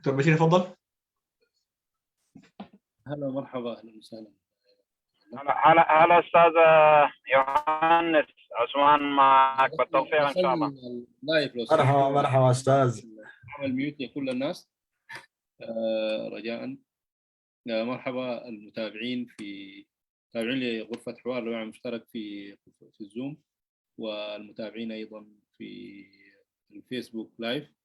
دكتور بشير، تفضل. هلا، مرحبا، اهلا وسهلا. هلا هلا هلا استاذ يوهانس عثمان، معك بالتوفيق ان شاء الله. لايف لو مرحبا، مرحبا استاذ. عمل ميوت لكل الناس، آه، رجاء. آه، مرحبا المتابعين في، متابعين لغرفة حوار اللي هو مشترك في في الزوم، والمتابعين ايضا في الفيسبوك لايف.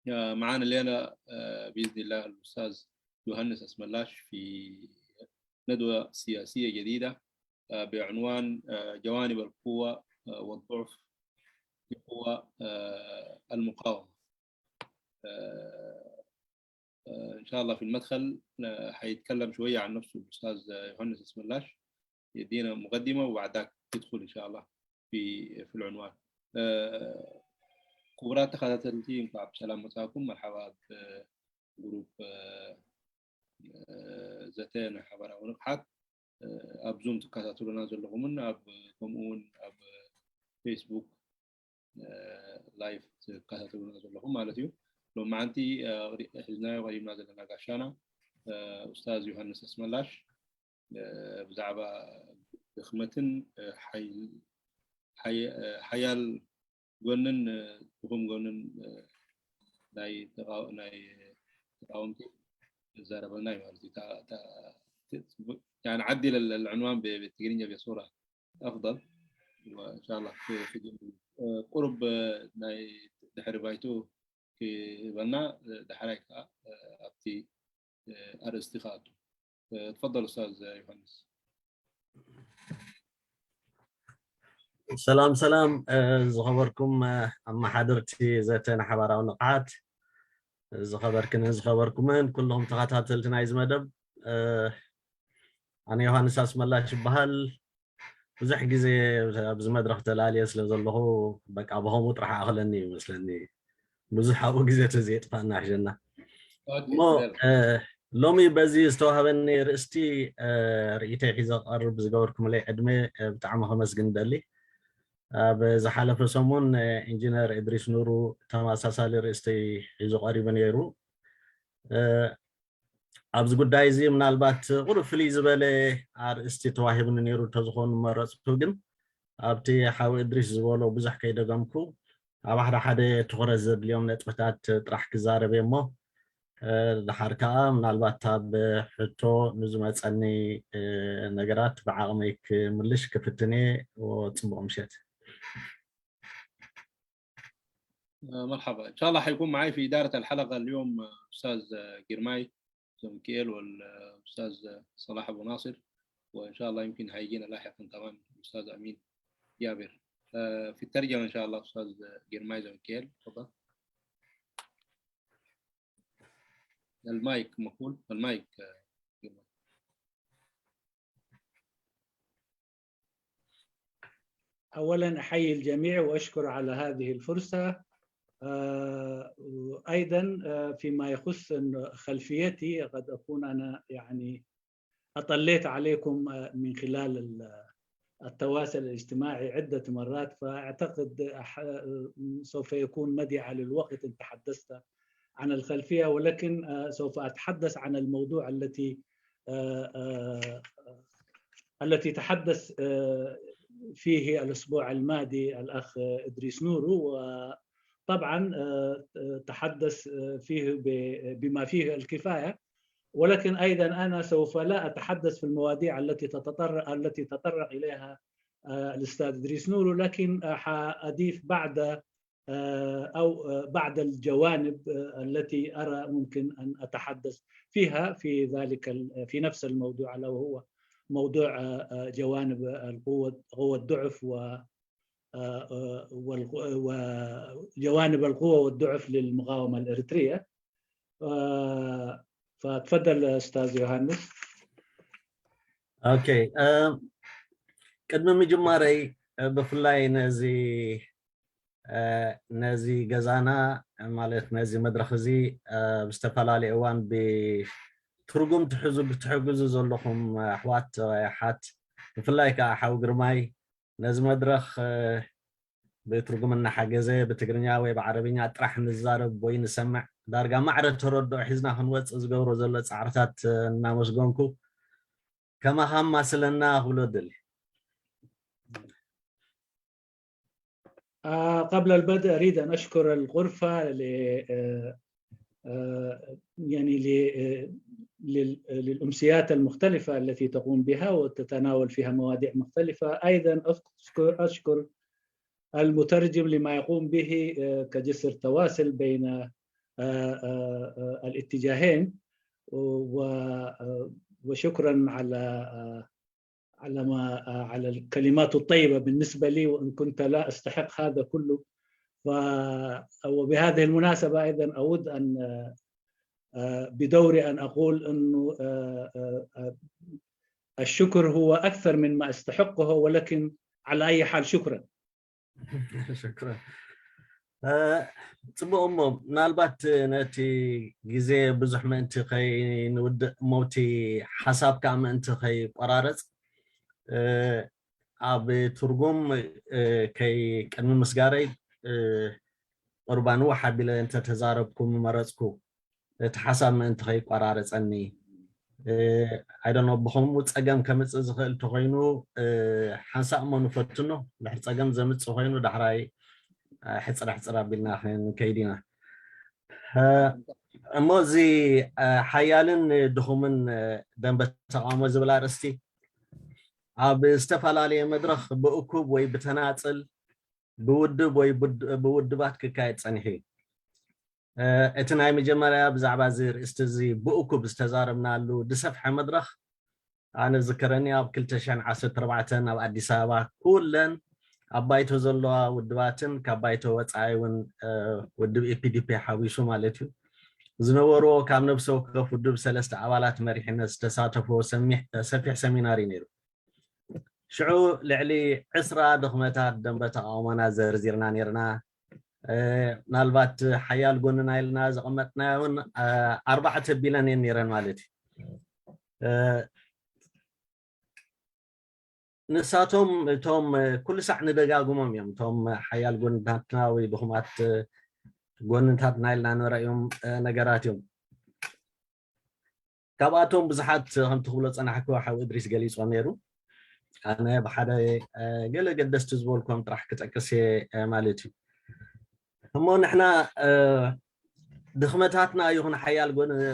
آه، معانا الليلة، آه، بإذن الله الأستاذ يوهانس أسملاش في ندوة سياسية جديدة، آه، بعنوان، آه، جوانب القوة، آه، والضعف لقوى، آه، المقاومة. آه، آه، إن شاء الله في المدخل، آه، حيتكلم شوية عن نفسه الأستاذ يوهانس أسملاش، يدينا مقدمة وبعد ذاك يدخل إن شاء الله في في العنوان. آه، ክቡራት ተኸታተልቲ፣ እንኳዕ ብሰላም መጻእኩም። መርሓባ ኣብ ግሩፕ፣ እ፣ እ፣ ዘተ ናይ ሓባራዊ ንቕሓት፣ እ፣ ኣብ ዙም ትከታተሉና ዘለኹምን ኣብ፣ ከምኡ እውን ኣብ ፌስቡክ፣ እ፣ ላይቭ ትከታተሉና ዘለኹም ማለት እዩ። ሎማዓንቲ፣ እ፣ ሒዝናዮ ቀሪብና ዘለና ጋሻና፣ እ፣ ኡስታዝ ዮሃንስ ኣስመላሽ፣ እ፣ ብዛዕባ ድኽመትን፣ እ፣ ሓይ-፣ ሓይ-፣ እ፣ ሓያል ጎንን፣ እ፣ ድኹም ጎንን፣ እ፣ ናይ ተቃ-፣ ናይ ተቃወምቲ ዘረበልና እዩ ማለት እዩ። ታ-፣ ታ-፣ ት-፣ ጽቡቅ። يعني عدل ال-، العنوان ب-، بالتقنية بصورة أفضل. وإن شاء الله ت-، تجيب، እ፣ ቁሩብ፣ እ፣ ናይ ድሕሪ ባይቱ ክበና፣ እ፣ ዳሕራይ ከኣ፣ እ፣ ኣብቲ፣ እ፣ ኣርእስቲ ክኣቱ። እ፣ تفضل أستاذ يوهانس. ሰላም ሰላም፣ እ፣ ዝኸበርኩም፣ እ፣ ኣመሓደርቲ ዘተ ንሓባራዊ ንቕሓት፣ ዝኸበርክንን ዝኸበርኩምን ኩልኹም ተኸታተልቲ ናይዚ መደብ፣ እ፣ ኣነ ዮሃንስ ኣስመላሽ ይበሃል። ብዙሕ ግዜ ኣብዚ መድረኽ ተላልየ ስለ ዘለኹ፣ በቃ ብኸምኡ ጥራሕ ኣኽለኒ እዩ መስለኒ። ብዙሕ ኣብኡ ግዜ ተዘየጥፋና ሕሸና። ኦኬ፣ እሞ፣ ይበል። እ፣ ሎሚ በዚ ዝተዋህበኒ ርእስቲ፣ እ፣ ርእይተይ ሒዘ ክቐርብ ዝገበርኩምለይ ዕድመ፣ እ፣ ብጣዕሚ ከመስግን እደሊ። ኣብ ዝሓለፈ ሰሙን፣ እ፣ ኢንጂነር እድሪስ ኑሩ ተመሳሳሊ ርእስቲ ሒዙ ቀሪቡ ነይሩ። እ፣ ኣብዚ ጉዳይ እዚ ምናልባት ቁሩብ ፍልይ ዝበለ ኣርእስቲ ተዋሂብኒ ነይሩ እንተዝኾን መረፅኩ፣ ግን ኣብቲ ሓው እድሪስ ዝበሎ ብዙሕ ከይደገምኩ ኣብ ሓደ ሓደ ትኹረት ዘድልዮም ነጥብታት ጥራሕ ክዛረብ እየ እሞ፣ እ፣ ድሓር ከዓ ምናልባት ኣብ ሕቶ ንዝመፀኒ፣ እ፣ ነገራት ብዓቕመይ ክምልሽ ክፍትን እየ። ወፅቡቕ ምሸት። آه، مرحبا. إن شاء الله حيكون معي في إدارة الحلقة اليوم، آه، أستاذ، آه، جرماي زمكيل والأستاذ، آه، صلاح أبو ناصر، وإن شاء الله يمكن هيجينا لاحقا كمان الأستاذ أمين جابر. آه، في الترجمة إن شاء الله أستاذ، آه، جرماي زمكيل، تفضل. المايك مقفول، المايك، آه، جرماي. أولا أحيي الجميع وأشكر على هذه الفرصة. آه، وأيضا، آه، فيما يخص إن خلفيتي، قد أكون أنا يعني أطليت عليكم، آه، من خلال ال-، التواصل الاجتماعي عدة مرات، فأعتقد أح-، سوف يكون مدعاة للوقت إن تحدثت عن الخلفية، ولكن، آه، سوف أتحدث عن الموضوع التي، آه، آه، التي تحدث، آه، فيه الأسبوع الماضي الأخ إدريس نورو، وطبعا، آه، تحدث، آه، فيه ب-، بما فيه الكفاية، ولكن أيضا أنا سوف لا أتحدث في المواضيع التي تتطرق، التي تطرق إليها، آه، الأستاذ إدريس نورو، لكن، آه، حأضيف بعض، آه، أو، آه، بعض الجوانب، آه، التي أرى ممكن أن أتحدث فيها في ذلك ال-، في نفس الموضوع، ألا وهو موضوع، آه، آه، جوانب القوة، قوة الضعف و، آه، آه، والق-، وجوانب القوة والضعف للمقاومة الإريترية. آه، فتفضل أستاذ يوهانس. ኦኬ፣ እ፣ ቅድሚ ምጅማረይ፣ እ፣ ብፍላይ ነዚ፣ እ፣ ነዚ ገዛና፣ ማለት ነዚ መድረኽ እዚ፣ እ፣ ብዝተፈላለየ እዋን ብትርጉም ትሕዙ-፣ ትሕግዙ ዘለኹም ኣሕዋት፣ ኣሓት፣ ብፍላይ ከዓ ሓው ግርማይ ነዚ መድረኽ፣ እ፣ ብትርጉም እናሓገዘ ብትግርኛ ወይ ብዓረብኛ ጥራሕ ንዛረብ ወይ ንሰምዕ ዳርጋ ማዕረ ተረድኦ ሒዝና ክንወፅእ ዝገብሮ ዘሎ ፃዕርታት እናመስገንኩ ከማኻ ማስለና ክብሎ ደሊ። قبل البدء أريد أن أشكر الغرفة يعني للأمسيات المختلفة التي تقوم بها وتتناول فيها مواضيع مختلفة. أيضا أشكر أشكر المترجم لما يقوم به كجسر تواصل بين الاتجاهين، وشكرا على على ما على الكلمات الطيبة بالنسبة لي، وإن كنت لا أستحق هذا كله. ف... وبهذه المناسبة أيضا أود أن بدوري أن أقول أنه الشكر هو أكثر من ما أستحقه، ولكن على أي حال شكرا. ሽክረን። ጽቡቕ እሞ ምናልባት ነቲ ግዜ ብዙሕ ምእንቲ ከይንውድእ እሞ እቲ ሓሳብ ከዓ ምእንቲ ከይቆራረጽ ኣብ ትርጉም ከይ ቅድሚ ምስጋረይ ቁርባን ዋሕ ኣቢለ እንተተዛረብኩ ምመረጽኩ። እቲ ሓሳብ ምእንቲ ከይቋራረፀኒ ኣይደኖ ብከምኡ ፀገም ከምፅእ ዝኽእል ተኮይኑ ሓንሳእ እሞ ንፈትኖ። ድሕር ፀገም ዘምፅእ ኮይኑ ዳሕራይ ሕፅር ሕፅር ኣቢልና ክንከይድ ኢና። እሞ እዚ ሓያልን ድኹምን ደንበ ተቃውሞ ዝብል ኣርእስቲ ኣብ ዝተፈላለየ መድረኽ ብእኩብ ወይ ብተናፅል ብውድብ ወይ ብውድባት ክካየድ ፀኒሑ እዩ። እቲ ናይ መጀመርያ ብዛዕባ እዚ ርእስቲ እዚ ብእኩብ ዝተዛረብናሉ ዝሰፍሐ መድረኽ ኣነ ዝከረኒ ኣብ ክልተ ሽሕን ዓሰርተ ኣርባዕተን ኣብ ኣዲስ ኣበባ ኩለን ኣብ ባይቶ ዘለዋ ውድባትን ካብ ባይቶ ወፃኢ እውን ውድብ ኢፒዲፒ ሓዊሱ ማለት እዩ ዝነበርዎ ካብ ነብሰ ወከፍ ውድብ ሰለስተ ኣባላት መሪሕነት ዝተሳተፍዎ ሰፊሕ ሰሚናር እዩ ነይሩ። ሽዑ ልዕሊ ዕስራ ድኽመታት ደንበ ተቃውሞና ዘርዚርና ነይርና። ምናልባት ሓያል ጎንና ኢልና ዘቐመጥናዮ እውን ኣርባዕተ ቢለን እየን ነይረን ማለት እዩ። ንሳቶም እቶም ኩሉ ሳዕ ንደጋግሞም እዮም። እቶም ሓያል ጎንታትና ወይ ድኹማት ጎንታትና ኢልና ንረእዮም ነገራት እዮም። ካብኣቶም ብዙሓት ከምቲ ክብሎ ፀናሕኩ ሓው እድሪስ ገሊፆም ነይሩ። ኣነ ብሓደ ገለ ገደስቲ ዝበልኮም ጥራሕ ክጠቅስ እየ ማለት እዩ። እሞ ንሕና ድኽመታትና ይኹን ሓያል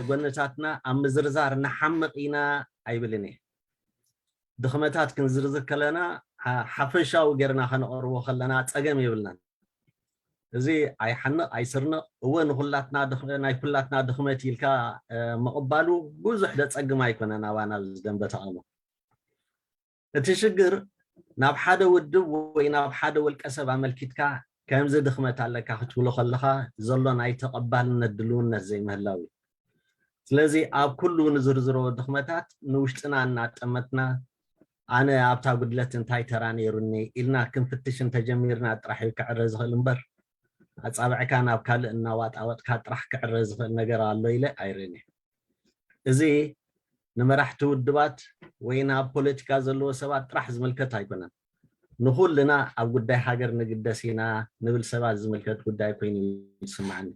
ጎንታትና ኣብ ምዝርዛር ንሓምቕ ኢና ኣይብልን እየ። ድኽመታት ክንዝርዝር ከለና ሓፈሻዊ ጌርና ከነቕርቦ ከለና ፀገም የብልናን። እዚ ኣይሓንቕ ኣይስርንቕ እወ ንኹላትና ናይ ኩላትና ድኽመት ኢልካ ምቕባሉ ብዙሕ ደፀግም ኣይኮነን ኣባና ዝደንበ ተቓውሞ። እቲ ሽግር ናብ ሓደ ውድብ ወይ ናብ ሓደ ውልቀ ሰብ ኣመልኪትካ ከምዚ ድኽመት ኣለካ ክትብሎ ከለኻ ዘሎ ናይ ተቐባልነት ድልውነት ዘይምህላው እዩ። ስለዚ ኣብ ኩሉ ንዝርዝሮ ድኽመታት ንውሽጥና እናጠመትና ኣነ ኣብታ ጉድለት እንታይ ተራ ነይሩኒ ኢልና ክንፍትሽ እንተጀሚርና ጥራሕ እዩ ክዕረ ዝኽእል እምበር ኣፃብዕካ ናብ ካልእ እናዋጣወጥካ ጥራሕ ክዕረ ዝኽእል ነገር ኣሎ ኢለ ኣይርእን እየ። እዚ ንመራሕቲ ውድባት ወይ ናብ ፖለቲካ ዘለዎ ሰባት ጥራሕ ዝምልከት ኣይኮነን። ንኹልና ኣብ ጉዳይ ሃገር ንግደስ ኢና ንብል ሰባት ዝምልከት ጉዳይ ኮይኑ ይስማዓኒ።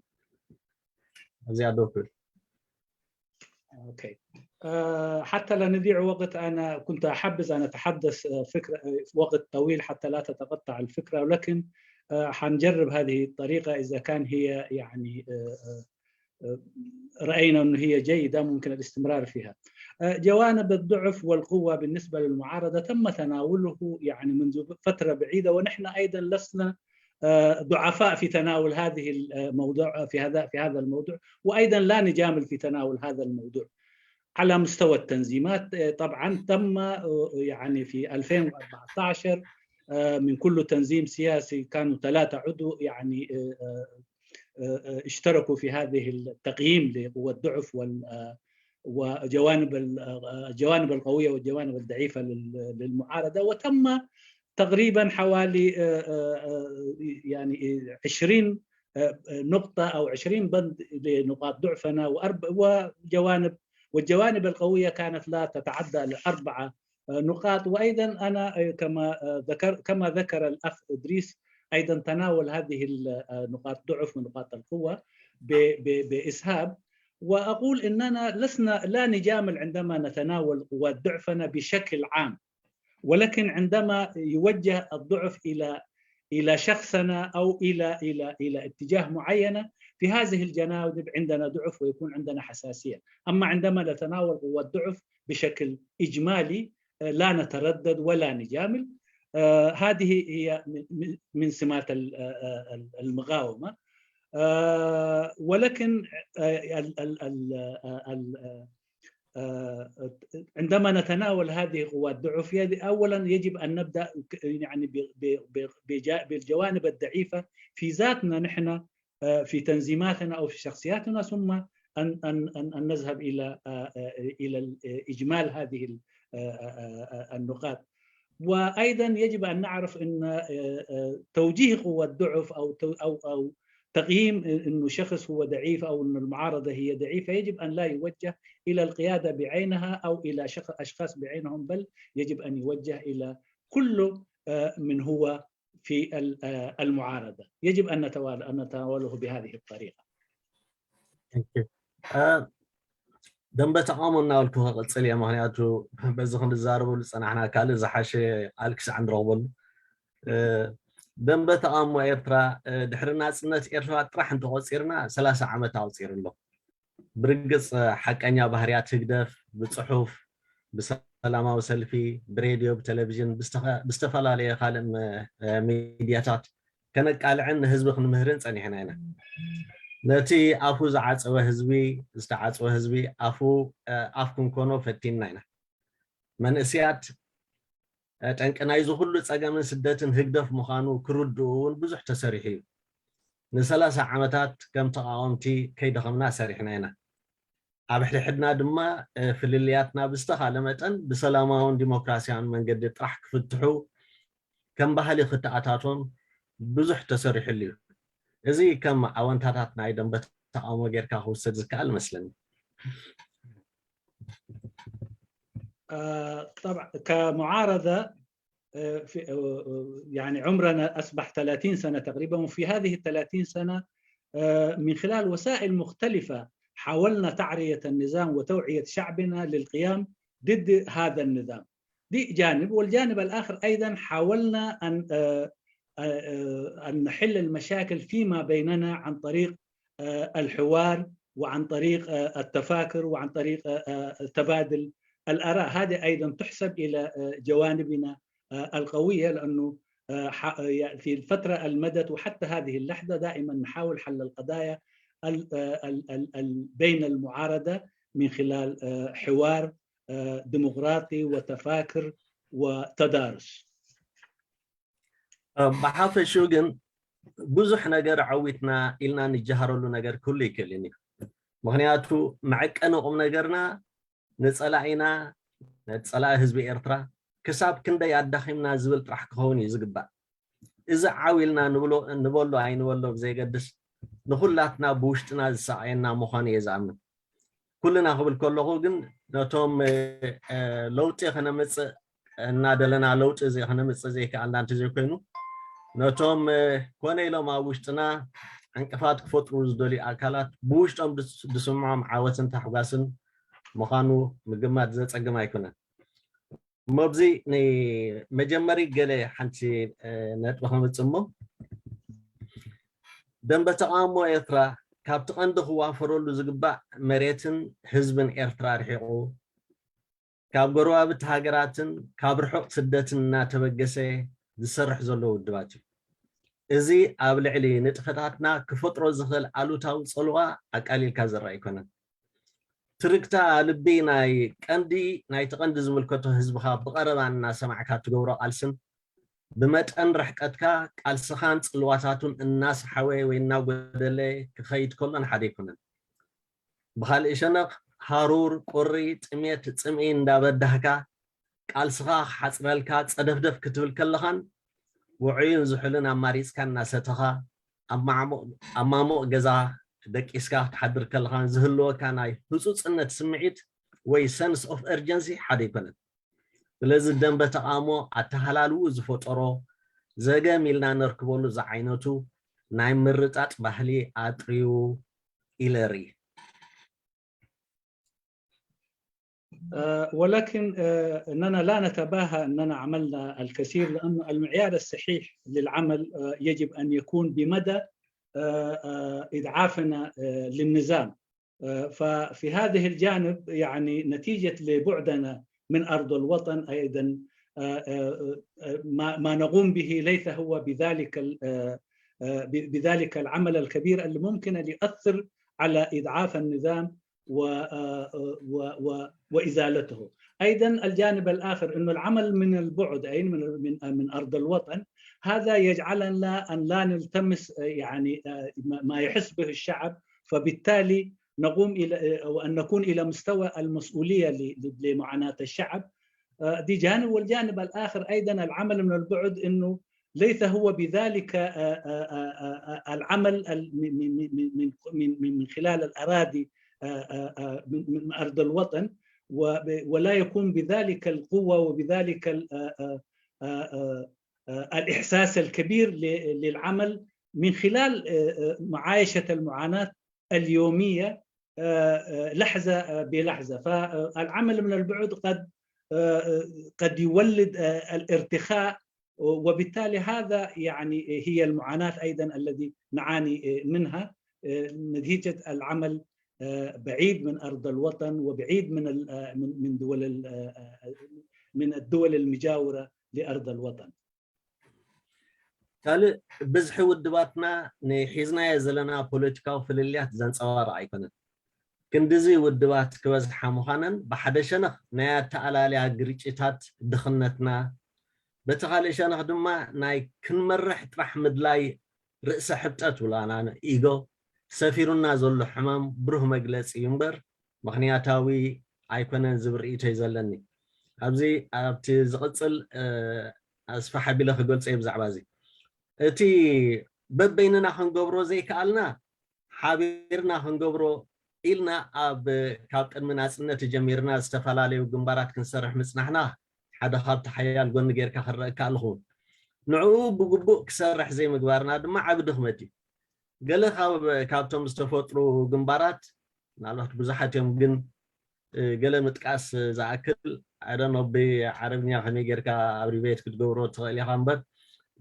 እዚኣ ዶ ክብል أوكي. أه حتى لا نضيع وقت، أنا كنت أحبذ أن أتحدث أه فكرة أه وقت طويل حتى لا تتقطع الفكرة، ولكن أه حنجرب هذه الطريقة إذا كان هي يعني أه أه رأينا أنه هي جيدة ممكن الاستمرار فيها. أه جوانب الضعف والقوة بالنسبة للمعارضة تم تناوله يعني منذ فترة بعيدة، ونحن أيضا لسنا ضعفاء في تناول هذه الموضوع في هذا في هذا الموضوع، وايضا لا نجامل في تناول هذا الموضوع على مستوى التنظيمات. طبعا تم يعني في ألفين وأربعتاشر من كل تنظيم سياسي كانوا ثلاثه عضو يعني اشتركوا في هذه التقييم لقوى الضعف وال وجوانب الجوانب القويه والجوانب الضعيفه للمعارضه، وتم تقريبا حوالي يعني عشرين نقطة أو عشرين بند لنقاط ضعفنا وجوانب، والجوانب القوية كانت لا تتعدى لأربعة نقاط. وأيضا أنا كما ذكر كما ذكر الأخ إدريس أيضا تناول هذه نقاط ضعف ونقاط القوة. ب- ب- بإسهاب. وأقول إننا لسنا، لا نجامل عندما نتناول قوات ضعفنا بشكل عام، ولكن عندما يوجه الضعف إلى إلى شخصنا أو إلى إلى إلى اتجاه معينة، في هذه الجوانب عندنا ضعف ويكون عندنا حساسية. أما عندما نتناول قوات ضعف بشكل إجمالي، آه، لا نتردد ولا نجامل. آه، هذه هي من- من- من سمات ال- آه، آه، المقاومة. آه، ولكن، آه، ال- ال- ال- آه، ال- آه، آه، عندما نتناول هذه قوات ضعف، يد- أولا يجب أن نبدأ ك- يعني ب- ب- ب- بجا- بالجوانب الضعيفة في ذاتنا نحن، آه، في تنظيماتنا أو في شخصياتنا، ثم أن أن أن أن نذهب إلى آه، آه، إلى ال- آه، إجمال هذه ال- آه، آه، آه، النقاط. وأيضا يجب أن نعرف أن آه، آه، توجيه قوة ضعف أو تو- أو أو تقييم أنه شخص هو ضعيف أو أن المعارضة هي ضعيفة يجب أن لا يوجه إلى القيادة بعينها أو إلى شخ- أشخاص بعينهم، بل يجب أن يوجه إلى كل آه، من هو في ال- آه، المعارضة. يجب أن نتوال- أن نتناوله بهذه الطريقة. ደንበ ተቃውሞ እናበልኩ ክቕፅል እየ። ምክንያቱ በዚ ክንዛረበሉ ዝፀናሕና ካልእ ዝሓሸ ቃል ክሳዕ ንረኽበሉ። ደንበ ተቃውሞ ኤርትራ ድሕሪ ናፅነት ኤርትራ ጥራሕ እንተቆፂርና ሰላሳ ዓመት ኣቁፂሩ ኣሎ። ብርግፅ ሓቀኛ ባህርያት ህግደፍ ብፅሑፍ፣ ብሰላማዊ ሰልፊ፣ ብሬድዮ፣ ብቴሌቪዥን፣ ብዝተፈላለየ ካልእ ሚድያታት ከነቃልዕን ንህዝቢ ክንምህርን ፀኒሕና ኢና። ነቲ ኣፉ ዝዓፀወ ህዝቢ፣ ዝተዓፀወ ህዝቢ ኣፉ ኣፍ ክንኮኖ ፈቲንና ኢና። መንእስያት ጠንቂ ናይዚ ኩሉ ፀገምን ስደትን ህግደፍ ምዃኑ ክርድኡ እውን ብዙሕ ተሰሪሑ እዩ። ንሰላሳ ዓመታት ከም ተቃወምቲ ከይደኸምና ሰሪሕና ኢና። ኣብ ሕድሕድና ድማ ፍልልያትና ብዝተኻለ መጠን ብሰላማውን ዲሞክራሲያውን መንገዲ ጥራሕ ክፍትሑ ከም ባህሊ ክተኣታቶን ብዙሕ ተሰሪሕሉ እዩ። እዚ ከም ኣወንታታት ናይ ደንበ ተቃውሞ ጌርካ ክውሰድ ዝከኣል መስለኒ። طبعا كمعارضة، في يعني عمرنا أصبح ثلاثين سنة تقريبا، وفي هذه ال ثلاثين سنة من خلال وسائل مختلفة حاولنا تعرية النظام وتوعية شعبنا للقيام ضد هذا النظام. دي جانب، والجانب الآخر أيضا حاولنا أن أن نحل المشاكل فيما بيننا عن طريق الحوار وعن طريق التفاكر وعن طريق تبادل الآراء. هذه أيضا تحسب إلى جوانبنا القوية، لأنه في الفترة المدت وحتى هذه اللحظة دائما نحاول حل القضايا بين المعارضة من خلال حوار ديمقراطي وتفاكر وتدارس. ብሓፈሽኡ ግን ብዙሕ ነገር ዓዊትና ኢልና ንጀሃረሉ ነገር ክህሉ ይክእልን እዩ። ምክንያቱ መዐቀኒ ቁም ነገርና ንፀላኢና፣ ነቲ ፀላኢ ህዝቢ ኤርትራ ክሳብ ክንደይ ኣዳኺምና ዝብል ጥራሕ ክኸውን እዩ ዝግባእ። እዚ ዓው ኢልና ንብሎ ንበሎ ኣይንበሎ ብዘይገድስ ንኹላትና ብውሽጥና ዝሰዓየና ምዃኑ እየ ዝኣምን። ኩልና ክብል ከለኹ ግን ነቶም ለውጢ ከነምፅእ እናደለና ለውጢ ከነምፅእ ዘይከኣልና እንተዘይኮይኑ ነቶም ኮነ ኢሎም ኣብ ውሽጥና ዕንቅፋት ክፈጥሩ ዝደልዩ ኣካላት ብውሽጦም ዝስምዖም ዓወትን ታሕጓስን ምዃኑ ምግማት ዘፀግም ኣይኮነን። እሞ ኣብዚ ንመጀመሪ ገለ ሓንቲ ነጥቢ ከምፅእ እሞ ደንበ ተቃውሞ ኤርትራ ካብቲ ቀንዲ ክዋፈረሉ ዝግባእ መሬትን ህዝብን ኤርትራ ርሒቑ ካብ ጎረባብቲ ሃገራትን ካብ ርሑቕ ስደትን እናተበገሰ ዝሰርሕ ዘሎ ውድባት እዩ። እዚ ኣብ ልዕሊ ንጥፈታትና ክፈጥሮ ዝኽእል ኣሉታዊ ፀልዋ ኣቃሊልካ ዝረኣ ኣይኮነን። ትርክታ ልቢ ናይ ቀንዲ ናይቲ ቀንዲ ዝምልከቶ ህዝብኻ ብቐረባ እናሰማዕካ ትገብሮ ቃልስን ብመጠን ርሕቀትካ ቃልስኻን ጽልዋታቱን እናሰሓወ ወይ እናጎደለ ክኸይድ ከሎን ሓደ ኣይኮነን። ብኻልእ ሸነኽ ሃሩር፣ ቁሪ፣ ጥሜት፣ ጽምኢ እንዳበዳህካ ቃልስኻ ክሓጽረልካ ጸደፍደፍ ክትብል ከለኻን ውዑይን ዝሑልን ኣማሪጽካ እናሰተኻ ኣብ ማዕሙቕ ኣብ ማሙቕ ገዛ ደቂስካ ክትሓድር ከለኻን ዝህልወካ ናይ ህጹጽነት ስምዒት ወይ sense of urgency ሓደ ኣይኮነን። ስለዚ ደንበ ተቓውሞ ኣተሃላልውኡ ዝፈጠሮ ዘገም ኢልና ነርክበሉ ዝዓይነቱ ናይ ምርጣጥ ባህሊ ኣጥርዩ إلى ري. ولكن أننا لا نتباهى أننا عملنا الكثير، لأن المعيار الصحيح للعمل يجب أن يكون بمدى إضعافنا للنظام. ففي هذه الجانب، يعني، نتيجة لبعدنا من أرض الوطن أيضا، ما نقوم به ليس هو بذلك بذلك العمل الكبير اللي ممكن أن يؤثر على إضعاف النظام و و و وإزالته. أيضا الجانب الآخر أنه العمل من البعد، أي من من من أرض الوطن، هذا يجعلنا أن لا نلتمس، يعني، ما يحس به الشعب، فبالتالي نقوم إلى وأن نكون إلى مستوى المسؤولية لمعاناة الشعب. دي جانب. والجانب الآخر أيضا العمل من البعد أنه ليس هو بذلك العمل من من من خلال الأراضي، من أرض الوطن، ولا يكون بذلك القوة وبذلك الإحساس الكبير للعمل من خلال معايشة المعاناة اليومية لحظة بلحظة. فالعمل من البعد قد قد يولد الارتخاء، وبالتالي هذا، يعني، هي المعاناة أيضا الذي نعاني منها نتيجة العمل بعيد من أرض الوطن وبعيد من من دول من الدول المجاورة لأرض الوطن. ካልእ ብዝሒ ውድባትና ንሒዝናዮ ዘለና ፖለቲካዊ ፍልልያት ዘንጸባርቕ ኣይኮነን። ክንድዚ ውድባት ክበዝሓ ምዃነን ብሓደ ሸነኽ ናይ ኣተኣላልያ ግርጭታት ድኽነትና፣ በቲ ካልእ ሸነኽ ድማ ናይ ክንመርሕ ጥራሕ ምድላይ ርእሰ ሕብጠት ውላና ኢጎ ሰፊሩና ዘሎ ሕማም ብሩህ መግለጺ እዩ እምበር ምኽንያታዊ ኣይኮነን ዝብል ርእይቶ እዩ ዘለኒ። ኣብዚ ኣብቲ ዝቕጽል ኣስፋሕ ኣቢለ ክገልጾ እየ ብዛዕባ እዚ። እቲ በበይንና ክንገብሮ ዘይከኣልና ሓቢርና ክንገብሮ ኢልና ኣብ ካብ ቅድሚ ናጽነት ጀሚርና ዝተፈላለዩ ግንባራት ክንሰርሕ ምጽናሕና ሓደ ካብቲ ሓያል ጎኒ ጌርካ ክረአ ይከኣል ይኸውን። ንዕኡ ብግቡእ ክሰርሕ ዘይምግባርና ድማ ዓቢ ድኽመት እዩ። ገለ ካብ ካብቶም ዝተፈጥሩ ግንባራት ምናልባት ብዙሓት እዮም፣ ግን ገለ ምጥቃስ ዝኣክል ኣደኖ ብዓረብኛ ከመይ ጌርካ ኣብሪቤት ክትገብሮ ትኽእል ኢኻ እምበር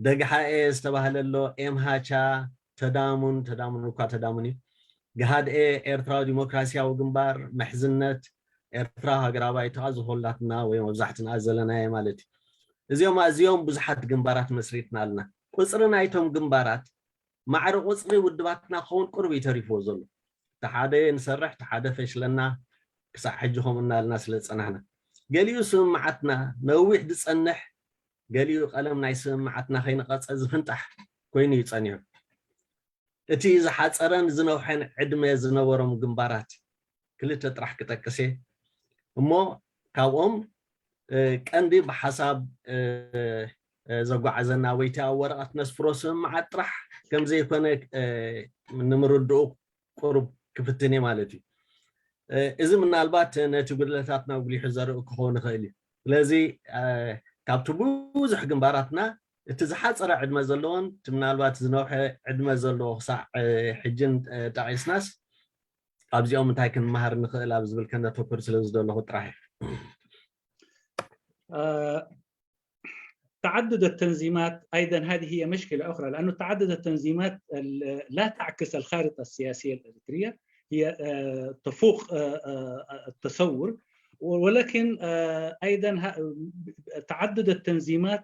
ደግሓኤ ዝተባህለ ኣሎ፣ ኤምሃቻ፣ ተዳሙን ተዳሙን እኳ ተዳሙን እዩ፣ ግሃድኤ፣ ኤርትራዊ ዲሞክራሲያዊ ግንባር፣ ምሕዝነት፣ ኤርትራ ሃገራዊ ባይቶኣ ዝኾላትና ወይ መብዛሕትና ዘለናየ ማለት እዩ። እዚኦም ኣዝዮም ብዙሓት ግንባራት መስሪትና ኣለና። ቁፅሪ ናይቶም ግንባራት ማዕረ ቁፅሪ ውድባትና ክኸውን ቁሩብ እዩ ተሪፍዎ ዘሎ። እቲ ሓደ ንሰርሕ፣ እቲ ሓደ ፈሽለና፣ ክሳዕ ሕጂ ከምኡ እናልና ስለ ዝፀናሕና። ገሊኡ ስምምዓትና ነዊሕ ዝፀንሕ፣ ገሊኡ ቀለም ናይ ስምምዓትና ከይነቐፀ ዝፍንጣሕ ኮይኑ እዩ ፀኒሑ። እቲ ዝሓፀረን ዝነውሐን ዕድመ ዝነበሮም ግንባራት ክልተ ጥራሕ ክጠቅስ እየ እሞ ካብኦም ቀንዲ ብሓሳብ ዘጓዓዘና ወይ እቲ ኣብ ወረቐት ነስፍሮ ስምምዓት ጥራሕ ከምዘይኮነ ንምርድኡ ቁሩብ ክፍትን እየ ማለት እዩ። እዚ ምናልባት ነቲ ጉድለታትና ኣጉሊሑ ዘርኢ ክኸውን ይኽእል እዩ። ስለዚ ካብቲ ብዙሕ ግንባራትና እቲ ዝሓፀረ ዕድመ ዘለዎን እቲ ምናልባት ዝነውሐ ዕድመ ዘለዎ ክሳዕ ሕጅን ጠቒስናስ ካብዚኦም እንታይ ክንመሃር ንኽእል ኣብ ዝብል ከነተኩር ስለ ዝደለኹ ጥራሕ እዩ። تعدد التنظيمات أيضا هذه هي مشكلة أخرى، لأن تعدد التنظيمات لا تعكس الخارطة السياسية الإريترية، هي تفوق التصور، ولكن أيضا تعدد التنظيمات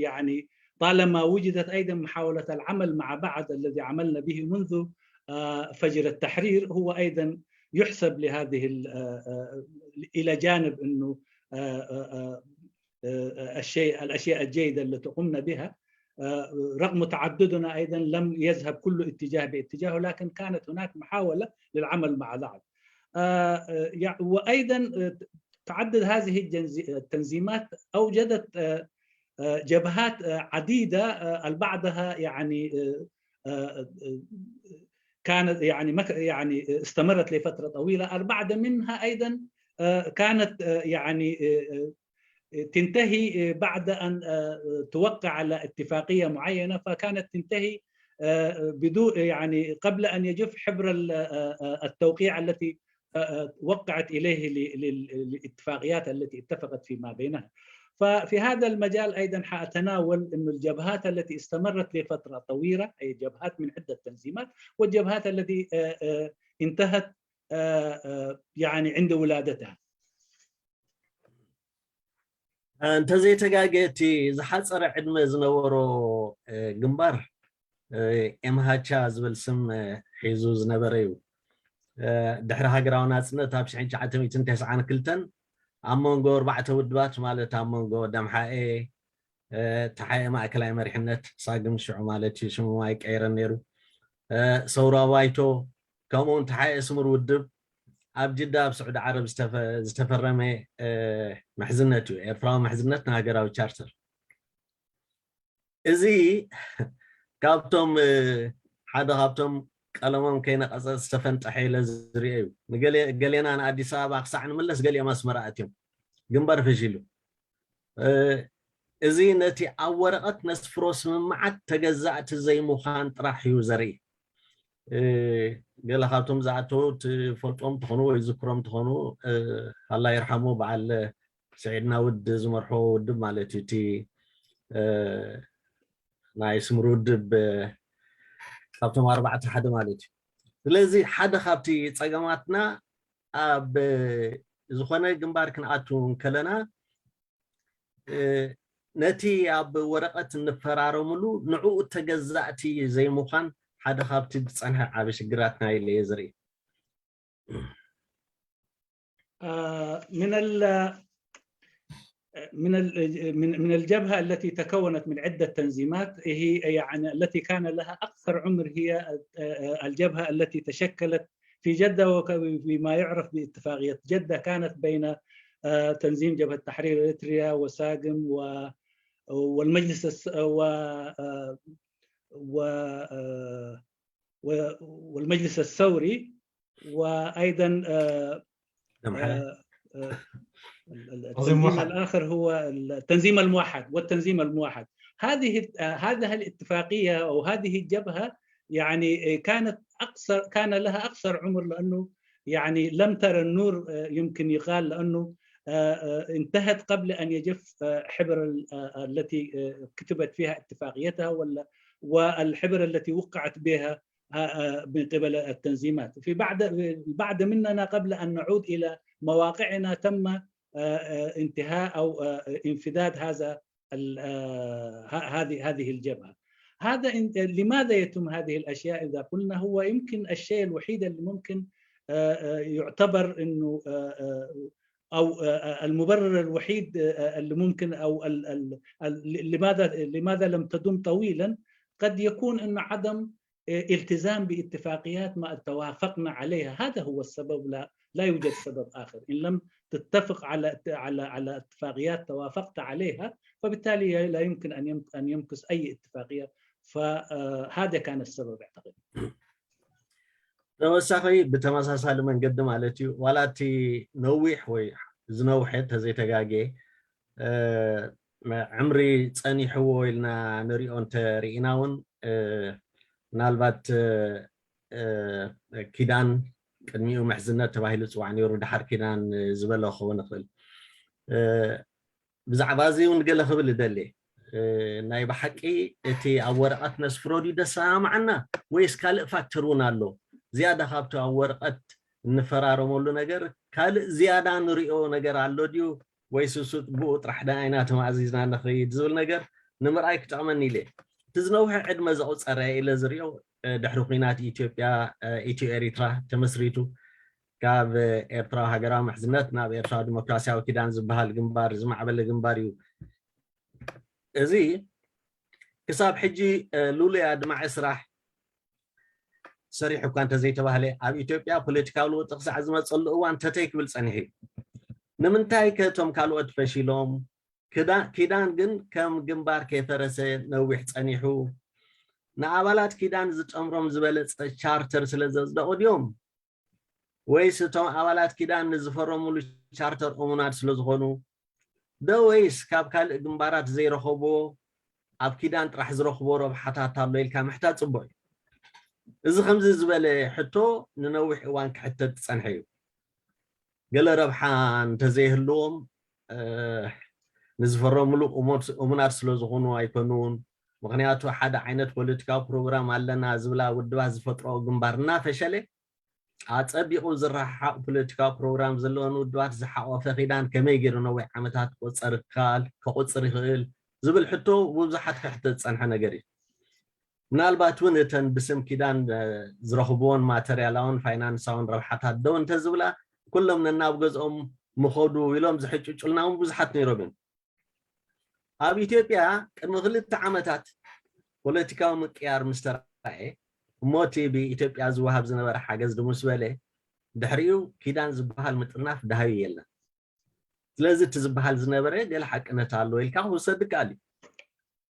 يعني طالما وجدت أيضا محاولة العمل مع بعض الذي عملنا به منذ فجر التحرير هو أيضا يحسب لهذه إلى جانب أنه الشيء الأشياء الجيدة التي قمنا بها رغم تعددنا أيضا لم يذهب كل اتجاه باتجاه، لكن كانت هناك محاولة للعمل مع بعض. وأيضا تعدد هذه التنظيمات أوجدت جبهات عديدة، البعضها يعني كانت يعني يعني استمرت لفترة طويلة، البعض منها أيضا كانت يعني تنتهي بعد أن توقع على اتفاقية معينة، فكانت تنتهي آه، بدون، يعني، قبل أن يجف حبر ال-، آه، آه، التوقيع التي، آه، آه، وقعت إليه ل-، لل-، للاتفاقيات التي اتفقت فيما بينها. ففي هذا المجال أيضًا حأتناول أن الجبهات التي استمرت لفترة طويلة، أي جبهات من عدة تنظيمات، والجبهات التي، آه، آه، انتهت، آه، آه، يعني، عند ولادتها. እንተዘይተጋገ እቲ ዝሓፀረ ዕድመ ዝነበሮ ግንባር ኤምሃቻ ዝብል ስም ሒዙ ዝነበረ እዩ። ድሕሪ ሃገራዊ ናፅነት ኣብ ሽሕን ትሽዓተ ሚእትን ተስዓን ክልተን ኣብ መንጎ ኣርባዕተ ውድባት፣ ማለት ኣብ መንጎ ደምሓኤ፣ ተሓኤ ማእከላይ መሪሕነት፣ ሳግም ሽዑ ማለት እዩ፣ ሽሙ ኣይቀየረን ነይሩ፣ ሰውራ ባይቶ፣ ከምኡ እውን ተሓኤ ስምር ውድብ ኣብ ጅዳ ኣብ ስዑዲ ዓረብ ዝተፈረመ ምሕዝነት እዩ፣ ኤርትራዊ ምሕዝነት ንሃገራዊ ቻርተር። እዚ ካብቶም ሓደ ካብቶም ቀለሞም ከይነቐጸ ዝተፈንጠሐ ኢለ ዝሪኦ እዩ። ገሌና ንኣዲስ ኣበባ ክሳዕ ንምለስ ገሊኦም ኣስመራ ኣትዮም፣ ግንባር ፈሺሉ። እዚ ነቲ ኣብ ወረቐት ነስፍሮ ስምምዓት ተገዛእቲ ዘይምዃን ጥራሕ እዩ ዘርኢ። ገለ ካብቶም ዝኣተዉ ትፈልጦም ትኾኑ ወይ ዝክሮም ትኾኑ፣ ኣላ ይርሓሙ በዓል ስዒድ ናውድ ዝመርሖ ውድብ ማለት እዩ፣ እቲ ናይ ስምሪ ውድብ ካብቶም ኣርባዕተ ሓደ ማለት እዩ። ስለዚ ሓደ ካብቲ ጸገማትና ኣብ ዝኾነ ግንባር ክንኣቱ እንከለና ነቲ ኣብ ወረቐት እንፈራረምሉ ንዕኡ ተገዛእቲ ዘይምዃን ሓደ ካብቲ ዝጸንሐ ዓቢ ሽግራትና ኢለ እየ ዝርኢ። من من من الجبهة التي تكونت من عدة تنظيمات، هي يعني التي كان لها أكثر عمر هي الجبهة التي تشكلت في جدة، وبما يعرف باتفاقية جدة كانت بين تنظيم جبهة تحرير إريتريا وساقم والمجلس و والمجلس الثوري، وأيضًا التنظيم الآخر هو التنظيم الموحد والتنظيم الموحد. هذه هذه الاتفاقية أو هذه الجبهة يعني كانت أقصر، كان لها أقصر عمر، لأنه يعني لم ترى النور، يمكن يقال، لأنه انتهت قبل أن يجف حبر التي كتبت فيها اتفاقيتها ولا والحبر التي وقعت بها من قبل التنظيمات. في بعد بعد مننا، قبل أن نعود إلى مواقعنا، تم انتهاء أو انفذاذ هذا هذه هذه الجبهة. هذا لماذا يتم هذه الأشياء؟ إذا قلنا هو يمكن الشيء الوحيد اللي ممكن يعتبر أنه أو المبرر الوحيد اللي ممكن أو لماذا لماذا لم تدم طويلا، قد يكون أن عدم التزام باتفاقيات ما اتفقنا عليها، هذا هو السبب. لا لا يوجد سبب آخر. إن لم تتفق على على على اتفاقيات توافقت عليها، فبالتالي لا يمكن أن أن يمكث أي اتفاقية. فهذا كان السبب أعتقد. ተወሳኺ ብተመሳሳሊ መንገዲ ማለት እዩ፣ ዋላ እቲ ነዊሕ ወይ ዝነውሐ ተዘይተጋጌ ዕምሪ ጸኒሕዎ ኢልና ንሪኦ እንተርኢና እውን ምናልባት ኪዳን ቅድሚኡ ምሕዝነት ተባሂሉ ዝፅዋዕ ነይሩ፣ ድሓር ኪዳን ዝበሎ ክኸውን ይኽእል። ብዛዕባ እዚ እውን ገለ ክብል እደሊ። ናይ ብሓቂ እቲ ኣብ ወረቐት ነስፍሮ ድዩ ደሰማምዓና ወይስ ካልእ ፋክተር እውን ኣሎ? ዝያዳ ካብቲ ኣብ ወረቐት እንፈራረመሉ ነገር ካልእ ዝያዳ ንሪኦ ነገር ኣሎ ድዩ? ወይስ እሱ ብኡ ጥራሕ ደኣ ኢና ተማእዚዝና ንኸይድ ዝብል ነገር ንምርኣይ ክጠቕመኒ ኢለ። እቲ ዝነውሐ ዕድመ ዘቑፀረ ኢለ ዝሪኦ ድሕሪ ኲናት ኢትዮጵያ ኢትዮ ኤሪትራ ተመስሪቱ ካብ ኤርትራዊ ሃገራዊ ምሕዝነት ናብ ኤርትራዊ ዲሞክራሲያዊ ኪዳን ዝበሃል ግንባር ዝማዕበለ ግንባር እዩ። እዚ ክሳብ ሕጂ ሉሉይ ኣድማዒ ስራሕ ሰሪሑ እኳ እንተዘይተባህለ ኣብ ኢትዮጵያ ፖለቲካዊ ለውጢ ክሳዕ ዝመፀሉ እዋን ተተይ ክብል ፀኒሑ እዩ። ንምንታይ ከ እቶም ካልኦት ፈሺሎም? ኪዳን ግን ከም ግንባር ከይፈረሰ ነዊሕ ፀኒሑ። ንኣባላት ኪዳን ዝጠምሮም ዝበለፀ ቻርተር ስለ ዘፅደቑ ድዮም? ወይስ እቶም ኣባላት ኪዳን ንዝፈረሙሉ ቻርተር እሙናት ስለ ዝኾኑ ዶ? ወይስ ካብ ካልእ ግንባራት ዘይረኸብዎ ኣብ ኪዳን ጥራሕ ዝረኽቦ ረብሓታት ኣሎ ኢልካ ምሕታት ጽቡቕ እዩ። እዚ ከምዚ ዝበለ ሕቶ ንነዊሕ እዋን ክሕተት ዝጸንሐ እዩ። ገለ ረብሓ እንተዘይህልዎም ንዝፈረምሉ እሙናት ስለ ዝኾኑ ኣይኮኑን። ምኽንያቱ ሓደ ዓይነት ፖለቲካዊ ፕሮግራም ኣለና ዝብላ ውድባት ዝፈጥረኦ ግንባር እናፈሸለ ኣጸቢቑ ዝረሓሓቕ ፖለቲካዊ ፕሮግራም ዘለወን ውድባት ዝሓቖፈ ኪዳን ከመይ ገይሩ ነዊሕ ዓመታት ክቑጸር ይከኣል፣ ከቑጽር ይኽእል ዝብል ሕቶ ብብዙሓት ክሕተት ዝጸንሐ ነገር እዩ። ምናልባት እውን እተን ብስም ኪዳን ዝረኽብዎን ማተርያላውን ፋይናንሳውን ረብሓታት ደው እንተዝብላ ኩሎም ነናብ ገዝኦም ምኸዱ ኢሎም ዝሕጭጩልና እውን ብዙሓት ነይሮም እዮም። ኣብ ኢትዮጵያ ቅድሚ ክልተ ዓመታት ፖለቲካዊ ምቅያር ምስ ተራእየ እሞ እቲ ብኢትዮጵያ ዝወሃብ ዝነበረ ሓገዝ ድሙስ በለ ድሕሪኡ ኪዳን ዝበሃል ምጥርናፍ ደሃዩ የለን። ስለዚ እቲ ዝበሃል ዝነበረ ገለ ሓቅነት ኣሎ ኢልካ ክውሰድ ይከኣል እዩ።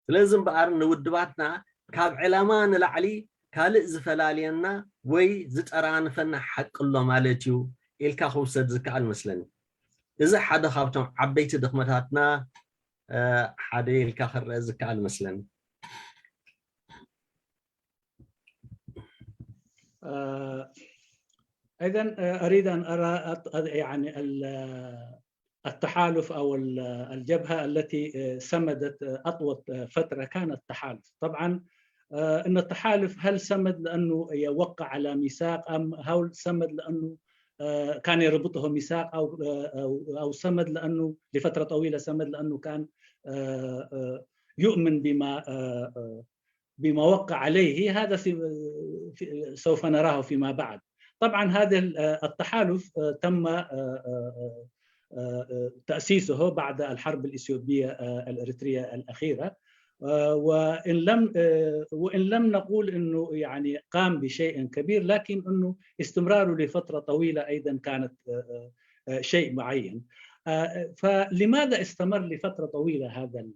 ስለዚ እምበኣር ንውድባትና ካብ ዕላማ ንላዕሊ ካልእ ዝፈላልየና ወይ ዝጠራንፈና ሓቂ ኣሎ ማለት እዩ ኢልካ ክውሰድ ዝከኣል መስለኒ። እዚ ሓደ ካብቶም ዓበይቲ ድኽመታትና ሓደ ኢልካ ክረአ ዝከኣል መስለኒ። إذا أريد أن أرى يعني التحالف أو الجبهة التي سمدت أطول فترة كان التحالف. طبعا إن التحالف هل سمد لأنه يوقع على ميثاق أم هل سمد لأنه كان يربطه ميثاق أو أو سمد لأنه لفترة طويلة سمد لأنه كان يؤمن بما بما وقع عليه هذا في سوف نراه فيما بعد. طبعا هذا التحالف تم تأسيسه بعد الحرب الإثيوبية الإريترية الأخيرة وإن لم وإن لم نقول أنه يعني قام بشيء كبير لكن أنه استمراره لفترة طويلة أيضا كانت شيء معين. فلماذا استمر لفترة طويلة هذا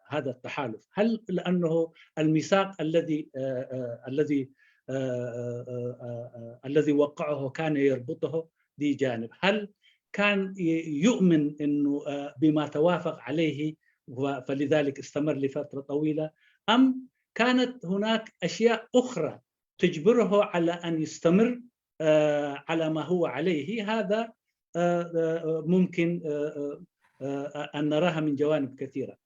هذا التحالف؟ هل لأنه الميثاق الذي الذي الذي وقعه كان يربطه بجانب؟ هل كان يؤمن أنه بما توافق عليه فلذلك استمر لفترة طويلة أم كانت هناك أشياء أخرى تجبره على أن يستمر على ما هو عليه هذا ممكن أن نراها من جوانب كثيرة.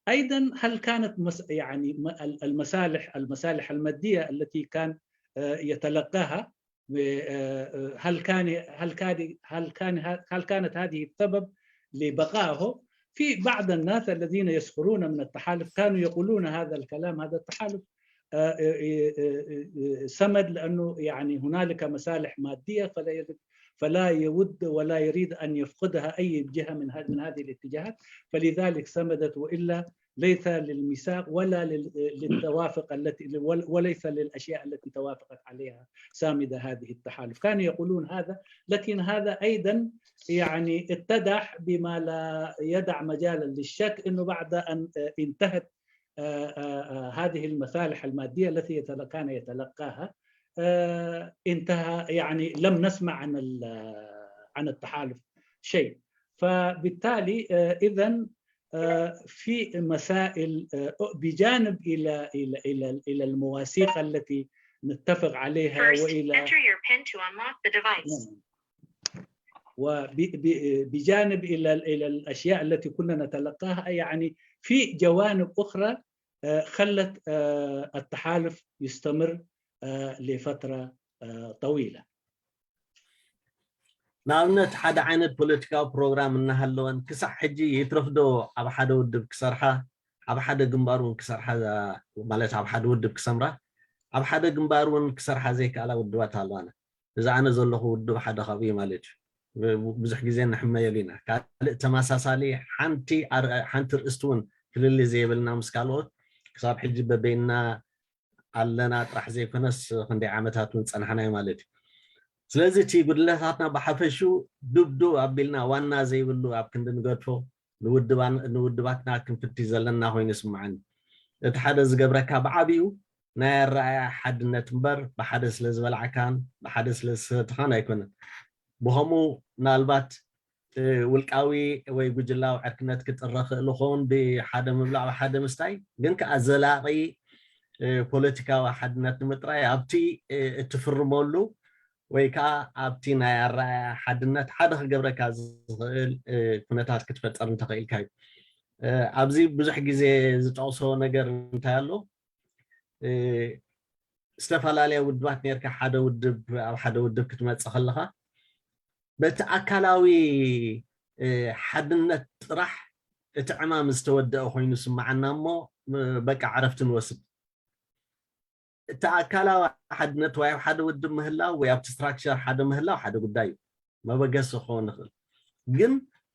أيضا هل كانت يعني المصالح المصالح المادية التي كان يتلقاها هل كان هل كان هل كان هل كانت هذه السبب لبقائه؟ في بعض الناس الذين يسخرون من التحالف كانوا يقولون هذا الكلام هذا التحالف سمد لانه يعني هنالك مصالح ماديه فلا فلا يود ولا يريد ان يفقدها اي جهه من من هذه الاتجاهات فلذلك سمدت والا ليس للميثاق ولا للتوافق التي وليس للاشياء التي توافقت عليها سامده هذه التحالف، كانوا يقولون هذا لكن هذا ايضا يعني اتضح بما لا يدع مجالا للشك انه بعد ان انتهت هذه المصالح الماديه التي كان يتلقاها انتهى يعني لم نسمع عن عن التحالف شيء. فبالتالي اذا في مسائل بجانب الى الى الى الى المواثيق التي نتفق عليها والى Enter your PIN to unlock the device. وبجانب الى الى الاشياء التي كنا نتلقاها يعني في جوانب اخرى خلت التحالف يستمر لفتره طويله. ንኣብነት ሓደ ዓይነት ፖለቲካዊ ፕሮግራም እናሃለወን ክሳዕ ሕጂ ይትረፍዶ ኣብ ሓደ ውድብ ክሰርሓ ኣብ ሓደ ግንባር እውን ክሰርሓ ማለት ኣብ ሓደ ውድብ ክሰምራ ኣብ ሓደ ግንባር እውን ክሰርሓ ዘይከኣላ ውድባት ኣለዋና። እዚ ኣነ ዘለኹ ውድብ ሓደ ካብኡ ማለት እዩ። ብዙሕ ግዜ ንሕመየሉ ኢና። ካልእ ተመሳሳሊ ሓንቲ ሓንቲ ርእስቲ እውን ፍልልይ ዘይብልና ምስ ካልኦት ክሳብ ሕጂ በበይንና ኣለና ጥራሕ ዘይኮነስ ክንደይ ዓመታት እውን ፀናሕና እዩ ማለት እዩ። ስለዚ እቲ ጉድለታትና ብሓፈሽኡ ዱብዱብ ኣቢልና ዋና ዘይብሉ ኣብ ክንዲ ንገድፎ ንውድባትና ክንፍቲ ዘለና ኮይኑ ይስምዓኒ። እቲ ሓደ ዝገብረካ ብዓብኡ ናይ ኣረኣእያ ሓድነት እምበር ብሓደ ስለ ዝበላዕካን ብሓደ ስለ ዝሰተኻን ኣይኮነን። ብኸምኡ ምናልባት ውልቃዊ ወይ ጉጅላዊ ዕርክነት ክጥረ ክእል ኸውን ብሓደ ምብላዕ ብሓደ ምስታይ፣ ግን ከዓ ዘላቒ ፖለቲካዊ ሓድነት ንምጥራይ ኣብቲ እትፍርመሉ ወይ ከዓ ኣብቲ ናይ ኣረኣያ ሓድነት ሓደ ክገብረካ ዝኽእል ኩነታት ክትፈጠር እንተኽኢልካ እዩ። ኣብዚ ብዙሕ ግዜ ዝጠቕሶ ነገር እንታይ ኣሎ? ዝተፈላለያ ውድባት ኔርካ ሓደ ውድብ ኣብ ሓደ ውድብ ክትመፅእ ከለኻ በቲ ኣካላዊ ሓድነት ጥራሕ እቲ ዕማም ዝተወደአ ኮይኑ ስማዓና እሞ በቃ ዕረፍቲ ንወስድ። እቲ ኣካላዊ ሓድነት ወይ ኣብ ሓደ ውድብ ምህላው ወይ ኣብቲ ስትራክቸር ሓደ ምህላው ሓደ ጉዳይ እዩ፣ መበገሲ ክኸውን ይኽእል። ግን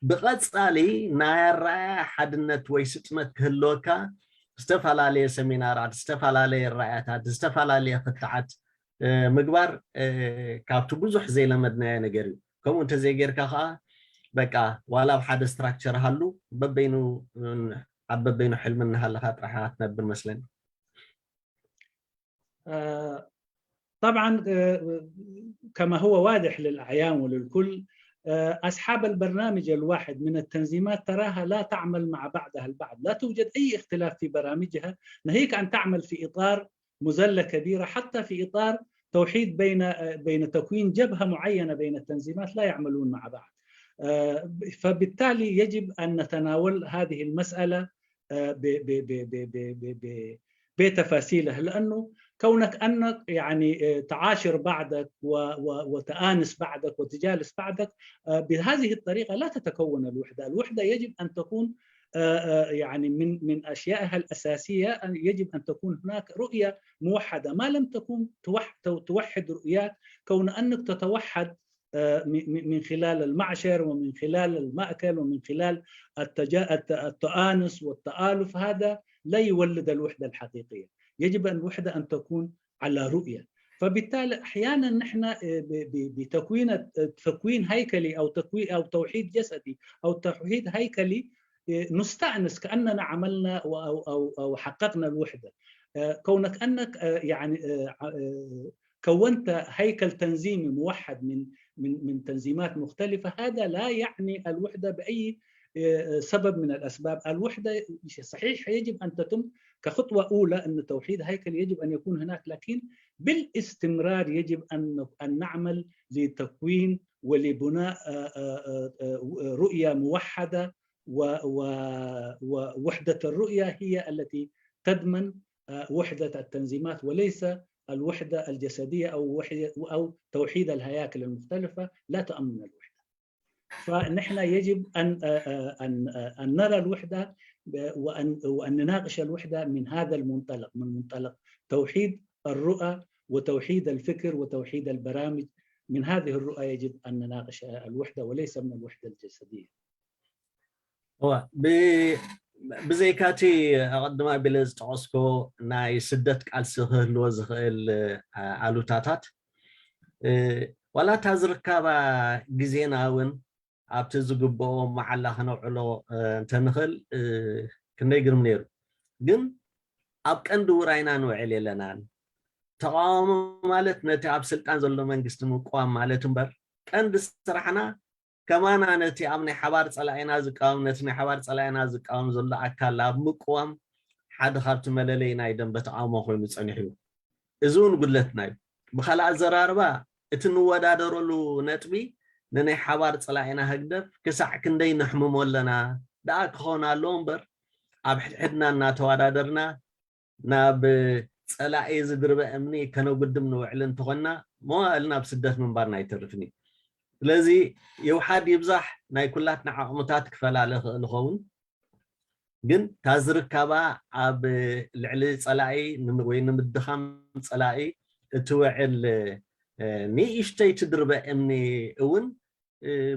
ብቐፃሊ ናይ ኣረኣያ ሓድነት ወይ ስጥመት ክህልወካ ዝተፈላለየ ሰሚናራት፣ ዝተፈላለየ ራእያታት፣ ዝተፈላለየ ክትዓት ምግባር ካብቲ ብዙሕ ዘይለመድናዮ ነገር እዩ። ከምኡ እንተዘይጌርካ ከዓ በቃ ዋላ ኣብ ሓደ ስትራክቸር ሃሉ በበይኑ ኣብ በበይኑ ሕልሚ እናሃለካ ጥራሕ ትነብር መስለኒ። طبعا كما هو واضح للأعيان وللكل، أصحاب البرنامج الواحد من التنظيمات تراها لا تعمل مع بعضها البعض، لا توجد أي اختلاف في برامجها، ناهيك أن تعمل في إطار مذلة كبيرة، حتى في إطار توحيد بين بين تكوين جبهة معينة بين التنظيمات لا يعملون مع بعض. فبالتالي يجب أن نتناول هذه المسألة بتفاصيلها، لأنه كونك أنك يعني تعاشر بعضك وتآنس بعضك وتجالس بعضك بهذه الطريقة لا تتكون الوحدة. الوحدة يجب أن تكون يعني من من أشيائها الأساسية أن يجب أن تكون هناك رؤية موحدة. ما لم تكن توحد رؤيات، كون أنك تتوحد من خلال المعشر ومن خلال المأكل ومن خلال التآنس والتآلف، هذا لا يولد الوحدة الحقيقية. يجب أن الوحدة أن تكون على رؤية. فبالتالي أحيانا نحن بتكوين تكوين هيكلي أو تكوين أو توحيد جسدي أو توحيد هيكلي نستأنس كأننا عملنا أو أو أو حققنا الوحدة. كونك أنك يعني كونت هيكل تنظيمي موحد من من من تنظيمات مختلفة، هذا لا يعني الوحدة بأي سبب من الأسباب. الوحدة صحيح يجب أن تتم كخطوة أولى، أن توحيد هيكل يجب أن يكون هناك، لكن بالاستمرار يجب أن أن نعمل لتكوين ولبناء رؤية موحدة، ووحدة الرؤية هي التي تضمن وحدة التنظيمات وليس الوحدة الجسدية أو وحدة أو توحيد الهياكل المختلفة لا تؤمن الوحدة. فنحن يجب أن أن أن نرى الوحدة وأن وأن نناقش الوحدة من هذا المنطلق، من منطلق توحيد الرؤى وتوحيد الفكر وتوحيد البرامج. من هذه الرؤى يجب أن نناقش الوحدة وليس من الوحدة الجسدية. ብዘይካቲ ኣቐድማ ቢለ ዝጠቐስኮ ናይ ስደት ቃልሲ ክህልዎ ዝኽእል ኣሉታታት ዋላ እታ ዝርካባ ግዜና እውን ኣብቲ ዝግብኦ መዓላ ክነውዕሎ እንተንኽእል ክንደይ ግርም ነይሩ። ግን ኣብ ቀንዲ ውራይና ንውዕል የለናን። ተቃውሞ ማለት ነቲ ኣብ ስልጣን ዘሎ መንግስቲ ምቅዋም ማለት እምበር ቀንዲ ስራሕና ከማና ነቲ ኣብ ናይ ሓባር ጸላኢና ዝቃወም ነቲ ናይ ሓባር ጸላኢና ዝቃወም ዘሎ ኣካል ኣብ ምቅዋም ሓደ ካብቲ መለለይ ናይ ደንበ ተቃውሞ ኮይኑ ጸኒሑ እዩ። እዚ እውን ጉድለትና እዩ። ብካልእ ኣዘራርባ እቲ ንወዳደረሉ ነጥቢ ንናይ ሓባር ጸላኢና ህግደፍ ክሳዕ ክንደይ ነሕምሞ ኣለና ደኣ ክኸውን ኣለዎ እምበር ኣብ ሕድሕድና እናተወዳደርና ናብ ጸላኢ ዝድርበ እምኒ ከነጉድም ንውዕል እንተኾንና መዋእልና ኣብ ስደት ምንባርና ኣይተርፍን እዩ። ስለዚ ይውሓድ ይብዛሕ ናይ ኩላትና ዓቕምታት ክፈላለ ይኽእል ይኸውን፣ ግን እታ ዝርከባ ኣብ ልዕሊ ጸላኢ ወይ ንምድኻም ጸላኢ እትውዕል ንእሽተይ ትድርበ እምኒ እውን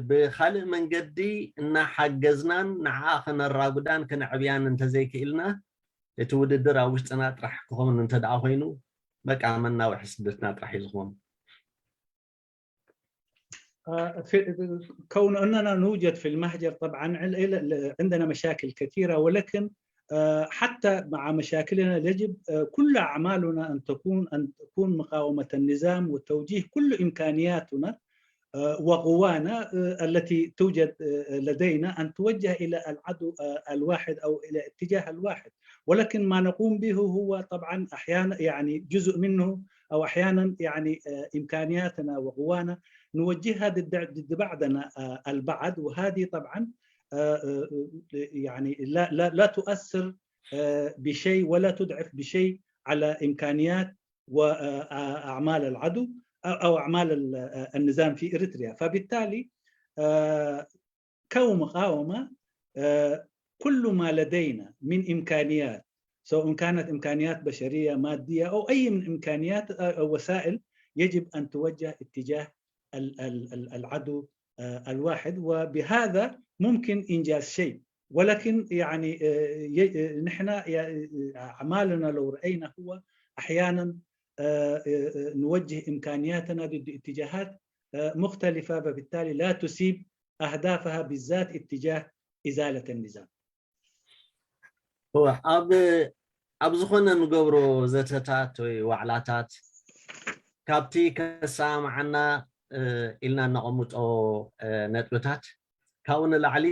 ብኻልእ መንገዲ እናሓገዝናን ንዓኣ ከነራጉዳን ከነዕብያን እንተዘይክኢልና እቲ ውድድር ኣብ ውሽጥና ጥራሕ ክኸውን እንተደኣ ኮይኑ በቃ መናውሒ ስደትና ጥራሕ እዩ ዝኸውን። كون أننا نوجد في المهجر طبعا عندنا مشاكل كثيرة، ولكن حتى مع مشاكلنا يجب كل أعمالنا أن تكون أن تكون مقاومة النظام وتوجيه كل إمكانياتنا آه، وقوانا، آه، التي توجد، آه، لدينا أن توجه إلى العدو، آه، الواحد أو إلى اتجاه الواحد. ولكن ما نقوم به هو طبعًا أحيانًا، يعني، جزء منه، أو أحيانًا، يعني، آه، إمكانياتنا وقوانا نوجهها ضد، ضد بعضنا، آه، البعض. وهذه طبعًا، آه، آه، يعني، لا، لا، لا تؤثر، آه، بشيء ولا تضعف بشيء على إمكانيات وأعمال العدو أو أعمال ال-، النظام في إريتريا. فبالتالي، آه، كمقاومة، آه، كل ما لدينا من إمكانيات، سواء كانت إمكانيات بشرية، مادية، أو أي من إمكانيات، آه، أو وسائل، يجب أن توجه اتجاه ال-، ال-، ال-، العدو، آه، الواحد، وبهذا ممكن إنجاز شيء. ولكن، يعني، آه، ي-، آه، نحن، يع-، أعمالنا لو رأينا هو أحيانًا، آه، آه، آه، نوجه إمكانياتنا ضد اتجاهات، آه، مختلفة، فبالتالي لا تصيب أهدافها، بالذات اتجاه إزالة النظام. እወ፣ ኣብ ኣብ ዝኾነ ንገብሮ ዘተታት ወይ ዋዕላታት ካብቲ ከሰማምዓና፣ እ፣ ኢልና እነቐምጦ፣ እ፣ ነጥብታት ካብኡ ንላዕሊ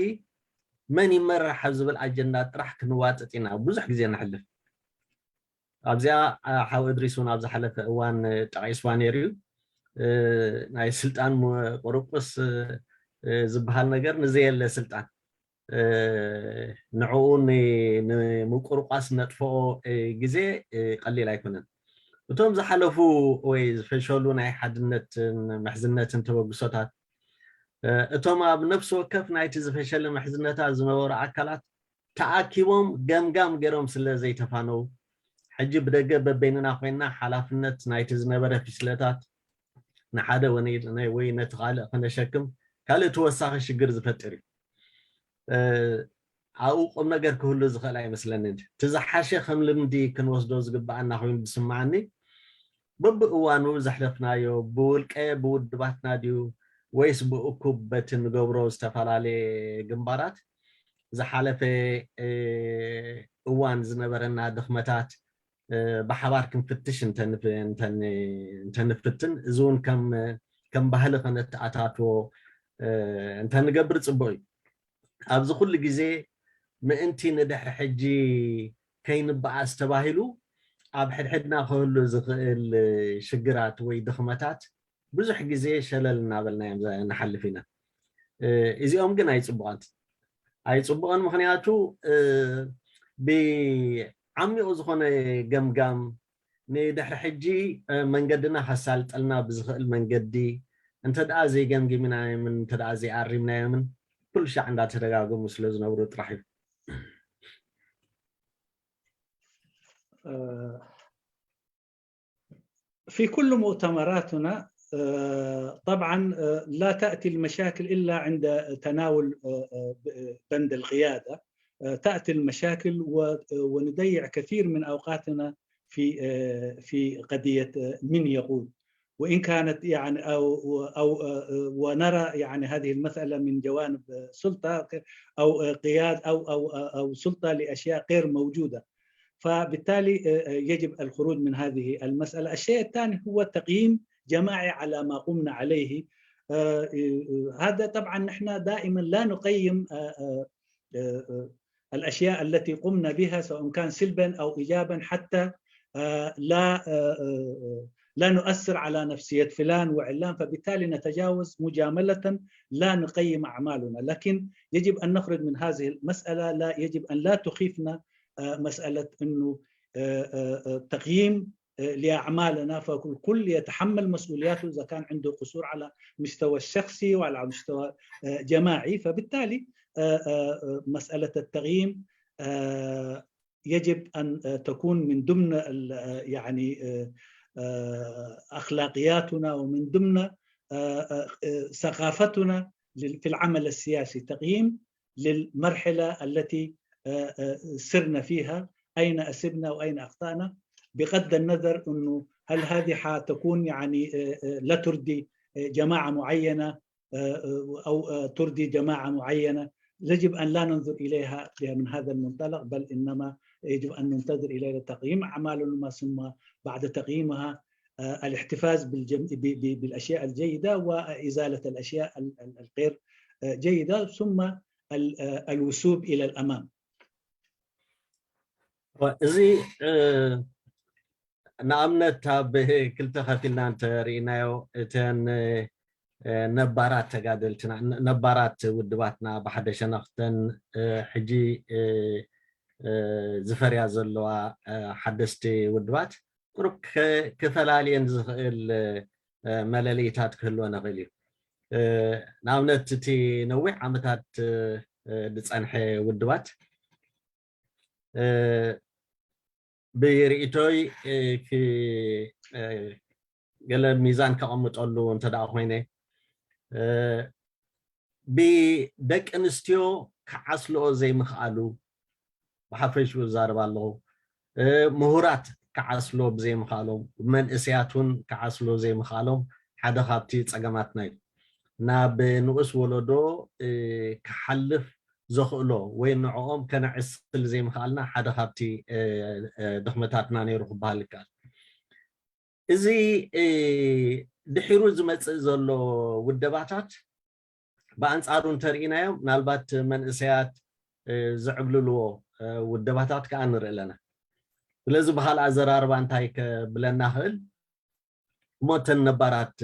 መን ይመርሕ ኣብ ዝብል ኣጀንዳ ጥራሕ ክንዋጥጥ ኢና ብዙሕ ግዜ ነሕልፍ። ኣብዚኣ፣ እ፣ ሓው እድሪስ እውን ኣብ ዝሓለፈ እዋን፣ እ፣ ጠቒስዋ ነይሩ እዩ። እ፣ ናይ ስልጣን ም-፣ ቁርቁስ፣ እ፣ እ፣ ዝበሃል ነገር ንዘየለ ስልጣን፣ እ፣ ንዕኡ ን-፣ ንምቁርቋስ ነጥፍኦ፣ እ፣ ግዜ፣ እ፣ ቀሊል ኣይኮነን። እቶም ዝሓለፉ ወይ ዝፈሸሉ ናይ ሓድነትን ምሕዝነትን ተበግሶታት፣ እ፣ እቶም ኣብ ነፍሲ ወከፍ ናይቲ ዝፈሸለ ምሕዝነታት ዝነበሩ ኣካላት ተኣኪቦም ገምጋም ገይሮም ስለ ዘይተፋነዉ፣ ሕጂ ብደገ በበይንና ኮይንና ሓላፍነት ናይቲ ዝነበረ ፊስለታት ንሓደ ወነ-፣ ወይ ነቲ ካልእ ከነሸክም ካልእ ተወሳኺ ሽግር ዝፈጥር እዩ። እ፣ ኣብኡ ቁም ነገር ክህሉ ዝኽእል ኣይመስለንን። እቲ ዝሓሸ ከም ልምዲ ክንወስዶ ዝግብኣና ኮይኑ ዝስምዓኒ፣ በብእዋኑ ዘሕለፍናዮ ብውልቀ ብውድባትና ድዩ ወይስ ብእኩብ በቲ ንገብሮ ዝተፈላለየ ግንባራት ዝሓለፈ፣ እ፣ እዋን ዝነበረና ድኽመታት፣ እ፣ ብሓባር ክንፍትሽ እንተንፍ-፣ እንተን-፣ እንተንፍትን፣ እዚ እውን ከም፣ ከም ባህሊ ከነተኣታትዎ፣ እ፣ እንተንገብር ጽቡቕ እዩ። ኣብዚ ኩሉ ግዜ ምእንቲ ንድሕሪ ሕጂ ከይንበኣስ ተባሂሉ ኣብ ሕድሕድና ክህሉ ዝኽእል ሽግራት ወይ ድኽመታት ብዙሕ ግዜ ሸለል እናበልናዮም ዘ-፣ ንሓልፍ ኢና። እ፣ እዚኦም ግን ኣይጽቡቓት-፣ ኣይጽቡቕን። ምኽንያቱ፣ እ፣ ብዓሚቑ ዝኾነ ገምጋም ንድሕሪ ሕጂ፣ እ፣ መንገድና ከሳልጠልና ብዝኽእል መንገዲ እንተ ደኣ ዘይገምጊምናዮምን እንተ ደኣ ዘይኣሪምናዮምን ኩሉ ሻዕ እንዳተደጋገሙ ስለ ዝነብሩ ጥራሕ እዩ። آه، في كل مؤتمراتنا، آه، طبعًا، آه، لا تأتي المشاكل إلا عند تناول، آه، آه، بند القيادة. آه، تأتي المشاكل و-، ونديع كثير من أوقاتنا في، آه، في قضية، آه، من يقود، وإن كانت، يعني، أو، أو، آه، ونرى، يعني، هذه المسألة من جوانب، آه، سلطة أو، آه، قياد أو، أو، آه، أو سلطة لأشياء غير موجودة. فبالتالي، آه، آه، يجب الخروج من هذه المسألة. الشيء الثاني هو تقييم جماعي على ما قمنا عليه. آه، آه، آه، هذا طبعًا نحن دائمًا لا نقيم، آه، آه، آه، آه، الأشياء التي قمنا بها، سواء كان سلبًا أو إيجابًا، حتى، آه، لا، آه، آه، آه، لا نؤثر على نفسية فلان وعلان، فبالتالي نتجاوز مجاملة لا نقيم أعمالنا. لكن يجب أن نخرج من هذه المسألة، لا، يجب أن لا تخيفنا، آه، مسألة إنه، آه، آه، آه، تقييم، آه، لأعمالنا، فالكل يتحمل مسؤولياته إذا كان عنده قصور على مستوى الشخصي وعلى مستوى، آه، جماعي. فبالتالي، آه، آه، آه، مسألة التقييم، آه، يجب أن، آه، تكون من ضمن ال-، آه، يعني، آه، آه، أخلاقياتنا، ومن ضمن، آه، آه، آه، ثقافتنا لل-، في العمل السياسي، تقييم للمرحلة التي، آه، آه، سرنا فيها، أين أسبنا وأين أخطأنا، بغض النظر إنه هل هذه حتكون، يعني، آه، آه، لا ترضي، آه، جماعة معينة، آه، آه، أو، آه، ترضي جماعة معينة. يجب أن لا ننظر إليها من هذا المنطلق، بل إنما يجب أن ننتظر إليها تقييم أعمالنا، ثم بعد تقييمها، الاحتفاز بالأشياء الجيدة وإزالة الأشياء الغير جيدة، ثم الوثوب إلى الأمام. እዚ ንኣብነት ኣብ ክልተ ከፊልና እንተርኢናዮ እተን ነባራት ተጋደልትና ነባራት ውድባትና ብሓደ ሸነኽተን ሕጂ ዝፈርያ ዘለዋ ሓደስቲ ውድባት ቁሩብ ክፈላልየን ዝኽእል መለለይታት ክህልወን ይኽእል እዩ። ንኣብነት እቲ ነዊሕ ዓመታት ዝፀንሐ ውድባት ብርእይቶይ ገለ ሚዛን ከቐምጠሉ እንተ ደኣ ኮይነ ብደቂ ኣንስትዮ ክዓስልኦ ዘይምኽኣሉ ብሓፈሽኡ እዛረብ ኣለኹ። ምሁራት ክዓስሎ ብዘይምኽኣሎም፣ መንእሰያት እውን ክዓስሎ ዘይምኽኣሎም ሓደ ካብቲ ጸገማትና እዩ። ናብ ንኡስ ወለዶ ክሓልፍ ዘኽእሎ ወይ ንዕኦም ከነዕስል ዘይምኽኣልና ሓደ ካብቲ ድኽመታትና ነይሩ ክበሃል ይከኣል። እዚ ድሒሩ ዝመጽእ ዘሎ ውደባታት ብኣንጻሩ እንተርኢናዮ ምናልባት መንእሰያት ዝዕብልልዎ ውደባታት ከዓ ንርኢ ኣለና። ስለዚ ብካልእ ኣዘራርባ እንታይ ከብለና ክእል እሞ እተን ነባራት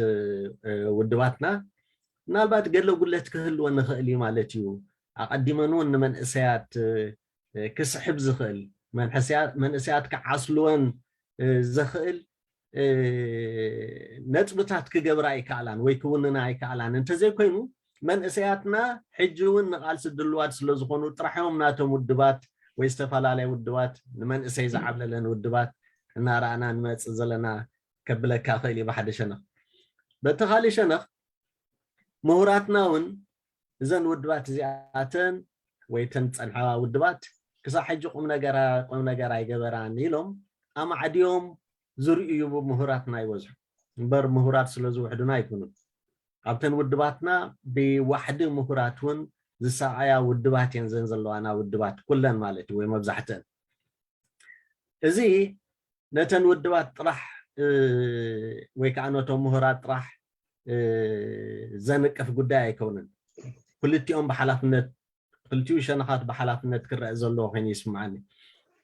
ውድባትና ምናልባት ገለ ጉለት ክህልወን ንኽእል እዩ ማለት እዩ። ኣቐዲመን እውን ንመንእሰያት ክስሕብ ዝኽእል መንእሰያት ክዓስልወን ዘኽእል ነጥብታት ክገብራ ኣይከኣላን ወይ ክውንና ኣይከኣላን። እንተዘይኮይኑ መንእሰያትና ሕጂ እውን ንቓልሲ ድልዋት ስለ ዝኾኑ ጥራሕ እዮም ናቶም ውድባት ወይ ዝተፈላለያ ውድባት ንመንእሰይ ዝዓብለለን ውድባት እናረኣና ንመፅእ ዘለና ከብለካ ክእል እዩ ብሓደ ሸነኽ። በቲ ካሊእ ሸነኽ ምሁራትና እውን እዘን ውድባት እዚኣተን ወይ ተን ዝፀንሓዋ ውድባት ክሳብ ሕጂ ቁም ነገር ቁም ነገር ኣይገበራን ኢሎም ኣማዕድዮም ዝርእዩ ምሁራትና ይበዝሑ እምበር ምሁራት ስለ ዝውሕዱና ኣይኮኑን። ኣብተን ውድባትና ብዋሕዲ ምሁራት እውን ዝሰዓያ ውድባት እየን ዘን ዘለዋና ውድባት ኩለን ማለት እዩ ወይ መብዛሕተን። እዚ ነተን ውድባት ጥራሕ ወይ ከዓ ነቶም ምሁራት ጥራሕ ዘንቅፍ ጉዳይ ኣይከውንን። ክልቲኦም ብሓላፍነት ክልቲኡ ሸነኻት ብሓላፍነት ክረአ ዘለዎ ኮይኑ ይስምዓኒ።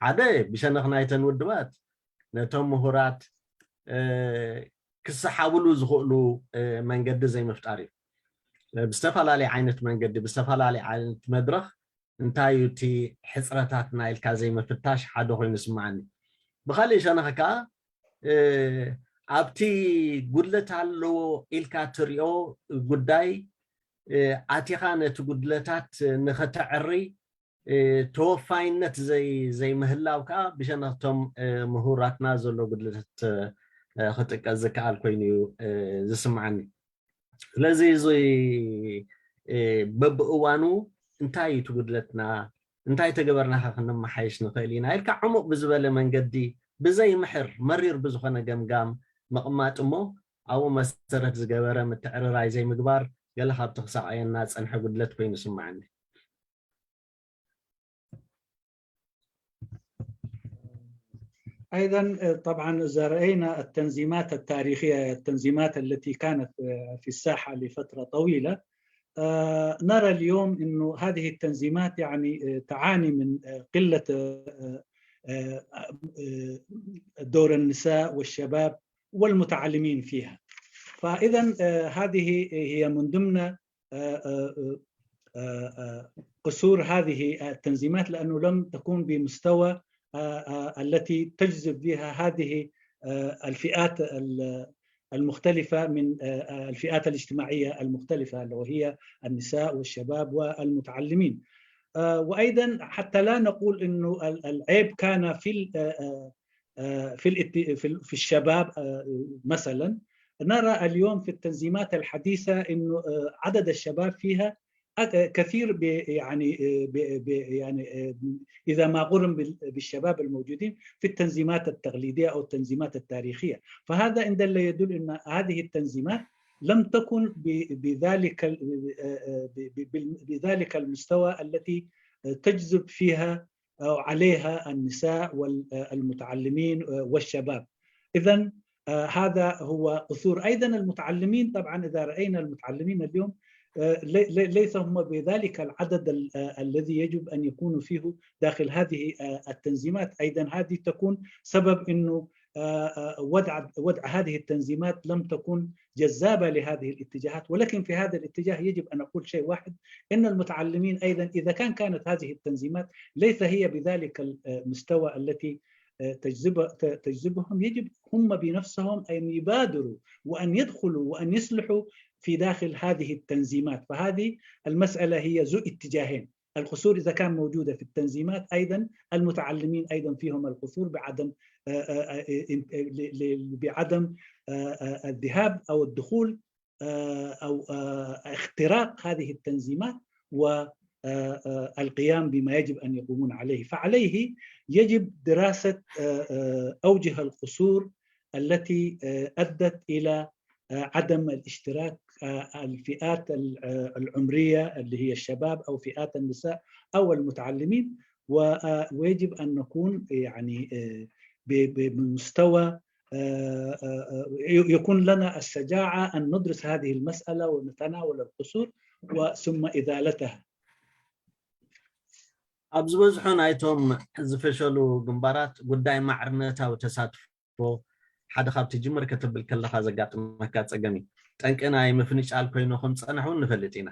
ሓደ ብሸነኽ ናይተን ውድባት ነቶም ምሁራት ክሰሓብሉ ዝኽእሉ መንገዲ ዘይምፍጣር እዩ። ብዝተፈላለየ ዓይነት መንገዲ ብዝተፈላለየ ዓይነት መድረኽ እንታይ እዩ እቲ ሕፅረታትና ኢልካ ዘይምፍታሽ ሓደ ኮይኑ ይስምዓኒ። ብካሊእ ሸነኽ ከዓ ኣብቲ ጉድለት ኣለዎ ኢልካ ትሪኦ ጉዳይ ኣቲኻ ነቲ ጉድለታት ንኸተዕሪ ተወፋይነት ዘይምህላው ከዓ ብሸነኽቶም ምሁራትና ዘሎ ጉድለታት ክጥቀስ ዝከኣል ኮይኑ እዩ ዝስምዓኒ። ስለዚ እዚ በብእዋኑ እንታይ እዩ እቲ ጉድለትና እንታይ ተገበርናኸ ክንመሓየሽ ንኽእል ኢና ኢልካ ዕሙቕ ብዝበለ መንገዲ ብዘይምሕር መሪር ብዝኾነ ገምጋም ምቕማጥ እሞ ኣብኡ መሰረት ዝገበረ ምትዕርራይ ዘይምግባር ገለ ካብቲ ክሳቐየና ዝፀንሐ ጉድለት ኮይኑ ይስምዓኒ። أيضا طبعا إذا رأينا التنظيمات التاريخية التنظيمات التي كانت في الساحة لفترة طويلة نرى اليوم أنه هذه التنظيمات يعني تعاني من قلة دور النساء والشباب والمتعلمين فيها. فإذا هذه هي من ضمن قصور هذه التنظيمات لأنه لم تكون بمستوى التي تجذب بها هذه الفئات المختلفة من الفئات الاجتماعية المختلفة وهي النساء والشباب والمتعلمين. وأيضا حتى لا نقول أنه العيب كان في في في الشباب مثلا نرى اليوم في التنظيمات الحديثة أنه عدد الشباب فيها كثير يعني يعني اذا ما قرن بالشباب الموجودين في التنظيمات التقليديه او التنظيمات التاريخيه، فهذا ان دل يدل ان هذه التنظيمات لم تكن بذلك بذلك المستوى التي تجذب فيها او عليها النساء والمتعلمين والشباب. اذا آه، هذا هو قصور. أيضًا المتعلمين، طبعًا إذا رأينا المتعلمين اليوم، آه، لي-، لي-، ليس هم بذلك العدد ال-، آه، الذي يجب أن يكونوا فيه داخل هذه، آه، التنظيمات. أيضًا هذه تكون سبب إنه، آه، آه، وضع، وضع هذه التنظيمات لم تكن جذابة لهذه الاتجاهات، ولكن في هذا الاتجاه يجب أن أقول شيء واحد، إن المتعلمين أيضًا إذا كان، كانت هذه التنظيمات ليس هي بذلك المستوى التي، آه، تجذب-، ت-، تجذبهم، يجب هم بنفسهم أن يبادروا وأن يدخلوا وأن يصلحوا في داخل هذه التنظيمات. فهذه المسألة هي ذو اتجاهين. القصور إذا كان موجودة في التنظيمات، أيضًا المتعلمين أيضًا فيهم القصور بعدم، آه، آه، آه، ل-، ل-، بعدم، آه، آه، الذهاب أو الدخول، آه، أو، آه، اختراق هذه التنظيمات و، آه، آه، القيام بما يجب أن يقومون عليه. فعليه يجب دراسة، آه، آه، أوجه القصور التي، آه، أدت إلى، آه، عدم الاشتراك، آه، الفئات ال-، آه، العمرية اللي هي الشباب أو فئات النساء أو المتعلمين، و-، آه، ويجب أن نكون يعني، آه، ب-، ب-، بمستوى، آه، آه، آه، ي-، يكون لنا الشجاعة أن ندرس هذه المسألة ونتناول القصور وثم إزالتها. ኣብ ዝበዝሑ ናይቶም ዝፈሸሉ ግንባራት ጉዳይ ማዕርነታዊ ተሳትፎ ሓደ ካብቲ ጅምር ከተብል ከለኻ ዘጋጥመካ ጸገም እዩ። ጠንቂ ናይ ምፍንጫል ኮይኑ ከም ዝጸንሐ እውን ንፈልጥ ኢና።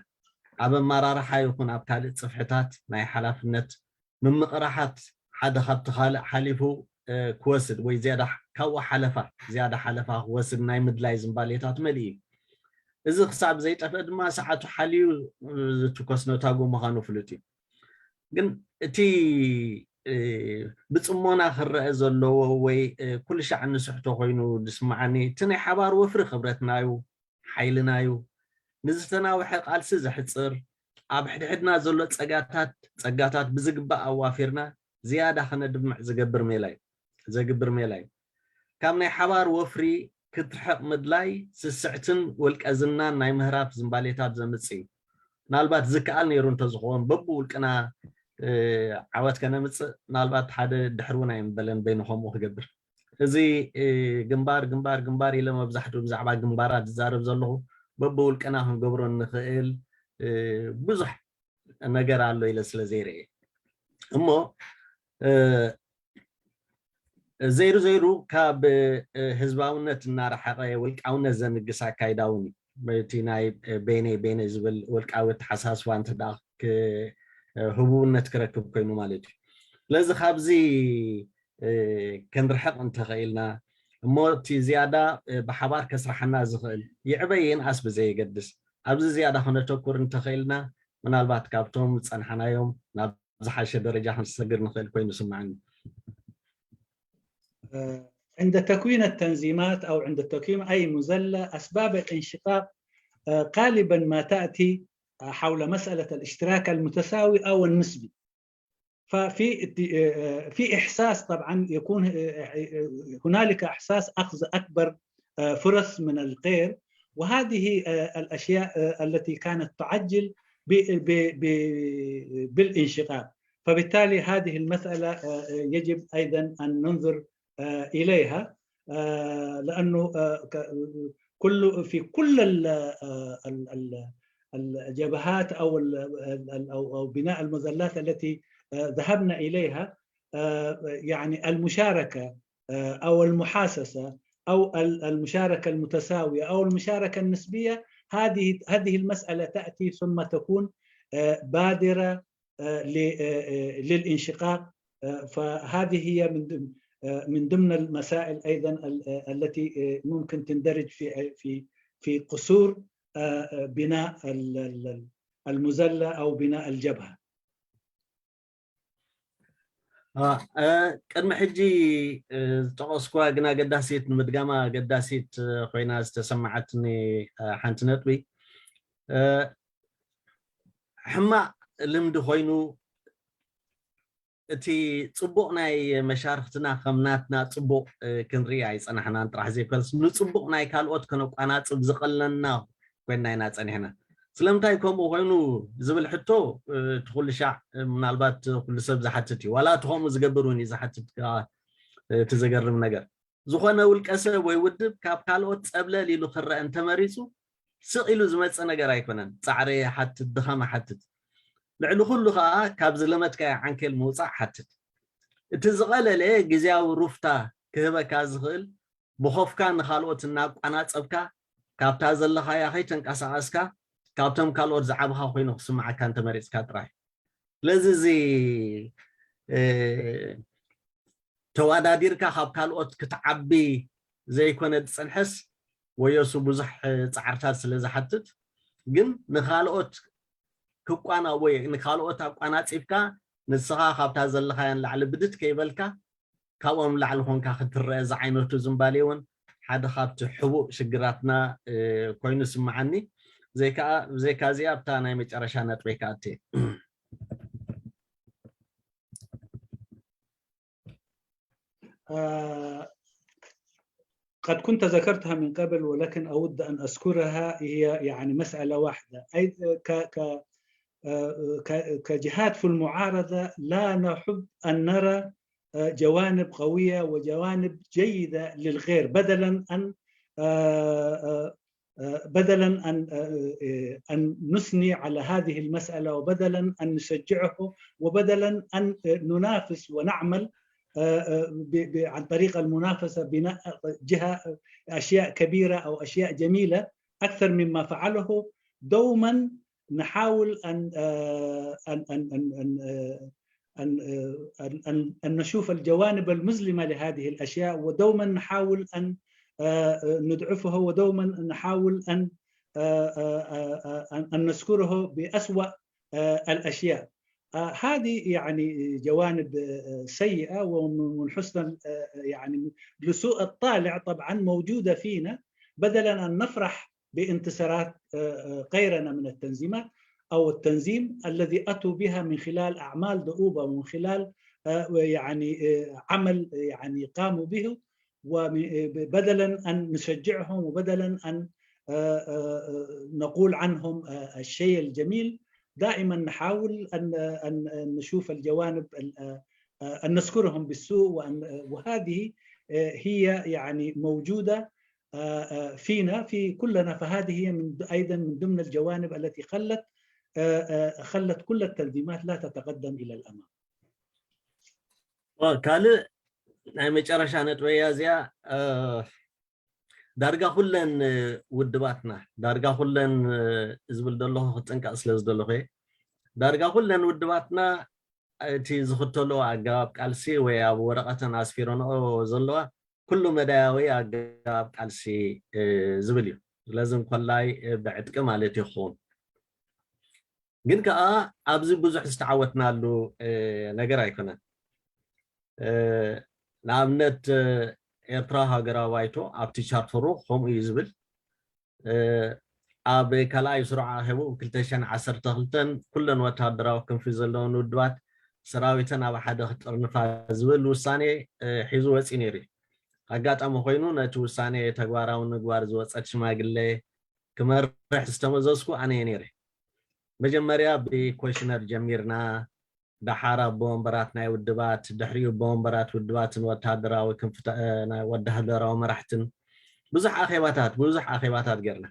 ኣብ ኣመራርሓ ይኹን ኣብ ካልእ ጽፍሕታት ናይ ሓላፍነት ምምቕራሓት ሓደ ካብቲ ካልእ ሓሊፉ፣ እ፣ ክወስድ ወይ ዝያዳ ሕ-፣ ካብኡ ሓለፋ፣ ዝያዳ ሓለፋ ክወስድ ናይ ምድላይ ዝንባሌታት መሊኡ እዩ። እዚ ክሳብ ዘይጠፍእ ድማ ሰዓቱ ሓልዩ፣ እ፣ ዝትኮስ ነታጉ ምዃኑ ፍሉጥ እዩ። ግን እቲ፣ እ፣ ብጽሞና ክረአ ዘለዎ ወይ፣ እ፣ ኩሉ ሻዕ ንስሕቶ ኮይኑ ዝስምዓኒ፣ እቲ ናይ ሓባር ወፍሪ ክብረትና እዩ፣ ሓይልና እዩ። ንዝተናውሐ ቃልሲ ዘሕጽር፣ ኣብ ሕድሕድና ዘሎ ጸጋታት፣ ጸጋታት ብዝግባእ ኣዋፊርና ዝያዳ ከነድምዕ ዝገብር ሜላ እዩ፣ ዘግብር ሜላ እዩ። ካብ ናይ ሓባር ወፍሪ ክትርሕቕ ምድላይ ስስዕትን ወልቀ ዝናን ናይ ምህራፍ ዝንባሌታት ዘምጽእ እዩ። ምናልባት ዝከኣል ነይሩ እንተዝኸውን በብውልቅና፣ እ፣ ዓወት ከነምጽእ ምናልባት ሓደ ድሕር እውን ኣይምበለን በይኑ ከምኡ ክገብር። እዚ፣ እ፣ ግንባር፣ ግንባር፣ ግንባር ኢለ መብዛሕትኡ ብዛዕባ ግንባራት ዝዛረብ ዘለኹ በብውልቅና ክንገብሮ እንኽእል፣ እ፣ ብዙሕ ነገር ኣሎ ኢለ ስለ ዘይርእየ እሞ፣ እ፣ ዘይሩ ዘይሩ ካብ፣ እ፣ ህዝባውነት እናረሓቐ ውልቃውነት ዘንግስ ኣካይዳ እውን እዩ። እቲ ናይ፣ እ፣ በይነይ በይነይ ዝብል ውልቃዊ ኣተሓሳስባ እንተ ደኣ ክ-፣ እ፣ ህቡብነት ክረክብ ኮይኑ ማለት እዩ። ስለዚ ካብዚ፣ እ፣ ክንርሕቕ እንተኽኢልና እሞ እቲ ዝያዳ፣ እ፣ ብሓባር ከስርሓና ዝኽእል ይዕበ ይንኣስ ብዘየገድስ ኣብዚ ዝያዳ ክነተኩር እንተኽኢልና ምናልባት ካብቶም ዝጸንሓናዮም ናብ ዝሓሸ ደረጃ ክንሰግር ንኽእል ኮይኑ ይስምዓኒ። آه، عند تكوين التنظيمات أو عند تكوين أي مزلة، أسباب الانشقاق، آه، غالبًا ما تأتي، آه، حول مسألة الاشتراك المتساوي أو النسبي. ففي ات-، آه، في إحساس طبعًا يكون، آه، آه، هنالك إحساس أخذ أكبر، آه، فرص من الغير، وهذه، آه، الأشياء، آه، التي كانت تعجل ب-، ب-، ب-، بالانشقاق. فبالتالي هذه المسألة، آه، يجب أيضًا أن ننظر، آه، إليها، آه، لأنه، آه، ك-، كل، في كل ال-، آه، ال-، ال-، الجبهات أو ال-، ال-، أو، أو بناء المظلات التي، آه، ذهبنا إليها، آه، يعني المشاركة، آه، أو المحاسسة أو ال-، المشاركة المتساوية أو المشاركة النسبية، هذه، هذه المسألة تأتي ثم تكون، آه، بادرة، آه، ل-، آه، آه، للانشقاق. آه، فهذه هي من ضمن، آه، من ضمن المسائل أيضًا ال-، آه، التي، آه، ممكن تندرج في، في، في قصور، آه، آه، بناء ال-، ال-، ال-، المزلة أو بناء الجبهة. አ፣ እ፣ ቅድሚ ሕጂ፣ እ፣ ዝጠቐስኩዋ ግን ኣገዳሲት፣ ንምድጋማ ኣገዳሲት፣ እ፣ ኮይና ዝተሰማዓትኒ፣ እ፣ ሓንቲ ነጥቢ፣ እ፣ ሕማቕ ልምዲ ኮይኑ እቲ ጽቡቕ ናይ መሻርኽትና ከም ናትና ጽቡቕ፣ እ፣ ክንርኢ ኣይጸናሕናን ጥራሕ ዘይኮነስ ንጽቡቕ ናይ ካልኦት ከነቋናጽብ ዝቐለና ኮይና ኢና ጸኒሕና። ስለምንታይ ከምኡ ኮይኑ ዝብል ሕቶ፣ እ፣ እቲ ኩሉ ሻዕ፣ እ፣ ምናልባት ኩሉ ሰብ ዝሓትት እዩ። ዋላ እቲ ከምኡ ዝገብር እውን እዩ ዝሓትት ከኣ፣ እ፣ እቲ ዘገርም ነገር። ዝኾነ ውልቀ ሰብ ወይ ውድብ ካብ ካልኦት ጸብለል ኢሉ ክረአ እንተመሪጹ፣ ስቕ ኢሉ ዝመጽእ ነገር ኣይኮነን። ጻዕሪ ይሓትት፣ ድኻም ይሓትት። ልዕሊ ኩሉ ከኣ ካብ ዝለመድካዮ ዓንኬል ምውጻእ ሓትት። እቲ ዝቐለለ ግዝያዊ ሩፍታ ክህበካ ዝኽእል፣ ብኾፍካ ንኻልኦት እናቋናጸብካ፣ ካብታ ዘለኻያ ከይተንቀሳቐስካ፣ ካብቶም ካልኦት ዝዓብኻ ኮይኑ ክስምዓካ እንተመሪጽካ ጥራይ። ስለዚ እዚ ተዋዳዲርካ ካብ ካልኦት ክትዓቢ ዘይኮነ ዝጸንሐስ፣ ወዮሱ ብዙሕ ጻዕርታት ስለ ዝሓትት፣ ግን ንኻልኦት ክቋና ወይ ንኻልኦት ኣቋናጺብካ፣ ንስኻ ካብታ ዘለኻያ ንላዕሊ ብድት ከይበልካ፣ ካብኦም ላዕሊ ኮንካ ክትረአ ዝዓይነቱ ዝምባሌ እውን ሓደ ካብቲ ሕቡእ ሽግራትና ኮይኑ ስምዓኒ። ብዘይካ እዚኣ ኣብታ ናይ መጨረሻ ነጥበይ ክኣቲ። قد كنت ذكرتها من قبل، ولكن أود أن أذكرها. هي يعني مسألة واحدة. أي ك ك كجهات في المعارضة لا نحب أن نرى جوانب قوية وجوانب جيدة للغير، بدلا أن بدلا أن أن نثني على هذه المسألة، وبدلا أن نشجعه، وبدلا أن ننافس ونعمل عن طريق المنافسة بناء جهة أشياء كبيرة أو أشياء جميلة أكثر مما فعله. دوما نحاول أن أن أن أن أن أن أن أن نشوف الجوانب المظلمة لهذه الأشياء، ودوما نحاول أن نضعفها، ودوما نحاول أن أن نذكره بأسوأ الأشياء. هذه يعني جوانب سيئة ومن حسن يعني لسوء الطالع طبعا موجودة فينا، بدلا أن نفرح بانتصارات غيرنا من التنظيمات أو التنظيم الذي أتوا بها من خلال أعمال دؤوبة ومن خلال يعني عمل يعني قاموا به، وبدلا أن نشجعهم وبدلا أن نقول عنهم الشيء الجميل، دائما نحاول أن نشوف الجوانب، أن نذكرهم بالسوء، وهذه هي يعني موجودة فينا، في كلنا. فهذه هي من أيضا من ضمن الجوانب التي خلت خلت كل التنظيمات لا تتقدم إلى الأمام. ካልእ ናይ መጨረሻ ነጥበያ እዚኣ ዳርጋ ኩለን ውድባትና ዳርጋ ኩለን ዝብል ዘለኹ ክጥንቀቕ ስለ ዝደለኹ ዳርጋ ኩለን ውድባትና እቲ ዝኽተልኦ ኣገባብ ቃልሲ ወይ ኣብ ወረቐተን ኣስፊረንኦ ዘለዋ ኩሉ መዳያዊ ኣገባብ ቃልሲ ዝብል እዩ። ስለዚ እንኮላይ ብዕጥቂ ማለት ይኸውን። ግን ከዓ ኣብዚ ብዙሕ ዝተዓወትናሉ ነገር ኣይኮነን። ንኣብነት ኤርትራ ሃገራዊ ባይቶ ኣብቲ ቻርተሩ ከምኡ እዩ ዝብል። ኣብ ካልኣይ ስሩዕ ኣኼቡ ብ ክልተ ሽሕን ዓሰርተ ክልተን ኩለን ወታደራዊ ክንፊ ዘለውን ውድባት ሰራዊተን ኣብ ሓደ ክጥርንፋ ዝብል ውሳኔ ሒዙ ወፂኡ ነይሩ እዩ። ኣጋጣሚ ኮይኑ ነቲ ውሳኔ ተግባራዊ ንምግባር ዝወፀት ሽማግሌ ክመርሕ ዝተመዘዝኩ ኣነ እየ ነይረ። መጀመርያ ብኮሽነር ጀሚርና፣ ደሓር ኣቦ ወንበራት ናይ ውድባት፣ ድሕሪኡ ኣቦ ወንበራት ውድባትን ወታደራዊ ክንፍታ ናይ ወታደራዊ መራሕትን ብዙሕ ኣኼባታት ብዙሕ ኣኼባታት ጌርና።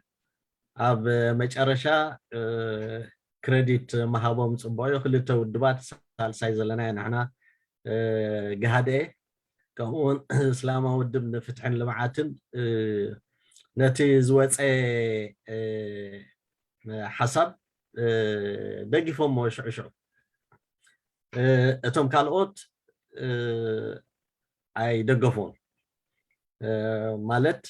ኣብ መጨረሻ ክረዲት ምሃቦም ፅቡቕ እዩ። ክልተ ውድባት ሳልሳይ ዘለናዮ ንሕና ግሃድኤ ከምኡውን እስላማዊ ውድብ ንፍትሕን ልምዓትን ነቲ ዝወፀ ሓሳብ ደጊፎሞ ሽዑ ሽዑ እቶም ካልኦት ኣይደገፉን። ማለት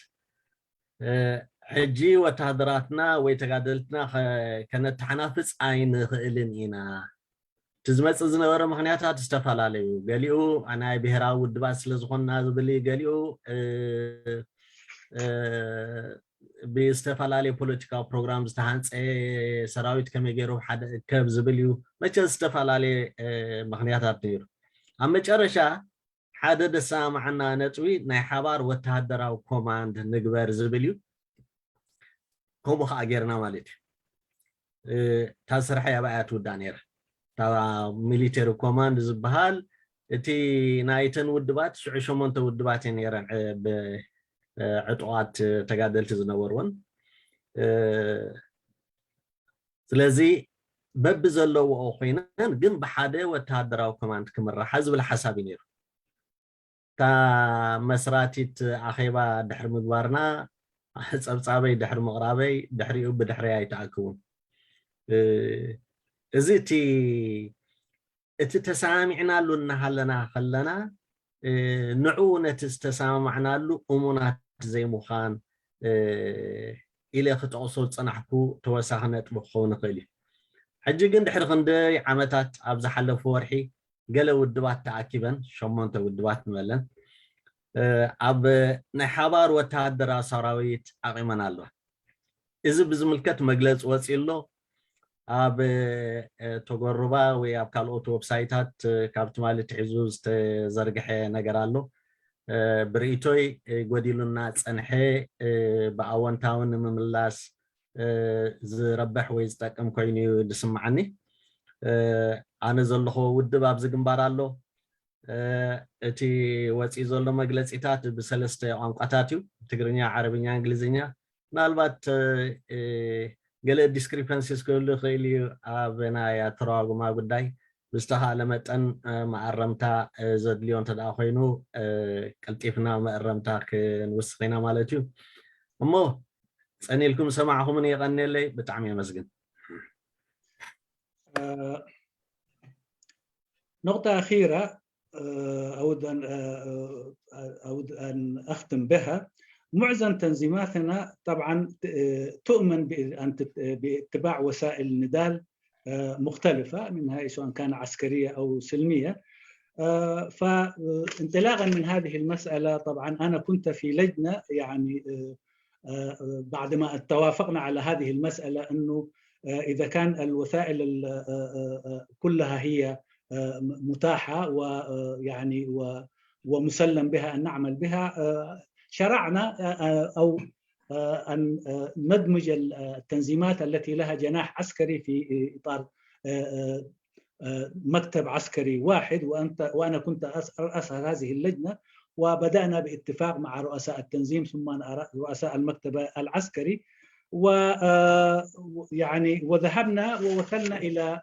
ሕጂ ወታደራትና ወይ ተጋደልትና ከነተሓናፍፅ ኣይንኽእልን ኢና። እቲ ዝመፅእ ዝነበረ ምኽንያታት ዝተፈላለዩ፣ ገሊኡ ናይ ብሄራዊ ውድባት ስለ ዝኾንና ዝብል፣ ገሊኡ ብዝተፈላለየ ፖለቲካዊ ፕሮግራም ዝተሃንፀ ሰራዊት ከመይ ገይሩ ሓደ እከብ ዝብል እዩ። መቸ ዝተፈላለየ ምኽንያታት ነይሩ። ኣብ መጨረሻ ሓደ ደሰማማዓና ነጥቢ ናይ ሓባር ወተሃደራዊ ኮማንድ ንግበር ዝብል እዩ። ከምኡ ከዓ ጌርና ማለት እዩ። እታ ስራሕ ያባያ ትውዳእ ነይራ። እታ ሚሊተሪ ኮማንድ ዝበሃል እቲ ናይተን ውድባት ሽዑ ሸሞንተ ውድባት እየን ነይረን ዕጡቓት ተጋደልቲ ዝነበርወን። ስለዚ በቢ ዘለዎኦ ኮይነን ግን ብሓደ ወተሃደራዊ ኮማንድ ክምራሓ ዝብል ሓሳብ እዩ ነይሩ። እታ መስራቲት ኣኼባ ድሕሪ ምግባርና፣ ጸብጻበይ ድሕሪ ምቕራበይ፣ ድሕሪኡ ብድሕረይ ኣይተኣክቡን። እዚ እቲ እቲ ተሰማሚዕናሉ እናሃለና ከለና ንዑ ነቲ ዝተሰማማዕናሉ እሙናት ዘይምዃን ኢለ ክጠቕሶ ዝጸናሕኩ ተወሳኺ ነጥቢ ክኸውን ይኽእል እዩ። ሕጂ ግን ድሕሪ ክንደይ ዓመታት ኣብ ዝሓለፉ ወርሒ ገለ ውድባት ተኣኪበን፣ ሸሞንተ ውድባት ንበለን፣ ኣብ ናይ ሓባር ወተሃደራዊ ሰራዊት ኣቒመን ኣለዋ። እዚ ብዝምልከት መግለፂ ወፂኡ ኣሎ። ኣብ ተጎርባ ወይ ኣብ ካልኦት ዌብሳይታት ካብ ትማሊ ትሒዙ ዝተዘርግሐ ነገር ኣሎ። ብርእይቶይ ጎዲሉና ፀንሐ፣ ብኣወንታዊ ንምምላስ ዝረብሕ ወይ ዝጠቅም ኮይኑ እዩ ዝስምዓኒ። ኣነ ዘለኹ ውድብ ኣብዚ ግንባር ኣሎ። እቲ ወፂኡ ዘሎ መግለፂታት ብሰለስተ ቋንቋታት እዩ፣ ትግርኛ፣ ዓረብኛ፣ እንግሊዝኛ። ምናልባት ገለ ዲስክሪፐንሲስ ክህሉ ይኽእል እዩ ኣብ ናይ ኣተረጓጉማ ጉዳይ። ብዝተኻእለ መጠን መኣረምታ ዘድልዮ እንተ ደኣ ኮይኑ ቀልጢፍና መእረምታ ክንውስኽ ኢና ማለት እዩ። እሞ ጸኒልኩም ሰማዕኹምን የቐንየለይ፣ ብጣዕሚ የመስግን። نقطة أخيرة أود أن أود أن أختم بها. معظم تنظيماتنا طبعا تؤمن بأن باتباع وسائل النضال مختلفة، منها سواء كان عسكرية أو سلمية. فانطلاقا من هذه المسألة، طبعا أنا كنت في لجنة، يعني بعد ما توافقنا على هذه المسألة أنه إذا كان الوسائل كلها هي متاحة ويعني ومسلم بها أن نعمل بها، شرعنا أو أن ندمج التنظيمات التي لها جناح عسكري في إطار مكتب عسكري واحد، وأنت وأنا كنت أرأس هذه اللجنة، وبدأنا باتفاق مع رؤساء التنظيم ثم رؤساء المكتب العسكري، و يعني وذهبنا ووصلنا إلى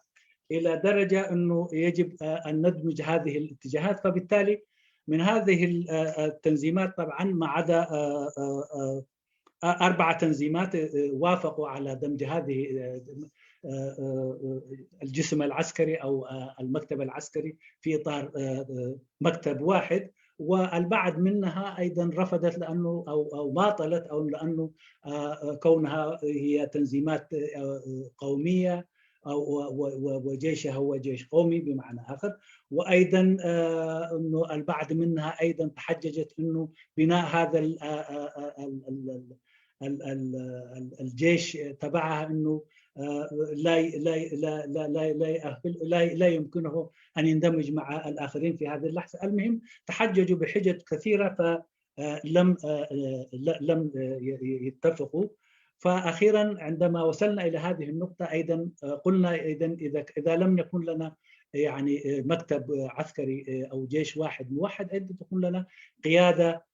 إلى درجة أنه يجب أن ندمج هذه الاتجاهات. فبالتالي من هذه التنظيمات طبعا ما عدا أربع تنظيمات وافقوا على دمج هذه الجسم العسكري أو المكتب العسكري في إطار مكتب واحد، والبعض منها أيضا رفضت لأنه أو أو ماطلت أو لأنه كونها هي تنظيمات قومية أو وجيشها هو جيش قومي بمعنى آخر. وأيضا أنه البعض منها أيضا تحججت أنه بناء هذا الجيش تبعها أنه لا لا لا لا لا لا يمكنه ان يندمج مع الاخرين في هذه اللحظه. المهم تحججوا بحجج كثيره فلم لم يتفقوا. فاخيرا عندما وصلنا الى هذه النقطه ايضا قلنا ايضا اذا اذا لم يكن لنا يعني مكتب عسكري او جيش واحد موحد، ايضا تكون لنا قياده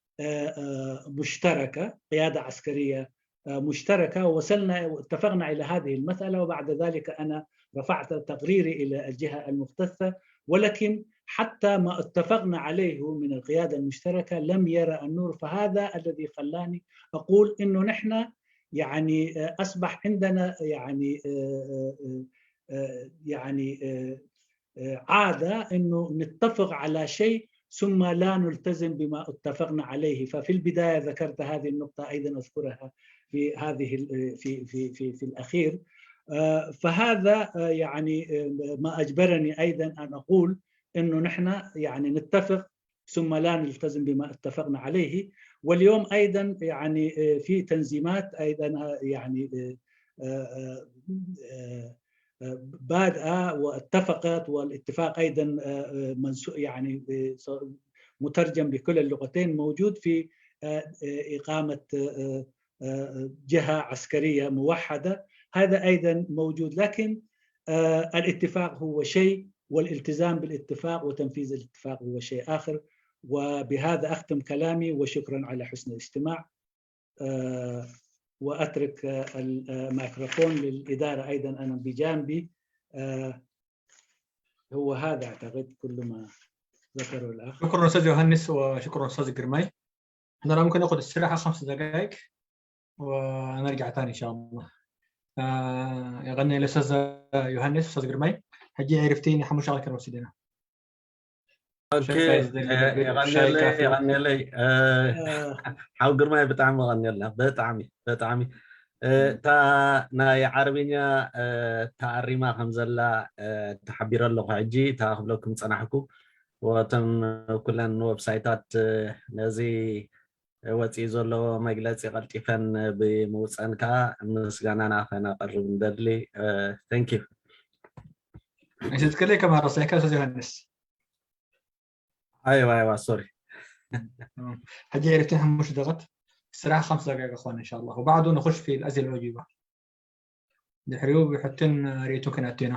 مشتركه، قياده عسكريه مشتركه. وصلنا واتفقنا الى هذه المساله، وبعد ذلك انا رفعت تقريري الى الجهه المختصه، ولكن حتى ما اتفقنا عليه من القياده المشتركه لم يرى النور. فهذا الذي خلاني اقول انه نحن يعني اصبح عندنا يعني يعني عاده انه نتفق على شيء ثم لا نلتزم بما اتفقنا عليه. ففي البدايه ذكرت هذه النقطه، ايضا اذكرها في هذه في في في في الاخير. فهذا يعني ما اجبرني ايضا ان اقول انه نحن يعني نتفق ثم لا نلتزم بما اتفقنا عليه. واليوم ايضا يعني في تنظيمات ايضا يعني بادئه واتفقت، والاتفاق ايضا يعني مترجم بكل اللغتين موجود في اقامه جهه عسكريه موحده. هذا ايضا موجود، لكن الاتفاق هو شيء والالتزام بالاتفاق وتنفيذ الاتفاق هو شيء آخر. وبهذا أختم كلامي، وشكرا على حسن الاستماع. آه، وأترك الميكروفون للإدارة أيضا، أنا بجانبي. آه، هو هذا أعتقد كل ما ذكره الأخ. شكرا أستاذ يوهانس وشكرا أستاذ جرماي. احنا ممكن ناخذ استراحة خمس دقائق ونرجع ثاني إن شاء الله. آه، የቐንየለይ ኡስታዝ ዮሃንስ፣ ኡስታዝ ግርማይ። ሕጂ ዕርፍቲ ናይ ሓሙሽተ ደቂቕ ክንወስድ ኢና። ኦኬ፣ የቐንየለይ፣ የቐንየለይ። ሓው ግርማይ ብጣዕሚ የቐንየልና፣ ብጣዕሚ፣ ብጣዕሚ። እታ ናይ ዓረብኛ ተኣሪማ ከም ዘላ ተሓቢረ ኣለኹ። ሕጂ እታ ክብለኩም ጸናሕኩ። ወቶም ኩለን ዌብሳይታት ነዚ ወፂኡ ዘሎ መግለፂ ቀልጢፈን ብምውፀን ከዓ ምስጋናና ከነቐርብ እንደሊ። Thank you። ኣይሰትከለይ ከማ ረሳይካ ኡስታዝ ዮሃንስ። ኣይዋ ኣይዋ ሶሪ። ሕጂ ዕርፍቲ ሓሙሽተ ደቂቕ ስራሕ خمس دقائق أخوان إن شاء الله وبعده نخش في الأسئلة والأجوبة. ድሕሪኡ ብሕትን ርእይቶን ክንኣቱ ኢና።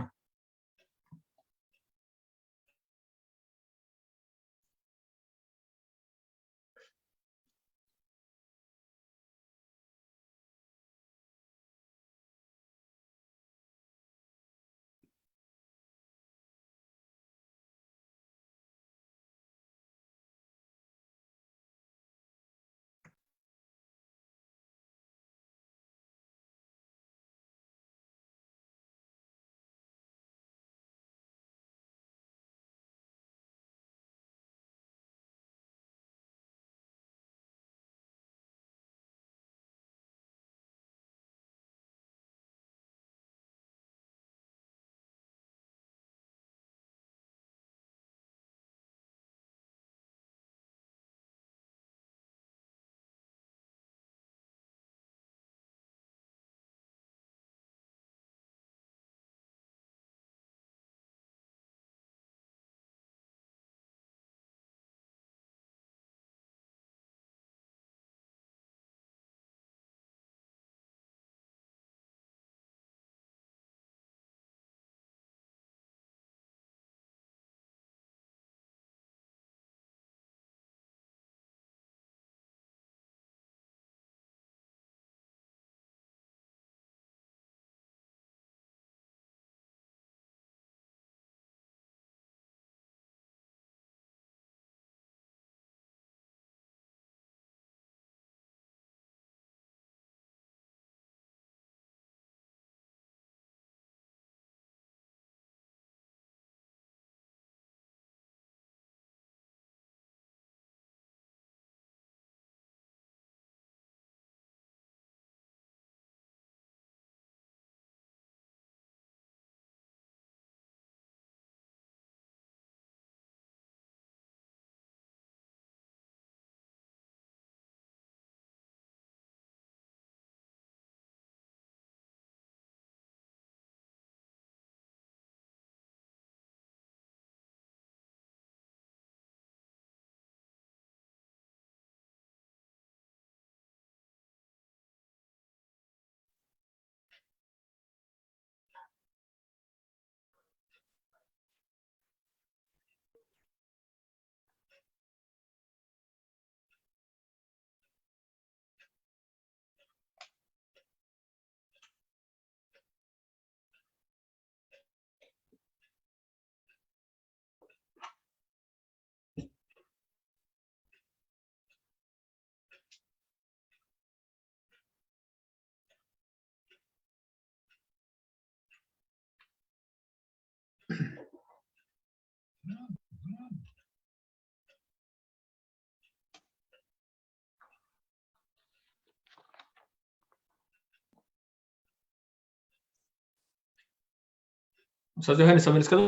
ኡስታዝ ዮሃንስ ተመልስካ ዶ?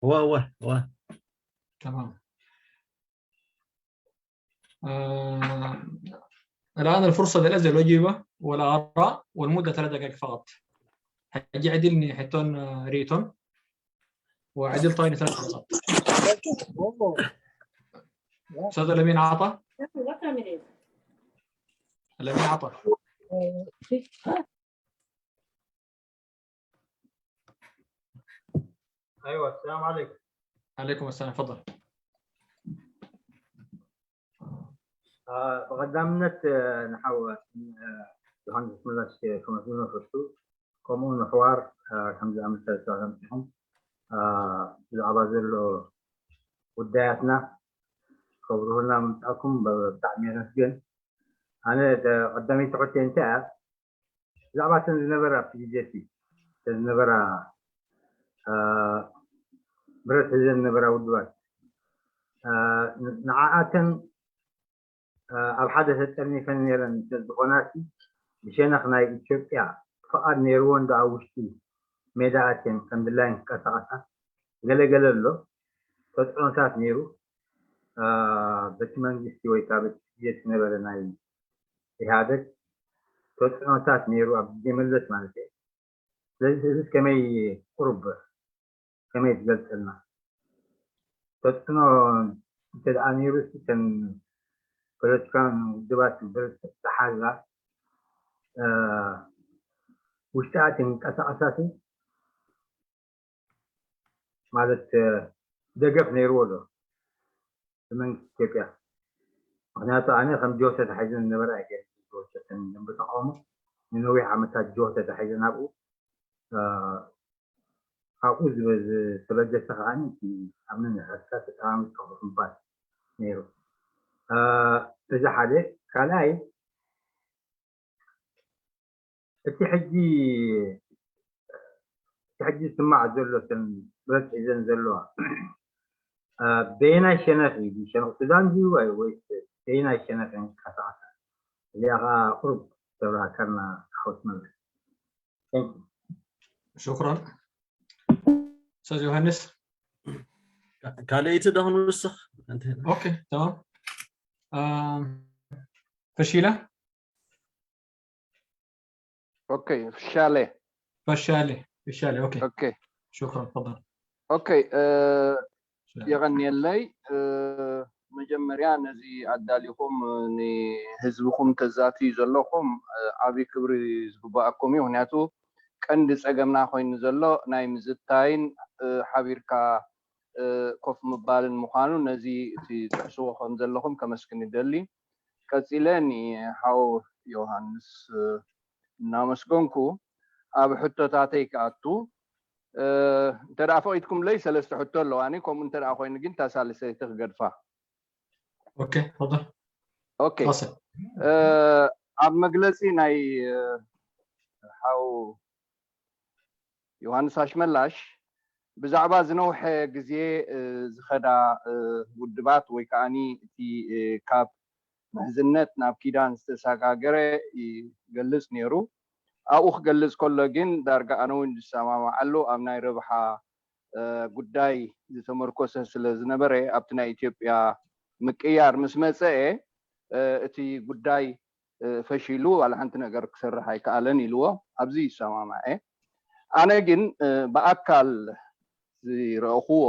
እወ እወ እወ تمام. آه، الآن الفرصة للأسئلة والأجوبة والآراء والمدة ثلاث دقائق فقط. ሕጂ ዕድል ንሕቶን ርእይቶን ወዕድል ታይ ንሰብ ሰጥ ለሚን ዓጣ ለሚን ዓጣ أيوة، السلام عليكم. عليكم السلام، تفضل. ብቐዳምነት ንሓው ዮሃንስ ኣስመላሽ ከመስግኖ ፈቱ። ከምኡ ንሕዋር ከምዚ ኣመሰል ሰላምቲኹም ብዛዕባ ዘሎ ጉዳያትና ከብርሁልና ምምፃእኩም ብጣዕሚ የመስግን። ኣነ ቀዳመይቲ ሕቶይ እንታይ እያ? ብዛዕባ እተን ዝነበራ ፒዲዜቲ እተን ዝነበራ ብረት ሒዘን ዝነበራ ውድባት ንዓኣተን ኣብ ሓደ ተጠርኒፈን ነይረን እንተዝኾናሲ ብሸነኽ ናይ ኢትዮጵያ ፍቓድ ነይርወን ዶ ኣብ ውሽጢ ሜዳ ኣትየን ከም ድላየን ክቀሳቐሳ? ገለገለ ኣሎ ተፅዕኖታት ነይሩ። በቲ መንግስቲ ወይ ከዓ በቲ ፒዲዜቲ ዝነበረ ናይ ኢህኣደግ ተፅዕኖታት ነይሩ ኣብ ግዜ መለስ ማለት እየ። ስለዚ እዚ ከመይ ቁሩብ ከመይ ትገልፀልና? ተፅዕኖ እንተ ደኣ ነይሩ እተን ፖለቲካን ውድባት ዝሓዛ ውሽጢ ኣትን ቀሳቀሳቲ ማለት ደገፍ ነይርዎ ዶ ብመንግስቲ ኢትዮጵያ? ምክንያቱ ኣነ ከም ጆሆ ተታሒዘን ዝነበራ እየ ገይረ ዝወሰተን ደንበ ተቃውሞ ንነዊሕ ዓመታት ጆሆ ተታሒዘን ኣብኡ ኣብኡ ዝተበገሰ ከዓ ኣብ ነንሕድካ ተጠማሚትካ ክሕባል ነይሩ። እዚ ሓደ ካልኣይ እቲ ሕጂ እቲ ሕጂ ዝስማዕ ዘሎ እተን ብረት ሒዘን ዘለዋ በየናይ ሸነኽ እዩ? ሸነኽ ሱዳን ድዩ ወይስ በየናይ ሸነኽ ይንቀሳቐሳ? እዚኣ ከዓ ቁሩብ ተብራህካልና ሓወት መምህር። ሽኩራን ኡስታዝ ዮሃንስ። ካልኣይቲ ዶ ክንውስኽ? ኦኬ ተማም። ፈሺላ ኦኬ ፍሻለ ፈሻሌ ፈሻሌ ኦኬ ኦኬ ሽኩራን ተፈضل ኦኬ የቐንየለይ። መጀመርያ ነዚ ኣዳሊኹም ንህዝብኹም ተዛትዩ ዘለኹም ዓብዪ ክብሪ ዝግባኣኩም እዩ። ምክንያቱ ቀንዲ ፀገምና ኮይኑ ዘሎ ናይ ምዝታይን ሓቢርካ ኮፍ ምባልን ምዃኑ ነዚ እቲ ትሕስዎ ከም ዘለኹም ከመስግን ይደሊ። ቀፂለ ንሓው ዮሃንስ እናመስገንኩ ኣብ ሕቶታተይ ክኣቱ እንተ ደኣ ፈቒድኩምለይ ሰለስተ ሕቶ ኣለዋኒ። ከምኡ እንተ ደኣ ኮይኑ ግን እታ ሳልሰይቲ ክገድፋ። ኦኬ ተፈضل ኦኬ ኣብ መግለፂ ናይ ሓው ዮሃንስ ኣሽመላሽ ብዛዕባ ዝነውሐ ግዜ ዝኸዳ ውድባት ወይ ከዓኒ እቲ ካብ ምሕዝነት ናብ ኪዳን ዝተሰጋገረ ይገልጽ ነይሩ። ኣብኡ ክገልጽ ከሎ ግን ዳርጋ ኣነ እውን ዝሰማማዓሉ ኣብ ናይ ረብሓ ጉዳይ ዝተመርኮሰ ስለ ዝነበረ ኣብቲ ናይ ኢትዮጵያ ምቅያር ምስ መጸ እቲ ጉዳይ ፈሺሉ ዋላ ሓንቲ ነገር ክሰርሕ ኣይከኣለን ኢልዎ። ኣብዚ ይሰማማዐ። ኣነ ግን ብኣካል ዝረእኽዎ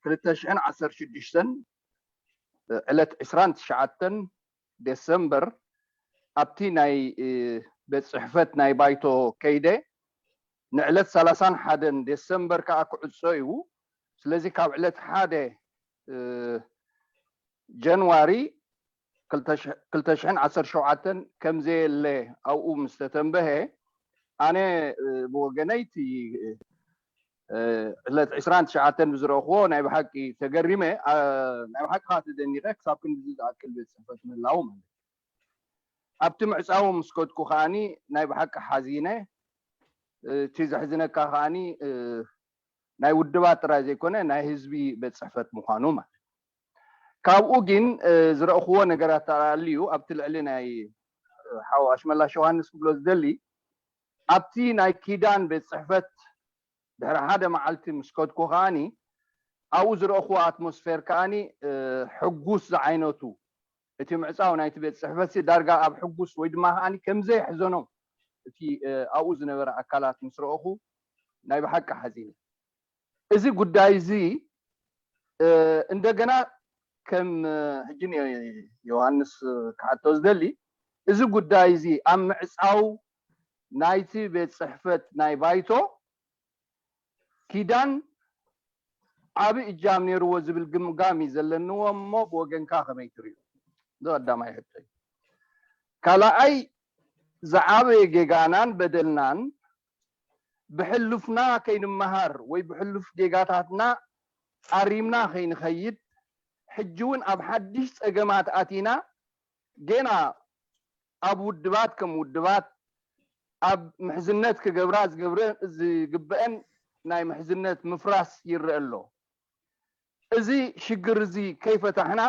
ክልተ ሽሕን ዓሰርተ ሽዱሽተን ዕለት ዕስራን ትሽዓተን ዴሰምበር ኣብቲ ናይ ቤት ፅሕፈት ናይ ባይቶ ከይደ ንዕለት ሰላሳን ሓደን ዴሰምበር ከዓ ክዕፆ እዩ። ስለዚ ካብ ዕለት ሓደ ጀንዋሪ ክልተ ሽሕን ዓሰርተ ሸውዓተን ከምዘየለ ኣብኡ ምስ ተተንበሀ ኣነ ብወገነይ እቲ ዕለት ዕስራን ትሽዓተን ብዝረእኽዎ ናይ ብሓቂ ተገሪመ። ናይ ብሓቂ ከዓ ተደኒቐ ክሳብ ክንድዚ ዝኣክል ቤት ፅሕፈት ምህላው ማለት ኣብቲ ምዕፃው ምስ ከድኩ ከዓኒ ናይ ብሓቂ ሓዚነ። እቲ ዘሕዝነካ ከዓኒ ናይ ውድባት ጥራይ ዘይኮነ ናይ ህዝቢ ቤት ፅሕፈት ምዃኑ ማለት ካብኡ ግን ዝረእኽዎ ነገራት ተኣልዩ ኣብቲ ልዕሊ ናይ ሓው ኣሽመላሽ ዮሃንስ ክብሎ ዝደሊ ኣብቲ ናይ ኪዳን ቤት ፅሕፈት ድሕሪ ሓደ መዓልቲ ምስ ከድኩ ከዓኒ ኣብኡ ዝረእኽዎ ኣትሞስፌር ከዓኒ ሕጉስ ዝዓይነቱ እቲ ምዕፃው ናይቲ ቤት ፅሕፈት ዳርጋ ኣብ ሕጉስ ወይ ድማ ከዓኒ ከምዘይሕዘኖም እቲ ኣብኡ ዝነበረ ኣካላት ምስ ረእኹ ናይ ብሓቂ ሓዚነ። እዚ ጉዳይ እዚ እንደገና ከም ሕጂ ዮሃንስ ክሓቶ ዝደሊ እዚ ጉዳይ እዚ ኣብ ምዕፃው ናይቲ ቤት ፅሕፈት ናይ ባይቶ ኪዳን ዓቢ እጃም ነይርዎ ዝብል ግምጋም እዩ ዘለንዎ። እሞ ብወገንካ ከመይ ትሪኦ? እዚ ቀዳማይ ሕቶ እዩ። ካልኣይ፣ ዝዓበየ ጌጋናን በደልናን ብሕሉፍና ከይንመሃር ወይ ብሕሉፍ ጌጋታትና ኣሪምና ከይንኸይድ፣ ሕጂ እውን ኣብ ሓድሽ ጸገማት ኣቲና፣ ጌና ኣብ ውድባት ከም ውድባት ኣብ ምሕዝነት ክገብራ ዝገብረ ዝግበአን ናይ ምሕዝነት ምፍራስ ይረአ ኣሎ። እዚ ሽግር እዚ ከይፈታሕና፣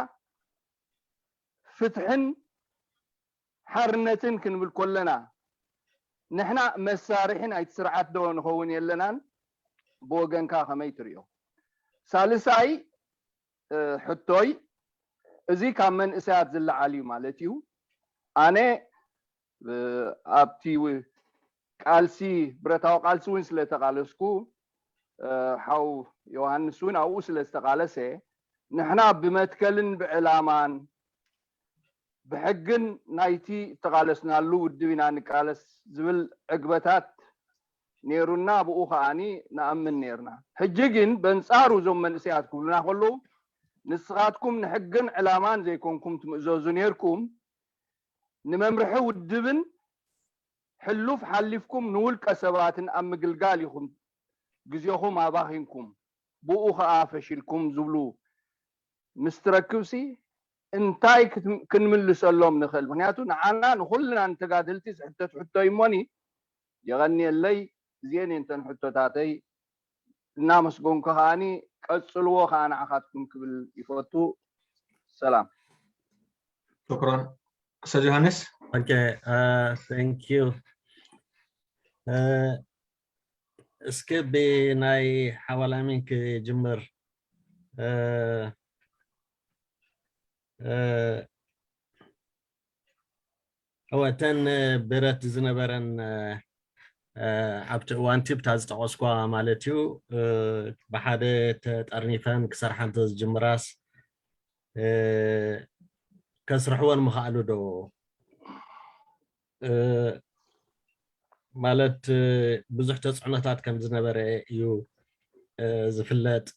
ፍትሕን ሓርነትን ክንብል ከለና፣ ንሕና መሳርሒ ናይቲ ስርዓት ዶ ንኸውን የለናን? ብወገንካ ከመይ ትሪኦ? ሳልሳይ ሕቶይ፣ እዚ ካብ መንእሰያት ዝለዓል እዩ ማለት እዩ። ኣነ ኣብቲ ቃልሲ፣ ብረታዊ ቃልሲ እውን ስለተቓለስኩ፣ ሓው ዮሃንስ እውን ኣብኡ ስለዝተቓለሰ፣ ንሕና ብመትከልን ብዕላማን ብሕግን ናይቲ እተቓለስናሉ ውድብ ኢና ንቃለስ ዝብል ዕግበታት ነይሩና፣ ብኡ ከዓኒ ንኣምን ነይርና። ሕጂ ግን በንጻሩ እዞም መንእሰያት ክብሉና ከለዉ፣ ንስኻትኩም ንሕግን ዕላማን ዘይኮንኩም ትምእዘዙ ነይርኩም፣ ንመምርሒ ውድብን ሕሉፍ ሓሊፍኩም ንውልቀ ሰባትን ኣብ ምግልጋል ኢኹም ግዜኹም ኣባኺንኩም፣ ብኡ ኸኣ ፈሺልኩም ዝብሉ ምስ ትረክብሲ እንታይ ክትም- ክንምልሰሎም ንኽእል? ምክንያቱ ንዓና ንኹልና ንተጋደልቲ ዝሕተት ሕቶ እዩ እሞኒ፣ የቐንየለይ። እዚአን እየን እተን ሕቶታተይ። እናመስገንኩ ከዓኒ ቀጽልዎ ከኣ ንዓኻትኩም ክብል ይፈቱ። ሰላም። ሽኩራን። ኡስታዝ ዮሃንስ። Okay, uh, thank you. Uh, እስኪ ብናይ ሓዋላሚን ክጅምር። Uh, uh, እወ እተን ብረት ዝነበረን ኣብቲ እዋንቲ ብታ ዝጠቐስኳ ማለት እዩ፣ ብሓደ ተጠርኒፈን ክሰርሓ እንተዝጅምራስ ከስርሕወን ምኽኣሉ ዶ? ማለት ብዙሕ ተፅዕኖታት ከም ዝነበረ እዩ ዝፍለጥ።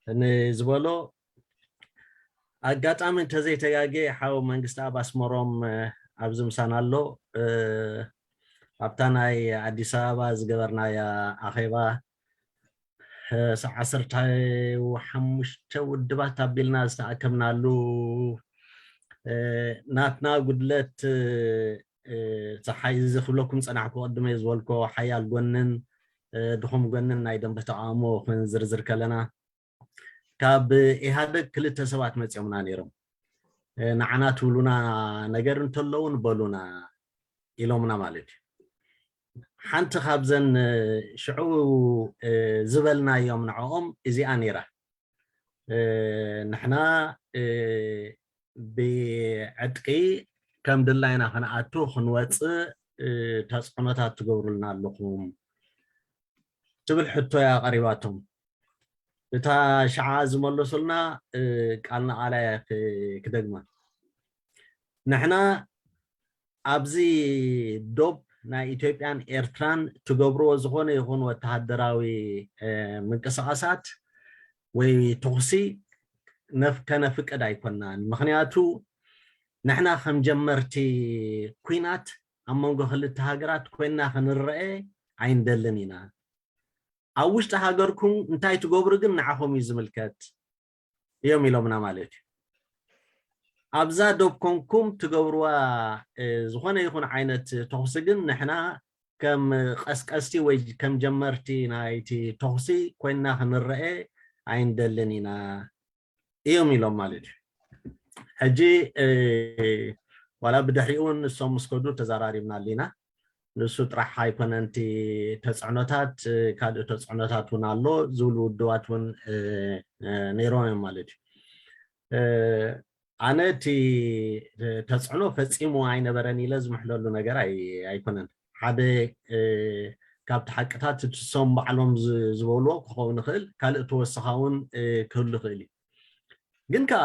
ንዝበሎ ኣጋጣሚ እንተዘይተጋጌ ሓው መንግስቲ ኣብ ኣስመሮም ኣብዚ ምሳና ኣሎ። ኣብታ ናይ ኣዲስ ኣበባ ዝገበርናያ ኣኼባ ዓሰርተ ሓሙሽተ ውድባት ኣቢልና ዝተኣከብናሉ ናትና ጉድለት ሓይ እዚ ክብለኩም ፀናሕኩ ቅድመ ዝበልኮ ሓያል ጎንን ድኹም ጎንን ናይ ደንበ ተቃውሞ ክንዝርዝር ከለና ካብ ኢህኣደግ ክልተ ሰባት መፂኦምና ነይሮም። ንዓና ትብሉና ነገር እንተለውን በሉና ኢሎምና ማለት እዩ። ሓንቲ ካብዘን ሽዑ ዝበልናዮም ንዕኦም እዚኣ ነይራ። ንሕና ብዕጥቂ ከም ድላይና ክንኣቱ ክንወፅእ ተፅዕኖታት ትገብሩልና ኣለኹም ትብል ሕቶ እያ ቀሪባቶም። እታ ሸዓ ዝመለሱልና ቃል ንቓላ እያ ክደግማ። ንሕና ኣብዚ ዶብ ናይ ኢትዮጵያን ኤርትራን ትገብርዎ ዝኾነ ይኹን ወተሃደራዊ ምንቅስቃሳት ወይ ተኹሲ ከነፍቅድ ኣይኮናን። ምክንያቱ ንሕና ከም ጀመርቲ ኩናት ኣብ መንጎ ክልተ ሃገራት ኮይና ክንረአ ኣይንደልን ኢና። ኣብ ውሽጢ ሃገርኩም እንታይ ትገብሩ ግን ንዓኹም እዩ ዝምልከት እዮም ኢሎምና ማለት እዩ። ኣብዛ ዶብ ኮንኩም ትገብርዋ ዝኾነ ይኹን ዓይነት ተኹሲ ግን ንሕና ከም ቀስቀስቲ ወይ ከም ጀመርቲ ናይቲ ተኹሲ ኮይና ክንረአ ኣይንደልን ኢና እዮም ኢሎም ማለት እዩ። ሕጂ ዋላ ብድሕሪኡ እውን ንሶም ምስ ከዱ ተዘራሪብናሉ ኢና። ንሱ ጥራሕ ኣይኮነን እቲ ተፅዕኖታት፣ ካልእ ተፅዕኖታት እውን ኣሎ ዝብሉ ውድባት እውን ነይሮም እዮም ማለት እዩ። ኣነ እቲ ተፅዕኖ ፈፂሙ ኣይነበረን ኢለ ዝምሕለሉ ነገር ኣይኮነን። ሓደ ካብቲ ሓቅታት እቲ ሶም ባዕሎም ዝበልዎ ክኸውን ይኽእል፣ ካልእ ተወሰኻ እውን ክህሉ ይኽእል እዩ። ግን ከዓ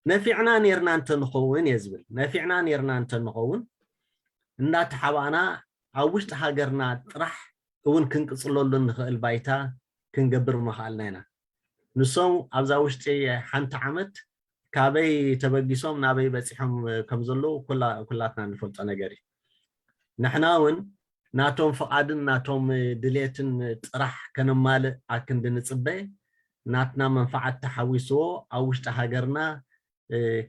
ነፊዕና ኔርና እንተንኸውን እየ ዝብል። ነፊዕና ኔርና እንተንኸውን እንዳተሓባእና ኣብ ውሽጢ ሃገርና ጥራሕ እውን ክንቅፅለሉ እንኽእል ባይታ ክንገብር ምኽኣልና ኢና። ንሶም ኣብዛ ውሽጢ ሓንቲ ዓመት ካበይ ተበጊሶም ናበይ በፂሖም ከም ዘለዉ ኩላትና እንፈልጦ ነገር እዩ። ንሕና እውን ናቶም ፍቓድን ናቶም ድሌትን ጥራሕ ከነማልእ ኣክንዲ ንፅበ፣ ናትና መንፋዓት ተሓዊስዎ ኣብ ውሽጢ ሃገርና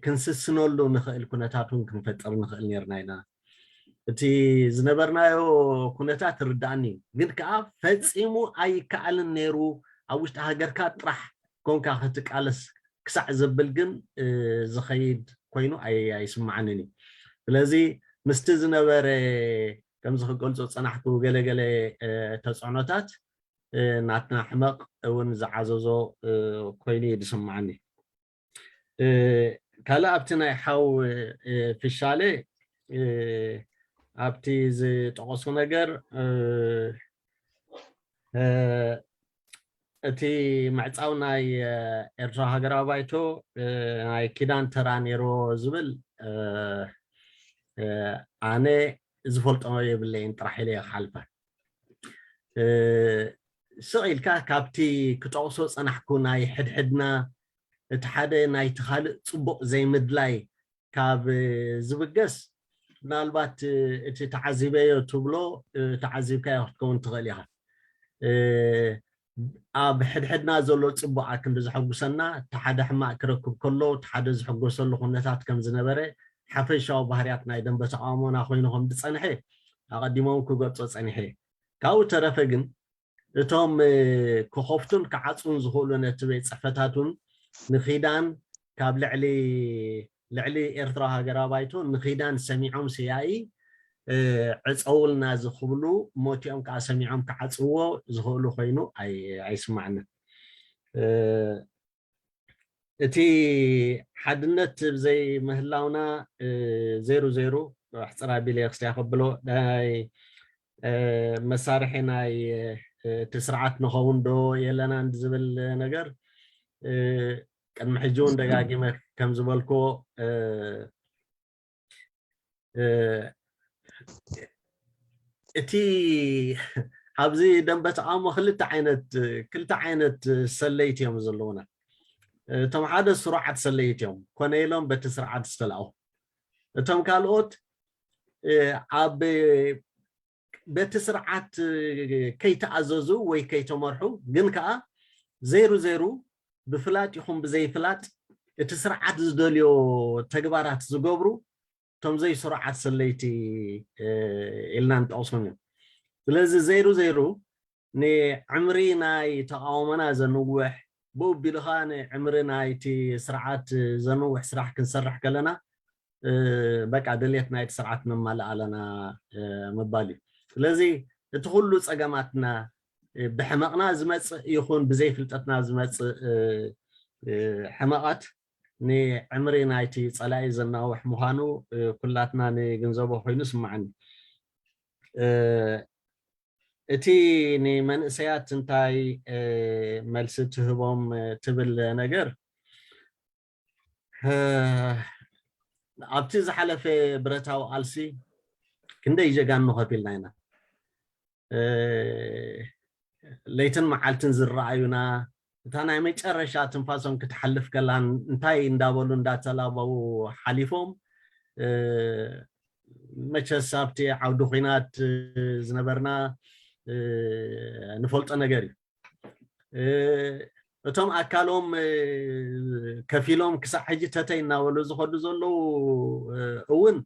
ክንስስነሉ ንኽእል ኩነታት እውን ክንፈጥር ንኽእል ነርና ኢና። እቲ ዝነበርናዮ ኩነታት ርዳእኒ እዩ፣ ግን ከዓ ፈፂሙ ኣይከኣልን ነይሩ። ኣብ ውሽጢ ሃገርካ ጥራሕ ኮንካ ክትቃለስ ክሳዕ ዘብል ግን ዝኸይድ ኮይኑ ኣይስማዓንን እዩ። ስለዚ ምስቲ ዝነበረ ከምዚ ክገልፆ ዝፀናሕኩ ገለገለ ተፅዕኖታት ናትና ሕመቕ እውን ዝዓዘዞ ኮይኑ እዩ ዝስማዓኒ። ካልእ ኣብቲ ናይ ሓው ፊሻለ ኣብቲ ዝጠቐሱ ነገር እቲ ምዕፃው ናይ ኤርትራ ሃገራዊ ባይቶ ናይ ኪዳን ተራ ነይርዎ ዝብል ኣነ ዝፈልጦ የብለይን ጥራሕ ኢለ ክሓልፈ። ስቕ ኢልካ ካብቲ ክጠቕሶ ፀናሕኩ ናይ ሕድሕድና እቲ ሓደ ናይቲ ካልእ ፅቡቕ ዘይምድላይ ካብ ዝብገስ፣ ምናልባት እቲ ተዓዚበዮ ትብሎ ተዓዚብካዮ ክትከውን ትኽእል ኢኻ። ኣብ ሕድሕድና ዘሎ ፅቡቕ ኣክንዲ ዘሐጉሰና፣ እቲ ሓደ ሕማቕ ክረክብ ከሎ እቲ ሓደ ዝሕጎሰሉ ኩነታት ከም ዝነበረ ሓፈሻዊ ባህርያት ናይ ደንበ ተቃውሞና ኮይኑ ከም ዝፀንሐ ኣቐዲሞም ክገልፆ ፀኒሐ። ካብኡ ተረፈ ግን እቶም ክኸፍቱን ክዓፅውን ዝኽእሉ ነቲ ቤት ፅሕፈታቱን ንኺዳን ካብ ልዕሊ ልዕሊ ኤርትራ ሃገራዊ ባይቶ ንኺዳን ሰሚዖም ስያኢ ዕፀውልና ዝኽብሉ ሞቲኦም ከዓ ሰሚዖም ክዓፅዎ ዝኽእሉ ኮይኑ ኣይስማዕንን። እቲ ሓድነት ብዘይ ምህላውና ዜሩ ዜሩ ኣሕፅር ኣቢለ ክስቲያ ከብሎ ናይ መሳርሒ ናይ እቲ ስርዓት ንኸውን ዶ የለናን ዝብል ነገር ቅድሚ ሕጂ እውን ደጋጊመ ከም ዝበልክዎ እቲ ኣብዚ ደንበ ተቃውሞ ክልተ ዓይነት ክልተ ዓይነት ሰለይቲ እዮም ዘለውና። እቶም ሓደ ስሩዓት ሰለይቲ እዮም፣ ኮነ ኢሎም በቲ ስርዓት ዝተላእኩ። እቶም ካልኦት ኣብ በቲ ስርዓት ከይተኣዘዙ ወይ ከይተመርሑ ግን ከዓ ዜሩ ዜሩ ብፍላጥ ይኹን ብዘይፍላጥ እቲ ስርዓት ዝደልዮ ተግባራት ዝገብሩ እቶም ዘይስሩዓት ሰለይቲ ኢልና ንጠቕሶም እዮም። ስለዚ ዜሩ ዜሩ ንዕምሪ ናይ ተቃውሞና ዘንውሕ፣ ብኡ ኣቢሉ ከዓ ንዕምሪ ናይቲ ስርዓት ዘንውሕ ስራሕ ክንሰርሕ ከለና በቃ ድሌት ናይቲ ስርዓት ነማልእ ኣለና ምባል እዩ። ስለዚ እቲ ኩሉ ፀገማትና ብሕመቕና ዝመፅእ ይኹን ብዘይፍልጠትና ዝመፅእ ሕመቓት ንዕምሪ ናይቲ ፀላኢ ዘናውሕ ምዃኑ ኩላትና ንግንዘቦ ኮይኑ ስማዓኒ። እቲ ንመንእሰያት እንታይ መልሲ ትህቦም ትብል ነገር ኣብቲ ዝሓለፈ ብረታዊ ቃልሲ ክንደይ ጀጋኑ ከፊልና ኢና። ለይትን መዓልትን ዝረኣዩና እታ ናይ መጨረሻ ትንፋሶም ክትሓልፍ ከላን እንታይ እንዳበሉ እንዳተላበው ሓሊፎም። መቸስ ኣብቲ ዓውዲ ኹናት ዝነበርና ንፈልጦ ነገር እዩ። እቶም ኣካሎም ከፊሎም ክሳዕ ሕጂ ተተይ እናበሉ ዝኸዱ ዘለዉ እውን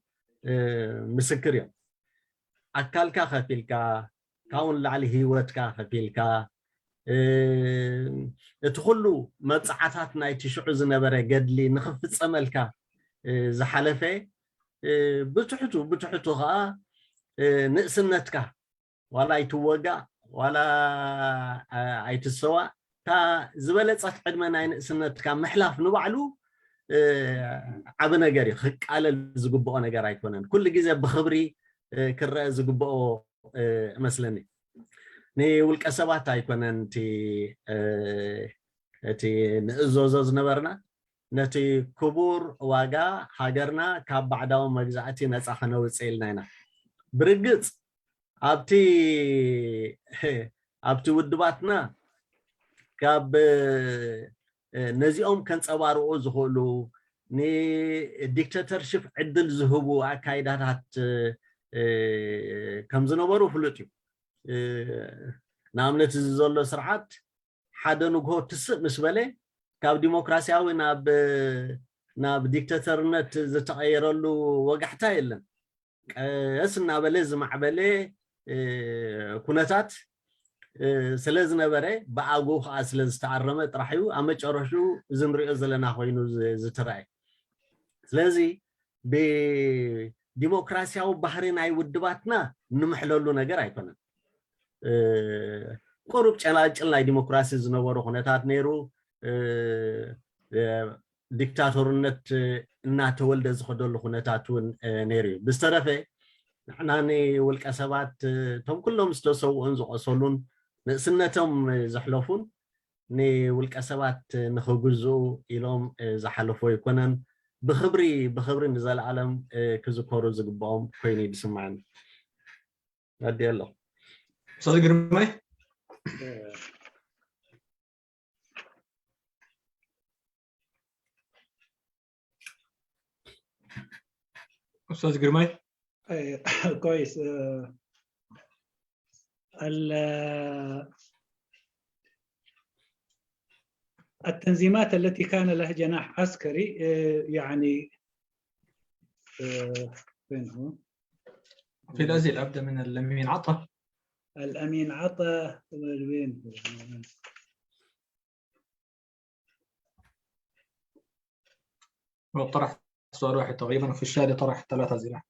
ምስክር እዮም። ኣካልካ ከፊልካ ካብኡ ንላዕሊ ህይወትካ ከፊልካ እቲ ኩሉ መብፅዓታት ናይቲ ሽዑ ዝነበረ ገድሊ ንክፍፀመልካ ዝሓለፈ ብትሕቱ ብትሕቱ ከዓ ንእስነትካ ዋላ ኣይትወጋእ ዋላ ኣይትሰዋእ እታ ዝበለፀት ዕድመ ናይ ንእስነትካ ምሕላፍ ንባዕሉ ዓቢ ነገር እዩ። ክቃለል ዝግብኦ ነገር ኣይኮነን። ኩሉ ግዜ ብክብሪ ክረአ ዝግብኦ እመስለኒ። ንውልቀ ሰባት ኣይኮነን እቲ እቲ ንእዘዞ ዝነበርና ነቲ ክቡር ዋጋ ሃገርና ካብ ባዕዳዊ መግዛእቲ ነፃ ከነውፅእ ኢልና ኢና። ብርግፅ ኣብቲ ኣብቲ ውድባትና ካብ ነዚኦም ከንፀባርቑ ዝኽእሉ ንዲክተተርሽፕ ዕድል ዝህቡ ኣካይዳታት ከም ዝነበሩ ፍሉጥ እዩ። ንኣብነት እዚ ዘሎ ስርዓት ሓደ ንግሆ ትስእ ምስ በለ ካብ ዲሞክራሲያዊ ናብ ናብ ዲክተተርነት ዝተቐየረሉ ወጋሕታ የለን። ቀስ እናበለ ዝማዕበለ ኩነታት ስለ ዝነበረ ብኣግኡ ከዓ ስለ ዝተኣረመ ጥራሕ እዩ ኣብ መጨረሽኡ እዚ ንሪኦ ዘለና ኮይኑ ዝትረኣይ። ስለዚ ብዲሞክራሲያዊ ባህሪ ናይ ውድባትና ንምሕለሉ ነገር ኣይኮነን። ቁሩብ ጨላጭል ናይ ዲሞክራሲ ዝነበሩ ኩነታት ነይሩ። ዲክታቶርነት እናተወልደ ዝኸደሉ ኩነታት እውን ነይሩ እዩ። ብዝተረፈ ንሕና ንውልቀ ሰባት እቶም ኩሎም ዝተሰውኡን ዝቆሰሉን ንእስነቶም ዘሕለፉን ንውልቀ ሰባት ንኽግዝኡ ኢሎም ዝሓለፉ ኣይኮነን። ብኽብሪ ብኽብሪ ንዘለኣለም ክዝከሩ ዝግብኦም ኮይኑ እዩ ዝስማዓኒ። ኣዲ ኣሎ ኡስታዝ ግርማይ ኡስታዝ ግርማይ أي، كويس آه، ال- آه، التنظيمات التي كان لها جناح عسكري آه، يعني آه، وين هو؟ في الأزل أبدأ من الأمين عطا الأمين عطا وين هو؟ طرح سؤال واحد تقريبا، وفي الشهادة طرح ثلاثة أسئلة.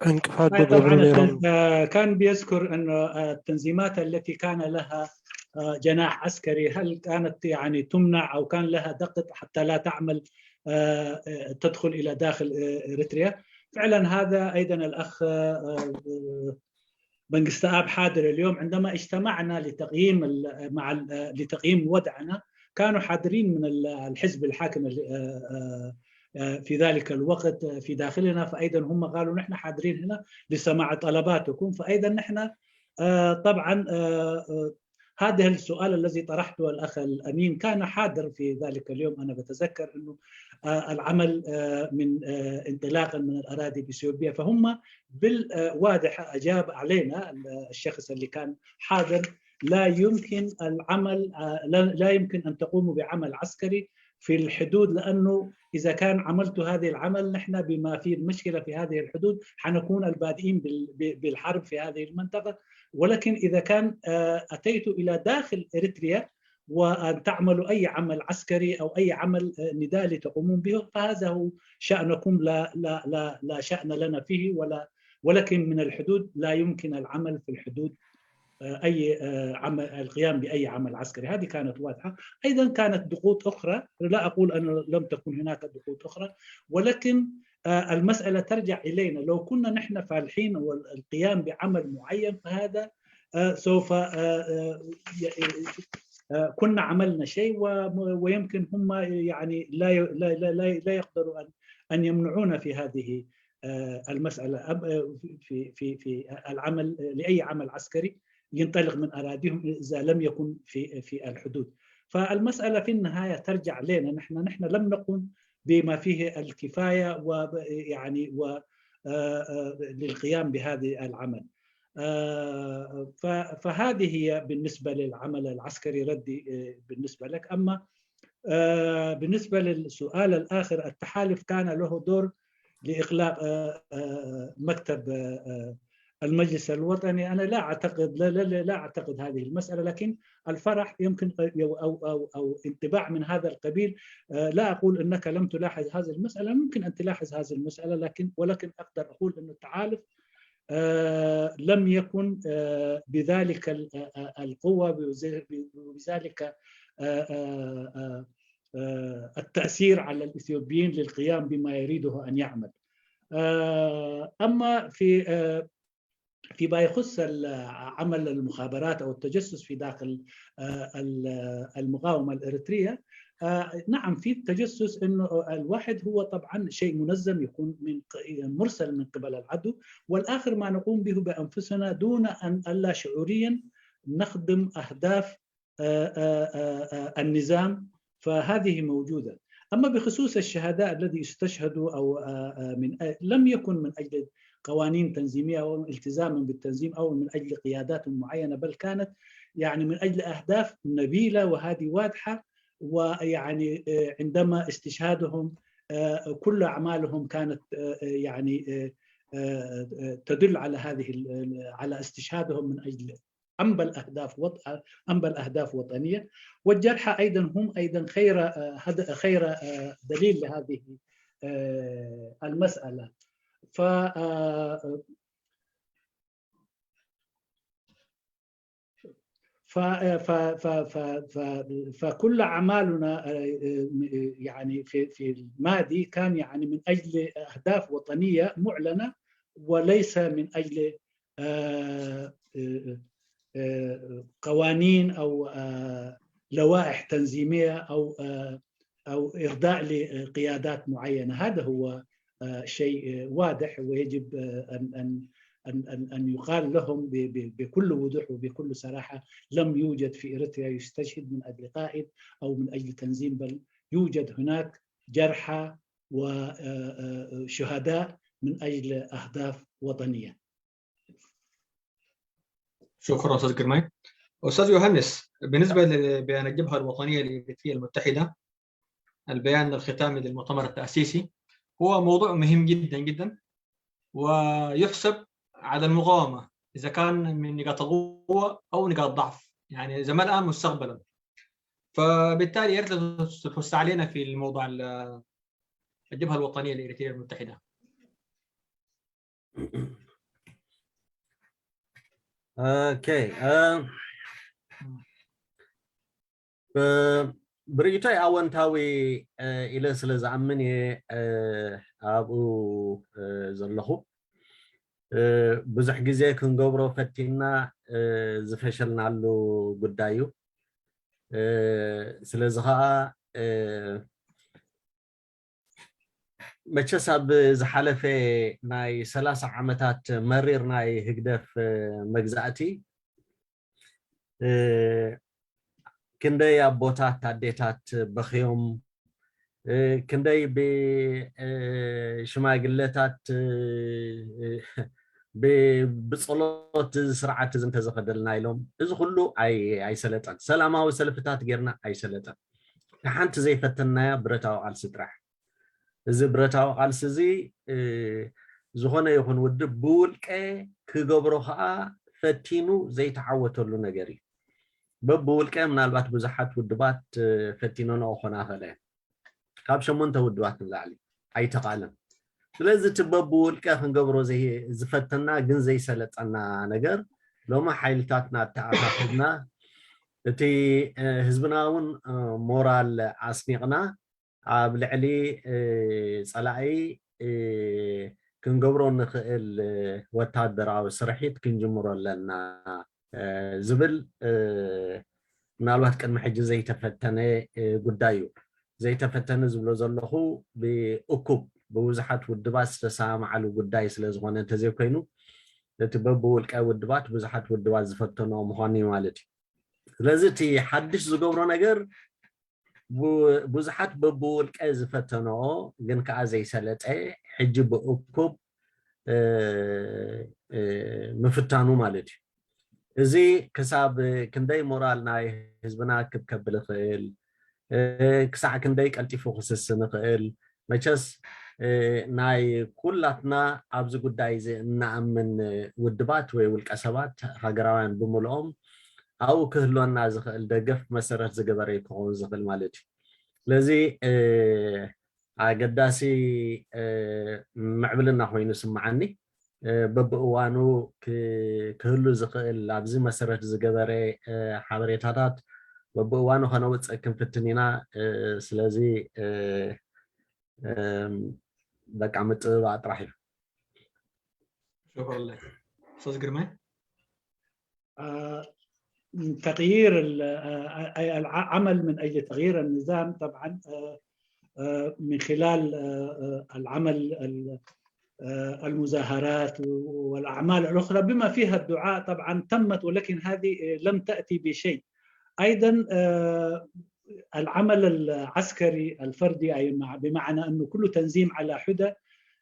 እንቅፋት ዝገብሩ ነይሮም። كان بيذكر أن التنظيمات التي كان لها جناح عسكري هل كانت يعني تمنع أو كان لها ضغط حتى لا تعمل تدخل إلى داخل إريتريا؟ فعلا هذا أيضا الأخ منقستآب حاضر اليوم عندما اجتمعنا لتقييم مع لتقييم وضعنا كانوا حاضرين من الحزب الحاكم في ذلك الوقت في داخلنا فايضا هم قالوا نحن حاضرين هنا لسماع طلباتكم فايضا نحن طبعا هذا السؤال الذي طرحته الاخ الامين كان حاضر في ذلك اليوم انا بتذكر انه العمل من انطلاقا من الاراضي باثيوبيا فهم بالواضح اجاب علينا الشخص اللي كان حاضر لا يمكن العمل لا يمكن ان تقوموا بعمل عسكري في الحدود لانه اذا كان عملت هذه العمل نحن بما فيه المشكله في هذه الحدود حنكون البادئين بالحرب في هذه المنطقه ولكن اذا كان اتيت الى داخل اريتريا وان تعملوا اي عمل عسكري او اي عمل نضالي تقومون به فهذا هو شانكم لا لا لا لا شان لنا فيه ولا ولكن من الحدود لا يمكن العمل في الحدود اي عمل القيام باي عمل عسكري هذه كانت واضحه ايضا كانت ضغوط اخرى لا اقول ان لم تكن هناك ضغوط اخرى ولكن المساله ترجع الينا لو كنا نحن فالحين والقيام بعمل معين فهذا سوف كنا عملنا شيء ويمكن هم يعني لا لا لا يقدروا ان ان يمنعونا في هذه المساله في في في العمل لاي عمل عسكري ينطلق من اراضيهم اذا لم يكن في في الحدود. فالمساله في النهايه ترجع لنا نحن نحن لم نقم بما فيه الكفايه ويعني و للقيام بهذا العمل. فهذه هي بالنسبه للعمل العسكري ردي بالنسبه لك اما بالنسبه للسؤال الاخر التحالف كان له دور لاغلاق مكتب المجلس الوطني انا لا اعتقد لا, لا, لا اعتقد هذه المساله لكن الفرح يمكن او او او انطباع من هذا القبيل لا اقول انك لم تلاحظ هذه المساله ممكن ان تلاحظ هذه المساله لكن ولكن اقدر اقول ان التحالف لم يكن بذلك القوه بذلك التاثير على الاثيوبيين للقيام بما يريده ان يعمل. اما في فيما يخص عمل المخابرات او التجسس في داخل المقاومه الاريتريه آه، نعم، في تجسس، إنه الواحد هو طبعًا شيء منظم، يكون من ق-، مرسل من قبل العدو، والآخر ما نقوم به بأنفسنا دون أن، ألا شعوريًا نخدم أهداف، آه، آه، آه، آه، النظام. فهذه موجودة. أما بخصوص الشهداء الذي استشهدوا أو، آه، آه، من أ-، لم يكن من أجل قوانين تنظيمية أو التزاما بالتنظيم أو من أجل قيادات معينة، بل كانت يعني من أجل أهداف نبيلة، وهذه واضحة. ويعني، آه، عندما استشهادهم، آه، كل أعمالهم كانت، آه، آه، يعني، آه، آه، آه، تدل على هذه ال-، ال-، على استشهادهم من أجل أنبل أهداف وط-، أنبل أهداف وطنية. والجرحى أيضًا هم أيضًا خير، آه، هد-، خير، آه، دليل لهذه، آه، المسألة. ف، آه، ف-، ف-، ف-، ف-، ف-، فكل أعمالنا، آه، آه، يعني في، في الماضي كان يعني من أجل أهداف وطنية معلنة، وليس من أجل، آه، آه، آه، قوانين أو، آه، لوائح تنظيمية أو، آه، أو إرضاء لقيادات معينة. هذا هو، آه، شيء، آه، واضح، ويجب، آه، أن، أن، أن، أن، أن يقال لهم ب-، ب-، بكل وضوح وبكل صراحة: لم يوجد في إريتريا يستشهد من أجل قائد أو من أجل تنظيم، بل يوجد هناك جرحى وشهداء من أجل أهداف وطنية. شكرًا أستاذ جرماي. أستاذ يوهانس، بالنسبة لبيان الجبهة الوطنية الإريترية المتحدة، البيان الختامي للمؤتمر التأسيسي، هو موضوع مهم جدًا جدًا، ويحسب على المقاومة إذا كان من نقاط القوة أو نقاط ضعف، يعني إذا ما الآن مستقبلًا. فبالتالي يا ريت لو تتوسع علينا في الموضوع ال-، الجبهة الوطنية الإريترية المتحدة. ኦኬ፣ እ፣ ብ-፣ ብርእይቶይ ኣወንታዊ፣ እ፣ ኢለ ስለ ዝኣምን እየ፣ እ፣ ኣብኡ፣ እ፣ ዘለኹ። እ፣ ብዙሕ ግዜ ክንገብሮ ፈቲንና፣ እ፣ ዝፈሸልናሉ ጉዳይ እዩ። እ፣ ስለዚ ኸኣ፣ እ፣ መቸስ ኣብ ዝሓለፈ ናይ ሰላሳ ዓመታት መሪር ናይ ህግደፍ፣ እ፣ መግዛእቲ፣ እ፣ ክንደይ ኣቦታት ኣዴታት በኽዮም፣ እ፣ ክንደይ ብ-፣ እ፣ ሽማግለታት፣ እ፣ ብ-፣ ብጸሎት እዚ ስርዓት እዚ እንተዘኸደልና ኢሎም፣ እዚ ኩሉ ኣይ-፣ ኣይሰለጠን። ሰላማዊ ሰልፍታት ጌርና ኣይሰለጠን። እታ ሓንቲ ዘይፈተንናያ ብረታዊ ቃልሲ ጥራሕ። እዚ ብረታዊ ቃልሲ እዚ፣ እ፣ ዝኾነ ይኹን ውድብ ብውልቀ ክገብሮ ኸኣ ፈቲኑ ዘይተዓወተሉ ነገር እዩ። በብውልቀ ምናልባት ብዙሓት ውድባት፣ እ፣ ፈቲነንኦ ክኾና ይኽእላ እየን። ካብ ሸሞንተ ውድባት ንላዕሊ ኣይተኻእለን። ስለዚ እቲ በብውልቀ ክንገብሮ ዘይ-፣ ዝፈተና ግን ዘይሰለጠና ነገር፣ ሎሚ ሓይልታትና ኣተኣኻኺብና፣ እቲ፣ እ፣ ህዝብና እውን፣ እ፣ ሞራል ኣስኒቕና፣ ኣብ ልዕሊ፣ እ፣ ጸላኢ፣ እ፣ ክንገብሮ ንኽእል፣ እ፣ ወታደራዊ ስርሒት ክንጅምሮ ኣለና፣ እ፣ ዝብል፣ እ፣ ምናልባት ቅድሚ ሕጂ ዘይተፈተነ፣ እ፣ ጉዳይ እዩ። ዘይተፈተነ ዝብሎ ዘለኹ ብእኩብ ብብዙሓት ውድባት ዝተሰማማዓሉ ጉዳይ ስለ ዝኾነ እንተዘይኮይኑ፣ እቲ በብውልቀ ውድባት ብዙሓት ውድባት ዝፈተንኦ ምዃኑ እዩ ማለት እዩ። ስለዚ እቲ ሓድሽ ዝገብሮ ነገር ቡ-፣ ብዙሓት በብውልቀ ዝፈተንኦ ግን ከኣ ዘይሰለጠ፣ ሕጂ ብእኩብ፣ እ፣ እ፣ ምፍታኑ ማለት እዩ። እዚ ክሳብ ክንደይ ሞራል ናይ ህዝብና ክብ ከብል ይኽእል፣ እ፣ ክሳዕ ክንደይ ቀልጢፉ ክስስን ይኽእል፣ መቸስ፣ እ፣ ናይ ኩላትና ኣብዚ ጉዳይ እዚ እንኣምን ውድባት ወይ ውልቀ ሰባት ሃገራውያን ብምልኦም ኣብኡ ክህልወና ዝኽእል ደገፍ መሰረት ዝገበረ እዩ ክኸውን ዝኽእል ማለት እዩ። ስለዚ፣ እ፣ ኣገዳሲ፣ እ፣ ምዕብልና ኮይኑ ይስምዓኒ። እ፣ በብእዋኑ ክ-፣ ክህሉ ዝኽእል ኣብዚ መሰረት ዝገበረ፣ እ፣ ሓበሬታታት በብእዋኑ ከነውፅእ ክንፍትን ኢና። እ፣ ስለዚ፣ እ፣ እም፣ በቃ ምጥብባቕ ጥራሕ እዩ። ሽኮር ለክ። ኡስታዝ ግርማይ? አ፣ تغيير ال- آه، أي العمل من أجل تغيير النظام طبعا، آه، آه، من خلال آه، آه، العمل ال- آه، المظاهرات والأعمال الأخرى بما فيها الدعاء طبعا تمت، ولكن هذه آه، لم تأتي بشيء. أيضا آه، العمل العسكري الفردي، أي مع- بمعنى أنه كل تنظيم على حدة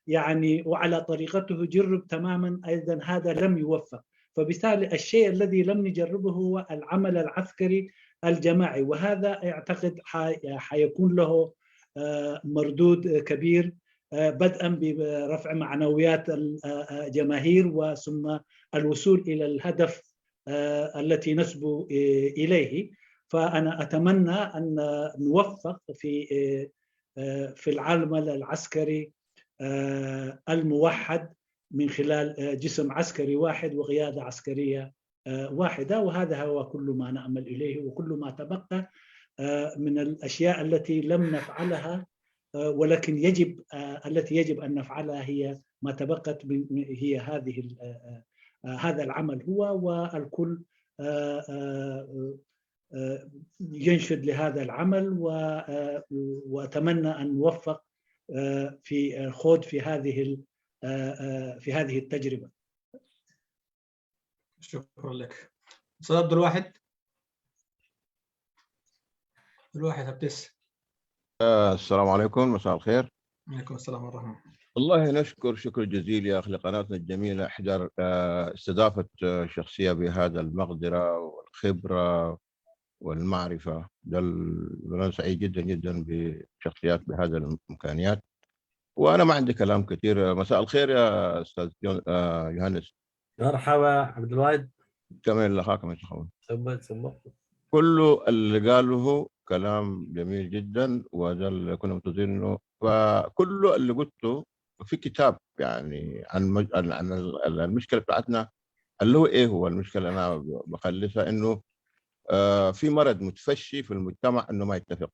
يعني وعلى طريقته جرب تماما، أيضا هذا لم يوفق. فبالتالي الشيء الذي لم نجربه هو العمل العسكري الجماعي، وهذا أعتقد ح- حيكون له آه، مردود كبير، آه، بدءا برفع معنويات الجماهير وثم الوصول إلى الهدف آه، التي نسبو إليه. فأنا أتمنى أن نوفق في آه، في العمل العسكري آه، الموحد من خلال آه، جسم عسكري واحد وقيادة عسكرية آه، واحدة، وهذا هو كل ما نأمل إليه وكل ما تبقى آه، من الأشياء التي لم نفعلها آه، ولكن يجب آه، التي يجب أن نفعلها هي ما تبقت من هي هذه ال- آه، آه، آه، هذا العمل هو والكل آه، آه، آه، ينشد لهذا العمل و- آه، وأتمنى أن نوفق آه، في الخوض في هذه ال- آه، آه، في هذه التجربة. شكرا لك. أستاذ عبد الواحد. عبد الواحد هبتس. آه، السلام عليكم، مساء الخير. عليكم السلام ورحمة. والله نشكر شكر جزيل يا أخي لقناتنا الجميلة، إحدى آه، استضافة آه، شخصية بهذا المقدرة والخبرة والمعرفة. ده ال- أنا سعيد جدا جدا بشخصيات بهذا الإمكانيات. وأنا ما عندي كلام كثير. مساء الخير يا أستاذ يون- آه، يوهانس. مرحبا عبد الوايد. كمان لخاك ما تخون. ጽቡቅ ጽቡቅ። كله اللي قاله كلام جميل جدا، وده اللي كنا منتظرينه. فكله اللي قلته في كتاب يعني عن مج... عن عن ال- المشكله بتاعتنا، اللي هو ايه هو المشكله؟ انا بخلصها انه آه في مرض متفشي في المجتمع انه ما يتفق.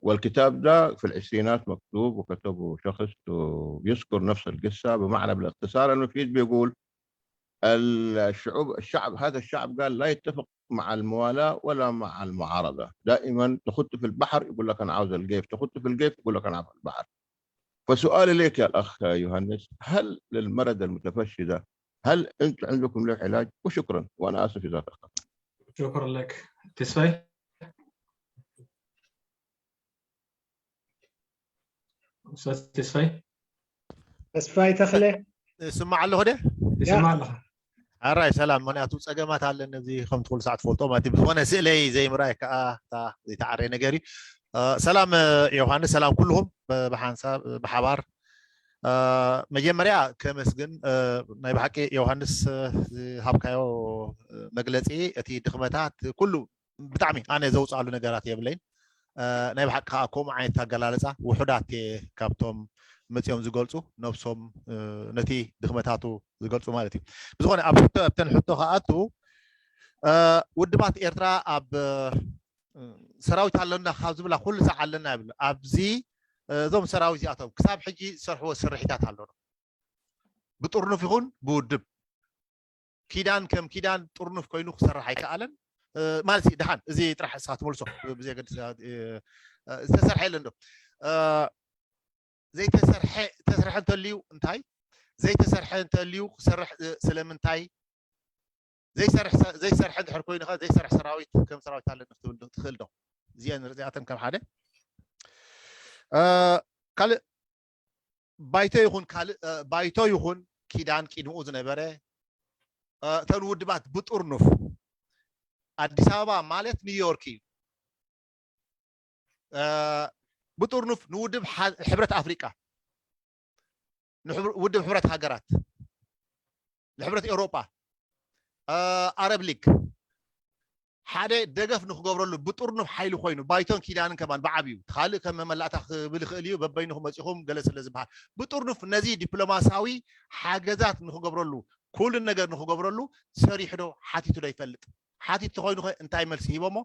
والكتاب ده في العشرينات مكتوب، وكتبه شخص ويذكر نفس القصه بمعنى بالاختصار المفيد، بيقول الشعوب الشعب هذا الشعب قال لا يتفق مع الموالاه ولا مع المعارضه. دائما تخط في البحر يقول لك انا عاوز القيف، تخط في القيف يقول لك انا عاوز البحر. فسؤالي ليك يا الاخ يوهانس، هل للمرض المتفشي ده هل انتم عندكم له علاج؟ وشكرا، وانا اسف اذا تاخرت. شكرا لك. تسفاي. أستاذ تسفاي. ተስፋይ ተኽለ ስማዕ ኣለኹ ደ ይስማዕ ኣለኻ። ኣራይ ሰላም። ምክንያቱ ፀገማት ኣለኒ፣ እዚ ከምቲ ኩሉ ሰዓት ትፈልጦ ማለት እዩ። ብዝኾነ ስእለይ ዘይምርኣይ ከዓ እታ ዘይተዓረየ ነገር እዩ። እ፣ ሰላም እ፣ ዮሃንስ፣ ሰላም ኩልኹም ብ- ብሓንሳብ እ፣ ብሓባር። እ፣ መጀመርያ ከመስግን እ፣ ናይ ብሓቂ ዮሃንስ እ፣ ዝሃብካዮ እ፣ መግለፂ፣ እቲ ድኽመታት ኩሉ ብጣዕሚ ኣነ ዘውፅኣሉ ነገራት የብለይን። እ፣ ናይ ብሓቂ ከዓ ከምኡ ዓይነት ኣገላልፃ ውሑዳት እየ ካብቶም መፂኦም ዝገልፁ፣ ነብሶም እ፣ ነቲ ድኽመታቱ ዝገልፁ ማለት እዩ። ብዝኾነ ኣብ ሕቶ ኣብተን ሕቶ ከኣቱ እ፣ ውድባት ኤርትራ ኣብ እ፣ ሰራዊት ኣለና ካብ ዝብላ ኩሉ ሰዓት ኣለና ይብል። ኣብዚ እ፣ እዞም ሰራዊት እዚኣቶም ክሳብ ሕጂ ዝሰርሕዎ ስርሒታት ኣሎ። ብጥርኑፍ ይኹን ብውድብ ኪዳን ከም ኪዳን ጥርኑፍ ኮይኑ ክሰርሕ ኣይከኣለን። እ፣ ማለት እዩ። ደሓን እዚ ጥራሕ እስኻ ትመልሶ ብዘየገድስ እ፣ እ፣ ዝተሰርሐ የለን ዶ? እ፣ ዘይተሰርሐ ተሰርሐ እንተልዩ እንታይ ዘይተሰርሐ እንተልዩ ክሰርሕ እ፣ ስለምንታይ ዘይሰርሕ ሰ- ዘይሰርሐ እንድሕር ኮይኑ ከ ዘይሰርሕ ሰራዊት ከም ሰራዊት ኣለና ክትብል ዶ ትኽእል ዶ? እዚአን ርዚኣተን ከም ሓደ እ፣ ካልእ ባይቶ ይኹን ካልእ እ፣ ባይቶ ይኹን ኪዳን ቂድምኡ ዝነበረ እ፣ እተን ውድባት ብጥርኑፍ ኣዲስ ኣበባ ማለት ኒውዮርክ እዩ። እ፣ ብጥርኑፍ ንውድብ ሓ- ሕብረት ኣፍሪቃ፣ ንሕብር- ውድብ ሕብረት ሃገራት፣ ንሕብረት ኤውሮጳ፣ እ፣ ኣረብ ሊግ ሓደ ደገፍ ንክገብረሉ ብጥርኑፍ ሓይሊ ኮይኑ ባይቶን ኪዳንን ከማን ብዓብዩ ካልእ ከም መመላእታ ክብል ይኽእል እዩ። በበይንኹም መፂኹም ገለ ስለ ዝበሃል ብጥርኑፍ ነዚ ዲፕሎማሲያዊ ሓገዛት ንክገብረሉ ኩሉ ነገር ንክገብረሉ ሰሪሑ ዶ ሓቲቱ ዶ ይፈልጥ? ሓቲቱ ተኮይኑ ከ እንታይ መልሲ ሂቦሞ?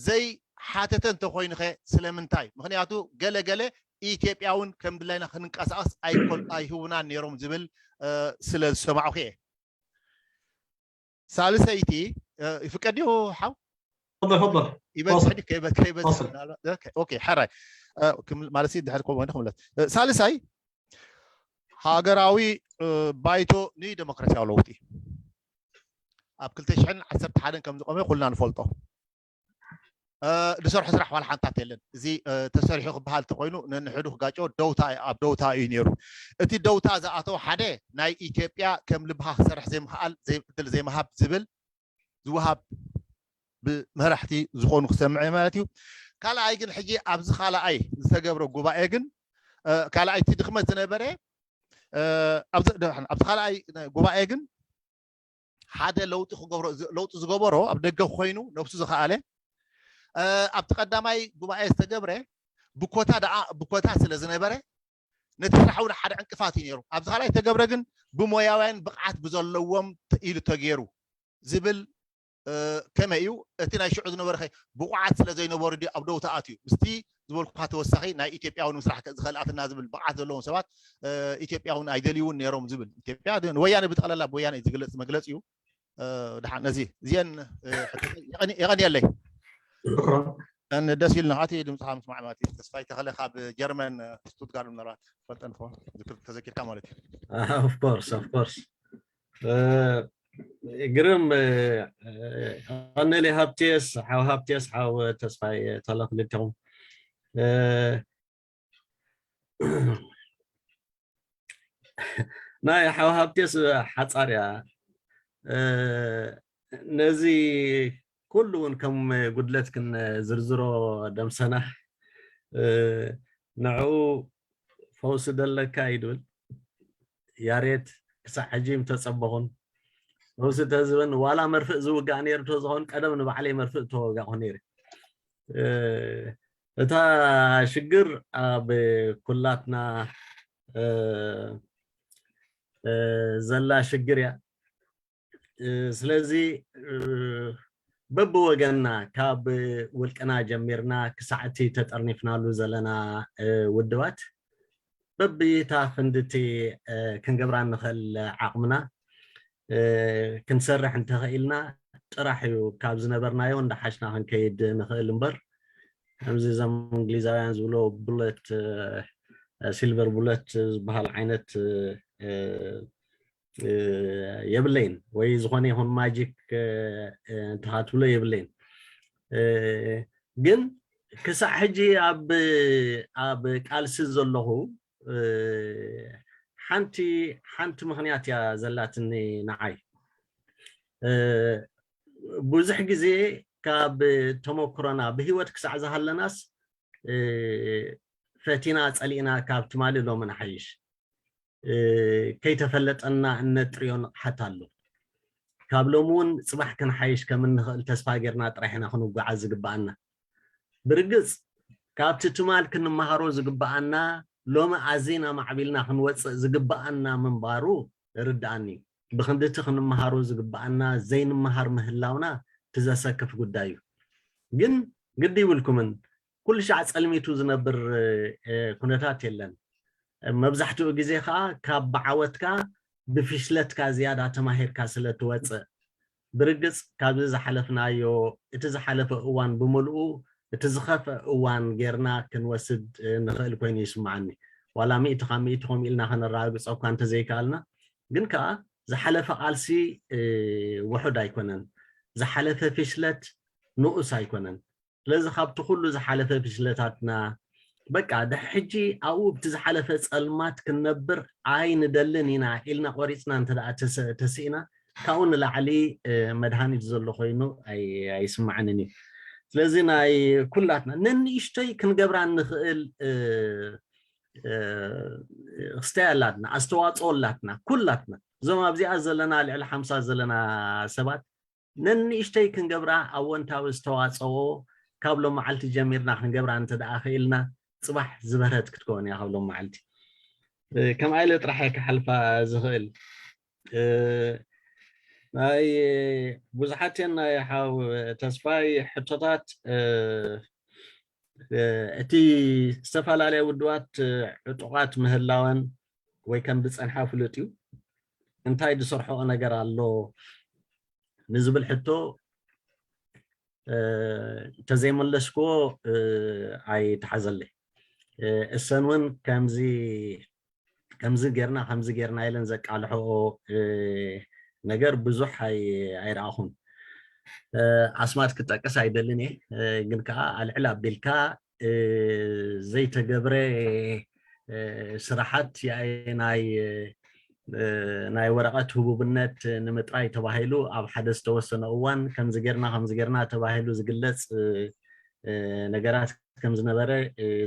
ዘይሓተተ እንተኮይኑ ከ ስለምንታይ? ምክንያቱ ገለ ገለ ኢትዮጵያ እውን ከም ድላይና ክንንቀሳቀስ ኣይኮል ኣይህቡናን ነይሮም ዝብል እ፣ ስለ ዝሰማዕኩ እየ። ሳልሰይቲ ይፍቀድ እዩ ሓው? تفضل تفضل ይበዝሕ ድዩ ከይበዝሕ? ኦኬ፣ ሓራይ ማለት ድሕር ኮ ወይነ ክምለስ። ሳልሳይ ሃገራዊ ባይቶ ንደሞክራሲያዊ ለውጢ ኣብ ክልተ ሽሕን ዓሰርተ ሓደን ከም ዝቆመ ኩልና ንፈልጦ። ዝሰርሖ ስራሕ ዋላ ሓንታት የለን። እዚ ተሰሪሑ ክበሃል ተኮይኑ ነንሕዱ ክጋጨ ደውታ ኣብ ደውታ እዩ ነይሩ። እቲ ደውታ ዝኣተው ሓደ ናይ ኢትዮጵያ ከም ልብኻ ክሰርሕ ዘይምክኣል ዕድል ዘይምሃብ ዝብል ዝወሃብ ብመራሕቲ ዝኾኑ ክሰምዐ ማለት እዩ። ካልኣይ ግን ሕጂ ኣብዚ ካልኣይ ዝተገብረ ጉባኤ ግን ካልኣይ እቲ ድኽመት ዝነበረ ኣብዚ ካልኣይ ጉባኤ ግን ሓደ ለውጢ ክገብሮ ለውጢ ዝገበሮ ኣብ ደገ ኮይኑ ነብሱ ዝኸኣለ ኣብቲ ቀዳማይ ጉባኤ ዝተገብረ ብኮታ ደኣ ብኮታ ስለ ዝነበረ ነቲ ስራሕ እውን ሓደ ዕንቅፋት እዩ ነይሩ። ኣብዚ ካልኣይ ዝተገብረ ግን ብሞያውያን ብቕዓት ብዘለዎም ኢሉ ተገይሩ ዝብል ከመይ እዩ? እቲ ናይ ሽዑ ዝነበረ ብቑዓት ስለ ዘይነበሩ ድዩ ኣብ ደው ተኣትዩ? ምስቲ ዝበልኩካ ተወሳኺ ናይ ኢትዮጵያ እውን ምስራሕ ዝኸልኣትና ዝብል ብቕዓት ዘለዎም ሰባት ኢትዮጵያ እውን ኣይደልይውን ነይሮም ዝብል ኢትዮጵያ ወያነ ብጠቕላላ ብወያነ ዝግለፅ መግለፂ እዩ። ድሓን ነዚ እዚአን የቐንየለይ። ደስ ኢልና እቲ ድምፅኻ ምስማዕ ማለት እዩ። ተስፋይ ተኸለ ካብ ጀርመን ስቱትጋርድ ምናልባት ፈልጠን ፎን ተዘኪርካ ማለት እዩ። Of course, of course. ግርም ቀነሊ ሃብቴስ ሓው ሃብቴስ ሓው ተስፋይ ተኸለ ክልቲኹም ናይ ሓው ሃብቴስ ሓፃር እያ። ነዚ ኩሉ እውን ከም ጉድለት ክንዝርዝሮ ደምሰና ንዕኡ ፈውሲ ደለካ እዩ ድብል ያሬት ክሳዕ ሕጂ ምተፀበኹን ፈውሲ ተዝበን ዋላ መርፍእ ዝውጋእ ነይሩ ተዝኸውን ቀደም ንባዕለይ መርፍእ ተወጋእኹ ነይረ። እታ ሽግር ኣብ ኩላትና ዘላ ሽግር እያ። ስለዚ በብወገንና ካብ ውልቅና ጀሚርና ክሳዕ እቲ ተጠርኒፍናሉ ዘለና ውድባት በብታ ክንድቲ ክንገብራ እንኽእል ዓቕምና ክንሰርሕ እንተኽኢልና ጥራሕ እዩ ካብ ዝነበርናዮ እንዳሓሽና ክንከይድ ንኽእል እምበር ከምዚ እዞም እንግሊዛውያን ዝብሎ ቡለት ሲልቨር ቡለት ዝበሃል ዓይነት የብለይን ወይ ዝኾነ ይኹን ማጂክ እንተካትብሎ የብለይን። ግን ክሳዕ ሕጂ ኣብ ኣብ ቃልሲ ዘለኹ ሓንቲ ሓንቲ ምኽንያት እያ ዘላትኒ ንዓይ። ብዙሕ ግዜ ካብ ተመክሮና ብህይወት ክሳዕ ዝሃለናስ ፈቲና ፀሊእና ካብ ትማሊ ሎሚ ንሓይሽ ከይተፈለጠና እነጥርዮ ንቕሓት ኣሎ። ካብ ሎሚ እውን ፅባሕ ክንሓይሽ ከም እንኽእል ተስፋ ጌርና ጥራሕ ኢና ክንጓዓዝ ዝግበኣና። ብርግፅ ካብቲ ትማል ክንመሃሮ ዝግበኣና ሎሚ ኣዚና ማዕቢልና ክንወፅእ ዝግበኣና ምንባሩ ይርድኣኒ። ብክንድቲ ክንመሃሮ ዝግበኣና ዘይንመሃር ምህላውና እቲ ዘሰክፍ ጉዳይ እዩ። ግን ግዲ ይብልኩምን ኩሉ ሻዕ ፀልሚቱ ዝነብር ኩነታት የለን። መብዛሕትኡ ግዜ ከዓ ካብ ብዓወትካ ብፍሽለትካ ዝያዳ ተማሂርካ ስለ ትወፅእ ብርግፅ ካብዚ ዝሓለፍናዮ እቲ ዝሓለፈ እዋን ብምልኡ እቲ ዝኸፍአ እዋን ጌርና ክንወስድ ንኽእል ኮይኑ ይስምዓኒ። ዋላ ሚእቲ ካብ ሚእቲ ከምኡ ኢልና ከነረጋግፆ እኳ እንተዘይከኣልና ግን ከዓ ዝሓለፈ ቃልሲ ውሑድ ኣይኮነን። ዝሓለፈ ፍሽለት ንኡስ ኣይኮነን። ስለዚ ካብቲ ኩሉ ዝሓለፈ ፍሽለታትና በቃ ድሕጂ ኣብኡ ብቲ ዝሓለፈ ፀልማት ክንነብር ኣይንደልን ኢና ኢልና ቆሪፅና እንተ ተስኢና ካብኡ ንላዕሊ መድሃኒት ዘሎ ኮይኑ ኣይስማዕንን እዩ። ስለዚ ናይ ኩላትና ነንእሽቶይ ክንገብራ እንኽእል ክስተያ ኣላትና፣ ኣስተዋፅኦ ኣላትና፣ ኩላትና እዞም ኣብዚኣ ዘለና ልዕሊ ሓምሳ ዘለና ሰባት ነንእሽተይ ክንገብራ ኣወንታዊ ዝተዋፀኦ ካብ ሎም መዓልቲ ጀሚርና ክንገብራ እንተ ደኣ ክኢልና ፅባሕ ዝበረት ክትከውን እያ ካብ ሎም መዓልቲ ከምኣ ኢለ ጥራሕ ክሓልፋ ዝኽእል ናይ ብዙሓት ናይ ሓው ተስፋይ ሕቶታት እቲ ዝተፈላለያ ውድባት ዕጡቓት ምህላወን ወይ ከም ዝፀንሓ ፍሉጥ እዩ እንታይ ዝሰርሖኦ ነገር ኣሎ ንዝብል ሕቶ እንተዘይመለስክዎ ኣይተሓዘለይ። እሰን እውን ከምዚ ከምዚ ጌርና ከምዚ ጌርና ኢለን ዘቃልሕኦ ነገር ብዙሕ ኣይረኣኹን። ኣስማት ክጠቅስ ኣይደልን እየ፣ ግን ከዓ ኣልዕል ኣቢልካ ዘይተገብረ ስራሓት ናይ ወረቐት ህቡብነት ንምጥራይ ተባሂሉ ኣብ ሓደ ዝተወሰነ እዋን ከምዚ ጌርና ከምዚ ጌርና ተባሂሉ ዝግለፅ ነገራት ከም ዝነበረ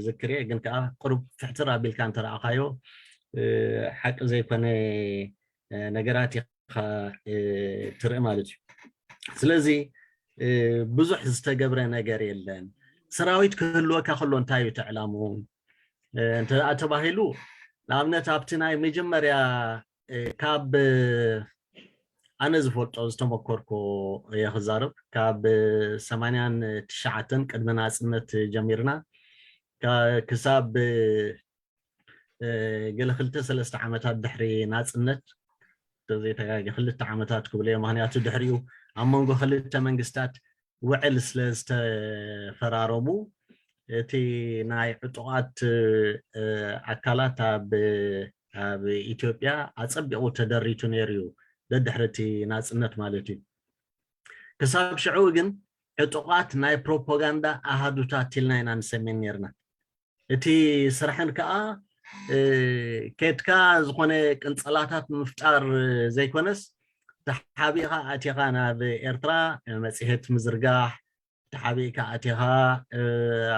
ዝክር እየ። ግን ከዓ ቁሩብ ፍሕትር ኣቢልካ እንተረኣኻዮ ሓቂ ዘይኮነ ነገራት ኢኻ ትርኢ ማለት እዩ። ስለዚ ብዙሕ ዝተገብረ ነገር የለን። ሰራዊት ክህልወካ ከሎ እንታይ እዩ እቲ ዕላምኡ? እንተ ተባሂሉ ንኣብነት ኣብቲ ናይ መጀመርያ ካብ ኣነ ዝፈልጦ ዝተመኮርኮ እየ ክዛረብ። ካብ ሰማንያን ትሽዓተን ቅድሚ ናፅነት ጀሚርና ክሳብ ገለ ክልተ ሰለስተ ዓመታት ድሕሪ ናፅነት ዘይተጋገ ክልተ ዓመታት ክብለዮ፣ ምክንያቱ ድሕሪኡ ኣብ መንጎ ክልተ መንግስታት ውዕል ስለ ዝተፈራረሙ እቲ ናይ ዕጡቓት ኣካላት ኣብ ኣብ ኢትዮጵያ ኣፀቢቑ ተደሪቱ ነይሩ እዩ፣ ደድሕሪ እቲ ናፅነት ማለት እዩ። ክሳብ ሽዑ ግን ዕጡቓት ናይ ፕሮፓጋንዳ ኣሃዱታት ኢልና ኢና ንሰሜን ነይርና። እቲ ስራሕን ከዓ ኬድካ ዝኾነ ቅንፀላታት ምፍጣር ዘይኮነስ ተሓቢእካ ኣቲኻ ናብ ኤርትራ መፅሄት ምዝርጋሕ፣ ተሓቢእካ ኣቲኻ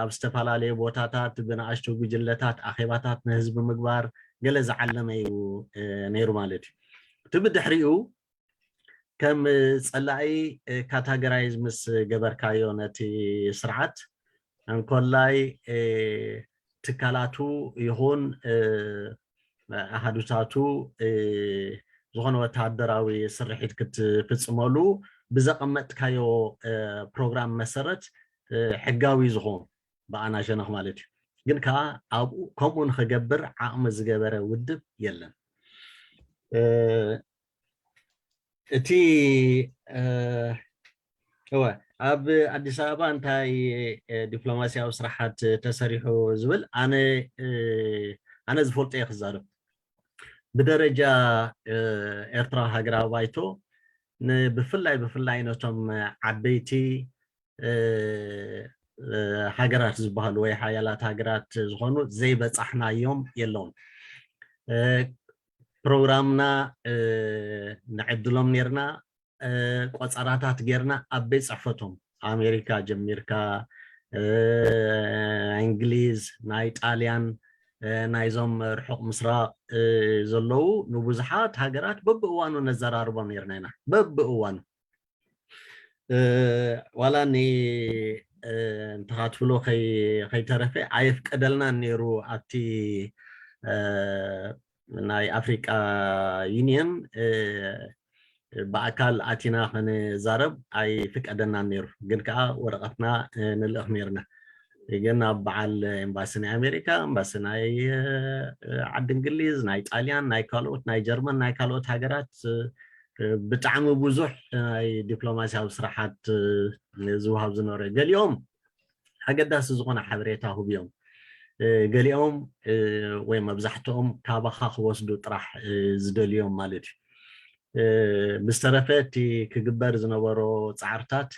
ኣብ ዝተፈላለዩ ቦታታት ብንኣሽቱ ጉጅለታት ኣኼባታት ንህዝቢ ምግባር ገለ ዝዓለመ እዩ ነይሩ ማለት እዩ። እቲ ብድሕሪኡ ከም ፀላኢ ካታገራይዝ ምስ ገበርካዮ ነቲ ስርዓት እንኮላይ ትካላቱ ይኹን ኣሃዱታቱ ዝኾነ ወታደራዊ ስርሒት ክትፍፅመሉ ብዘቐመጥካዮ ፕሮግራም መሰረት ሕጋዊ ዝኾን ብኣና ሸነኽ ማለት እዩ። ግን ከዓ ኣብኡ ከምኡ ንክገብር ዓቕሚ ዝገበረ ውድብ የለን። እቲ እወ ኣብ ኣዲስ ኣበባ እንታይ ዲፕሎማሲያዊ ስራሓት ተሰሪሑ ዝብል ኣነ ኣነ ዝፈልጦ እየ ክዛረብ። ብደረጃ ኤርትራ ሃገራዊ ባይቶ ብፍላይ ብፍላይ ነቶም ዓበይቲ ሃገራት ዝበሃሉ ወይ ሓያላት ሃገራት ዝኾኑ ዘይበፃሕናዮም የለውን። ፕሮግራምና ንዕድሎም ነርና፣ ቆፀራታት ጌርና ኣብ ቤት ፅሕፈቶም ኣሜሪካ ጀሚርካ እንግሊዝ፣ ናይ ጣልያን፣ ናይዞም ርሑቕ ምስራቕ ዘለዉ ንብዙሓት ሃገራት በብእዋኑ ነዘራርቦም ነርና ኢና። በብእዋኑ ዋላ ኒ እንተኻ ትብሎ ከይተረፈ ኣየፍቀደልናን ነይሩ ኣብቲ ናይ ኣፍሪቃ ዩኒየን ብኣካል ኣቲና ክንዛረብ ኣይፍቀደናን ነይሩ። ግን ከዓ ወረቐትና ንልእኽ ነይርና። ግን ኣብ በዓል ኤምባሲ ናይ ኣሜሪካ፣ ኤምባሲ ናይ ዓዲ እንግሊዝ፣ ናይ ጣልያን፣ ናይ ካልኦት ናይ ጀርመን፣ ናይ ካልኦት ሃገራት ብጣዕሚ ብዙሕ ናይ ዲፕሎማሲያዊ ስራሓት ዝወሃብ ዝነበረ፣ ገሊኦም ኣገዳሲ ዝኾነ ሓበሬታ ህብዮም፣ ገሊኦም ወይ መብዛሕትኦም ካባኻ ክወስዱ ጥራሕ ዝደልዮም ማለት እዩ። ብዝተረፈ እቲ ክግበር ዝነበሮ ፃዕርታት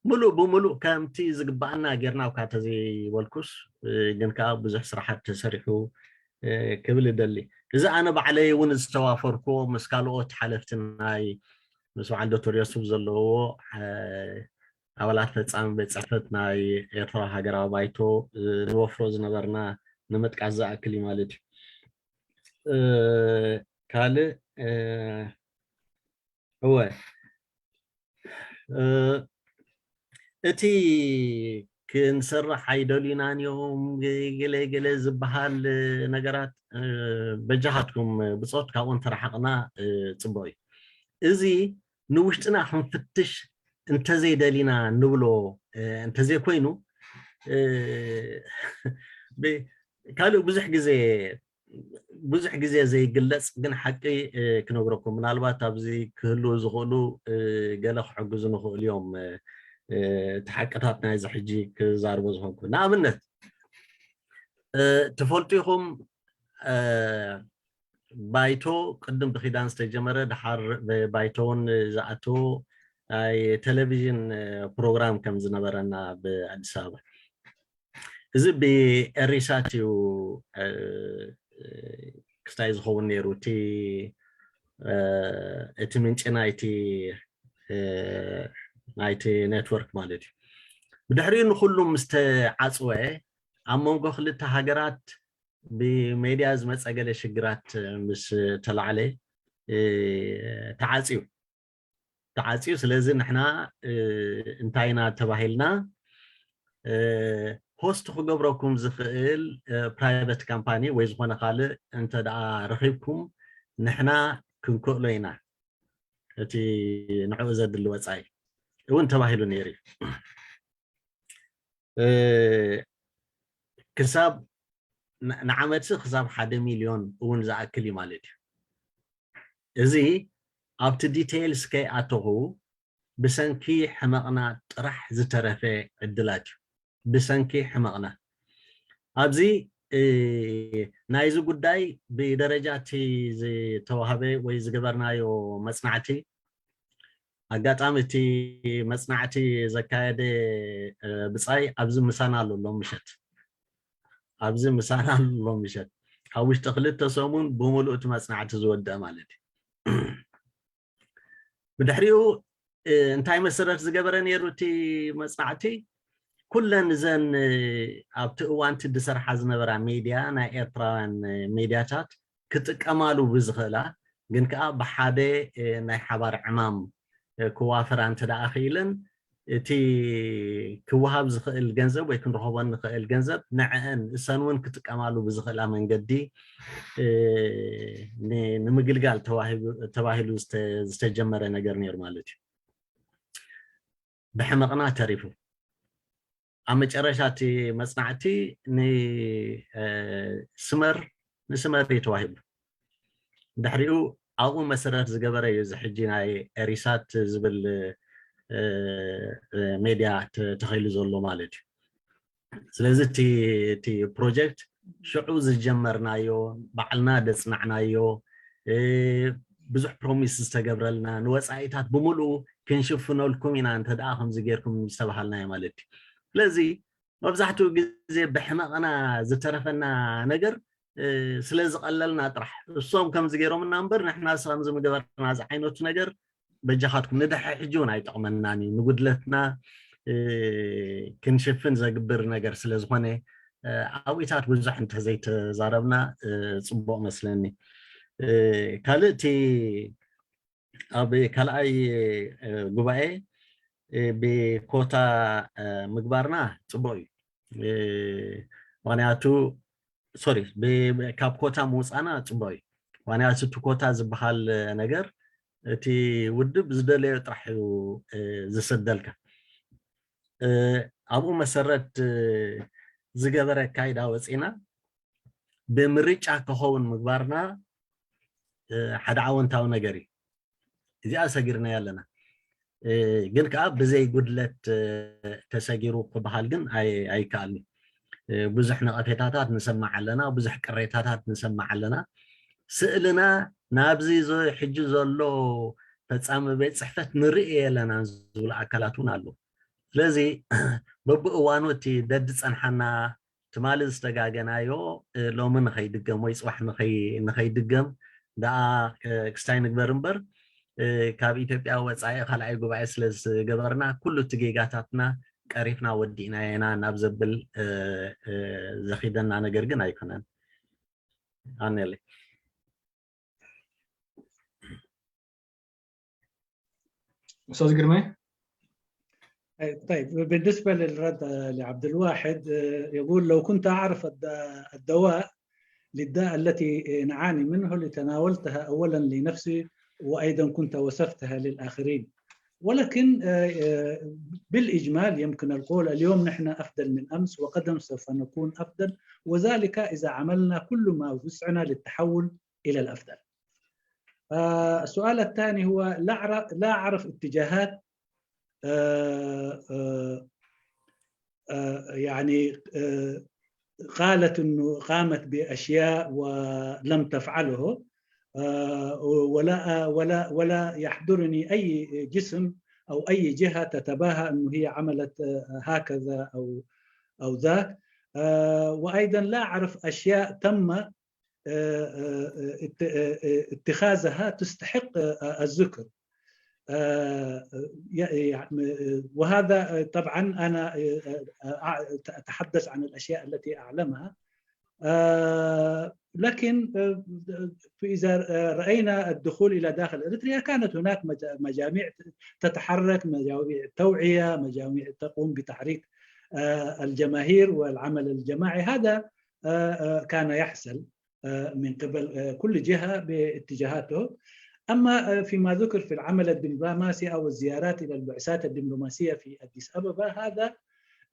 ሙሉእ ብሙሉእ ከምቲ ዝግባኣና ጌርና እኳ ተዘይበልኩስ፣ ግን ከዓ ብዙሕ ስራሓት ተሰሪሑ ክብል እደሊ። እዚ ኣነ ባዕለይ እውን ዝተዋፈርኩዎ ምስ ካልኦት ሓለፍቲ ናይ ምስ በዓል ዶክተር ዮሱፍ ዘለዎ ኣባላት ፈፃሚ ቤት ፅሕፈት ናይ ኤርትራ ሃገራዊ ባይቶ ንወፍሮ ዝነበርና ንምጥቃስ ዝኣክል እዩ ማለት እዩ። ካልእ እወ እቲ ክንሰርሕ ኣይደልዩናን እዮም ገለ ገለ ዝበሃል ነገራት በጃኻትኩም ብፆት ካብኡ እንተረሓቕና ፅቡቅ እዩ። እዚ ንውሽጥና ክንፍትሽ እንተዘይደሊና ንብሎ እንተዘይኮይኑ ካልእ ብዙሕ ግዜ ብዙሕ ግዜ ዘይግለጽ ግን ሓቂ ክነግረኩም፣ ምናልባት ኣብዚ ክህልዉ ዝኽእሉ ገለ ክሕግዙ ንኽእሉ እዮም። እቲ ሓቅታት ናይዚ ሕጂ ክዛርቦ ዝኾንኩ፣ ንኣብነት ትፈልጡ ኢኹም፣ ባይቶ ቅድም ብኪዳን ዝተጀመረ፣ ድሓር ባይቶ እውን ዝኣተዎ ናይ ቴሌቪዥን ፕሮግራም ከም ዝነበረና ብኣዲስ ኣበባ፣ እዚ ብኤሪሳት እዩ ክስታይ ዝኸውን ነይሩ፣ እቲ እቲ ምንጪ ናይቲ ናይቲ ኔትወርክ ማለት እዩ። ብድሕሪኡ ንኩሉ ምስ ተዓፅወ፣ ኣብ መንጎ ክልተ ሃገራት ብሜድያ ዝመፀ ገለ ሽግራት ምስ ተላዕለ ተዓፅዩ ተዓፅዩ። ስለዚ ንሕና እንታይ ኢና ተባሂልና፣ ሆስት ክገብረኩም ዝኽእል ፕራይቨት ካምፓኒ ወይ ዝኾነ ካልእ እንተ ደኣ ረኺብኩም፣ ንሕና ክንክእሎ ኢና፣ እቲ ንዕኡ ዘድሊ ወፃኢ እውን ተባሂሉ ነይሩ እዩ። ክሳብ ንዓመትሲ ክሳብ ሓደ ሚልዮን እውን ዝኣክል እዩ ማለት እዩ። እዚ ኣብቲ ዲቴይልስ ከይኣተኹ፣ ብሰንኪ ሕመቕና ጥራሕ ዝተረፈ ዕድላት እዩ። ብሰንኪ ሕመቕና ኣብዚ ናይዚ ጉዳይ ብደረጃ እቲ ዝተዋህበ ወይ ዝገበርናዮ መፅናዕቲ፣ ኣጋጣሚ እቲ መፅናዕቲ ዘካየደ ብፃይ ኣብዚ ምሳና ኣሎ ሎም ምሸት፣ ኣብዚ ምሳና ኣሎ ሎም ምሸት፣ ኣብ ውሽጢ ክልተ ሰሙን ብምሉእ እቲ መፅናዕቲ ዝወደአ ማለት እዩ። ብድሕሪኡ እንታይ መሰረት ዝገበረ ነይሩ እቲ መፅናዕቲ? ኩለን እዘን ኣብቲ እዋንቲ ዝሰርሓ ዝነበራ ሜድያ፣ ናይ ኤርትራውያን ሜድያታት ክጥቀማሉ ብዝኽእላ፣ ግን ከዓ ብሓደ ናይ ሓባር ዕማም ክዋፈራ እንተ ደኣ ክኢለን፣ እቲ ክወሃብ ዝኽእል ገንዘብ ወይ ክንረኸቦ ንኽእል ገንዘብ ንዕአን እሰን እውን ክጥቀማሉ ብዝኽእላ መንገዲ ንምግልጋል ተባሂሉ ዝተጀመረ ነገር ነይሩ ማለት እዩ። ብሕመቕና ተሪፉ ኣብ መጨረሻ እቲ መፅናዕቲ ንስመር ንስመር እዩ ተዋሂቡ። ድሕሪኡ ኣብኡ መሰረት ዝገበረ እዩ እዚ ሕጂ ናይ ኤሪሳት ዝብል ሜድያ ተኸይሉ ዘሎ ማለት እዩ። ስለዚ እቲ ፕሮጀክት ሽዑ ዝጀመርናዮ፣ ባዕልና ዘፅናዕናዮ፣ ብዙሕ ፕሮሚስ ዝተገብረልና፣ ንወፃኢታት ብምሉኡ ክንሽፍነልኩም ኢና እንተ ደኣ ከምዚ ጌርኩም ዝተባሃልናዮ ማለት እዩ። ስለዚ መብዛሕትኡ ግዜ ብሕመቕና ዝተረፈና ነገር ስለ ዝቐለልና ጥራሕ፣ እሶም ከምዚ ገይሮምና እምበር ንሕናስ ከምዚ ምገበርና ዝዓይነቱ ነገር በጃኻትኩም ንድሕሪ ሕጂ እውን ኣይጠቕመናን እዩ። ንጉድለትና ክንሽፍን ዘግብር ነገር ስለ ዝኾነ ኣብኢታት ብዙሕ እንተዘይተዛረብና ፅቡቕ መስለኒ። ካልእ እቲ ኣብ ካልኣይ ጉባኤ ብኮታ ምግባርና ፅቡቕ እዩ። ምክንያቱ ሶሪ ካብ ኮታ ምውፃና ፅቡቕ እዩ። ምክንያቱ እቲ ኮታ ዝበሃል ነገር እቲ ውድብ ዝደለዮ ጥራሕ እዩ ዝሰደልካ። ኣብኡ መሰረት ዝገበረ ኣካይዳ ወፂና ብምርጫ ክኸውን ምግባርና ሓደ ኣወንታዊ ነገር እዩ። እዚኣ ሰጊርናያ ኣለና። ግን ከዓ ብዘይ ጉድለት ተሰጊሩ ክበሃል ግን ኣይከኣልን። ብዙሕ ነቐፌታታት ንሰማዕ ኣለና፣ ብዙሕ ቅሬታታት ንሰማዕ ኣለና። ስእልና ናብዚ ሕጂ ዘሎ ፈፃሚ ቤት ፅሕፈት ንርኢ የለና ዝብሉ ኣካላት እውን ኣለዉ። ስለዚ በብእዋኑ እቲ ደድፀንሓና ትማሊ ዝተጋገናዮ ሎሚ ንኸይድገም ወይ ፅባሕ ንኸይድገም ደኣ ክስታይ ንግበር እምበር፣ ካብ ኢትዮጵያ ወፃኢ ካልኣይ ጉባኤ ስለ ዝገበርና ኩሉ እቲ ጌጋታትና ቀሪፍና ወዲእናዮ ኢና ናብ ዘብል ዘኺደና ነገር ግን ኣይኮነን። ኣነለ استاذ جرمي طيب، بالنسبة للرد لعبد الواحد، يقول: لو كنت أعرف الدواء للداء التي نعاني منه لتناولتها أولا لنفسي، وأيضا كنت وصفتها للآخرين. ولكن بالإجمال يمكن القول اليوم نحن أفضل من أمس، وغدا سوف نكون أفضل، وذلك إذا عملنا كل ما وسعنا للتحول إلى الأفضل. السؤال الثاني هو لا أعرف اتجاهات يعني قالت انه قامت باشياء ولم تفعله. ولا ولا ولا يحضرني اي جسم او اي جهه تتباهى انه هي عملت هكذا او او ذاك. وايضا لا اعرف اشياء تم اتخاذها تستحق الذكر. وهذا طبعا انا اتحدث عن الاشياء التي اعلمها. لكن اذا راينا الدخول الى داخل اريتريا كانت هناك مجاميع تتحرك، مجاميع توعيه، مجاميع تقوم بتحريك الجماهير والعمل الجماعي. هذا كان يحصل من قبل كل جهه باتجاهاته. اما فيما ذكر في العمل الدبلوماسي او الزيارات الى البعثات الدبلوماسيه في اديس ابابا، هذا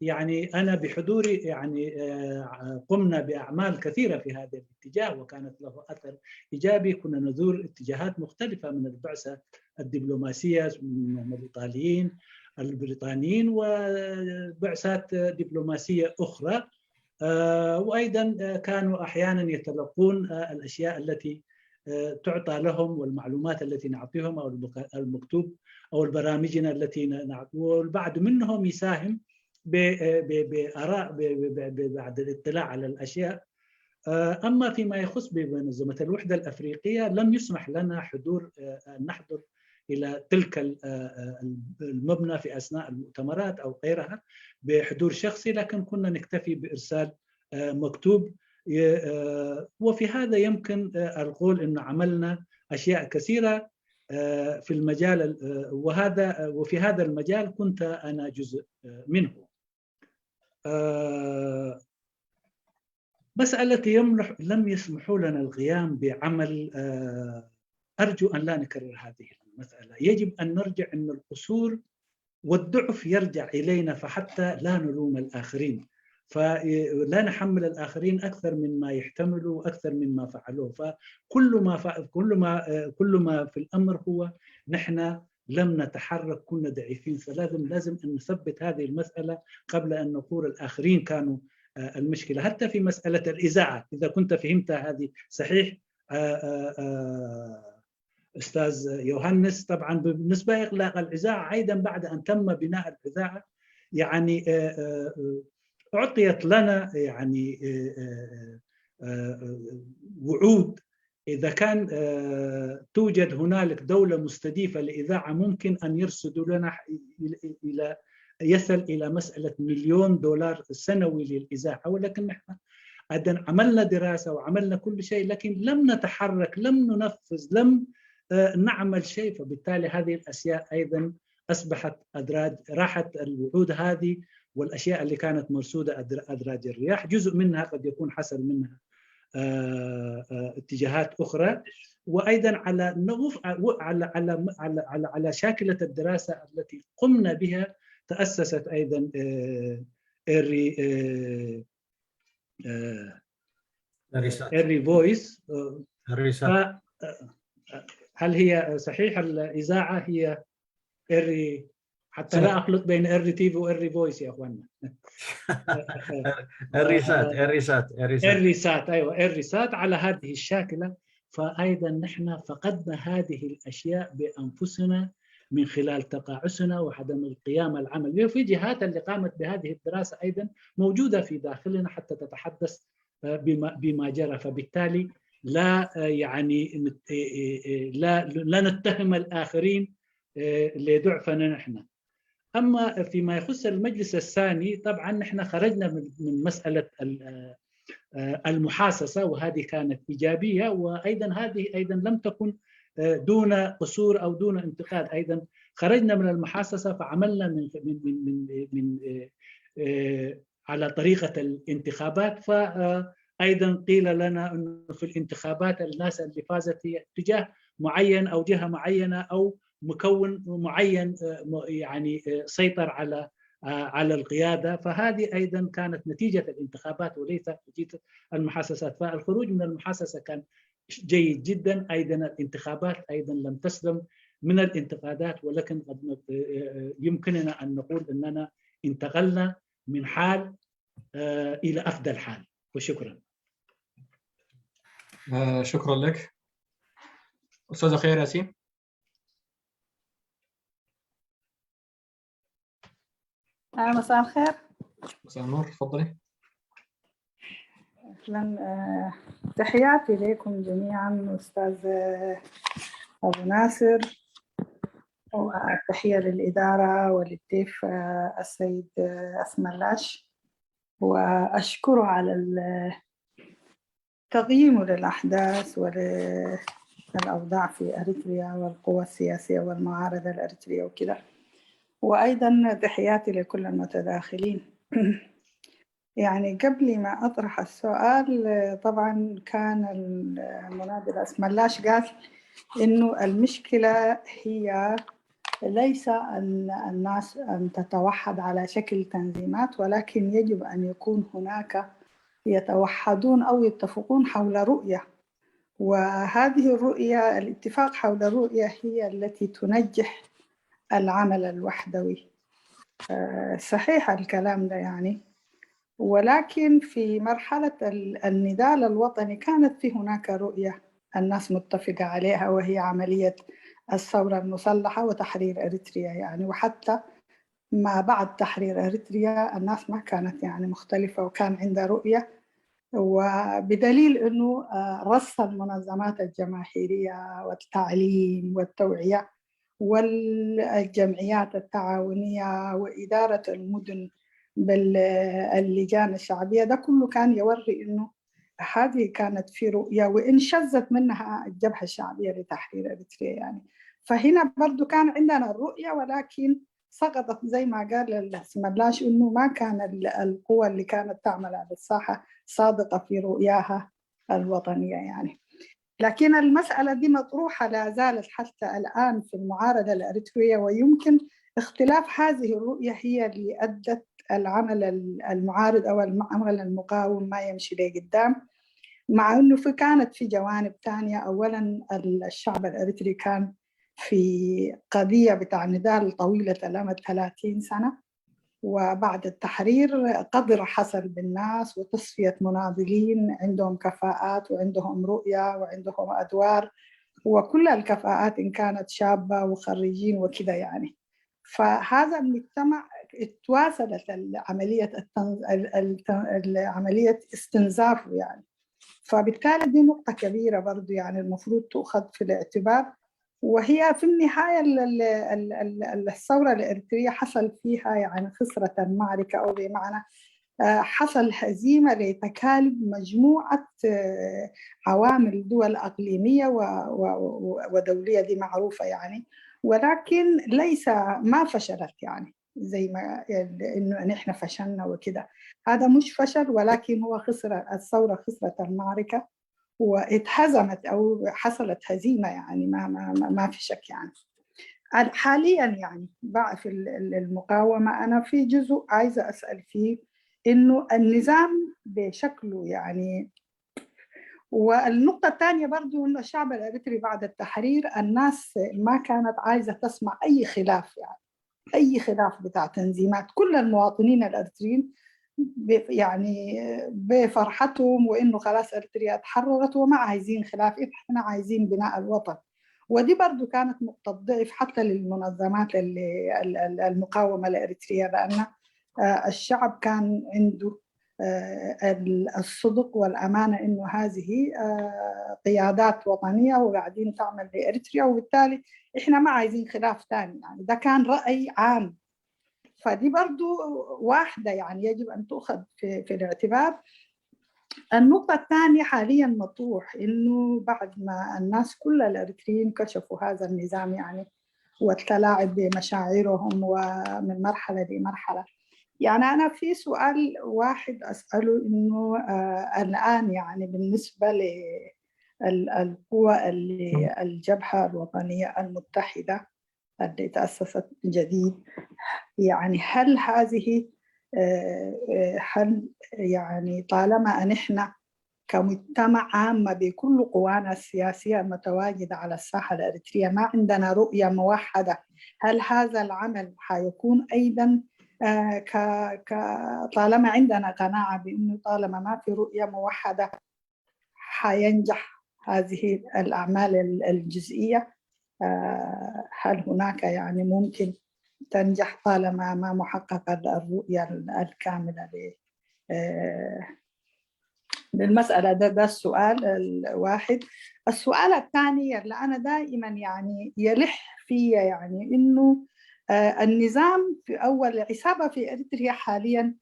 يعني انا بحضوري يعني قمنا باعمال كثيره في هذا الاتجاه، وكانت له اثر ايجابي. كنا نزور اتجاهات مختلفه من البعثه الدبلوماسيه، منهم الايطاليين، البريطانيين، وبعثات دبلوماسيه اخرى. وايضا كانوا احيانا يتلقون الاشياء التي تعطى لهم والمعلومات التي نعطيهم او المكتوب او البرامجنا التي نعطيهم، والبعض منهم يساهم باراء بعد الاطلاع على الاشياء. اما فيما يخص بمنظمه الوحده الافريقيه لم يسمح لنا حضور ان نحضر الى تلك المبنى في اثناء المؤتمرات او غيرها بحضور شخصي، لكن كنا نكتفي بارسال مكتوب. وفي هذا يمكن القول انه عملنا اشياء كثيره في المجال وهذا وفي هذا المجال كنت انا جزء منه. مسألة يملح لم يسمحوا لنا القيام بعمل. أرجو أن لا نكرر هذه المسألة. يجب أن نرجع أن القصور والضعف يرجع إلينا، فحتى لا نلوم الآخرين، فلا نحمل الآخرين أكثر مما يحتملوا وأكثر مما فعلوه. فكل ما ف... كل ما كل ما في الأمر هو نحن لم نتحرك، كنا ضعيفين. فلازم لازم أن نثبت هذه المسألة قبل أن نقول الآخرين كانوا المشكلة. حتى في مسألة الإذاعة، إذا كنت فهمت هذه صحيح أستاذ يوهانس، طبعا بالنسبة لإغلاق الإذاعة أيضا بعد أن تم بناء الإذاعة يعني أعطيت لنا يعني وعود إذا كان توجد هنالك دولة مستضيفة لإذاعة ممكن أن يرصدوا لنا إلى يصل إلى مسألة مليون دولار سنوي للإذاعة، ولكن نحن أيضا عملنا دراسة وعملنا كل شيء، لكن لم نتحرك، لم ننفذ، لم نعمل شيء. فبالتالي هذه الأشياء أيضا أصبحت أدراج، راحت الوعود هذه والأشياء اللي كانت مرصودة أدراج الرياح. جزء منها قد يكون حصل منها اتجاهات أخرى. وأيضا على نوف على على على على على شاكلة الدراسة التي قمنا بها تأسست أيضا إيري إيري فويس. هل هي صحيح الإذاعة هي إيري؟ حتى لا أخلط بين إيري تي في وإيري فويس يا أخوانا. إيري سات، إيري سات، إيري سات. إيري سات، أيوة، إيري سات على هذه الشاكلة. فأيضا نحن فقدنا هذه الأشياء بأنفسنا من خلال تقاعسنا وعدم القيام العمل. في جهات اللي قامت بهذه الدراسة أيضا موجودة في داخلنا حتى تتحدث بما بما جرى. فبالتالي لا يعني لا لا نتهم الآخرين لضعفنا نحن. أما فيما يخص المجلس الثاني، طبعا نحن خرجنا من مسألة المحاصصة، وهذه كانت إيجابية، وأيضا هذه أيضا لم تكن دون قصور أو دون انتقاد. أيضا خرجنا من المحاصصة فعملنا من من من من, من على طريقة الانتخابات. فأيضا قيل لنا أنه في الانتخابات الناس اللي فازت هي اتجاه معين أو جهة معينة أو مكون معين، آه، م-، يعني، آه، سيطر على، آه، على القيادة. فهذه أيضًا كانت نتيجة الانتخابات وليس نتيجة المحاصصات. فالخروج من المحاصصة كان جيد جدًا. أيضًا الانتخابات أيضًا لم تسلم من الانتقادات، ولكن قد ن-، آه، آه، يمكننا أن نقول أننا انتقلنا من حال، آه، إلى أفضل حال. وشكرًا. آه، شكرًا لك. أستاذة خير ياسين. آه، مساء الخير. مساء النور، تفضلي. أهلًا، آه، تحياتي لكم جميعًا، أستاذ، آه، أبو ناصر، وتحية للإدارة وللضيف، آه، السيد، آه، أسملاش، وأشكره على ال-، تقييمه للأحداث وللأوضاع في أريتريا والقوى السياسية والمعارضة الأريترية وكده. وأيضًا تحياتي لكل المتداخلين. يعني قبل ما أطرح السؤال، طبعًا كان المناضل أسملاش قال إنه المشكلة هي ليس أن الناس أن تتوحد على شكل تنظيمات، ولكن يجب أن يكون هناك يتوحدون أو يتفقون حول رؤية، وهذه الرؤية، الاتفاق حول الرؤية هي التي تنجح العمل الوحدوي. آه، صحيح الكلام ده يعني، ولكن في مرحلة ال-، النضال الوطني كانت في هناك رؤية الناس متفقة عليها، وهي عملية الثورة المسلحة وتحرير إريتريا يعني. وحتى ما بعد تحرير إريتريا الناس ما كانت يعني مختلفة، وكان عندها رؤية، وبدليل إنه، آه، رص المنظمات الجماهيرية والتعليم والتوعية والجمعيات التعاونية وإدارة المدن باللجان الشعبية، ده كله كان يوري إنه هذه كانت في رؤية، وإن شذت منها الجبهة الشعبية لتحرير إريتريا يعني. فهنا برضو كان عندنا الرؤية، ولكن سقطت زي ما قال الأسملاش، إنه ما كان ال-، القوى اللي كانت تعمل على الساحة صادقة في رؤياها الوطنية يعني. لكن المسألة دي مطروحة لا زالت حتى الآن في المعارضة الأريترية، ويمكن اختلاف هذه الرؤية هي اللي أدت العمل ال-، المعارض أو العمل المقاوم ما يمشي لقدام، مع إنه في، كانت في جوانب تانية. أولًا ال-، الشعب الأريتري كان في قضية بتاع نضال طويلة الأمد ثلاثين سنة، وبعد التحرير قدر حصل بالناس وتصفية مناضلين عندهم كفاءات وعندهم رؤية وعندهم أدوار، وكل الكفاءات إن كانت شابة وخريجين وكده يعني. فهذا المجتمع اتواصلت عملية التن-، ال-، ال-، عملية استنزافه يعني. فبالتالي دي نقطة كبيرة برضو يعني المفروض تؤخذ في الاعتبار. وهي في النهاية ال-، ال-، ال-، ال-، ال-، الثورة الإريترية حصل فيها يعني خسرت المعركة، أو بمعنى، آه، حصل هزيمة لتكالب مجموعة، آه، عوامل، دول أقليمية و-، و-، و-، ودولية، دي معروفة يعني، ولكن ليس، ما فشلت يعني زي ما ال-، إنه نحن فشلنا وكده. هذا مش فشل، ولكن هو خسر، الثورة خسرت المعركة واتهزمت أو حصلت هزيمة يعني، ما، ما، ما، ما في شك يعني. ال-، حاليًا يعني بقى في ال-، ال-، المقاومة، أنا في جزء عايزة أسأل فيه، إنه النظام بشكله يعني، والنقطة الثانية برضو إنه الشعب الإريتري بعد التحرير الناس ما كانت عايزة تسمع أي خلاف يعني، أي خلاف بتاع تنظيمات. كل المواطنين الإريتريين ب-، يعني بفرحتهم وإنه خلاص إريتريا اتحررت وما عايزين خلاف، إحنا عايزين بناء الوطن. ودي برضو كانت نقطة ضعف حتى للمنظمات اللي، ال-، ال-، المقاومة الإريترية، لأن، آه، الشعب كان عنده، آه، ال-، الصدق والأمانة إنه هذه، آه، قيادات وطنية وقاعدين تعمل لإريتريا، وبالتالي إحنا ما عايزين خلاف تاني يعني. ده كان رأي عام. فدي برضو واحدة يعني يجب أن تؤخذ في، في الاعتبار. النقطة الثانية حاليًا مطروح إنه بعد ما الناس كل الإريتريين كشفوا هذا النظام يعني والتلاعب بمشاعرهم ومن مرحلة لمرحلة، يعني أنا في سؤال واحد أسأله إنه، آه، الآن يعني بالنسبة لل-، القوى اللي الجبهة الوطنية المتحدة اللي تأسست جديد. يعني هل هذه آه، آه، هل يعني طالما نحن كمجتمع عامة بكل قوانا السياسية المتواجدة على الساحة الإريترية ما عندنا رؤية موحدة، هل هذا العمل حيكون أيضا آه، ك... ك... طالما عندنا قناعة بأنه طالما ما في رؤية موحدة حينجح هذه الأعمال الجزئية؟ آه، هل هناك يعني ممكن تنجح طالما ما محققة الرؤية الكاملة ل- آه، للمسألة؟ ده، ده السؤال الواحد. السؤال الثاني اللي أنا دائما يعني يلح فيا يعني إنه آه، النظام في أول عصابة في إريتريا حاليا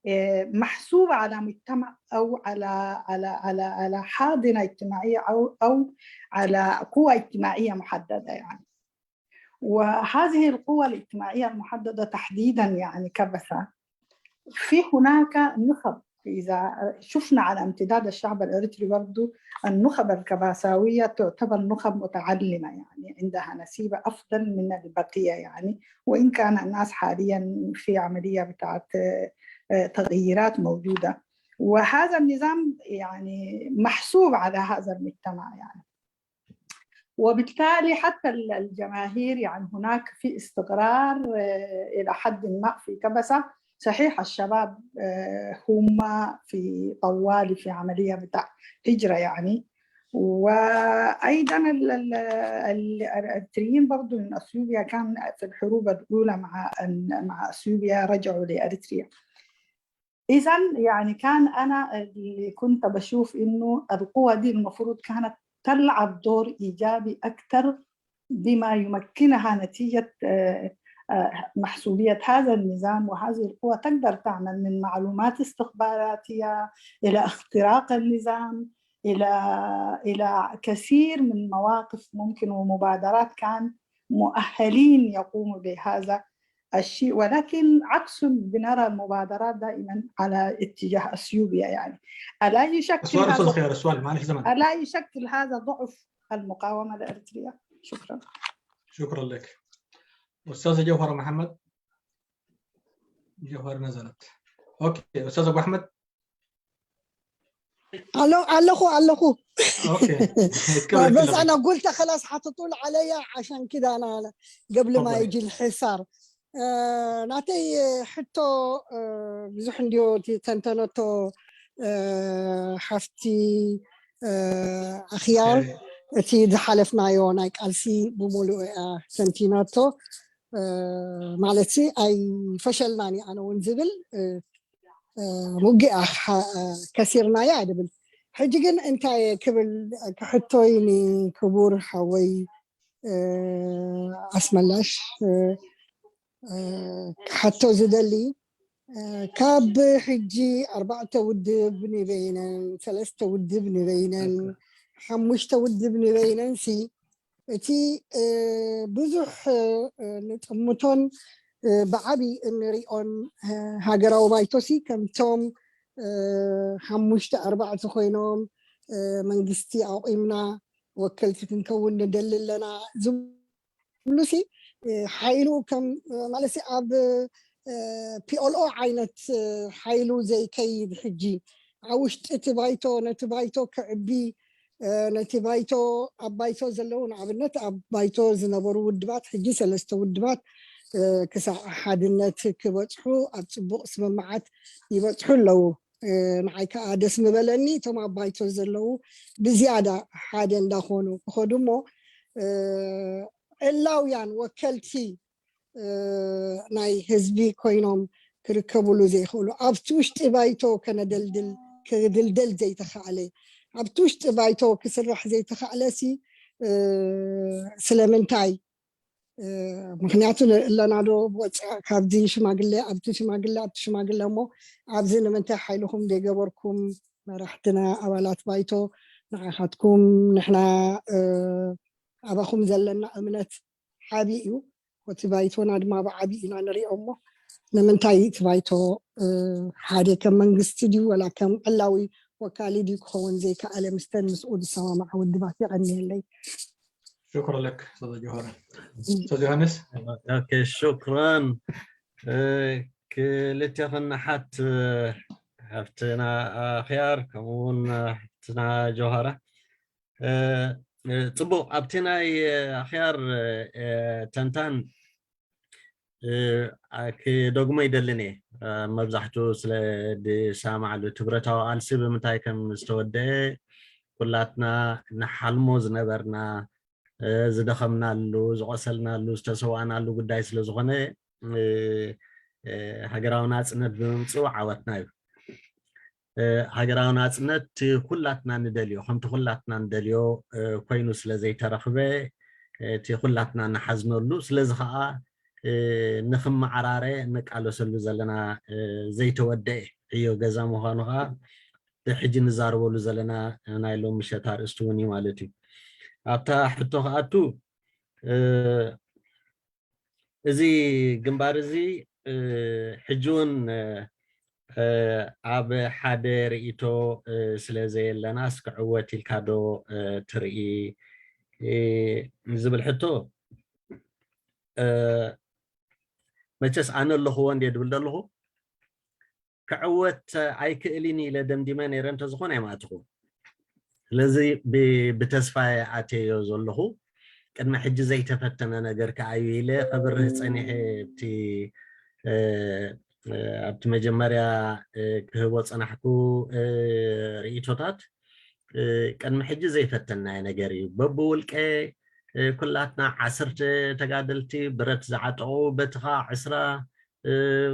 آه، محسوبة على مجتمع أو على على على على حاضنة اجتماعية أو أو على قوة اجتماعية محددة يعني. وهذه القوة الاجتماعية المحددة تحديدا يعني كبثة في هناك نخب. إذا شفنا على امتداد الشعب الإريتري برضو النخب الكباساوية تعتبر نخب متعلمة يعني عندها نسيبة أفضل من البقية يعني، وإن كان الناس حاليا في عملية بتاعت آه، تغييرات موجودة. وهذا النظام يعني محسوب على هذا المجتمع يعني. وبالتالي حتى الجماهير يعني هناك في استقرار آه، إلى حد ما في كبسة. صحيح الشباب آه، هم في طوالي في عملية بتاع هجرة يعني. وأيضا الإريتريين برضو من أثيوبيا كان في الحروب الأولى مع مع أثيوبيا رجعوا لأريتريا. إذا يعني كان أنا اللي كنت بشوف إنه القوة دي المفروض كانت تلعب دور إيجابي أكثر بما يمكنها نتيجة آه، آه، محسوبية هذا النظام، وهذه القوة تقدر تعمل من معلومات استخباراتية إلى اختراق النظام إلى إلى كثير من مواقف ممكن ومبادرات كان مؤهلين يقوموا بهذا الشيء، ولكن عكس بنرى المبادرات دائما على اتجاه اثيوبيا يعني. الا يشكل سؤال استاذ هذا خيار، السؤال معلش زمان. الا يشكل هذا ضعف المقاومه الاريتريه؟ شكرا. شكرا لك. استاذه جوهره محمد. جوهره نزلت. اوكي استاذ ابو احمد. ኣለኹ ኣለኹ ኣለኹ اوكي بس انا قلت خلاص حتطول علي عشان كده انا قبل ما يجي الحصار ናተይ ሕቶ ብዙሕ እንድዮ ተንተነቶ ሓፍቲ ኣኽያር እቲ ዝሓለፍናዮ ናይ ቃልሲ ብምሉእ እያ ተንቲናቶ ማለት ኣይፈሸልናን ኣነ እውን ዝብል ውግእ ከሲርናያ ድብል ሕጂ ግን እንታይ ክብል ክሕቶይ ንክቡር ሓወይ ኣስመላሽ ክሓቶ ዝደሊ ካብ ሕጂ ኣርባዕተ ውድብ ንበይነን ሰለስተ ውድብ ንበይነን ሓሙሽተ ውድብ ንበይነን ሲ እቲ ብዙሕ ንጥምቶን ብዓብይ እንሪኦን ሃገራዊ ባይቶሲ ከምቶም ሓሙሽተ ኣርባዕተ ኮይኖም መንግስቲ ኣቑምና ወከልቲ ክንከውን ንደሊ ኣለና ዝብሉሲ ሓይሉ ከም ማለት ኣብ ፒኦልኦ ዓይነት ሓይሉ ዘይከይድ ሕጂ ኣብ ውሽጢ እቲ ባይቶ ነቲ ባይቶ ክዕቢ ነቲ ባይቶ ኣብ ባይቶ ዘለዉ ንኣብነት ኣብ ባይቶ ዝነበሩ ውድባት ሕጂ ሰለስተ ውድባት ክሳዕ ሓድነት ክበፅሑ ኣብ ፅቡቕ ስምምዓት ይበፅሑ ኣለዉ። ንዓይ ከዓ ደስ ምበለኒ እቶም ኣብ ባይቶ ዘለዉ ብዝያዳ ሓደ እንዳኾኑ ክኸዱ እሞ ዕላውያን ወከልቲ ናይ ህዝቢ ኮይኖም ክርከብሉ ዘይኽእሉ ኣብቲ ውሽጢ ባይቶ ከነደልድል ክድልደል ዘይተኻእለ ኣብቲ ውሽጢ ባይቶ ክስራሕ ዘይተኻእለ ሲ ስለምንታይ ምክንያቱ ኣለና ዶ ወፅኣ ካብዚ ሽማግለ ኣብቲ ሽማግለ ኣብቲ ሽማግለ እሞ ኣብዚ ንምንታይ ሓይልኩም ዘይገበርኩም መራሕትና ኣባላት ባይቶ ንዓኻትኩም ንሕና ኣባኹም ዘለና እምነት ዓብዪ እዩ እቲ ባይቶና ድማ ብዓብዪ ኢና ንሪኦ እሞ ንምንታይ እቲ ባይቶ ሓደ ከም መንግስቲ ድዩ ወላ ከም ዕላዊ ወካሊ ድዩ ክኸውን ዘይከኣለ ምስተን ምስኡ ዝሰማማዕ ውድባት የቐንየለይ شكرا لك استاذ جوهر. استاذ يوهانس. ኦኬ፣ ሽክራን ክልቴኽን ንሓት ሓፍትና ኣኽያር ከምኡ እውን ሓፍትና ጆሃራ። ጽቡቕ፣ ኣብቲ ናይ ኣኽያር ተንታን ክደግሞ ይደልን እየ። መብዛሕትኡ ስለ ዝሰማዕሉ እቲ ብረታዊ ቃልሲ ብምንታይ ከም ዝተወደአ ኩላትና ንሓልሞ ዝነበርና ዝደኸምናሉ፣ ዝቆሰልናሉ፣ ዝተሰዋእናሉ ጉዳይ ስለ ዝኾነ ሃገራዊ ናፅነት ብምምፅኡ ዓወትና እዩ። ሃገራዊ ናፅነት እቲ ኩላትና ንደልዮ፣ ከምቲ ኩላትና ንደልዮ ኮይኑ ስለ ዘይተረኽበ እቲ ኩላትና ንሓዝነሉ፣ ስለዚ ከዓ ንኽመዓራረ ንቃለሰሉ ዘለና ዘይተወደአ ዕዮ ገዛ ምዃኑ ከዓ ሕጂ ንዛረበሉ ዘለና ናይ ሎም ምሸት ኣርእስቲ እውን እዩ ማለት እዩ። ኣብታ ሕቶ ክኣቱ፣ እዚ ግንባር እዚ ሕጂ እውን ኣብ ሓደ ርእይቶ ስለ ዘየለናስ ክዕወት ኢልካ ዶ ትርኢ ዝብል ሕቶ፣ መቸስ ኣነ ኣለኽዎ እንድየ ድብል ዘለኹ። ክዕወት ኣይክእልን ኢለ ደምዲመ ነይረ እንተዝኾነ ኣይምኣትኹ። ስለዚ ብተስፋ ኣትየዮ ዘለኹ። ቅድሚ ሕጂ ዘይተፈተነ ነገር ከኣ እዩ ኢለ ከብርህ ጸኒሐ። ኣብቲ ኣብቲ መጀመርያ ክህቦ ጸናሕኩ ርእይቶታት ቅድሚ ሕጂ ዘይፈተናዮ ነገር እዩ። በብውልቀ ኩላትና ዓሰርተ ተጋደልቲ ብረት ዝዓጠቑ፣ በቲ ኸኣ ዕስራ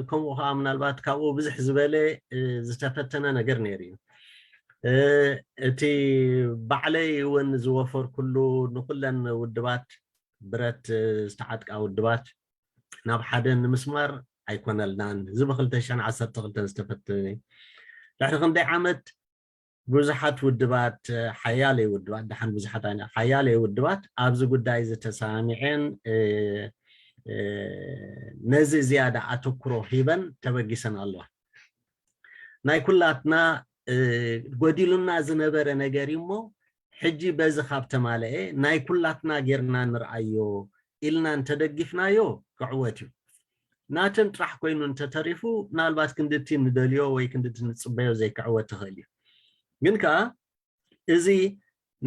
ከምኡ ከዓ ምናልባት ካብኡ ብዝሕ ዝበለ ዝተፈተነ ነገር ነይሩ እዩ። እቲ ባዕለይ እውን ዝወፈርኩሉ ንኩለን ውድባት ብረት ዝተዓጥቃ ውድባት ናብ ሓደ ንምስማር ኣይኮነልናን። እዚ ብ ክልተ ሽሕን ዓሰርተ ክልተን ዝተፈተነ እዩ። ድሕሪ ክንደይ ዓመት ብዙሓት ውድባት ሓያለይ ውድባት ደሓን ብዙሓት ኣይነ ሓያለይ ውድባት ኣብዚ ጉዳይ ዝተሰማሚዐን ነዚ ዝያዳ ኣተኩሮ ሂበን ተበጊሰን ኣለዋ። ናይ ኩላትና ጎዲሉና ዝነበረ ነገር እዩ እሞ ሕጂ በዚ ካብ ተማለአ ናይ ኩላትና ጌርና ንርኣዮ ኢልና እንተደጊፍናዮ ክዕወት እዩ። ናተን ጥራሕ ኮይኑ እንተተሪፉ ምናልባት ክንድቲ ንደልዮ ወይ ክንድቲ ንፅበዮ ዘይክዕወት ትኽእል እዩ። ግን ከዓ እዚ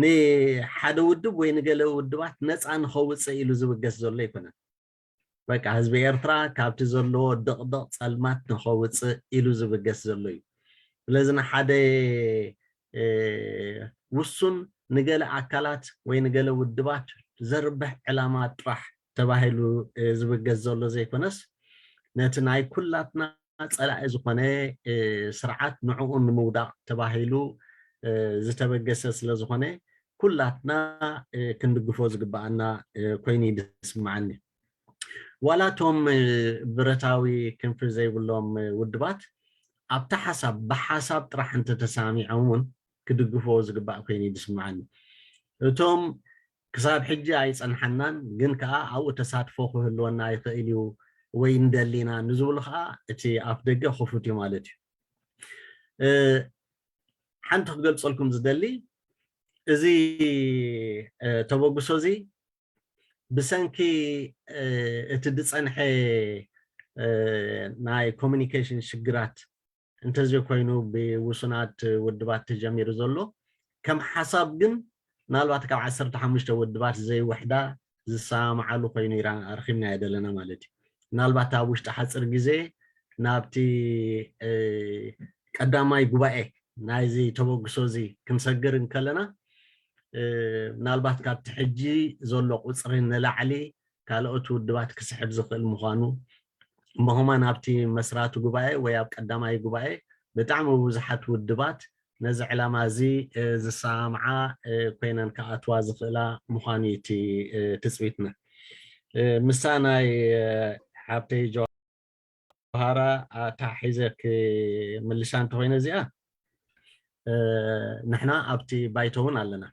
ንሓደ ውድብ ወይ ንገለ ውድባት ነፃ ንኸውፅእ ኢሉ ዝብገስ ዘሎ ኣይኮነን። በቃ ህዝቢ ኤርትራ ካብቲ ዘለዎ ድቕድቕ ፀልማት ንኸውፅእ ኢሉ ዝብገስ ዘሎ እዩ። ስለዚ ንሓደ ውሱን ንገለ ኣካላት ወይ ንገለ ውድባት ዘርብሕ ዕላማ ጥራሕ ተባሂሉ ዝብገስ ዘሎ ዘይኮነስ ነቲ ናይ ኩላትና ፀላኢ ዝኾነ ስርዓት ንዕኡ ንምውዳቕ ተባሂሉ ዝተበገሰ ስለ ዝኾነ ኩላትና ክንድግፎ ዝግበኣና ኮይኑ እዩ ዝስምዓኒ። ዋላ እቶም ብረታዊ ክንፊ ዘይብሎም ውድባት ኣብቲ ሓሳብ ብሓሳብ ጥራሕ እንተተሰማሚዖም እውን ክድግፎ ዝግባእ ኮይኑ እዩ ዝስምዓኒ። እቶም ክሳብ ሕጂ ኣይጸንሓናን ግን ከዓ ኣብኡ ተሳትፎ ክህልወና ይኽእል እዩ ወይ እንደሊና ንዝብሉ ከዓ እቲ ኣፍ ደገ ክፉት እዩ ማለት እዩ። ሓንቲ ክገልጸልኩም ዝደሊ እዚ ተበግሶ እዚ ብሰንኪ እቲ ዝጸንሐ ናይ ኮሚኒኬሽን ሽግራት እንተዘይኮይኑ ብውሱናት ውድባት ተጀሚሩ ዘሎ ከም ሓሳብ ግን ምናልባት ካብ ዓሰርተ ሓሙሽተ ውድባት ዘይውሕዳ ዝሰማማዓሉ ኮይኑ ኣርኪብናዮ ዘለና ማለት እዩ። ምናልባት ኣብ ውሽጢ ሓፂር ግዜ ናብቲ ቀዳማይ ጉባኤ ናይዚ ተበግሶ እዚ ክንሰግር እንከለና ምናልባት ካብቲ ሕጂ ዘሎ ቁፅሪ ንላዕሊ ካልኦት ውድባት ክስሕብ ዝኽእል ምዃኑ እሞ ከማን ኣብቲ መስራቲ ጉባኤ ወይ ኣብ ቀዳማይ ጉባኤ ብጣዕሚ ብዙሓት ውድባት ነዚ ዕላማ እዚ ዝሰማምዓ ኮይነን ክኣትዋ ዝኽእላ ምዃኑ እዩ እቲ ትፅቢትና። ምሳ ናይ ሓብተይ ጆሃራ ኣተሓሒዘ ክምልሳ እንተኮይነ እዚኣ ንሕና ኣብቲ ባይቶ እውን ኣለና።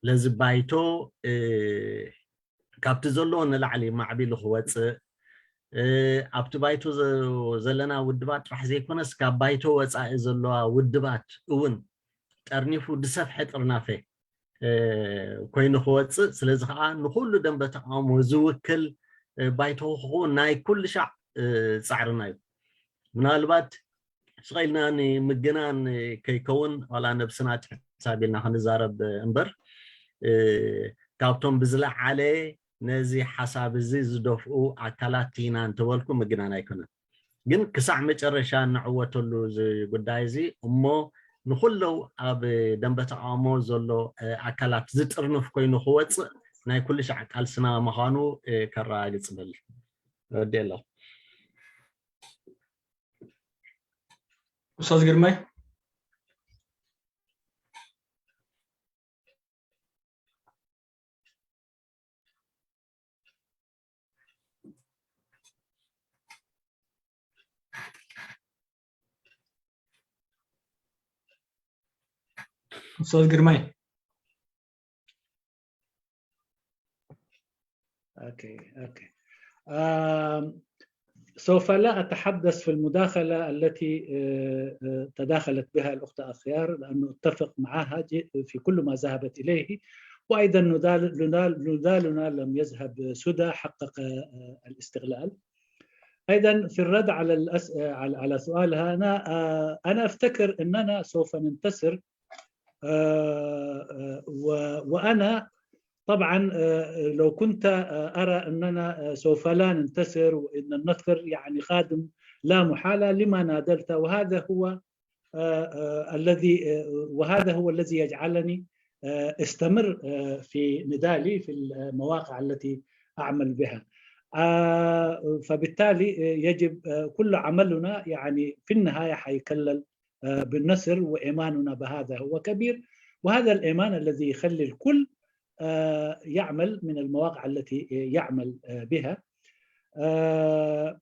ለዚ ባይቶ ካብቲ ዘለዎ ንላዕሊ ማዕቢሉ ክወፅእ ኣብቲ ባይቶ ዘለና ውድባት ጥራሕ ዘይኮነስ ካብ ባይቶ ወፃኢ ዘለዋ ውድባት እውን ጠርኒፉ ዝሰፍሐ ጥርናፈ ኮይኑ ክወፅእ፣ ስለዚ ከዓ ንኩሉ ደንበ ተቃውሞ ዝውክል ባይቶ ክኸውን ናይ ኩሉ ሻዕ ፃዕርና እዩ። ምናልባት ስቕ ኢልና ንምግናን ከይከውን ዋላ ነብስና ትሕሳብ ኢልና ክንዛረብ እምበር፣ ካብቶም ብዝለዓለ ነዚ ሓሳብ እዚ ዝደፍኡ ኣካላት ኢና እንተበልኩ ምግናን ኣይኮነን። ግን ክሳዕ መጨረሻ እንዕወተሉ እዚ ጉዳይ እዚ እሞ ንኩለው ኣብ ደንበ ተቃውሞ ዘሎ ኣካላት ዝጥርንፍ ኮይኑ ክወፅእ ናይ ኩሉ ሻዕ ቃልስና ምዃኑ ከረጋግፅ እደሊ። ወዲ ኣለኹ። ኡስታዝ ግርማይ። ኡስታዝ ግርማይ። أوكي، أوكي. آم، سوف لا أتحدث في المداخلة التي آه، آه، تداخلت بها الأخت أخيار، لأنه أتفق معها ج- في كل ما ذهبت إليه. وأيضا نضال- نضال- نضالنا لم يذهب سدى، حقق آه، الاستقلال. أيضا في الرد على الأس- آه، على على سؤالها، أنا آه، أنا أفتكر أننا سوف ننتصر. آه، آه، و- وأنا طبعا آه، لو كنت آه، أرى أننا آه، سوف لا ننتصر وأن النصر يعني قادم لا محالة، لما ناضلت. وهذا هو آه، آه، الذي آه، وهذا هو الذي يجعلني آه، استمر آه، في نضالي في المواقع التي أعمل بها. آه، فبالتالي آه، يجب آه، كل عملنا يعني في النهاية حيكلل آه، بالنصر، وإيماننا بهذا هو كبير. وهذا الإيمان الذي يخلي الكل آه، يعمل من المواقع التي يعمل آه، بها. آه،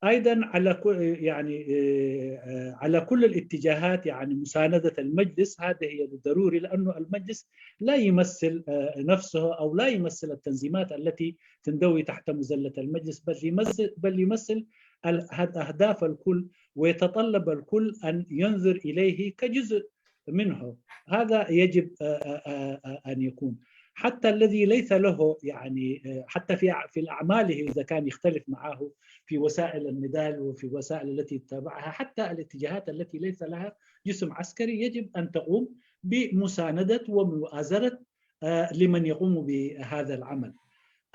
أيضا على كل يعني آه، على كل الاتجاهات، يعني مساندة المجلس، هذا هي الضروري، لأنه المجلس لا يمثل آه، نفسه أو لا يمثل التنظيمات التي تندوي تحت مظلة المجلس، بل يمثل بل يمثل الأهداف الكل، ويتطلب الكل أن ينظر إليه كجزء منه. هذا يجب آه، آه، آه، آه، أن يكون. حتى الذي ليس له يعني آه، حتى في في الأعمال إذا كان يختلف معه في وسائل النضال وفي وسائل التي يتبعها، حتى الاتجاهات التي ليس لها جسم عسكري يجب أن تقوم بمساندة ومؤازرة آه، لمن يقوم بهذا العمل.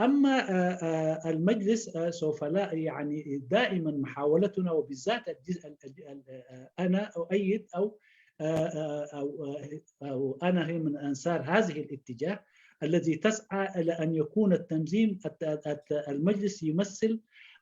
أما آه، آه، المجلس آه، سوف لا يعني دائما محاولتنا، وبالذات الجزء ال- ال- ال- آه، أنا أؤيد أو آه، آه، أو آه، أو أنا هي من أنصار هذه الاتجاه الذي تسعى إلى أن يكون التنظيم الت- الت- المجلس يمثل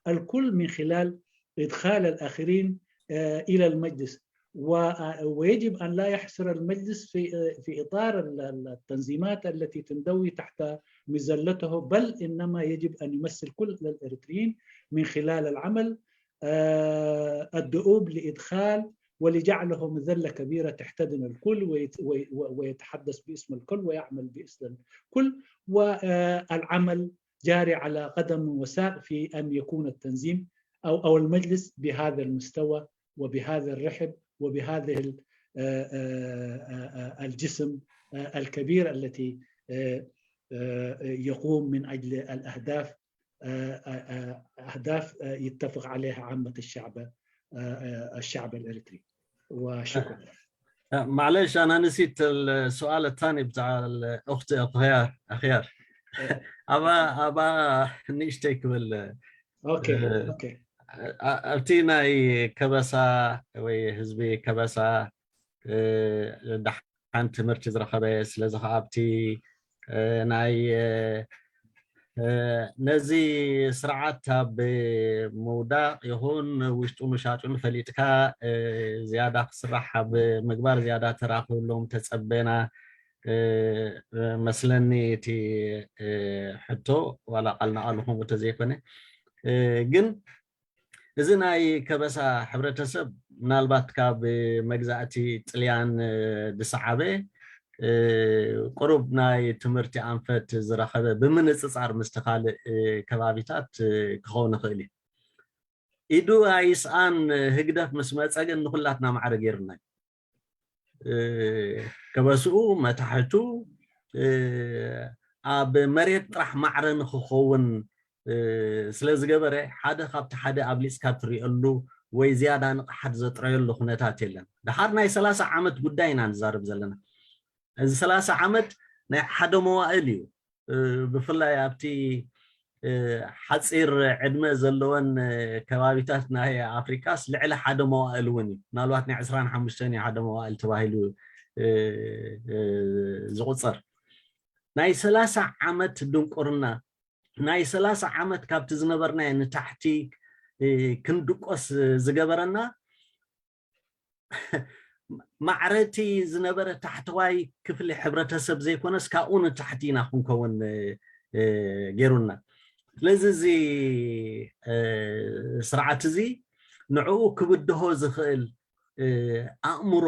الكل من خلال إدخال الآخرين آه، إلى المجلس. و- ويجب أن لا يحصر المجلس في في إطار ال- ال- التنظيمات التي تندوي تحت مظلته، بل إنما يجب أن يمثل كل الإريتريين من خلال العمل آه، الدؤوب لإدخال ولجعله مذلة كبيرة تحتضن الكل ويت- وي- ويتحدث باسم الكل ويعمل باسم الكل، والعمل جاري على قدم وساق في أن يكون التنظيم أو أو المجلس بهذا المستوى وبهذا الرحب وبهذه ال- آه، آه، آه، آه، الجسم آه، الكبير التي آه، آه، يقوم من أجل الأهداف آه، آه، آه، أهداف آه، يتفق عليها عامة الشعب آه، آه، الشعب الإريتري. وشكرا. معلش، أنا نسيت السؤال الثاني بتاع الأخت أخيار أخيار. أبا أبا نشتي كبل أوكي، أوكي. ኣብቲ ናይ ከበሳ ወይ ህዝቢ ከበሳ ደሓን ትምህርቲ ዝረኸበ፣ ስለዚ ከዓ ኣብቲ ናይ ነዚ ስርዓት ኣብ ምውዳቕ ይኹን ውሽጡ ምሻጡን ፈሊጥካ ዝያዳ ክስራሕ ኣብ ምግባር ዝያዳ ተራኽብሎም ተፀበና መስለኒ እቲ ሕቶ ዋላ ቃል ንቃሉ ከምኡ ተዘይኮነ ግን እዚ ናይ ከበሳ ሕብረተሰብ ምናልባት ካብ መግዛእቲ ጥልያን ዝሰዓበ ቁሩብ ናይ ትምህርቲ ኣንፈት ዝረኸበ ብምንፅፃር ምስቲ ካልእ ከባቢታት ክኸውን ይኽእል እዩ። ኢዱ ኣይስኣን ህግደፍ ምስ መፀ ግን ንኩላትና ማዕረ ገይሩና እዩ። ከበስኡ መታሕቱ ኣብ መሬት ጥራሕ ማዕረ ንክኸውን ስለ ዝገበረ ሓደ ካብቲ ሓደ ኣብሊፅካ ትሪእሉ ወይ ዝያዳ ንቕሓት ዘጥረየሉ ኩነታት የለን። ድሓር ናይ ሰላሳ ዓመት ጉዳይ ኢና ንዛረብ ዘለና። እዚ ሰላሳ ዓመት ናይ ሓደ መዋእል እዩ። ብፍላይ ኣብቲ ሓፂር ዕድመ ዘለወን ከባቢታት ናይ ኣፍሪቃስ ልዕሊ ሓደ መዋእል እውን እዩ። ምናልባት ናይ ዕስራን ሓሙሽተን ሓደ መዋእል ተባሂሉ ዝቁፀር ናይ ሰላሳ ዓመት ድንቁርና፣ ናይ ሰላሳ ዓመት ካብቲ ዝነበርናዮ ንታሕቲ ክንድቆስ ዝገበረና ማዕረቲ ዝነበረ ታሕተዋይ ክፍሊ ሕብረተሰብ ዘይኮነስ ካብኡ ንታሕቲ ኢና ክንከውን ገይሩና። ስለዚ እዚ ስርዓት እዚ ንዕኡ ክብድሆ ዝኽእል ኣእምሮ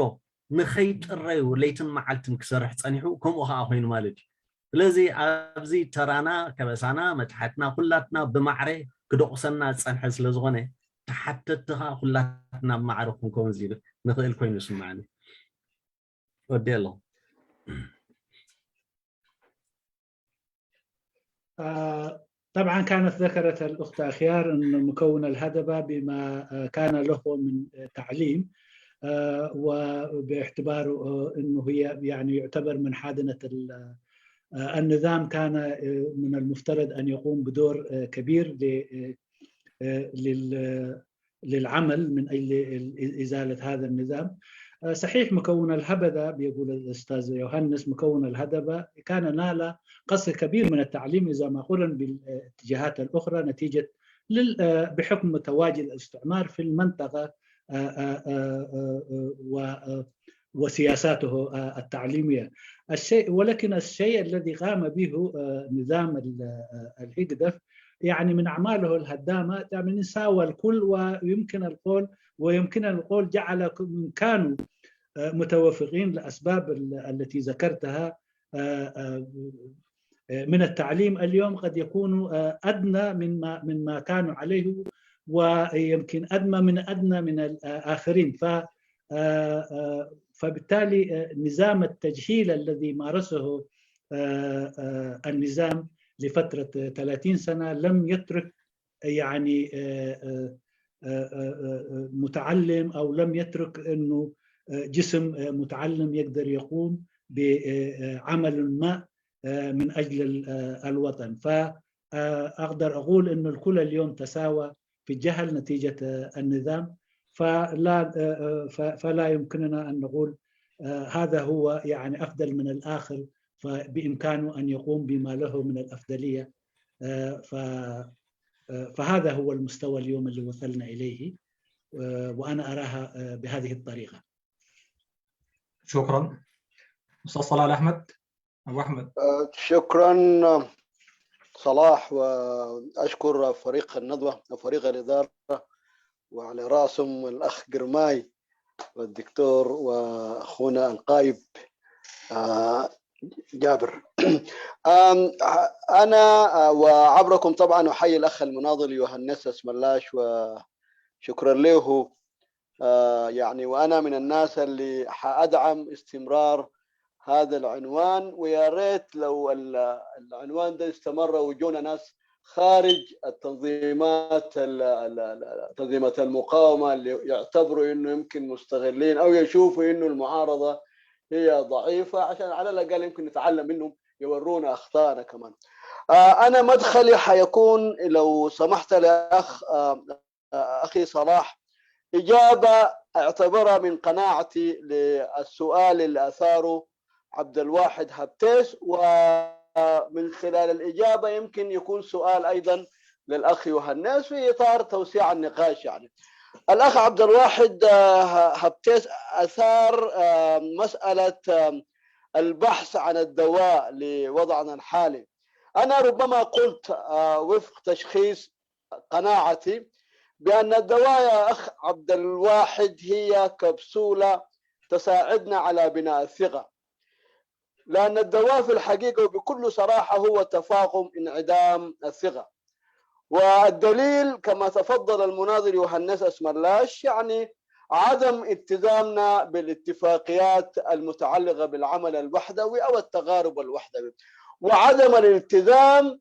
ንኸይጥረዩ ለይትን መዓልትን ክሰርሕ ጸኒሑ፣ ከምኡ ከዓ ኮይኑ ማለት እዩ። ስለዚ ኣብዚ ተራና፣ ከበሳና፣ መትሓትና ኩላትና ብማዕረ ክደቑሰና ዝጸንሐ ስለ ዝኾነ፣ ተሓተትቲ ከዓ ኩላትና ብማዕረ ክንከውን እዚ ንኽእል ኮይኑ ይስምዓኒ። ወዲ ኣለኹ። آه، طبعا كانت ذكرت الأخت أخيار أن مكون الهدبة بما آه، كان له من تعليم آه، وباعتباره آه، أنه هي يعني يعتبر من حاضنة ال- آه، النظام كان آه، من المفترض أن يقوم بدور آه، كبير ل- آه، آه، لل- للعمل من أجل إزالة هذا النظام. آه، صحيح مكون الهبذا، بيقول الأستاذ يوهانس، مكون الهدبة كان نال قصر كبير من التعليم إذا ما قرن بالاتجاهات الأخرى نتيجة لل- آه، بحكم تواجد الاستعمار في المنطقة آه، آه، آه، آه، آه، و- آه، وسياساته آه، التعليمية. الشيء ولكن الشيء الذي قام به آه، نظام ال- آه، الهجدف يعني من أعماله الهدامة يعني ساوى الكل ويمكن القول ويمكن القول جعل ك- من كانوا آه، متوفقين لأسباب ال- التي ذكرتها آه، آه، آه، من التعليم اليوم قد يكونوا آه، أدنى من ما من ما كانوا عليه ويمكن أدنى من أدنى من الآخرين ف آه، آه، فبالتالي آه، نظام التجهيل الذي مارسه آه، آه، النظام لفترة ثلاثين سنة لم يترك يعني آه، آه، آه، آه، آه، متعلم أو لم يترك أنه آه، جسم آه، متعلم يقدر يقوم بعمل ما آه، من أجل ال- آه، الوطن. فأقدر أقول أن الكل اليوم تساوى في الجهل نتيجة آه، النظام، فلا آه، آه، ف- فلا يمكننا أن نقول آه، هذا هو يعني أفضل من الآخر، فبإمكانه أن يقوم بما له من الأفضلية. آه، ف- آه، فهذا هو المستوى اليوم اللي وصلنا إليه، آه، وأنا أراها آه، بهذه الطريقة. شكرا. أستاذ صلاح الأحمد، أبو أحمد. آه، شكرا صلاح، وأشكر فريق الندوة وفريق الإدارة وعلى رأسهم الأخ قرماي والدكتور وأخونا الغايب آه، جابر. آم، أنا آه، وعبركم طبعا أحيي الأخ المناضل يوهنس اسملاش وشكرا له. آه، يعني وأنا من الناس اللي حأدعم استمرار هذا العنوان، ويا ريت لو ال- العنوان ده استمر وجونا ناس خارج التنظيمات ال- ال- ال- تنظيمات المقاومة اللي يعتبروا إنه يمكن مستغلين أو يشوفوا إنه المعارضة هي ضعيفة، عشان على الأقل يمكن نتعلم منهم، يورونا أخطائنا كمان. آه، أنا مدخلي حيكون لو سمحت لأخ آه، أخي صلاح إجابة اعتبرها من قناعتي للسؤال اللي أثاره عبد الواحد هبتيس، ومن خلال الإجابة يمكن يكون سؤال أيضا للأخ يوهنس في إطار توسيع النقاش. يعني الأخ عبد الواحد آه، هبتيس أثار آه، مسألة آه، البحث عن الدواء لوضعنا الحالي. أنا ربما قلت آه، وفق تشخيص قناعتي بأن الدواء يا أخ عبد الواحد هي كبسولة تساعدنا على بناء الثقة، لأن الدواء في الحقيقة وبكل صراحة هو تفاقم انعدام الثقة. والدليل كما تفضل المناضل يوهنس أسمرلاش، يعني عدم التزامنا بالاتفاقيات المتعلقة بالعمل الوحدوي أو التقارب الوحدوي، وعدم الالتزام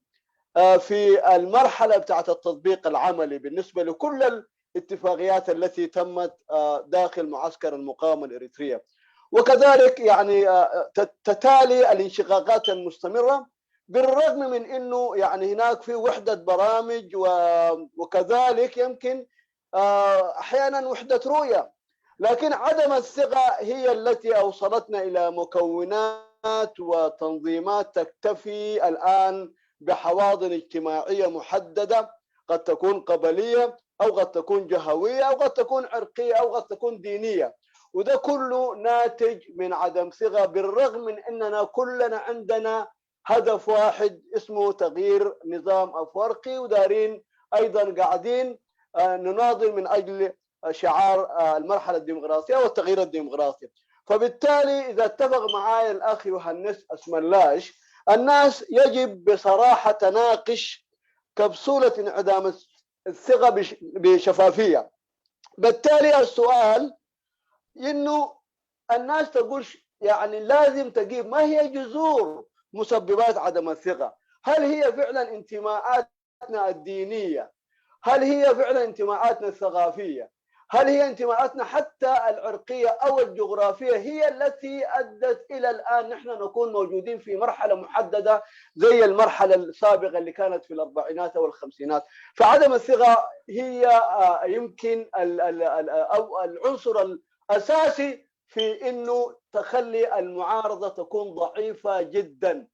آه، في المرحلة بتاعت التطبيق العملي بالنسبة لكل الاتفاقيات التي تمت آه، داخل معسكر المقاومة الإريترية. وكذلك يعني آه، تت- تتالي الانشقاقات المستمرة، بالرغم من انه يعني هناك في وحدة برامج و- وكذلك يمكن آه، احيانا وحدة رؤية، لكن عدم الثقة هي التي اوصلتنا الى مكونات وتنظيمات تكتفي الان بحواضن اجتماعية محددة، قد تكون قبلية او قد تكون جهوية او قد تكون عرقية او قد تكون دينية، وده كله ناتج من عدم ثقة، بالرغم من اننا كلنا عندنا هدف واحد اسمه تغيير نظام افريقي، ودارين ايضا قاعدين آه، نناضل من اجل شعار آه، المرحله الديمقراطيه والتغيير الديمقراطي. فبالتالي اذا اتفق معايا الاخ يوهنس اسملاش، الناس يجب بصراحه تناقش كبسوله انعدام الثقه بش- بشفافيه. بالتالي السؤال انه الناس تقول ش- يعني لازم تجيب ما هي جذور مسببات عدم الثقه. هل هي فعلا انتماءاتنا الدينيه؟ هل هي فعلا انتماءاتنا الثقافيه؟ هل هي انتماءاتنا حتى العرقيه او الجغرافيه هي التي ادت الى الان نحن نكون موجودين في مرحله محدده زي المرحله السابقه اللي كانت في الاربعينات او الخمسينات؟ فعدم الثقه هي آه، يمكن ال- ال- ال- او العنصر الاساسي في انه تخلي المعارضه تكون ضعيفه جدا،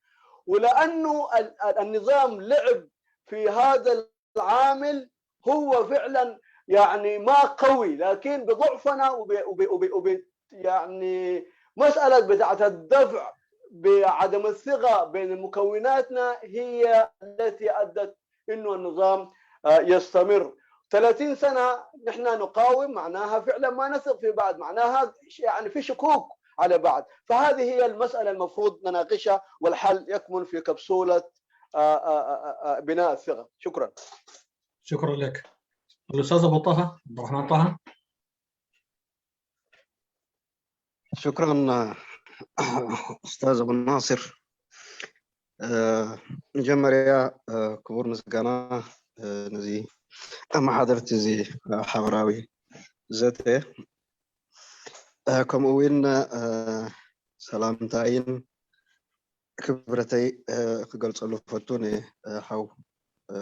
ولانه ال- ال- النظام لعب في هذا العامل، هو فعلا يعني ما قوي، لكن بضعفنا وب وب وب وب يعني مساله بتاعت الدفع بعدم الثقه بين مكوناتنا هي التي ادت انه النظام آه، يستمر. ثلاثين سنه نحن نقاوم، معناها فعلا ما نثق في بعض، معناها يعني في شكوك على بعض. فهذه هي المساله المفروض نناقشها، والحل يكمن في كبسوله آه، آه، آه، آه، بناء الثقه. شكرا. شكرا لك. الاستاذ ابو طه، عبد الرحمن طه. شكرا استاذ ابو ناصر. መጀመርያ ክቡር ምስጋና ነዚ ኣመሓደርቲ እዚ ሓበራዊ ዘተ፣ ከምኡ እውን ሰላምታይን ክብረተይ ክገልፀሉ ፈቱ ንሓው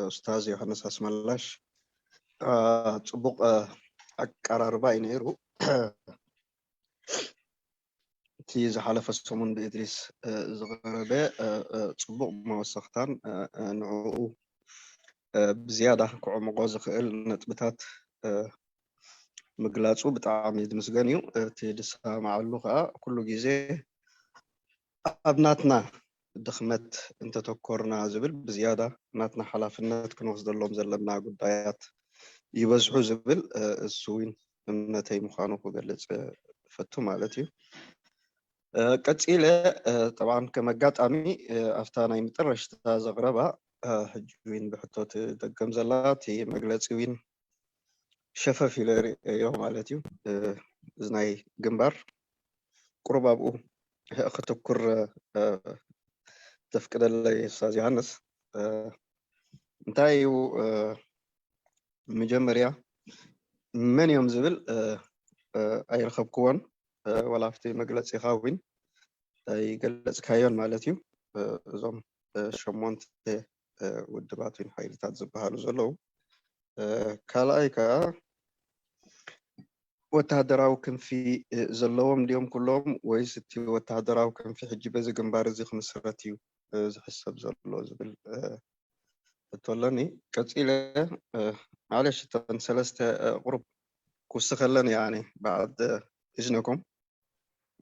ኡስታዝ ዮሃንስ ኣስመላሽ። ፅቡቕ ኣቀራርባ እዩ ነይሩ። እቲ ዝሓለፈ ሰሙን ብእድሪስ ዝቐረበ ፅቡቕ መወሰኽታን ንዕኡ ብዝያዳ ክዕምቖ ዝኽእል ነጥብታት ምግላፁ ብጣዕሚ ዝምስገን እዩ። እቲ ዝሰማዓሉ ከዓ ኩሉ ግዜ ኣብ ናትና ድኽመት እንተተኮርና ዝብል ብዝያዳ ናትና ሓላፍነት ክንወስደሎም ዘለና ጉዳያት ይበዝሑ ዝብል እሱ እውን እምነተይ ምዃኑ ክገልፅ እፈቱ ማለት እዩ። ቀፂለ ጠብዓን ከም ኣጋጣሚ ኣብታ ናይ መጠረሽታ ዘቕረባ ሕጂ እውን ብሕቶ ትደገም ዘላ እቲ መግለፂ እውን ሸፈፍ ኢለ ርእዮ ማለት እዩ። እዚ ናይ ግንባር ቁሩብ ኣብኡ ክትኩር ተፍቅደለይ ኡስታዝ ዮሃንስ። እንታይ እዩ መጀመርያ መን እዮም ዝብል ኣይረኸብክዎን፣ ዋላ ኣብቲ መግለፂኻ እውን ኣይገለፅካዮን ማለት እዩ። እዞም ሸሞንተ ውድባት ወይ ሓይልታት ዝበሃሉ ዘለዉ፣ ካልኣይ ከዓ ወተሃደራዊ ክንፊ ዘለዎም ድዮም ኩሎም ወይስ እቲ ወተሃደራዊ ክንፊ ሕጂ በዚ ግንባር እዚ ክምስረት እዩ ዝሕሰብ ዘሎ ዝብል ሕቶ ኣለኒ። ቀፂለ ማዕለሽ እተን ሰለስተ ቁሩብ ክውስኸለን እየ ኣነ ባዕድ እዝነኩም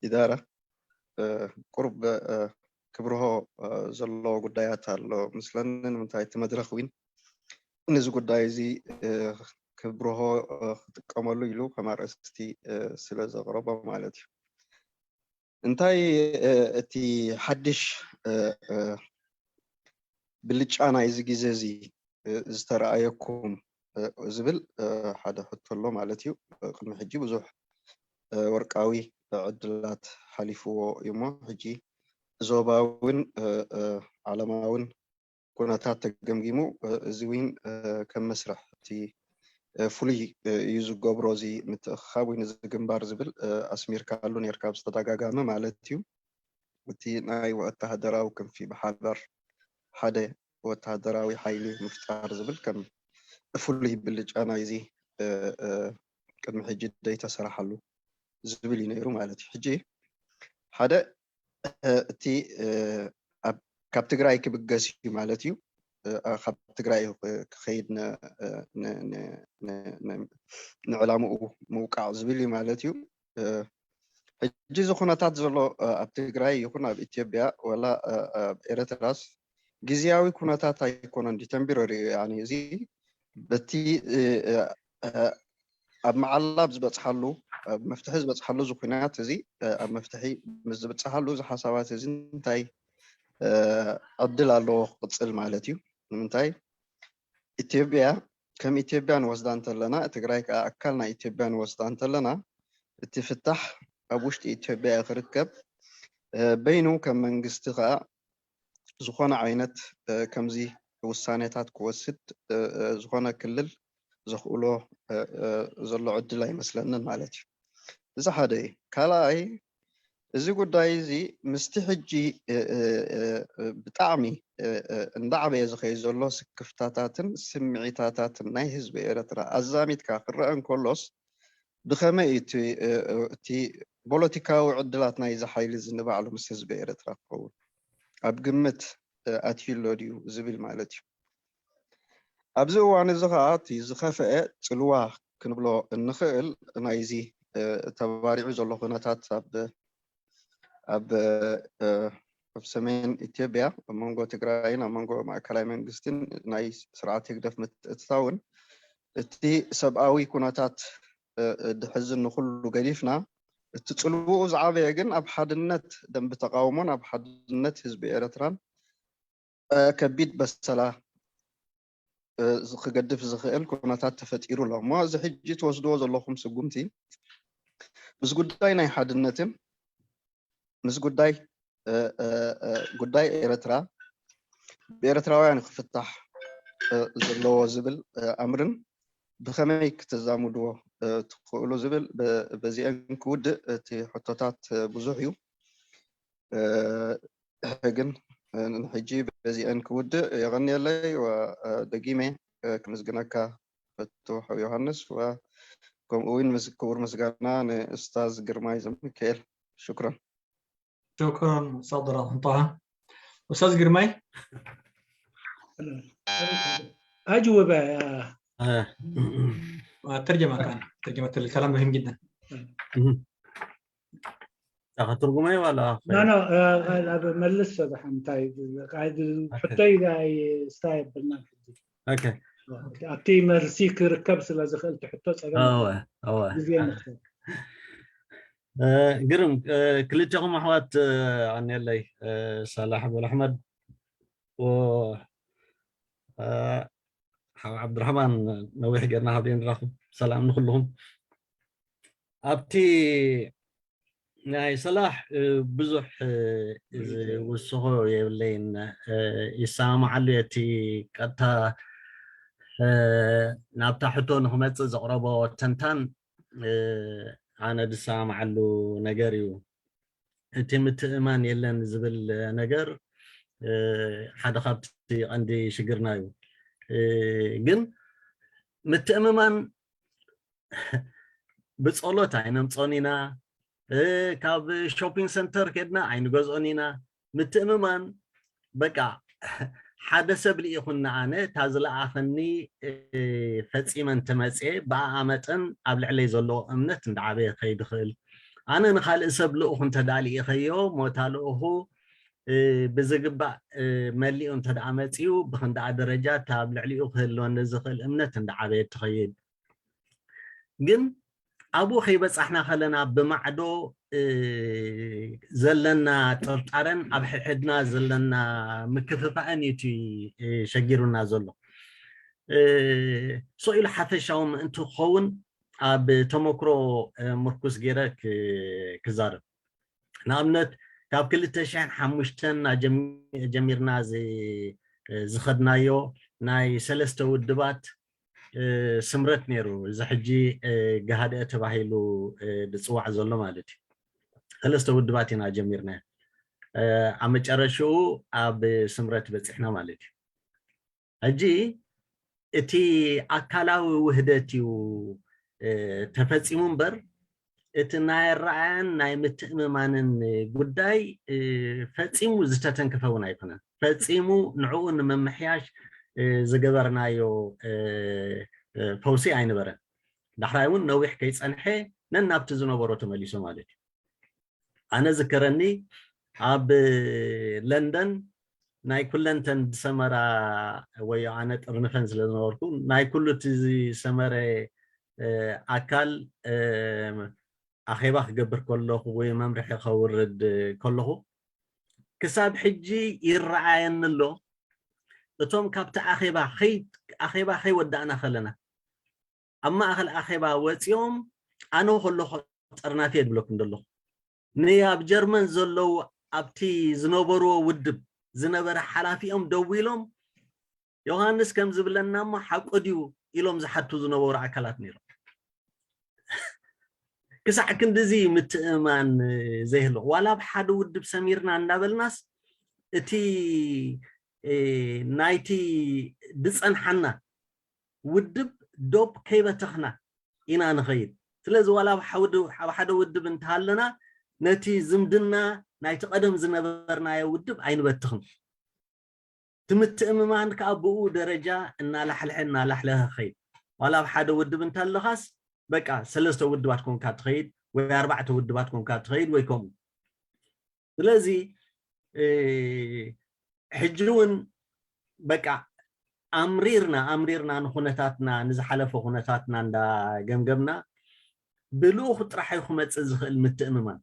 ኢዳራ ቁሩብ ክብርሆ ዘለዎ ጉዳያት ኣሎ ምስለኒ። ንምንታይ እቲ መድረኽ እውን ነዚ ጉዳይ እዚ ክብርሆ ክጥቀመሉ ኢሉ ከም ኣርእስቲ ስለ ዘቕረቦ ማለት እዩ። እንታይ እቲ ሓድሽ ብልጫ ናይዚ ግዜ እዚ ዝተረኣየኩም ዝብል ሓደ ሕቶ ኣሎ ማለት እዩ። ቅድሚ ሕጂ ብዙሕ ወርቃዊ ዕድላት ሓሊፍዎ እዩ እሞ ሕጂ ዞባውን ዓለማውን ኩነታት ተገምጊሙ እዚ እውን ከም መስርሕ እቲ ፍሉይ እዩ ዝገብሮ እዚ ምትእኽኻብ ወይ እዚ ግንባር ዝብል ኣስሚርካሉ ነርካ ብዝተደጋጋሚ ማለት እዩ። እቲ ናይ ወተሃደራዊ ክንፊ ብሓባር ሓደ ወተሃደራዊ ሓይሊ ምፍጣር ዝብል ከም ፍሉይ ብልጫ ናይዚ ቅድሚ ሕጂ ደይተሰራሓሉ ዝብል እዩ ነይሩ ማለት እዩ። ሕጂ ሓደ እቲ ካብ ትግራይ ክብገስ እዩ ማለት እዩ። ካብ ትግራይ ክኸይድ ንዕላምኡ ምውቃዕ ዝብል እዩ ማለት እዩ። ሕጂ እዚ ኩነታት ዘሎ ኣብ ትግራይ ይኹን ኣብ ኢትዮጵያ ወላ ኣብ ኤረትራስ ግዝያዊ ኩነታት ኣይኮነን ድዩ ተንቢረር እዩ። እዚ በቲ ኣብ መዓላ ኣብ ዝበፅሓሉ ኣብ መፍትሒ ዝበፅሓሉ እዚ ኩናት እዚ ኣብ መፍትሒ ምስ ዝበፅሓሉ እዚ ሓሳባት እዚ እንታይ ዕድል ኣለዎ ክቕፅል ማለት እዩ። ንምንታይ ኢትዮጵያ ከም ኢትዮጵያ ንወስዳ እንተለና ትግራይ ከዓ ኣካል ናይ ኢትዮጵያ ንወስዳ እንተለና እቲ ፍታሕ ኣብ ውሽጢ ኢትዮጵያ ክርከብ በይኑ ከም መንግስቲ ከዓ ዝኾነ ዓይነት ከምዚ ውሳኔታት ክወስድ ዝኾነ ክልል ዘኽእሎ ዘሎ ዕድል ኣይመስለንን ማለት እዩ። እዚ ሓደ እዩ። ካልኣይ እዚ ጉዳይ እዚ ምስቲ ሕጂ ብጣዕሚ እንዳዓበየ ዝኸይ ዘሎ ስክፍታታትን ስምዒታታትን ናይ ህዝቢ ኤረትራ ኣዛሚትካ ክረአ እንከሎስ ብኸመይ እዩ እቲ ፖለቲካዊ ዕድላት ናይዚ ሓይሊ እዚ ንባዕሉ ምስ ህዝቢ ኤረትራ ክኸውን ኣብ ግምት ኣትዩ ኣሎ ድዩ ዝብል ማለት እዩ። ኣብዚ እዋን እዚ ከዓ እቲ ዝኸፍአ ፅልዋ ክንብሎ እንኽእል ናይዚ ተባሪዑ ዘሎ ኩነታት ኣብ ኣብ ኣብ ሰሜን ኢትዮጵያ ኣብ መንጎ ትግራይን ኣብ መንጎ ማእከላይ መንግስትን ናይ ስርዓት ህግደፍ ምትእትታውን እቲ ሰብኣዊ ኩነታት ድሕዝን ንኩሉ ገዲፍና እቲ ፅልውኡ ዝዓበየ ግን ኣብ ሓድነት ደንቢ ተቃውሞን ኣብ ሓድነት ህዝቢ ኤረትራን ከቢድ በሰላ ክገድፍ ዝኽእል ኩነታት ተፈጢሩ ኣሎ እሞ እዚ ሕጂ ትወስድዎ ዘለኹም ስጉምቲ ምስ ጉዳይ ናይ ሓድነትን ምስ ጉዳይ ጉዳይ ኤረትራ ብኤረትራውያን ክፍታሕ ዘለዎ ዝብል ኣምርን ብኸመይ ክተዛምድዎ ትኽእሉ ዝብል በዚአን ክውድእ እቲ ሕቶታት ብዙሕ እዩ። ግን ንሕጂ በዚአን ክውድእ የቐንየለይ። ደጊመ ክምስግነካ ፈቱ ሓው ዮሃንስ ከምኡ እውን ክቡር ምስጋና ንእስታዝ ግርማይ ዘሚካኤል። ሽክረን። شكرا استاذ طه. استاذ قرماي. اجوبه. ترجمه كان ترجمه الكلام مهم جدا. تاخذ ترجمه ولا؟ لا لا ملس هذا حمتاي. قاعد حتى اذا يستايب برنامج. اوكي. ኣብቲ መልሲ ክርከብ ስለ ዝኽእል ትሕቶ ፀገም ግዜ ንኽእል። ግርም ክልተኹም ኣሕዋት ኣንየለይ ሳላሕ ኣቡልኣሕመድ ሓው ዓብድራሕማን ነዊሕ ጌርና ካብ ንራኽብ ሰላም ንኩልኹም ኣብቲ ናይ ሰላሕ ብዙሕ ዝውስኾ የብለይን ይሰማማዓሉ እቲ ቀጥታ ናብታ ሕቶ ንክመፅእ ዘቕረቦ ተንታን ኣነ ዝሰማማዓሉ ነገር እዩ እቲ ምትእማን የለን ዝብል ነገር ሓደ ካብቲ ቀንዲ ሽግርና እዩ ግን ምትእምማን ብፀሎት ኣይነምፆን ኢና ካብ shopping center ከድና ኣይንገዝኦን ኢና ምትእምማን በቃ ሓደ ሰብ ልኢኹኒ ኣነ እታ ዝለኣኸኒ ፈፂመ እንተመፅየ ብኣኣ መጠን ኣብ ልዕለይ ዘለዎ እምነት እንዳዓበየ ከይድ ይኽእል ኣነ ንካልእ ሰብ ልኡኹ እንተዳልኢኸዮ ሞታ ልኡኹ ብዝግባእ መሊኡ እንተደኣ መፂኡ ብክንደኣ ደረጃ እታ ኣብ ልዕሊኡ ክህልወኒ ዝኽእል እምነት እንዳዓበየ ትኸይድ ግን ኣብኡ ከይበፃሕና ከለና ብማዕዶ ዘለና ጥርጣረን ኣብ ሕድሕድና ዘለና ምክፍፋእን እዩ እቲ ሸጊሩና ዘሎ እ፣ ስቕ ኢሉ ሓፈሻዊ ምእንቲ ክኸውን ኣብ ተመክሮ፣ እ፣ ምርኩስ ገይረ ክ-፣ ክዛረብ። ንኣብነት ካብ ክልተ ሽሕን ሓሙሽተን ኣጀሚ-፣ ጀሚርና ዝ-፣ እ፣ ዝኸድናዮ ናይ ሰለስተ ውድባት፣ እ፣ ስምረት ነይሩ። እዚ ሕጂ፣ እ፣ ግሃድአ ተባሂሉ፣ እ፣ ዝፅዋዕ ዘሎ ማለት እዩ። ሰለስተ ውድባት ኢና ጀሚርና። እ፣ ኣብ መጨረሽኡ ኣብ ስምረት በፂሕና ማለት እዩ። ሕጂ እቲ ኣካላዊ ውህደት እዩ፣ እ፣ ተፈጺሙ እምበር፣ እቲ ናይ ኣረኣያን ናይ ምትእምማንን ጉዳይ፣ እ፣ ፈጺሙ ዝተተንከፈ እውን ኣይኮነን። ፈጺሙ ንዕኡ ንምምሕያሽ፣ እ፣ ዝገበርናዮ፣ እ፣ እ፣ ፈውሲ ኣይነበረን። ዳሕራይ እውን ነዊሕ ከይጸንሐ ነናብቲ ዝነበሮ ተመሊሱ ማለት እዩ። ኣነ ዝከረኒ ኣብ ለንደን ናይ ኩለንተን ዝሰመራ ወይ ኣነ ጥርንፈን ስለ ዝነበርኩ ናይ ኩሉ እቲ ዝሰመረ፣ እ፣ ኣካል፣ እ፣ ኣኼባ ክገብር ከለኹ ወይ መምርሒ ከውርድ ከለኹ ክሳብ ሕጂ ይረኣየኒ ኣሎ። እቶም ካብቲ ኣኼባ ከይ-፣ ኣኼባ ከይወዳእና ከለና ኣብ ማእኸል ኣኼባ ወፂኦም ኣነ ከለኹ ጠርናፊ እየ ዝብለኩም ዘለኹ። ንኣብ ጀርመን ዘለዉ ኣብቲ ዝነበርዎ ውድብ ዝነበረ ሓላፊኦም ደዊሎም ዮሃንስ ከም ዝብለና እሞ ሓቁ ድዩ ኢሎም ዝሓቱ ዝነበሩ ኣካላት ነይሮም። ክሳዕ ክንድዚ ምትእማን ዘይህሉ ዋላ ኣብ ሓደ ውድብ ሰሚርና እንዳበልናስ እቲ፣ እ፣ ናይቲ ዝፀንሓና ውድብ ዶብ ከይበተኽና ኢና ንኸይድ። ስለዚ ዋላ ኣብ ሓደ ውድብ እንተሃለና ነቲ ዝምድና ናይቲ ቀደም ዝነበርናዮ ውድብ ኣይንበትኽን። እቲ ምትእምማን ከዓ ብኡ ደረጃ እናላሕልሐ እናላሕለኸ ኸይድ። ዋላ ኣብ ሓደ ውድብ እንተለኻስ በቃ ሰለስተ ውድባት ኮንካ ትኸይድ ወይ ኣርባዕተ ውድባት ኮንካ ትኸይድ ወይ ከምኡ። ስለዚ፣ እ፣ ሕጂ እውን በቃ ኣምሪርና፣ ኣምሪርና ንኹነታትና፣ ንዝሓለፈ ኩነታትና እንዳገምገምና ብልኡኽ ጥራሕ እዩ ክመጽእ ዝኽእል ምትእምማን።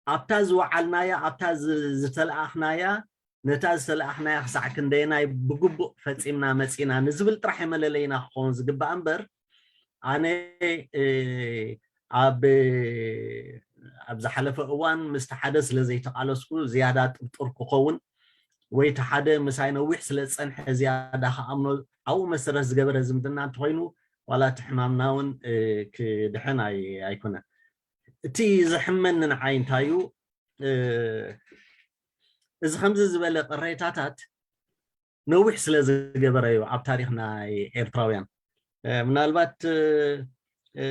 ኣብታ ዝወዓልናያ፣ ኣብታ ዝ-፣ ዝተለኣኽናያ፣ ነታ ዝተለኣኽናያ ክሳዕ ክንደየናይ ብግቡእ ፈጺምና መጺና ንዝብል ጥራሕ እዩ መለለይና ክኸውን ዝግባእ እምበር፣ ኣነ፣ እ፣ ኣብ፣ ኣብ ዝሓለፈ እዋን ምስቲ ሓደ ስለ ዘይተቓለስኩ ዝያዳ ጥርጡር ክኸውን ወይ እቲ ሓደ ምሳይ ነዊሕ ስለ ዝጸንሐ ዝያዳ ክኣምኖ ኣብኡ መሰረት ዝገበረ ዝምድና እንተኾይኑ ዋላ እቲ ሕማምና እውን፣ እ፣ ክድሕን ኣይ-፣ ኣይኮነን። እቲ ዘሕመኒ ንዓይ እንታይ እዩ፣ እ፣ እዚ ከምዚ ዝበለ ቅሬታታት ነዊሕ ስለ ዝገበረ እዩ ኣብ ታሪኽ ናይ ኤርትራውያን። እ፣ ምናልባት፣ እ፣ እ፣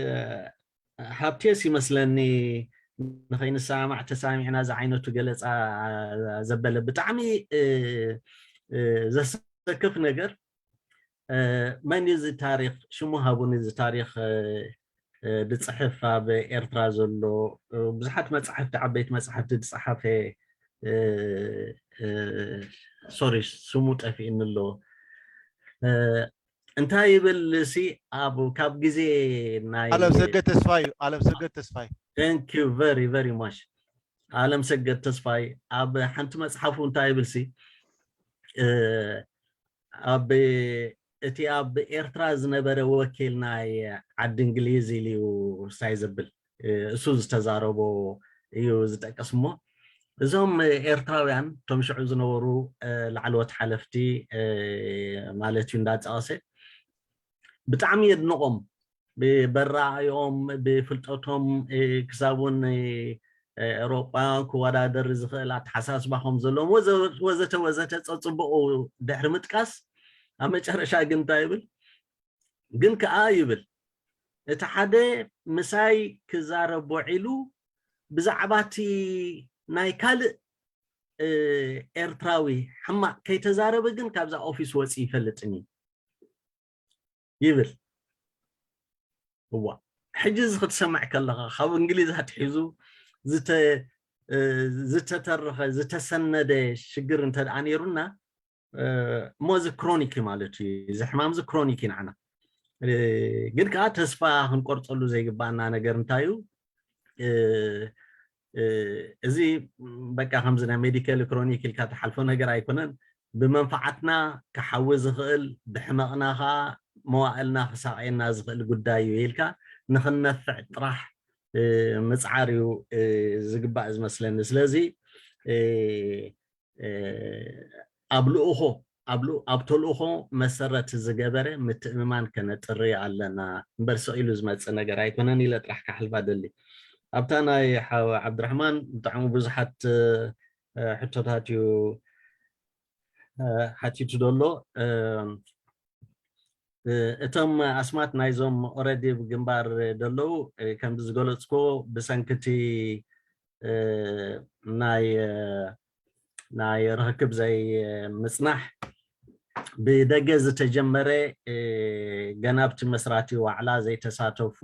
ሃብቴስ ይመስለኒ ንኸይንሰማማዕ ተሰማሚዕና እዚ ዓይነቱ ገለጻ ዘበለ ብጣዕሚ፣ እ፣ እ፣ ዘሰክፍ ነገር፣ እ፣ መን እዩ እዚ ታሪኽ? ሽሙ ሃቡኒ፣ እዚ ታሪኽ፣ እ፣ እ፣ ዝጽሕፍ ኣብ ኤርትራ ዘሎ፣ እ፣ ብዙሓት መጻሕፍቲ፣ ዓበይቲ መጻሕፍቲ ዝጸሓፈ፣ እ፣ እ፣ ሶሪ፣ ስሙ ጠፊእኒ ኣሎ። እ፣ እንታይ ይብል ሲ ኣብ፣ ካብ ግዜ ናይ ኣለም ሰገድ ተስፋይ እዩ። ኣለም ሰገድ ተስፋይ። Thank you very, very much። ኣለም ሰገድ ተስፋይ ኣብ ሓንቲ መጽሓፉ እንታይ ይብል ሲ፣ እ፣ ኣብ፣ እቲ ኣብ ኤርትራ ዝነበረ ወኪል ናይ ዓዲ እንግሊዝ ኢሉ እዩ ስታይ ዘብል፣ እ፣ እሱ ዝተዛረቦ እዩ ዝጠቅስ እሞ፣ እዞም ኤርትራውያን እቶም ሽዑ ዝነበሩ፣ እ፣ ላዕለዎት ሓለፍቲ፣ እ፣ ማለት እዩ እንዳጠቐሰ ብጣዕሚ የድንቖም። ብኣረኣእይኦም፣ ብፍልጠቶም፣ እ፣ ክሳብ እውን፣ እ፣ ኤውሮጳውያን ክወዳደር ዝኽእል ኣተሓሳስባ ከም ዘለዎም ወዘ-፣ ወዘተ ወዘተ ጸጽብቑ ድሕሪ ምጥቃስ ኣብ መጨረሻ ግን እንታይ ይብል? ግን ከኣ ይብል፣ እቲ ሓደ ምሳይ ክዛረብ ውዒሉ ብዛዕባ እቲ ናይ ካልእ፣ እ፣ ኤርትራዊ ሕማቕ ከይተዛረበ ግን ካብዛ ኦፊስ ወጺኡ ይፈልጥን እዩ ይብል። እዋ፣ ሕጂ እዚ ክትሰምዕ ከለኻ ካብ እንግሊዝ ኣትሒዙ ዝተ-፣ እ፣ ዝተተረኸ፣ ዝተሰነደ ሽግር እንተ ደኣ ነይሩና፣ እ፣ እሞ እዚ ክሮኒክ እዩ ማለት እዩ። እዚ ሕማም እዚ ክሮኒክ እዩ ንዓና። እ፣ ግን ከኣ ተስፋ ክንቆርጸሉ ዘይግባኣና ነገር እንታይ እዩ? እ፣ እ፣ እዚ በቃ ከምዚ ናይ ሜዲካል ክሮኒክ ኢልካ ትሓልፎ ነገር ኣይኮነን። ብመንፋዓትና ክሓዊ ዝኽእል፣ ብሕመቕና ኸዓ መዋእልና ክሳቐየና ዝኽእል ጉዳይ እዩ ኢልካ ንኽንነፍዕ ጥራሕ ምፅዓር እዩ ዝግባእ ዝመስለኒ። ስለዚ ኣብ ልኡኾ ኣብ ተልእኾ መሰረት ዝገበረ ምትእምማን ከነጥሪ ኣለና እምበር ስቕ ኢሉ ዝመፅእ ነገር ኣይኮነን ኢለ ጥራሕ ካሕልፋ ደሊ። ኣብታ ናይ ሓው ዓብድራሕማን ብጣዕሚ ብዙሓት ሕቶታት እዩ ሓቲቱ ዘሎ። እቶም ኣስማት ናይዞም ኦረዲ ግንባር ደለዉ ከምዚ ዝገለፅኮ ብሰንክቲ ናይ ናይ ርክክብ ዘይምፅናሕ ብደገ ዝተጀመረ ገና ኣብቲ መስራቲ ዋዕላ ዘይተሳተፉ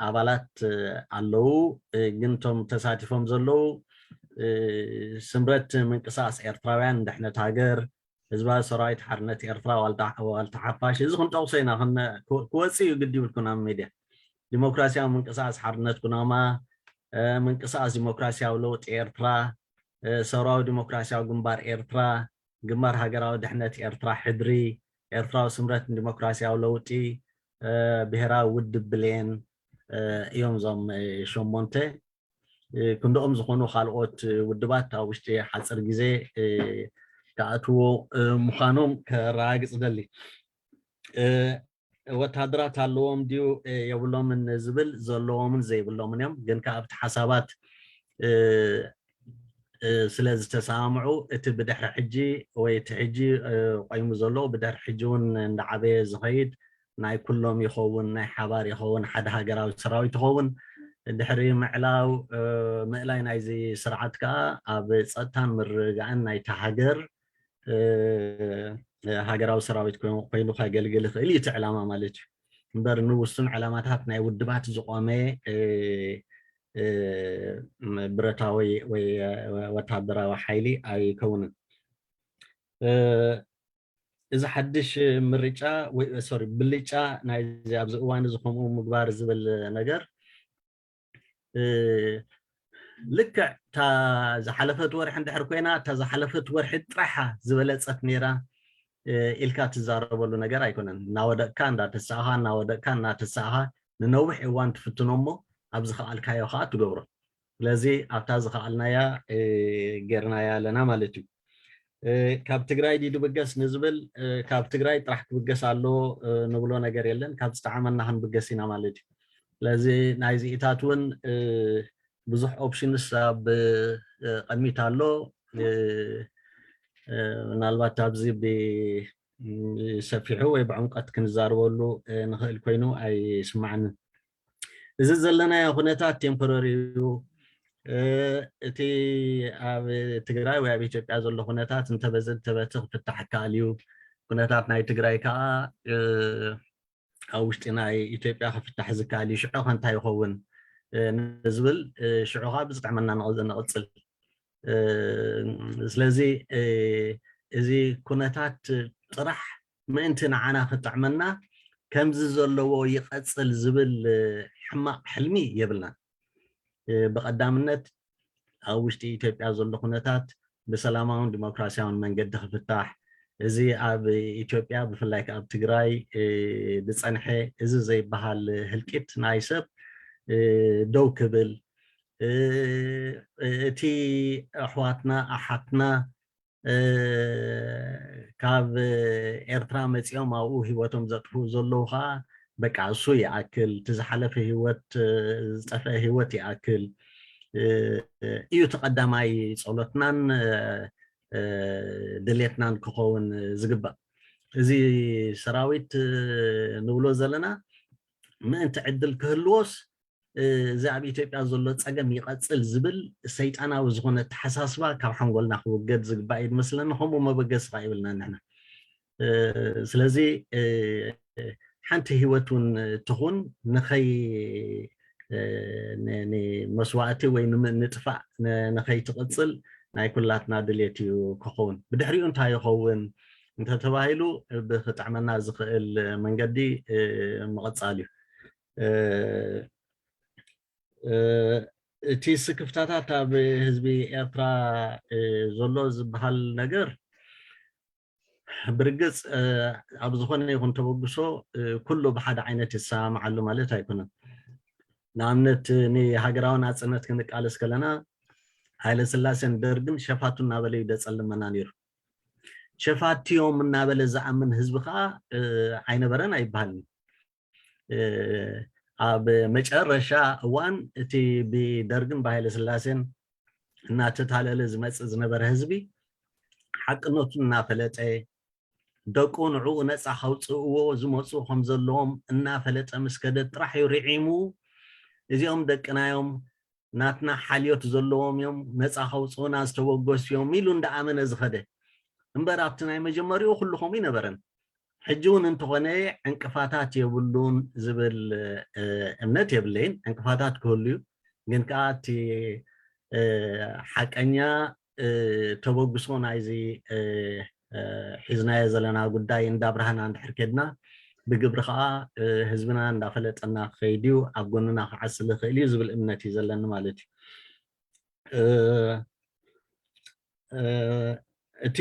ኣባላት ኣለዉ። ግን እቶም ተሳቲፎም ዘለዉ ስምረት ምንቅስቃስ ኤርትራውያን ንድሕነት ሃገር፣ ህዝባዊ ሰራዊት ሓርነት ኤርትራ፣ ዋልታ ሓፋሽ፣ እዚ ክንጠቕሶ ኢና። ክወፅእ እዩ ግዲ ይብልኩም ኣብ ሜድያ። ዲሞክራሲያዊ ምንቅስቃስ ሓርነት ኩናማ፣ ምንቅስቃስ ዲሞክራሲያዊ ለውጢ ኤርትራ፣ ሰውራዊ ዲሞክራሲያዊ ግንባር ኤርትራ፣ ግንባር ሃገራዊ ድሕነት ኤርትራ ሕድሪ፣ ኤርትራዊ ስምረት ንዲሞክራሲያዊ ለውጢ፣ ብሄራዊ ውድብ ብሌን እዮም እዞም ሸሞንተ። ክንድኦም ዝኾኑ ካልኦት ውድባት ኣብ ውሽጢ ሓፂር ግዜ ክኣትዎ ምዃኖም ከረጋግፅ ደሊ። ወታደራት ኣለዎም ድዩ የብሎምን ዝብል ዘለዎምን ዘይብሎምን እዮም። ግን ከዓ ኣብቲ ሓሳባት ስለ ዝተሰማምዑ እቲ ብድሕሪ ሕጂ ወይ እቲ ሕጂ ቆይሙ ዘሎ ብድሕሪ ሕጂ እውን እንዳዓበየ ዝኸይድ ናይ ኩሎም ይኸውን፣ ናይ ሓባር ይኸውን፣ ሓደ ሃገራዊ ሰራዊት ይኸውን። ድሕሪ ምዕላው ምእላይ ናይዚ ስርዓት ከዓ ኣብ ፀጥታን ምርግጋእን ናይታ ሃገር ሃገራዊ ሰራዊት ኮይኑ ከገልግል ይኽእል እዩ እቲ ዕላማ ማለት እዩ። እምበር ንውሱን ዕላማታት ናይ ውድባት ዝቆመ ብረታዊ ወይ ወታደራዊ ሓይሊ ኣይከውንን። እዚ ሓድሽ ምርጫ ወይ ሶሪ ብልጫ ናይዚ ኣብዚ እዋን እዚ ከምኡ ምግባር ዝብል ነገር ልክዕ እታ ዝሓለፈት ወርሒ እንድሕር ኮይና እታ ዝሓለፈት ወርሒ ጥራሓ ዝበለፀት ነይራ ኢልካ ትዛረበሉ ነገር ኣይኮነን። እናወደቅካ እንዳተሳእኻ እናወደቅካ እናተሳእኻ ንነዊሕ እዋን ትፍትኖ እሞ ኣብ ዝኸኣልካዮ ከዓ ትገብሮ። ስለዚ ኣብታ ዝኸኣልናያ ጌርናያ ኣለና ማለት እዩ። ካብ ትግራይ ድዩ ድብገስ ንዝብል ካብ ትግራይ ጥራሕ ክብገስ ኣለዎ ንብሎ ነገር የለን። ካብ ዝጠዓመና ክንብገስ ኢና ማለት እዩ። ስለዚ ናይዚኢታት እውን ብዙሕ ኦፕሽንስ ኣብ ቅድሚት ኣሎ። ምናልባት ኣብዚ ብሰፊሑ ወይ ብዕምቀት ክንዛረበሉ ንኽእል ኮይኑ ኣይስማዓንን። እዚ ዘለናዮ ኩነታት ቴምፖረሪ እዩ። እቲ ኣብ ትግራይ ወይ ኣብ ኢትዮጵያ ዘሎ ኩነታት እንተበዚ እንተበቲ ክፍታሕ ይከኣል እዩ። ኩነታት ናይ ትግራይ ከዓ ኣብ ውሽጢ ናይ ኢትዮጵያ ክፍታሕ ዝከኣል እዩ። ሽዑ ከ እንታይ ይኸውን ንዝብል ሽዑ ከዓ ብዝጥዕመና ንቕፅል። ስለዚ እዚ ኩነታት ጥራሕ ምእንቲ ንዓና ክጥዕመና ከምዚ ዘለዎ ይቐፅል ዝብል ሕማቕ ሕልሚ የብልናን። ብቐዳምነት ኣብ ውሽጢ ኢትዮጵያ ዘሎ ኩነታት ብሰላማውን ዲሞክራሲያውን መንገዲ ክፍታሕ፣ እዚ ኣብ ኢትዮጵያ ብፍላይ ኣብ ትግራይ ዝፀንሐ እዚ ዘይበሃል ህልቂት ናይ ሰብ ደው ክብል፣ እቲ ኣሕዋትና ኣሓትና ካብ ኤርትራ መፂኦም ኣብኡ ህይወቶም ዘጥፍኡ ዘለዉ ከዓ በቃ እሱ ይኣክል፣ እቲ ዝሓለፈ ህይወት ዝጠፍአ ህይወት ይኣክል እዩ እቲ ቀዳማይ ፀሎትናን ድሌትናን ክኸውን ዝግባእ። እዚ ሰራዊት ንብሎ ዘለና ምእንቲ ዕድል ክህልዎስ እዚ ኣብ ኢትዮጵያ ዘሎ ፀገም ይቐፅል ዝብል ሰይጣናዊ ዝኾነ ኣተሓሳስባ ካብ ሓንጎልና ክውገድ ዝግባእ እዩ ዝመስለኒ። ከምኡ መበገሲ ከዓ ይብልና ንሕና። ስለዚ ሓንቲ ህይወት እውን ትኹን ንኸይ መስዋእቲ ወይ ንጥፋእ ንኸይትቕፅል ናይ ኩላትና ድሌት እዩ ክኸውን። ብድሕሪኡ እንታይ ይኸውን እንተተባሂሉ ብክጥዕመና ዝኽእል መንገዲ ምቕፃል እዩ። እቲ ስክፍታታት ኣብ ህዝቢ ኤርትራ ዘሎ ዝበሃል ነገር፣ ብርግጽ ኣብ ዝኾነ ይኹን ተበግሶ ኩሉ ብሓደ ዓይነት ይሰማምዓሉ ማለት ኣይኮነን። ንኣብነት፣ ንሃገራዊ ናጽነት ክንቃለስ ከለና፣ ሃይለ ስላሴን ደርግን ሸፋቱ እናበለ እዩ ደጸልመና ነይሩ። ሸፋቱ እዮም እናበለ ዝኣምን ህዝቢ ከዓ ኣይነበረን ኣይበሃልን። ኣብ መጨረሻ እዋን፣ እቲ ብደርግን ብሃይለ ስላሴን እናተታለለ ዝመጽእ ዝነበረ ህዝቢ፣ ሓቅነቱ እናፈለጠ፣ ደቁ ንዕኡ ነጻ ከውጽእዎ ዝመጹ ከም ዘለዎም እናፈለጠ ምስ ከደ ጥራሕ እዩ ርዒሙ፣ "እዚኦም ደቅና እዮም፣ ናትና ሓልዮት ዘለዎም እዮም፣ ነጻ ከውጽኡና ዝተበገሱ እዮም" ኢሉ እንዳኣመነ ዝኸደ። እምበር ኣብቲ ናይ መጀመሪኡ ኩሉ ከምኡ ይነበረን። ሕጂ እውን እንተኾነ ዕንቅፋታት የብሉን ዝብል እምነት የብለይን። ዕንቅፋታት ክህሉ እዩ፣ ግን ከዓ እቲ ሓቀኛ ተበግሶ ናይዚ ሒዝናዮ ዘለና ጉዳይ እንዳብርሃና እንድሕር ከድና፣ ብግብሪ ከዓ ህዝብና እንዳፈለጠና ክኸይድ እዩ፣ ኣብ ጎንና ክዓስል ይኽእል እዩ ዝብል እምነት እዩ ዘለኒ ማለት እዩ። እቲ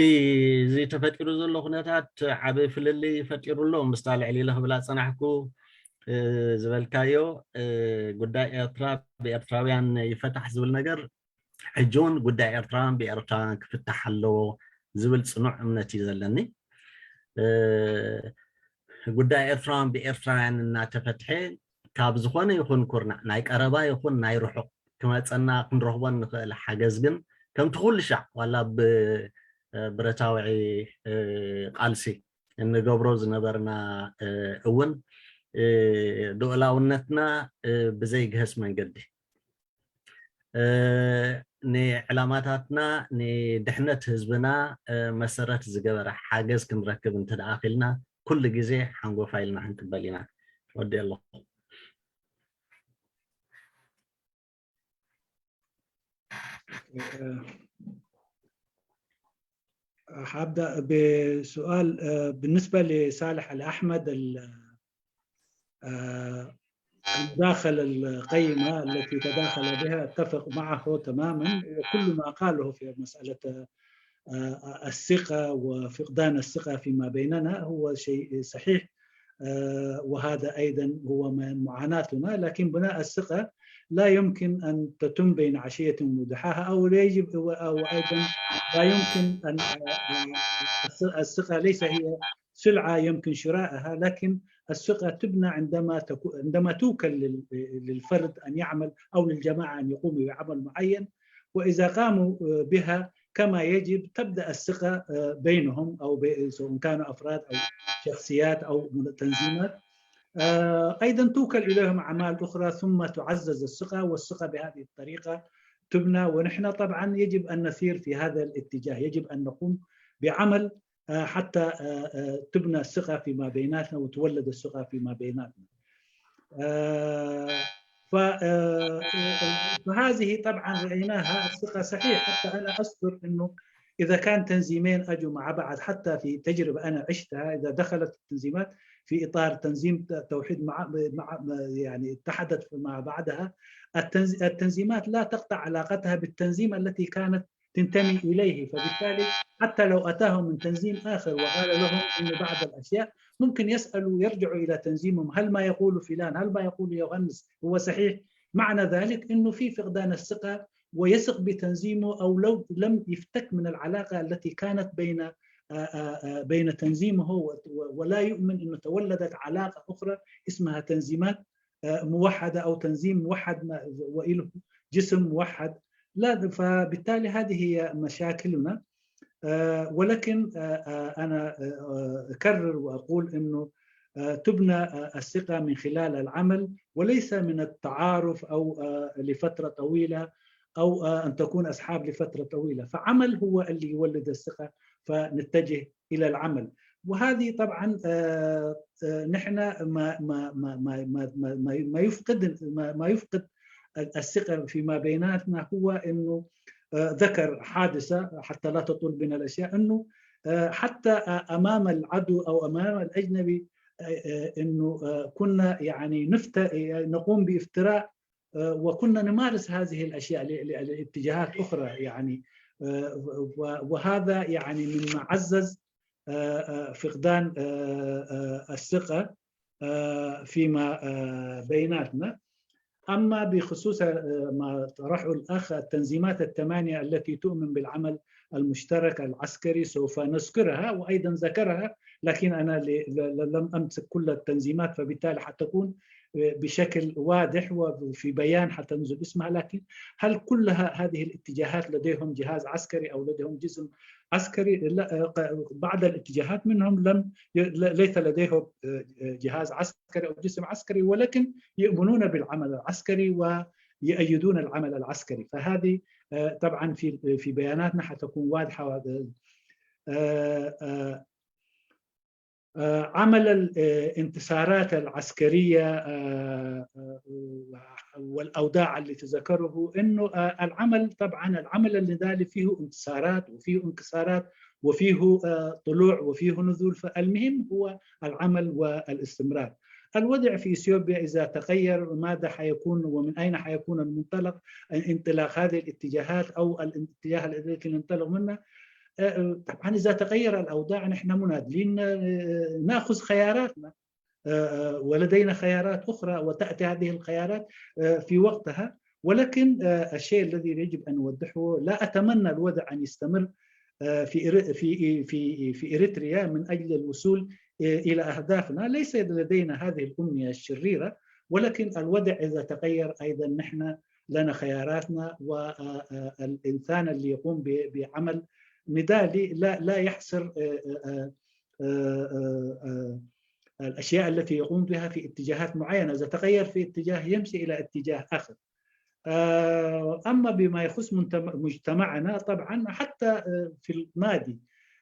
እዚ ተፈጢሩ ዘሎ ኩነታት ዓቢ ፍልልይ ፈጢሩ ኣሎ። ምስታ ልዕል ኢለ ክብላ ጸናሕኩ ዝበልካዮ፣ ጉዳይ ኤርትራ ብኤርትራውያን ይፈታሕ ዝብል ነገር፣ ሕጂ እውን ጉዳይ ኤርትራውያን ብኤርትራውያን ክፍታሕ ኣለዎ ዝብል ጽኑዕ እምነት እዩ ዘለኒ። ጉዳይ ኤርትራውያን ብኤርትራውያን እናተፈትሐ፣ ካብ ዝኾነ ይኹን ኩርናዕ፣ ናይ ቀረባ ይኹን ናይ ርሑቕ፣ ክመጸና ክንረኽቦ እንኽእል ሓገዝ ግን፣ ከምቲ ኩሉ ሻዕ ዋላ ብብረታዊ ቃልሲ እንገብሮ ዝነበርና እውን፣ ልኡላውነትና ብዘይግህስ መንገዲ፣ ንዕላማታትና፣ ንድሕነት ህዝብና መሰረት ዝገበረ ሓገዝ ክንረክብ እንተ ደኣ ክኢልና፣ ኩሉ ግዜ ሓንጎፋይ ኢልና ክንቅበል ኢና። ወዲ ኣለኹ። حابدأ بسؤال، آه، بالنسبة لصالح الأحمد، المداخلة القيمة التي تداخل بها أتفق معه تماما، وكل ما قاله في مسألة الثقة وفقدان الثقة فيما بيننا هو شيء صحيح، وهذا أيضا هو معاناتنا. لكن بناء الثقة لا يمكن أن تتم بين عشية وضحاها، أو لا يجب، أو أيضا لا يمكن أن، الثقة ليس هي سلعة يمكن شراءها، لكن الثقة تبنى عندما تكو-، عندما توكل لل-، للفرد أن يعمل أو للجماعة أن يقوموا بعمل معين، وإذا قاموا بها كما يجب تبدأ الثقة بينهم، أو سواء كانوا أفراد أو شخصيات أو تنظيمات. أيضا توكل إليهم أعمال أخرى ثم تعزز الثقة، والثقة بهذه الطريقة تبنى. ونحن طبعا يجب أن نسير في هذا الاتجاه، يجب أن نقوم بعمل حتى تبنى الثقة فيما بيناتنا وتولد الثقة فيما بيناتنا. فهذه طبعا رأيناها الثقة صحيح. حتى أنا أذكر أنه إذا كان تنظيمين أجوا مع بعض، حتى في تجربة أنا عشتها، إذا دخلت التنظيمات في إطار تنظيم توحيد مع، مع يعني اتحدت مع بعضها، التنظيمات لا تقطع علاقتها بالتنظيم التي كانت تنتمي إليه. فبالتالي حتى لو أتاهم من تنظيم آخر وقال لهم إنه بعض الأشياء، ممكن يسألوا، يرجعوا إلى تنظيمهم، هل ما يقول فلان، هل ما يقول يوهانس هو صحيح؟ معنى ذلك إنه في فقدان الثقة، ويثق بتنظيمه، أو لو لم يفتك من العلاقة التي كانت بين، بين تنظيمه، ولا يؤمن إنه تولدت علاقة أخرى اسمها تنظيمات موحدة أو تنظيم موحد وإله جسم موحد. لا، فبالتالي هذه هي مشاكلنا. ولكن أنا أكرر وأقول أنه تبنى الثقة من خلال العمل، وليس من التعارف أو لفترة طويلة، أو أن تكون أصحاب لفترة طويلة. فعمل هو اللي يولد الثقة، فنتجه إلى العمل. وهذه طبعا نحن ما ما ما ما ما ما يفقد ما يفقد الثقة فيما بيناتنا هو أنه ذكر حادثة حتى لا تطول بنا الأشياء، أنه حتى أمام العدو أو أمام الأجنبي أنه كنا يعني نفت نقوم بافتراء آه، وكنا نمارس هذه الأشياء ل- ل- لاتجاهات أخرى، يعني، آه، و- وهذا يعني مما عزز آه، آه، فقدان آه، آه، الثقة آه، فيما آه، بيناتنا. أما بخصوص آه، ما طرحه الأخ، التنظيمات الثمانية التي تؤمن بالعمل المشترك العسكري سوف نذكرها، وأيضا ذكرها، لكن أنا ل- ل- لم أمسك كل التنظيمات، فبالتالي حتكون بشكل واضح وفي بيان حتنزل اسمها. لكن هل كل ه- هذه الاتجاهات لديهم جهاز عسكري أو لديهم جسم عسكري؟ لا، آه، ق- بعض الاتجاهات منهم لم ي- ل- ليس لديهم آه، آه، جهاز عسكري أو جسم عسكري، ولكن يؤمنون بالعمل العسكري ويؤيدون العمل العسكري. فهذه آه، طبعا في في بياناتنا حتكون واضحه. آه، آه، آه، عمل الانتصارات العسكريه آه، آه، والاوضاع اللي تذكره انه آه، العمل، طبعا العمل النضالي فيه انتصارات وفيه انكسارات وفيه آه، طلوع وفيه نزول. فالمهم هو العمل والاستمرار. الوضع في اثيوبيا اذا تغير، ماذا حيكون ومن اين حيكون المنطلق، انطلاق هذه الاتجاهات او الاتجاه الذي ننطلق منه؟ آه، طبعا اذا تغير الاوضاع نحن مناضلين آه، ناخذ خياراتنا، آه، آه، ولدينا خيارات اخرى، وتاتي هذه الخيارات آه، في وقتها. ولكن آه، الشيء الذي يجب ان نوضحه، لا اتمنى الوضع ان يستمر آه، في إر- في في في اريتريا من اجل الوصول آه، الى اهدافنا. ليس لدينا هذه الامنيه الشريره، ولكن الوضع اذا تغير ايضا نحن لنا خياراتنا، والانسان اللي يقوم ب- بعمل نضالي لا لا يحصر آه، آه، آه، آه، آه، الاشياء التي يقوم بها في اتجاهات معينه، اذا تغير في اتجاه يمشي الى اتجاه اخر. آه، اما بما يخص منتم- مجتمعنا، طبعا حتى آه، في الماضي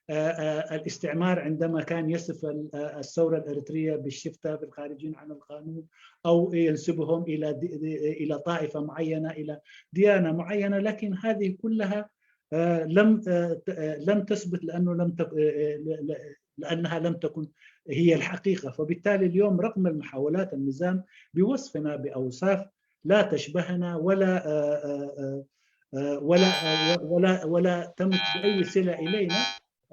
آه، آه، الاستعمار عندما كان يصف ال- آه، الثوره الاريتريه بالشفته، بالخارجين عن القانون، او ينسبهم الى د- الى طائفه معينه، الى ديانه معينه، لكن هذه كلها آه، لم آه، ت- آه، لم تثبت لانه لم تك- آه، آه، ل- ل- لانها لم تكن هي الحقيقه. فبالتالي اليوم رغم المحاولات النظام بوصفنا باوصاف لا تشبهنا ولا آه، آه، آه، آه، ولا آه، ولا ولا تمت باي صله الينا،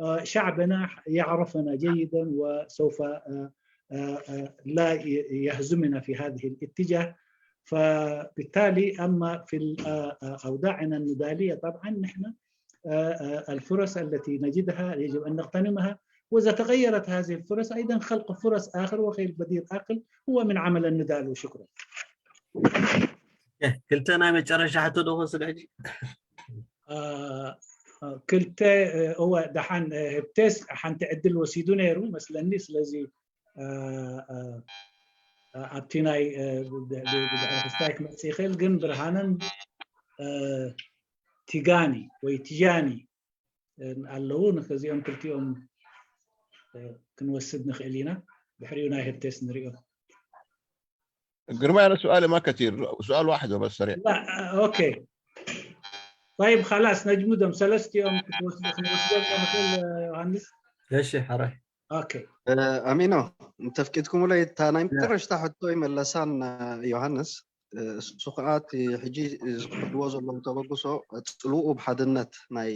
آه، شعبنا يعرفنا جيدا وسوف آه، آه، آه، لا ي- يهزمنا في هذه الاتجاه. فبالتالي اما في ال- آه، آه، اوضاعنا النضاليه طبعا نحن آه، آه، الفرص التي نجدها يجب ان نغتنمها، واذا تغيرت هذه الفرص ايضا خلق فرص اخر وخلق بديل اخر هو من عمل النضال. وشكرا. ክልተ ናይ መጨረሻ ሕቶ ዶ ክወስድ ሕጂ? ክልተ እወ ደሓን ህብቴስ ሓንቲ ዕድል ወሲዱ ነይሩ መስለኒ። ስለዚ ኣብቲ ናይ ብድሕሪ ክስታይ ክመፅእ ይኽእል፣ ግን ብርሃንን ቲጋኒ ወይ ቲጃኒ ኣለዉ። ንከዚኦም ክልቲኦም ክንወስድ ንኽእል ኢና። ድሕሪኡ ናይ ህብቴስ ንሪኦ። ግርማ ያለ سؤال ما كثير، سؤال واحد بس سريع. لا اوكي طيب خلاص نجمدهم ሰለስቲኦም ክትወስድ ክንወስዶም ንኽእል ዮሃንስ። እሺ ሓራይ ኦኬ ኣሚኖ እንተፍቂድኩምለይ እታ ናይ መጨረሽታ ሕቶ ይመለሳን ዮሃንስ። እሱ ከዓ እቲ ሕጂ ዝክሕድዎ ዘለዉ ተበግሶ ፅልኡ ብሓድነት ናይ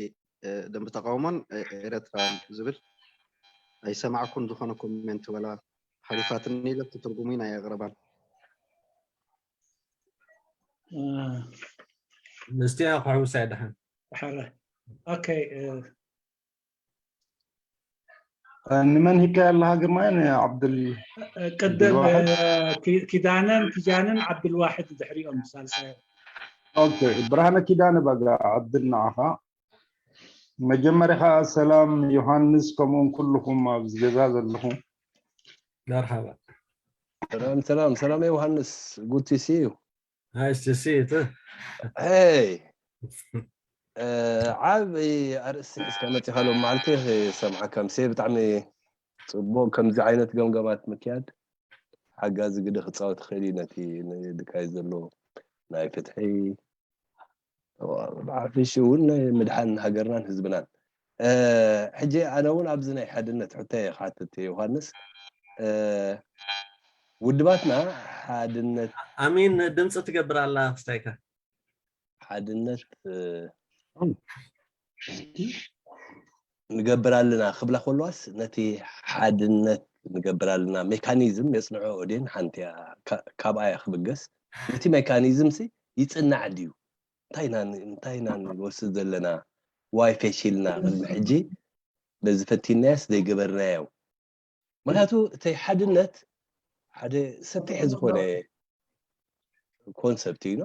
ደንቢ ተቃውሞን ኤረትራን ዝብል ኣይሰማዕኩን ዝኾነ ኮሜንት ወላ ሓሊፋትኒ ኢለ ትርጉሙ ናይ ኣቕረባን ምስቲያ ክሕውሳ ይደሓን ሓረ ኦኬ ንመን ሂካ ኣለካ ግርማይ ንዓብድል ቅድም ኪዳነን ቲጃንን ዓብድልዋሕድ ድሕሪኦም ሳልሳይ ኦኬ ብርሃነ ኪዳነ በጋ ዕድል ንዓኻ መጀመርያ ከዓ ሰላም ዮሃንስ ከምኡውን ኩልኹም ኣብዚ ገዛ ዘለኹም መርሓባ ሰላም ሰላም ሰላም ዮሃንስ good to see you nice to see you too hey ዓብይ ኣርእስቲ ሒዝካ መፂኻ ሎም መዓልቲ ሰምዓካ ምሴ ብጣዕሚ ፅቡቅ ከምዚ ዓይነት ገምገማት ምክያድ ሓጋዚ ግደ ክፃወት ይኽእል እዩ ነቲ ንድካይ ዘሎ ናይ ፍትሒ ብዓፊሽ እውን ናይ ምድሓን ሃገርናን ህዝብናን ሕጂ ኣነ እውን ኣብዚ ናይ ሓድነት ሕቶ እየ ክሓትት ዮሃንስ ውድባትና ሓድነት ኣሚን ድምፂ ትገብር ኣላ ክስታይካ ሓድነት እ፣ ንገብር ኣለና ክብላ ከለዋስ ነቲ ሓድነት ንገብር ኣለና ሜካኒዝም የፅንዖ ኦዴን ሓንቲ እያ። ካ- ካብኣ እያ ክብገስ። ነቲ ሜካኒዝም ሲ ይፅናዕ ድዩ? እንታይ ኢና ን- እንታይ ኢና ንወስድ ዘለና? ዋይ ፈሺልና ቅድሚ ሕጂ በዚ ፈቲናያስ ዘይገበርናዮ? ምክንያቱ እቲ ሓድነት ሓደ ሰፊሕ ዝኾነ ኮንሰፕት እዩ።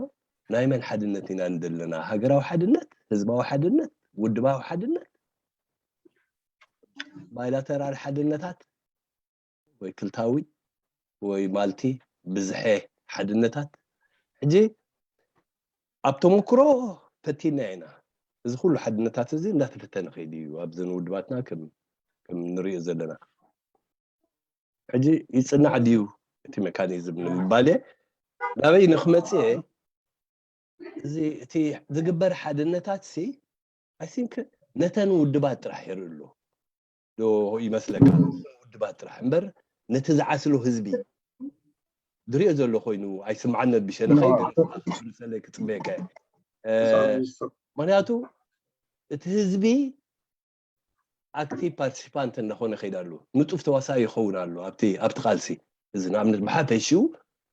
ናይ መን ሓድነት ኢና ንደለና? ሃገራዊ ሓድነት፣ ህዝባዊ ሓድነት፣ ውድባዊ ሓድነት፣ ባይላተራል ሓድነታት ወይ ክልታዊ ወይ ማልቲ ብዝሐ ሓድነታት። ሕጂ ኣብ ተመክሮ ፈቲና ኢና። እዚ ኩሉ ሓድነታት እዚ እንዳተፈተነ ከይዱ እዩ ኣብዘን ውድባትና ከም ከም ንሪኦ ዘለና። ሕጂ ይፅናዕ ድዩ እቲ ሜካኒዝም ንምባል እየ። ናበይ ንክመፅእ እየ? እዚ እቲ ዝግበር ሓድነታት ሲ I think ነተን ውድባት ጥራሕ የርኢ ኣሎ ዶ ይመስለካ? ውድባት ጥራሕ እምበር ነቲ ዝዓስሎ ህዝቢ ድሪኦ ዘሎ ኮይኑ ኣይስምዓነ ብሸነኸይ ሰለይ ክፅበየካ እየ። ምክንያቱ እቲ ህዝቢ ኣክቲቭ ፓርቲሲፓንት እንዳኾነ ከይዳ ኣሎ። ንጡፍ ተዋሳኢ ይኸውን ኣሎ ኣብቲ ኣብቲ ቃልሲ። እዚ ንኣብነት ብሓፈሽኡ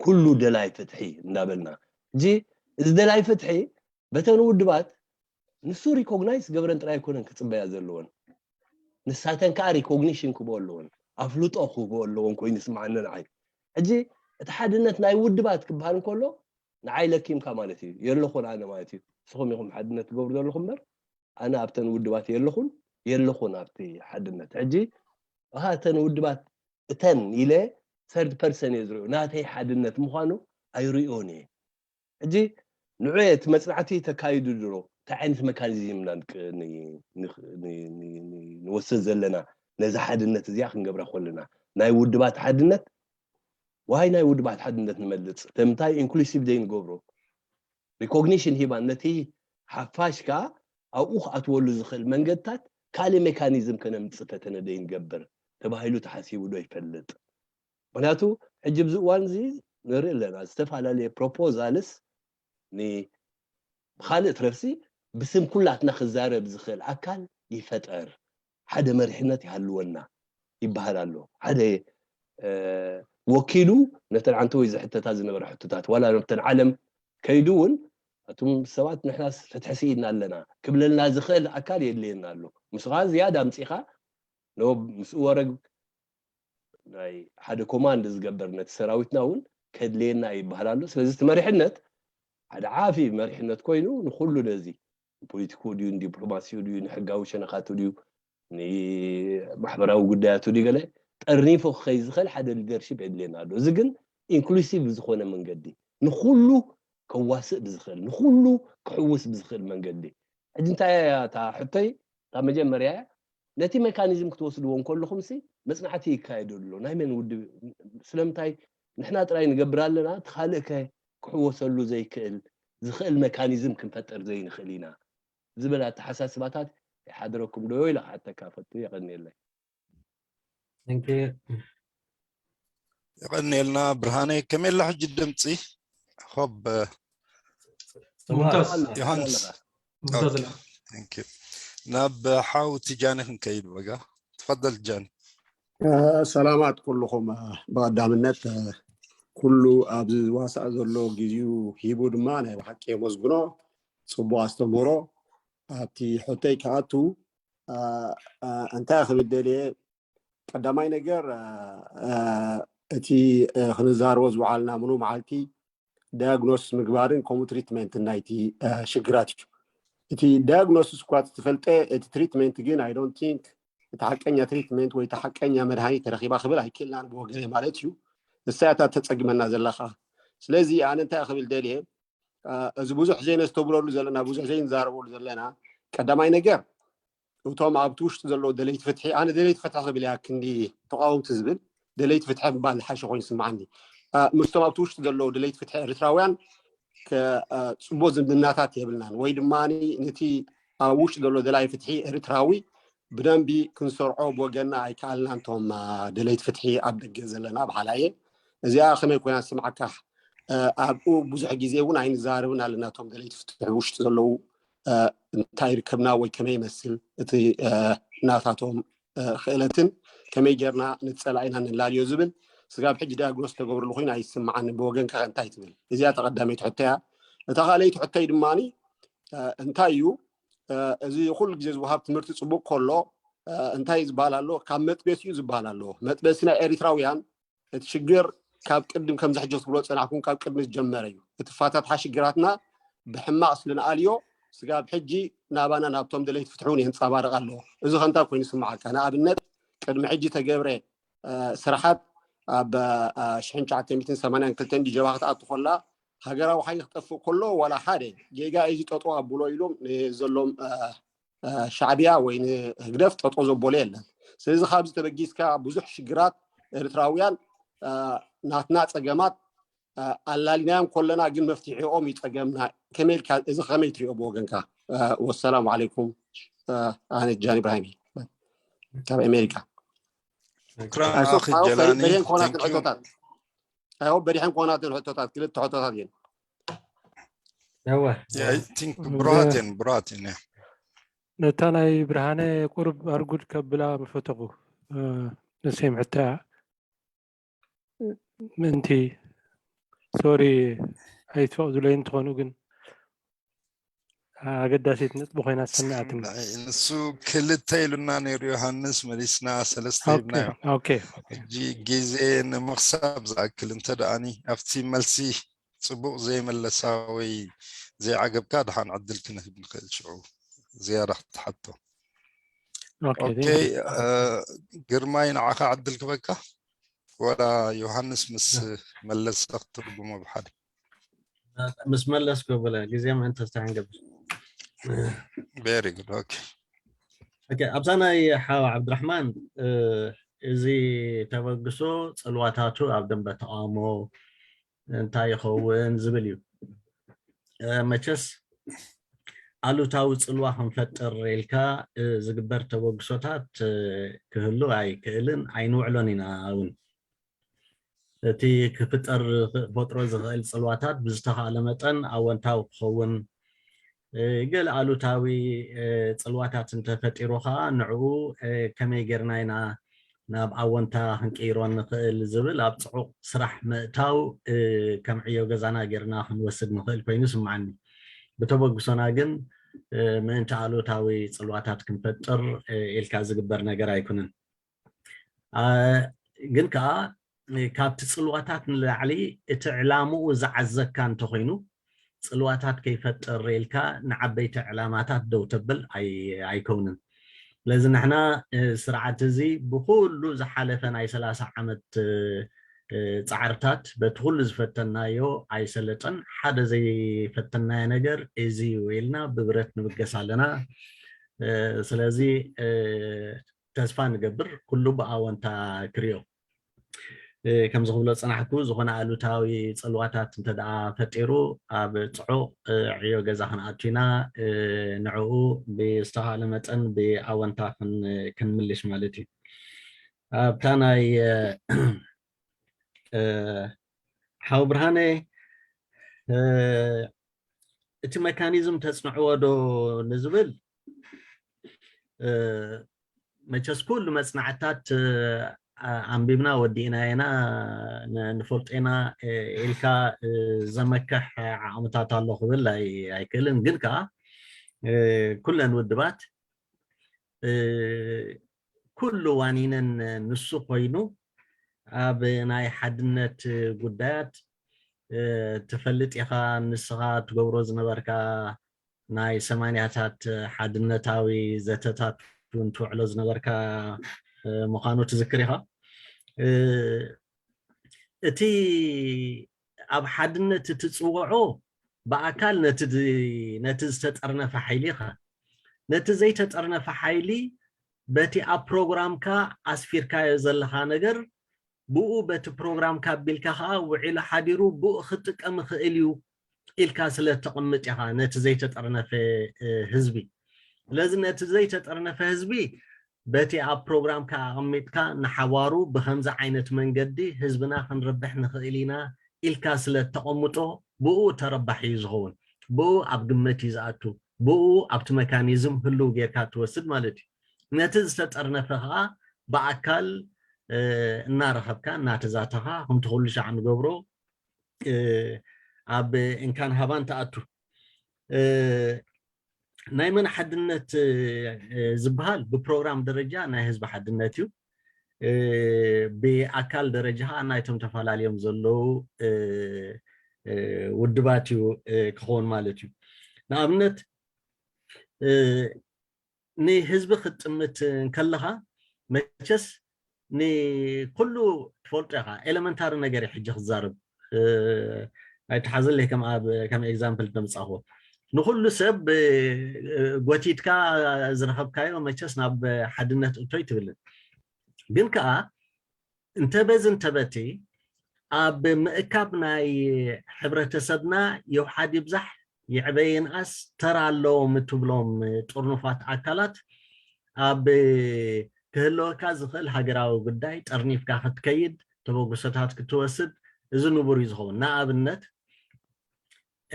ኩሉ ደላይ ፍትሒ እንዳበልና ሕጂ እዚ ደላይ ፍትሒ በተን ውድባት ንሱ ሪኮግናይዝ ገብረን ጥራይ ኣይኮነን ክፅበያ ዘለዎን፣ ንሳተን ከዓ ሪኮግኒሽን ክህቦ ኣለዎን ኣፍልጦ ክህቦ ኣለዎን ኮይኑ ይስምዓኒ ንዓይ። ሕጂ እቲ ሓድነት ናይ ውድባት ክበሃል እንከሎ ንዓይ ለኪምካ ማለት እዩ፣ የለኹን ኣነ ማለት እዩ። ንስኹም ኢኹም ሓድነት ትገብሩ ዘለኹም እምበር ኣነ ኣብተን ውድባት የለኹን የለኹን ኣብቲ ሓድነት። ሕጂ እኻ እተን ውድባት እተን ኢለ ሰርድ ፐርሰን እየ ዝሪኦ ናተይ ሓድነት ምዃኑ ኣይሪኦን እየ። ሕጂ ንዑ እቲ መፅናዕቲ ተካይዱ ድሮ እንታይ ዓይነት መካኒዝም ኢና ንወስድ ዘለና ነዚ ሓድነት እዚኣ ክንገብራ ከለና ናይ ውድባት ሓድነት ዋይ ናይ ውድባት ሓድነት ንመልፅ ተምታይ ኢንክሉሲቭ ዘይንገብሮ ሪኮግኒሽን ሂባን ነቲ ሓፋሽ ከዓ ኣብኡ ክኣትወሉ ዝኽእል መንገድታት ካልእ ሜካኒዝም ከነምፅእ ፈተነ ዘይንገብር ተባሂሉ ተሓሲቡ ዶ ይፈልጥ? ምክንያቱ ሕጂ ኣብዚ እዋን እዚ ንርኢ ኣለና ዝተፈላለየ ፕሮፖዛልስ ብካልእ ትረፍሲ ብስም ኩላትና ክዛረብ ዝኽእል ኣካል ይፈጠር ሓደ መሪሕነት ይሃልወና ይበሃል ኣሎ ሓደ ወኪሉ ነተን ዓንተወይ ዝሕተታ ዝነበረ ሕቶታት ዋላ ነብተን ዓለም ከይዱ እውን እቱም ሰባት ንሕናስ ፍትሒ ስኢድና ኣለና ክብለልና ዝኽእል ኣካል የድልየና ኣሎ። ምስኻ ዝያዳ ኣምፂኻ ኖ ምስ ወረግ ናይ ሓደ ኮማንድ ዝገበር ነቲ ሰራዊትና እውን ከድልየና ይበሃል ኣሎ። ስለዚ እቲ መሪሕነት ሓደ ዓፊ መሪሕነት ኮይኑ ንኩሉ ነዚ ንፖለቲክኡ ድዩ ንዲፕሎማሲኡ ድዩ ንሕጋዊ ሸነኻቱ ድዩ ንማሕበራዊ ጉዳያቱ ድዩ ገለ ጠርኒፉ ክኸይ ዝኽእል ሓደ ሊደርሽፕ የድልየና ኣሎ። እዚ ግን ኢንክሉሲቭ ብዝኾነ መንገዲ ንኩሉ ከዋስእ ብዝኽእል ንኩሉ ክሕውስ ብዝኽእል መንገዲ ሕጂ እንታይ እያ እታ ሕቶይ እታ መጀመርያ እያ ነቲ ሜካኒዝም ክትወስድዎ እንከለኹም ሲ መፅናዕቲ ይካየዱ ኣሎ ናይ መን ውድብ ስለምንታይ ንሕና ጥራይ ንገብር ኣለና እቲ ካልእ ከ ክሕወሰሉ ዘይክእል ዝኽእል ሜካኒዝም ክንፈጥር ዘይንኽእል ኢና ዝብል ኣተሓሳስባታት ይሓድረኩም ዶ ኢለ ክሓተካ ፈቱ የቐንየለይ የቐንየልና ብርሃነ ከመይ ኣላ ሕጂ ድምፂ ኾብ ዮሃንስ ናብ ሓው ትጃኒ ክንከይድ በጋ ትፈደል ጃኒ ሰላማት ኩልኹም ብቐዳምነት ኩሉ ኣብዚ ዝዋሳእ ዘሎ ግዜኡ ሂቡ ድማ ናይ ብሓቂ የመስግኖ ፅቡቅ ኣስተምህሮ ኣብቲ ሕቶይ ክኣቱ እንታይ ክብል ደልየ ቀዳማይ ነገር እቲ ክንዛረቦ ዝወዓልና ምሉ መዓልቲ ዳያግኖስ ምግባርን ከምኡ ትሪትመንት ናይቲ ሽግራት እዩ እቲ ዳያግኖስ ስኳ ትፈልጠ እቲ ትሪትመንት ግን I don't think እቲ ሓቀኛ ትሪትመንት ወይ እቲ ሓቀኛ መድሃኒት ተረኪባ ክብል ኣይክእልናን ብወገነ ማለት እዩ እሳያታ ተፀግመና ዘለካ ስለዚ ኣነ እንታይ ክብል ደልየ እዚ ብዙሕ ዘይነስተብረሉ ዘለና ብዙሕ ዘይንዛረበሉ ዘለና ቀዳማይ ነገር እቶም ኣብቲ ውሽጢ ዘለዉ ደለይቲ ፍትሒ ኣነ ደለይቲ ፍትሒ ክብል እያ ክንዲ ተቃወምቲ ዝብል ደለይቲ ፍትሒ ምባል ዝሓሸ ኮይኑ ይስምዓኒ ምስቶም ኣብቲ ውሽጢ ዘለዉ ደለይቲ ፍትሒ ኤርትራውያን ፅቡቅ ዝምድናታት የብልናን ወይ ድማ ነቲ ኣብ ውሽጢ ዘሎ ደላይ ፍትሒ ኤርትራዊ ብደንቢ ክንሰርዖ ብወገንና ኣይከኣልናን እቶም ደለይቲ ፍትሒ ኣብ ደገ ዘለና በሓላየ እዚኣ ከመይ ኮይና ትስምዓካ? ኣብኡ ብዙሕ ግዜ እውን ኣይንዛረብን ኣለና። እቶም ደለይቲ ፍትሒ ውሽጢ ዘለዉ እንታይ ይርከብና ወይ ከመይ ይመስል እቲ ናታቶም ክእለትን ከመይ ጌርና ንፀላኢና ንላልዮ ዝብል ስጋብ ሕጂ ዲያግኖስ ተገብርሉ ኮይኑ ኣይስምዓንን። ብወገንካ እንታይ ትብል? እዚኣ ተቐዳመይቲ ሕቶያ። እታ ካልኣይቲ ሕቶይ ድማ እንታይ እዩ እዚ ኩሉ ግዜ ዝወሃብ ትምህርቲ ፅቡቅ ከሎ እንታይ ዝበሃል ኣሎ? ካብ መጥበሲኡ ዝበሃል ኣሎ። መጥበሲ ናይ ኤሪትራውያን እቲ ሽግር ካብ ቅድም ከምዚ ሕጂ ክትብሎ ዝፀናሕኩም ካብ ቅድሚ ዝጀመረ እዩ። እቲ ፋታትሓ ሽግራትና ብሕማቕ ስለ ንኣልዮ ስጋብ ሕጂ ናባና ናብቶም ደለይቲ ፍትሒ እውን የንፀባርቕ ኣሎ። እዚ ከንታ ኮይኑ ይስምዓካ። ንኣብነት ቅድሚ ሕጂ ተገብረ ስርሓት ኣብ ሽሕን ትሽዓተ ሚእትን ሰማንያን ክልተን ጀብሃ ክትኣቱ ከላ ሃገራዊ ሓይሊ ክጠፍእ ከሎ ዋላ ሓደ ጌጋ እዚ ጠጠው ኣብሎ ኢሎም ንዘሎም ሻዕብያ ወይ ንህግደፍ ጠጠው ዘበሎ የለን። ስለዚ ካብዚ ተበጊስካ ብዙሕ ሽግራት ኤርትራውያን ናትና ፀገማት ኣላሊናዮም ከለና ግን መፍትሒኦም ይፀገምና። ከመይ ኢልካ እዚ ከመይ ትሪኦ ብወገንካ? ወሰላሙ ዓለይኩም። ኣነ ጃን ኢብራሂም ካብ ኣሜሪካ። ሽክራን ኣኺ ጀላኒ። ሕቶታት ኣይሆ በዲሐን ክኾናትን ሕቶታት ክልተ ሕቶታት እየን። እወ I think ብሩሃት እየን ብሩሃት እየን። ነታ ናይ ብርሃነ ቁርብ ኣርጉድ ከብላ ምፈተኹ። ንሴም ሕታ ምእንቲ ሶሪ ኣይትፈቕዱለይ እንትኾኑ ግን ኣገዳሲት ነጥቢ ኮይና ዝሰምዓትኒ። ንሱ ክልተ ኢሉና ነይሩ ዮሃንስ፣ መሊስና ሰለስተ ሂብናዮ። ኦኬ ኦኬ። ሕጂ ግዜ ንምኽሳብ ዝኣክል እንተ ደኣኒ ኣብቲ መልሲ ጽቡቕ ዘይመለሳ ወይ ዘይዓገብካ ደሓን ዕድል ክንህብ ንኽእል ሽዑ ዝያዳ ክትሓቶ። ኦኬ ኦኬ። ግርማይ ንዓኻ ዕድል ክበካ ወላ ዮሃንስ ምስ መለሰ ክትርጉሞ ብሓደ ምስ መለስኩ ብለ ግዜ ምእንቲ ፍትሒ ንገብር። Very good. ኦኬ። ኦኬ፣ ኣብዛ ናይ ሓው ዓብድራሕማን እዚ ተበግሶ ጽልዋታቱ ኣብ ደንበ ተቃውሞ እንታይ ይኸውን ዝብል እዩ። መቸስ ኣሉታዊ ጽልዋ ክንፈጥር ኢልካ ዝግበር ተበግሶታት ክህሉ ኣይክእልን ኣይንውዕሎን ኢና እውን። እቲ ክፍጠር ክፈጥሮ ዝኽእል ጽልዋታት ብዝተኻእለ መጠን ኣወንታዊ ክኸውን፣ ገለ ኣሉታዊ ጽልዋታት እንተፈጢሩ ከዓ ንዕኡ ከመይ ጌርና ኢና ናብ ኣወንታ ክንቅይሮ ንኽእል ዝብል ኣብ ጽዑቕ ስራሕ ምእታው ከም ዕዮ ገዛና ጌርና ክንወስድ ንኽእል ኮይኑ ይስምዓኒ። ብተበግሶና ግን ምእንቲ ኣሉታዊ ጽልዋታት ክንፈጥር ኢልካ ዝግበር ነገር ኣይኩንን። ግን ከዓ ካብቲ ጽልዋታት ንላዕሊ እቲ ዕላምኡ ዝዓዘካ እንተኾይኑ ጽልዋታት ከይፈጥር ኢልካ ንዓበይቲ ዕላማታት ደው ተብል ኣይከውንን። ስለዚ ንሕና ስርዓት እዚ ብኩሉ ዝሓለፈ ናይ ሰላሳ ዓመት ፃዕርታት በቲ ኩሉ ዝፈተናዮ ኣይሰለጠን። ሓደ ዘይፈተናዮ ነገር እዚ እዩ ኢልና ብብረት ንብገስ ኣለና። ስለዚ ተስፋ ንገብር ኩሉ ብኣወንታ ክሪኦ። ከምዚ ክብሎ ዝፅናሕኩ ዝኾነ ኣሉታዊ ፅልዋታት እንተ ደኣ ፈጢሩ ኣብ ፅዑቕ ዕዮ ገዛ ክንኣቱ ኢና። ንዕኡ ብዝተኻእለ መጠን ብኣወንታ ክንምልሽ ማለት እዩ። ኣብታ ናይ ሓው ብርሃነ እቲ መካኒዝም ተፅንዕዎ ዶ ንዝብል መቸስ ኩሉ መፅናዕታት ኣንቢብና ወዲእና ኢና ንፈልጦ ኢና ኢልካ ዘመክሕ ዓቕምታት ኣሎ ክብል ኣይክእልን። ግን ከዓ ኩለን ውድባት ኩሉ ዋኒነን ንሱ ኮይኑ ኣብ ናይ ሓድነት ጉዳያት ትፈልጥ ኢኻ። ንስኻ ትገብሮ ዝነበርካ ናይ ሰማንያታት ሓድነታዊ ዘተታት እውን ትውዕሎ ዝነበርካ ምዃኑ ትዝክር ኢኻ። እቲ ኣብ ሓድነት እቲ ጽውዖ ብኣካል ነቲ ዝተጠርነፈ ሓይሊ ኢኻ። ነቲ ዘይተጠርነፈ ሓይሊ በቲ ኣብ ፕሮግራምካ ኣስፊርካዮ ዘለኻ ነገር ብኡ በቲ ፕሮግራምካ ኣቢልካ ከዓ ውዒሉ ሓዲሩ ብኡ ክጥቀም ይኽእል እዩ ኢልካ ስለ ተቕምጥ ኢኻ ነቲ ዘይተጠርነፈ ህዝቢ። ስለዚ ነቲ ዘይተጠርነፈ ህዝቢ በቲ ኣብ ፕሮግራምካ ኣቐሚጥካ ንሓዋሩ ብኸምዚ ዓይነት መንገዲ ህዝብና ክንረብሕ ንኽእል ኢና ኢልካ ስለ እተቐምጦ ብኡ ተረባሒ እዩ ዝኸውን። ብኡ ኣብ ግምት እዩ ዝኣቱ። ብኡ ኣብቲ መካኒዝም ህልው ጌርካ ትወስድ ማለት እዩ። ነቲ ዝተጠርነፈ ከዓ ብኣካል እናረኸብካ እናተዛተኻ ከምቲ ኩሉ ሻዕ ንገብሮ ኣብ እንካን ሃባን ትኣቱ። ናይ መን ሓድነት ዝበሃል ብፕሮግራም ደረጃ ናይ ህዝቢ ሓድነት እዩ። ብኣካል ደረጃ ከዓ ናይቶም ተፈላለዮም ዘለዉ ውድባት እዩ ክኸውን ማለት እዩ። ንኣብነት ንህዝቢ ክትጥምት እንከለኻ መቸስ ንኩሉ ትፈልጦ ኢኻ። ኤለመንታሪ ነገር ሕጂ ክዛረብ ኣይተሓዘለይ ከም ኤግዛምፕል ተምፃእኹ ንኩሉ ሰብ ጎቲትካ ዝረኸብካዮ መቸስ ናብ ሓድነት እቶይ ትብልን ግን ከዓ እንተበዚ እንተበቲ ኣብ ምእካብ ናይ ሕብረተሰብና የውሓድ ይብዛሕ ይዕበ ይንኣስ ተራ ኣለዎም እትብሎም ጥርኑፋት ኣካላት ኣብ ክህልወካ ዝኽእል ሃገራዊ ጉዳይ ጠርኒፍካ ክትከይድ ተበግሶታት ክትወስድ እዚ ንቡር እዩ ዝኸውን። ንኣብነት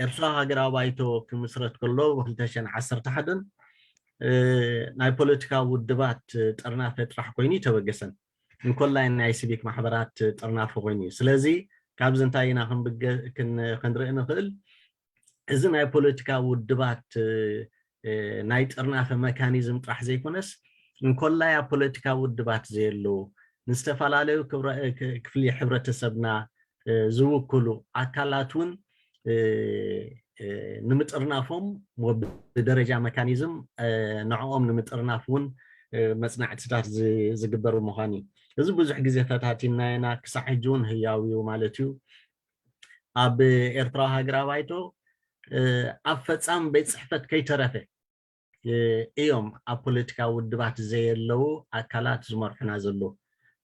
ኤርትራ ሃገራዊ ባይቶ ክምስረት ከሎ ብ ክልተ ሽሕን ዓሰርተ ሓደን ናይ ፖለቲካ ውድባት ጥርናፈ ጥራሕ ኮይኑ ተበገሰን። እንኮላይ ናይ ሲቪክ ማሕበራት ጥርናፈ ኮይኑ እዩ። ስለዚ ካብዚ እንታይ ኢና ክንርኢ ንኽእል? እዚ ናይ ፖለቲካ ውድባት ናይ ጥርናፈ መካኒዝም ጥራሕ ዘይኮነስ እንኮላይ ኣብ ፖለቲካ ውድባት ዘየለዉ ንዝተፈላለዩ ክፍሊ ሕብረተሰብና ዝውክሉ ኣካላት እውን ንምጥርናፎም ብደረጃ መካኒዝም ንዕኦም ንምጥርናፍ እውን መፅናዕትታት ዝግበር ብምዃን እዩ። እዚ ብዙሕ ግዜ ፈታቲና ኢና፣ ክሳዕ ሕጂ እውን ህያው እዩ ማለት እዩ። ኣብ ኤርትራዊ ሃገራዊ ባይቶ ኣብ ፈፃሚ ቤት ፅሕፈት ከይተረፈ እዮም ኣብ ፖለቲካዊ ውድባት ዘየለዉ ኣካላት ዝመርሑና ዘለዉ።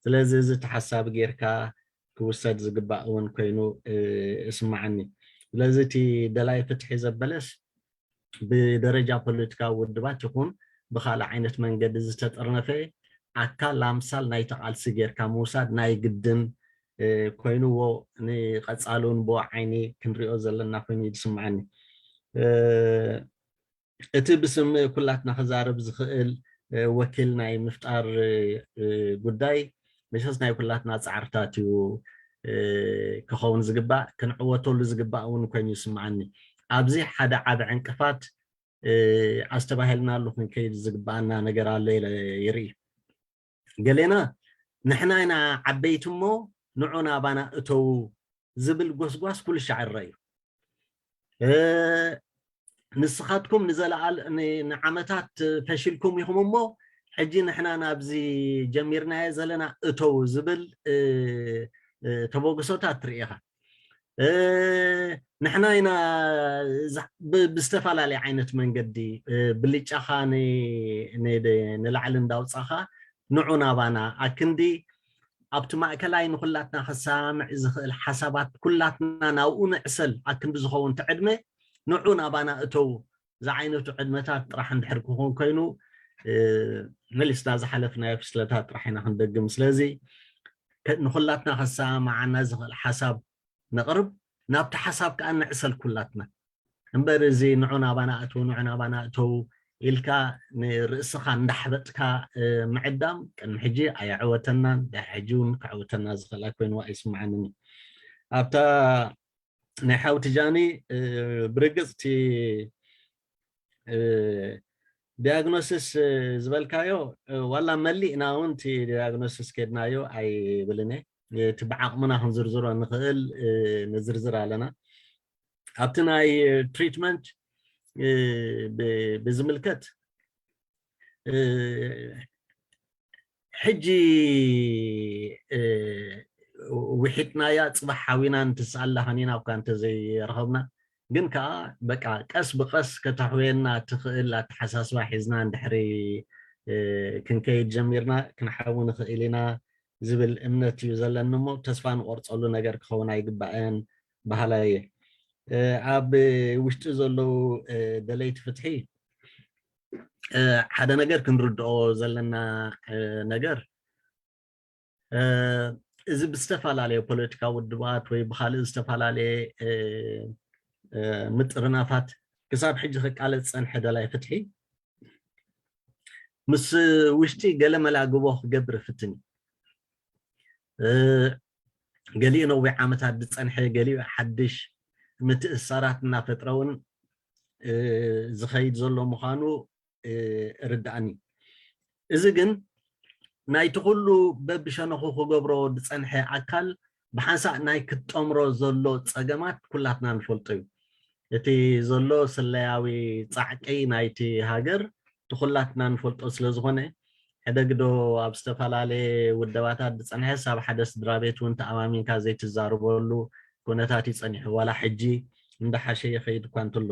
ስለዚ እዚ ተሓሳቢ ጌርካ ክውሰድ ዝግባእ እውን ኮይኑ እስማዓኒ። ስለዚ እቲ ደላይ ፍትሒ ዘበለስ ብደረጃ ፖለቲካዊ ውድባት ይኹን ብካልእ ዓይነት መንገዲ ዝተጠርነፈ ኣካል ኣምሳል ናይቲ ቃልሲ ጌርካ ምውሳድ ናይ ግድን ኮይኑዎ ንቐፃሊ እውን ብኡ ዓይኒ ክንሪኦ ዘለና ኮይኑ እዩ ዝስምዓኒ። እቲ ብስም ኩላትና ክዛረብ ዝኽእል ወኪል ናይ ምፍጣር ጉዳይ መቸስ ናይ ኩላትና ፃዕርታት እዩ ክኸውን ዝግባእ፣ ክንዕወተሉ ዝግባእ እውን ኮይኑ ይስምዓኒ። ኣብዚ ሓደ ዓቢ ዕንቅፋት ኣስተባሂልናሉ ክንከይድ ዝግባኣና ነገር ኣሎ ኢለ ይርኢ። ገሌና ንሕና ኢና ዓበይቲ እሞ ንዑ ናባና እተዉ ዝብል ጎስጓስ ኩሉ ሻዕ ይረአ እዩ። ንስኻትኩም ንዘለኣል ንዓመታት ፈሽልኩም ኢኹም እሞ ሕጂ ንሕና ናብዚ ጀሚርናዮ ዘለና እተው ዝብል ተበግሶታት ትርኢ ኢኻ። ንሕና ኢና ብዝተፈላለየ ዓይነት መንገዲ ብልጫኻ ንላዕሊ እንዳውፃኻ ንዑ ናባና ኣክንዲ ኣብቲ ማእከላይ ንኩላትና ከሰማምዕ ዝኽእል ሓሳባት ኩላትና ናብኡ ንዕሰል ኣክንዲ ዝኸውን ትዕድመ ንዑ ናባና እተው ዝዓይነቱ ዕድመታት ጥራሕ እንድሕር ክኾን ኮይኑ መሊስና ዝሓለፍናዮ ፍስለታት ጥራሕ ኢና ክንደግም። ስለዚ ንኩላትና ከሰማምዓና ዝኽእል ሓሳብ ነቕርብ፣ ናብቲ ሓሳብ ከዓ ንዕሰል ኩላትና። እምበር እዚ ንዑ ናባና እተው ንዑ ናባና እተው ኢልካ ንርእስኻ እንዳሕበጥካ ምዕዳም ቅድሚ ሕጂ ኣየዕወተናን ድሕሪ ሕጂ እውን ከዕውተና ዝኽእል ኣይኮይኑ ኣይስምዓንን እዩ። ኣብታ ናይ ሓውቲ ጃኒ ብርግፅ እቲ ዲያግኖሲስ ዝበልካዮ ዋላ መሊእና እውን እቲ ዲያግኖሲስ ከድናዮ ኣይብልን እቲ ብዓቕምና ክንዝርዝሮ ንኽእል ንዝርዝር ኣለና ኣብቲ ናይ ትሪትመንት ብዝምልከት ሕጂ ውሒጥናያ ፅባሕ ሓዊና እንትስኣላ ከኒና እኳ እንተዘይረኸብና ግን ከዓ በቃ ቀስ ብቀስ ከተሕውየና ትኽእል ኣተሓሳስባ ሒዝና እንድሕሪ ክንከይድ ጀሚርና ክንሓዊ ንኽእል ኢና ዝብል እምነት እዩ ዘለኒ እሞ ተስፋ ንቆርፀሉ ነገር ክኸውን ኣይግባእን በሃላይ እየ። ኣብ ውሽጢ ዘለዉ ደለይቲ ፍትሒ ሓደ ነገር ክንርድኦ ዘለና ነገር፣ እዚ ብዝተፈላለየ ፖለቲካዊ ውድባት ወይ ብካልእ ዝተፈላለየ ምጥርናፋት ክሳብ ሕጂ ክቃለስ ዝፀንሐ ደላይ ፍትሒ፣ ምስ ውሽጢ ገለ መላግቦ ክገብር ይፍትን እዩ። ገሊኡ ነዊሕ ዓመታት ዝፀንሐ፣ ገሊኡ ሓድሽ ምትእስሳራት እናፈጥረ እውን ዝኸይድ ዘሎ ምዃኑ ርዳእኒ። እዚ ግን ናይቲ ኩሉ በብሸነኹ ክገብሮ ዝፀንሐ ኣካል ብሓንሳእ ናይ ክትጠምሮ ዘሎ ፀገማት ኩላትና ንፈልጦ እዩ። እቲ ዘሎ ስለያዊ ፃዕቂ ናይቲ ሃገር እቲ ኩላትና ንፈልጦ ስለ ዝኾነ፣ ሕደግዶ ኣብ ዝተፈላለየ ውደባታት ዝፀንሐስ ኣብ ሓደ ስድራ ቤት እውን ተኣማሚንካ ዘይትዛረበሉ ኩነታት እዩ ፀኒሑ፣ ዋላ ሕጂ እንዳሓሸ ይኸይድ እኳ እንተሎ።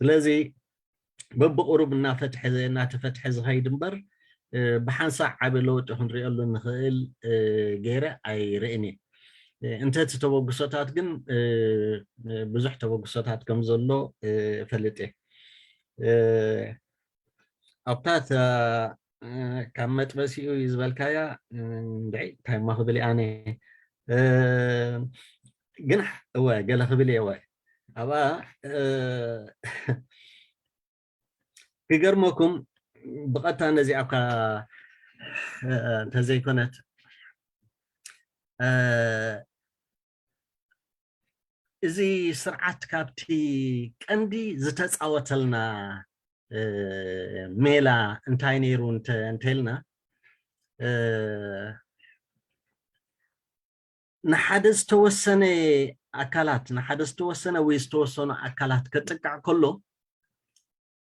ስለዚ በብቁሩብ እናፈትሐ እናተፈትሐ ዝኸይድ እምበር ብሓንሳእ ዓቢ ለውጢ ክንሪኦሉ ንኽእል ገይረ ኣይርእን እየ። እንተ እቲ ተበግሶታት ግን ብዙሕ ተበግሶታት ከም ዘሎ እፈልጥ እየ። ኣብታ ካብ መጥበሲኡ እዩ ዝበልካያ እንድዒ እንታይ እሞ ክብል እየ ኣነ። ግን እወ ገለ ክብል እየ እወ ኣብኣ ክገርመኩም ብቐጥታ ነዚኣ እኳ እንተዘይኮነት እዚ ስርዓት ካብቲ ቀንዲ ዝተፃወተልና ሜላ እንታይ ነይሩ እንተልና ንሓደ ዝተወሰነ ኣካላት ንሓደ ዝተወሰነ ወይ ዝተወሰኑ ኣካላት ከጥቅዕ ከሎ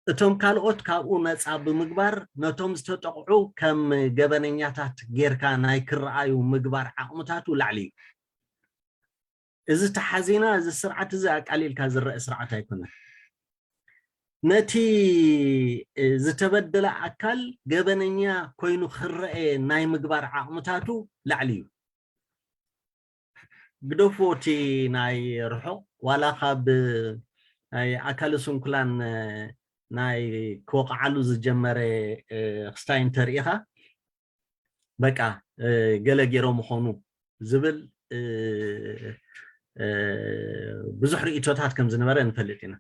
እቶም ካልኦት ካብኡ ነፃ ብምግባር ነቶም ዝተጠቕዑ ከም ገበነኛታት ጌርካ ናይ ክረኣዩ ምግባር ዓቕምታቱ ላዕሊ እዩ። እዚ ተሓዚና እዚ ስርዓት እዚ ኣቃሊልካ ዝረአ ስርዓት ኣይኮነን። ነቲ ዝተበደለ ኣካል ገበነኛ ኮይኑ ክረአ ናይ ምግባር ዓቕምታቱ ላዕሊ እዩ። ግደፎ እቲ ናይ ርሑቕ ዋላ ካብ ናይ ኣካለ ስንኩላን ናይ ክወቕዓሉ ዝጀመረ ክስታይ እንተርኢኻ በቃ ገለ ገይሮም ምኾኑ ዝብል ብዙሕ ርእቶታት ከም ዝነበረ ንፈልጥ ኢና።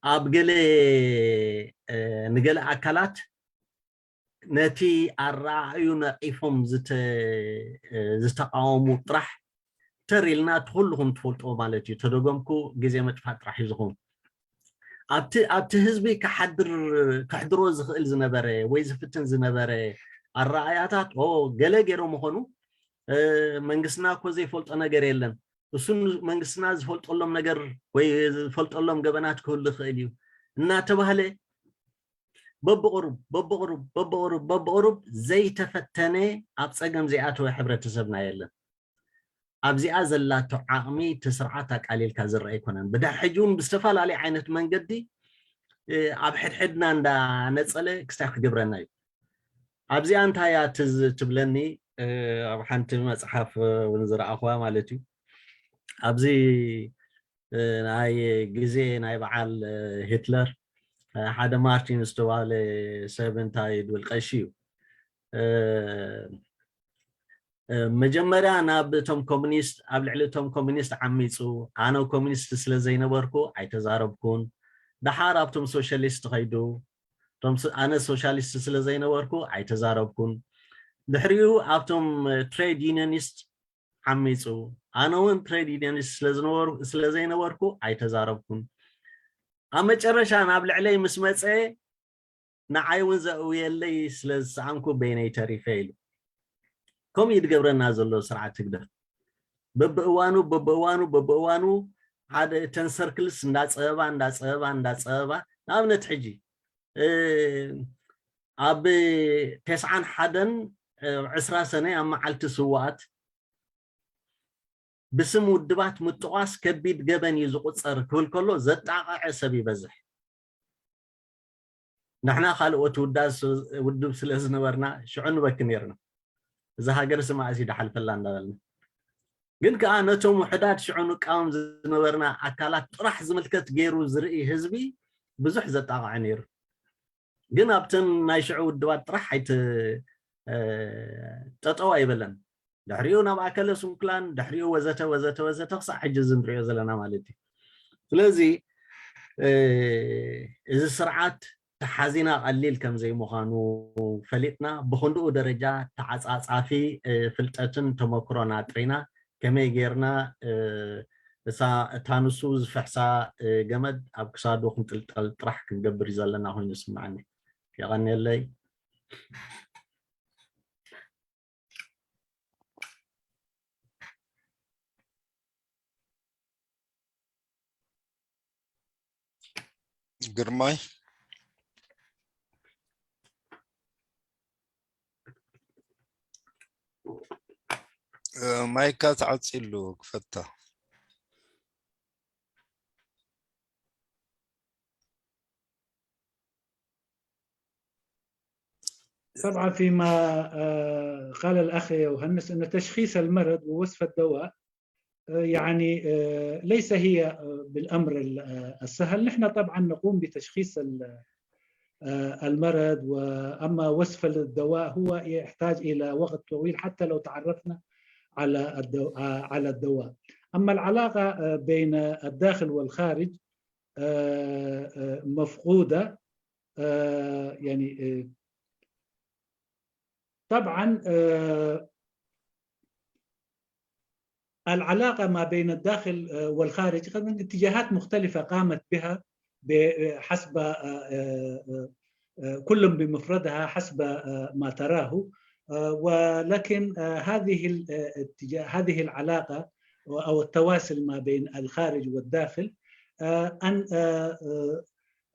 ኣብ ገለ ንገለ ኣካላት ነቲ ኣረኣእዩ ነቒፎም ዝተቃወሙ ጥራሕ ተር ኢልና እቲ ኩልኹም ትፈልጥዎ ማለት እዩ። ተደገምኩ ግዜ ምጥፋእ ጥራሕ እዩ ዝኸውን። ኣብቲ ኣብቲ ህዝቢ ክሓድር ክሕድሮ ዝኽእል ዝነበረ ወይ ዝፍትን ዝነበረ ኣረኣእያታት ኦ ገለ ገይሮ ምኾኑ መንግስትና እኮ ዘይፈልጦ ነገር የለን እሱ መንግስትና ዝፈልጠሎም ነገር ወይ ዝፈልጠሎም ገበናት ክህሉ ይኽእል እዩ እናተባህለ በብቕሩብ በብቕሩብ በብቕሩብ በብቕሩብ ዘይተፈተነ ኣብ ፀገም ዘይኣተወ ሕብረተሰብና የለን። ኣብዚኣ ዘላቶ ዓቕሚ እቲ ስርዓት ኣቃሊልካ ዝረአ ኣይኮነን። ብድሕሪ ሕጂ እውን ብዝተፈላለየ ዓይነት መንገዲ ኣብ ሕድሕድና እንዳነፀለ ክስታይ ክገብረና እዩ። ኣብዚኣ እንታይ እያ ትዝ ትብለኒ ኣብ ሓንቲ መፅሓፍ እውን ዝረኣኹዋ ማለት እዩ። ኣብዚ ናይ ግዜ ናይ በዓል ሂትለር ሓደ ማርቲን ዝተባህለ ሰብ እንታይ ድብል ቀሺ እዩ መጀመርያ ናብ እቶም ኮሚኒስት ኣብ ልዕሊ እቶም ኮሚኒስት ዓሚፁ ኣነ ኮሚኒስት ስለ ዘይነበርኩ ኣይተዛረብኩን። ደሓር ኣብቶም ሶሻሊስት ኸይዱ ኣነ ሶሻሊስት ስለ ዘይነበርኩ ኣይተዛረብኩን። ድሕሪኡ ኣብቶም ትሬድ ዩኒየኒስት ዓሚፁ ኣነ እውን ትሬድ ዩኒየኒስት ስለ ዘይነበርኩ ኣይተዛረብኩን። ኣብ መጨረሻ ናብ ልዕለይ ምስ መፀ ንዓይ እውን ዘእውየለይ ስለ ዝሰኣንኩ በይነይ ተሪፈ ኢሉ። ከምኡ እዩ ዝገብረና ዘሎ ስርዓት ህግደፍ። በብእዋኑ በብእዋኑ በብእዋኑ ሓደ እተን ሰርክልስ እንዳፀበባ እንዳፀበባ እንዳፀበባ ንኣብነት ሕጂ ኣብ ተስዓን ሓደን ዕስራ ሰነ ኣብ መዓልቲ ስዋኣት ብስም ውድባት ምጥቋስ ከቢድ ገበን እዩ ዝቁፀር ክብል ከሎ ዘጣቐዐ ሰብ ይበዝሕ። ንሕና ካልኦት ውዳብ ስለ ዝነበርና ሽዑ ንበኪ ነርና። እዛ ሃገር ስማእሲ ድሓልፈላ እንዳበልና ግን ከዓ ነቶም ውሕዳት ሽዑ ንቃወም ዝነበርና ኣካላት ጥራሕ ዝምልከት ገይሩ ዝርኢ ህዝቢ ብዙሕ ዘጣቕዐ ነይሩ። ግን ኣብተን ናይ ሽዑ ውድባት ጥራሕ ኣይተ ጠጠው ኣይበለን። ድሕሪኡ ናብ ኣከለ ስንኩላን፣ ድሕሪኡ ወዘተ ወዘተ ወዘተ ክሳዕ ሕጂ እዚ ንሪኦ ዘለና ማለት እዩ። ስለዚ እዚ ስርዓት ተሓዚና ቀሊል ከም ዘይምዃኑ ፈሊጥና፣ ብኽንድኡ ደረጃ ተዓጻጻፊ ፍልጠትን ተመክሮን ኣጥሪና ከመይ ጌርና እሳ እታ ንሱ ዝፍሕሳ ገመድ ኣብ ክሳዱ ክንጥልጠል ጥራሕ ክንገብር እዩ ዘለና ኮይኑ ይስምዓኒ። የቐንየለይ። ግርማይ ማይካ ተዓፂሉ ክፈታ። طبعا فيما آه، قال الأخ يوهنس أن تشخيص المرض ووصف الدواء آه، يعني آه، ليس هي آه، بالأمر ال- آه، السهل. نحن طبعا نقوم بتشخيص ال- آه، المرض، وأما وصف الدواء هو يحتاج إلى وقت طويل حتى لو تعرفنا على الدو- آه، على الدواء. أما العلاقة آه، بين الداخل والخارج آه، آه، مفقودة آه، يعني آه، طبعا آه، العلاقة ما بين الداخل آه، والخارج، اتجاهات مختلفة قامت بها ب- حسب آه، آه، آه، آه، كل بمفردها حسب آه، ما تراه. آه، ولكن آه، هذه ال- آه، اتجاه- هذه العلاقة أو التواصل ما بين الخارج والداخل آه، أن آه، آه،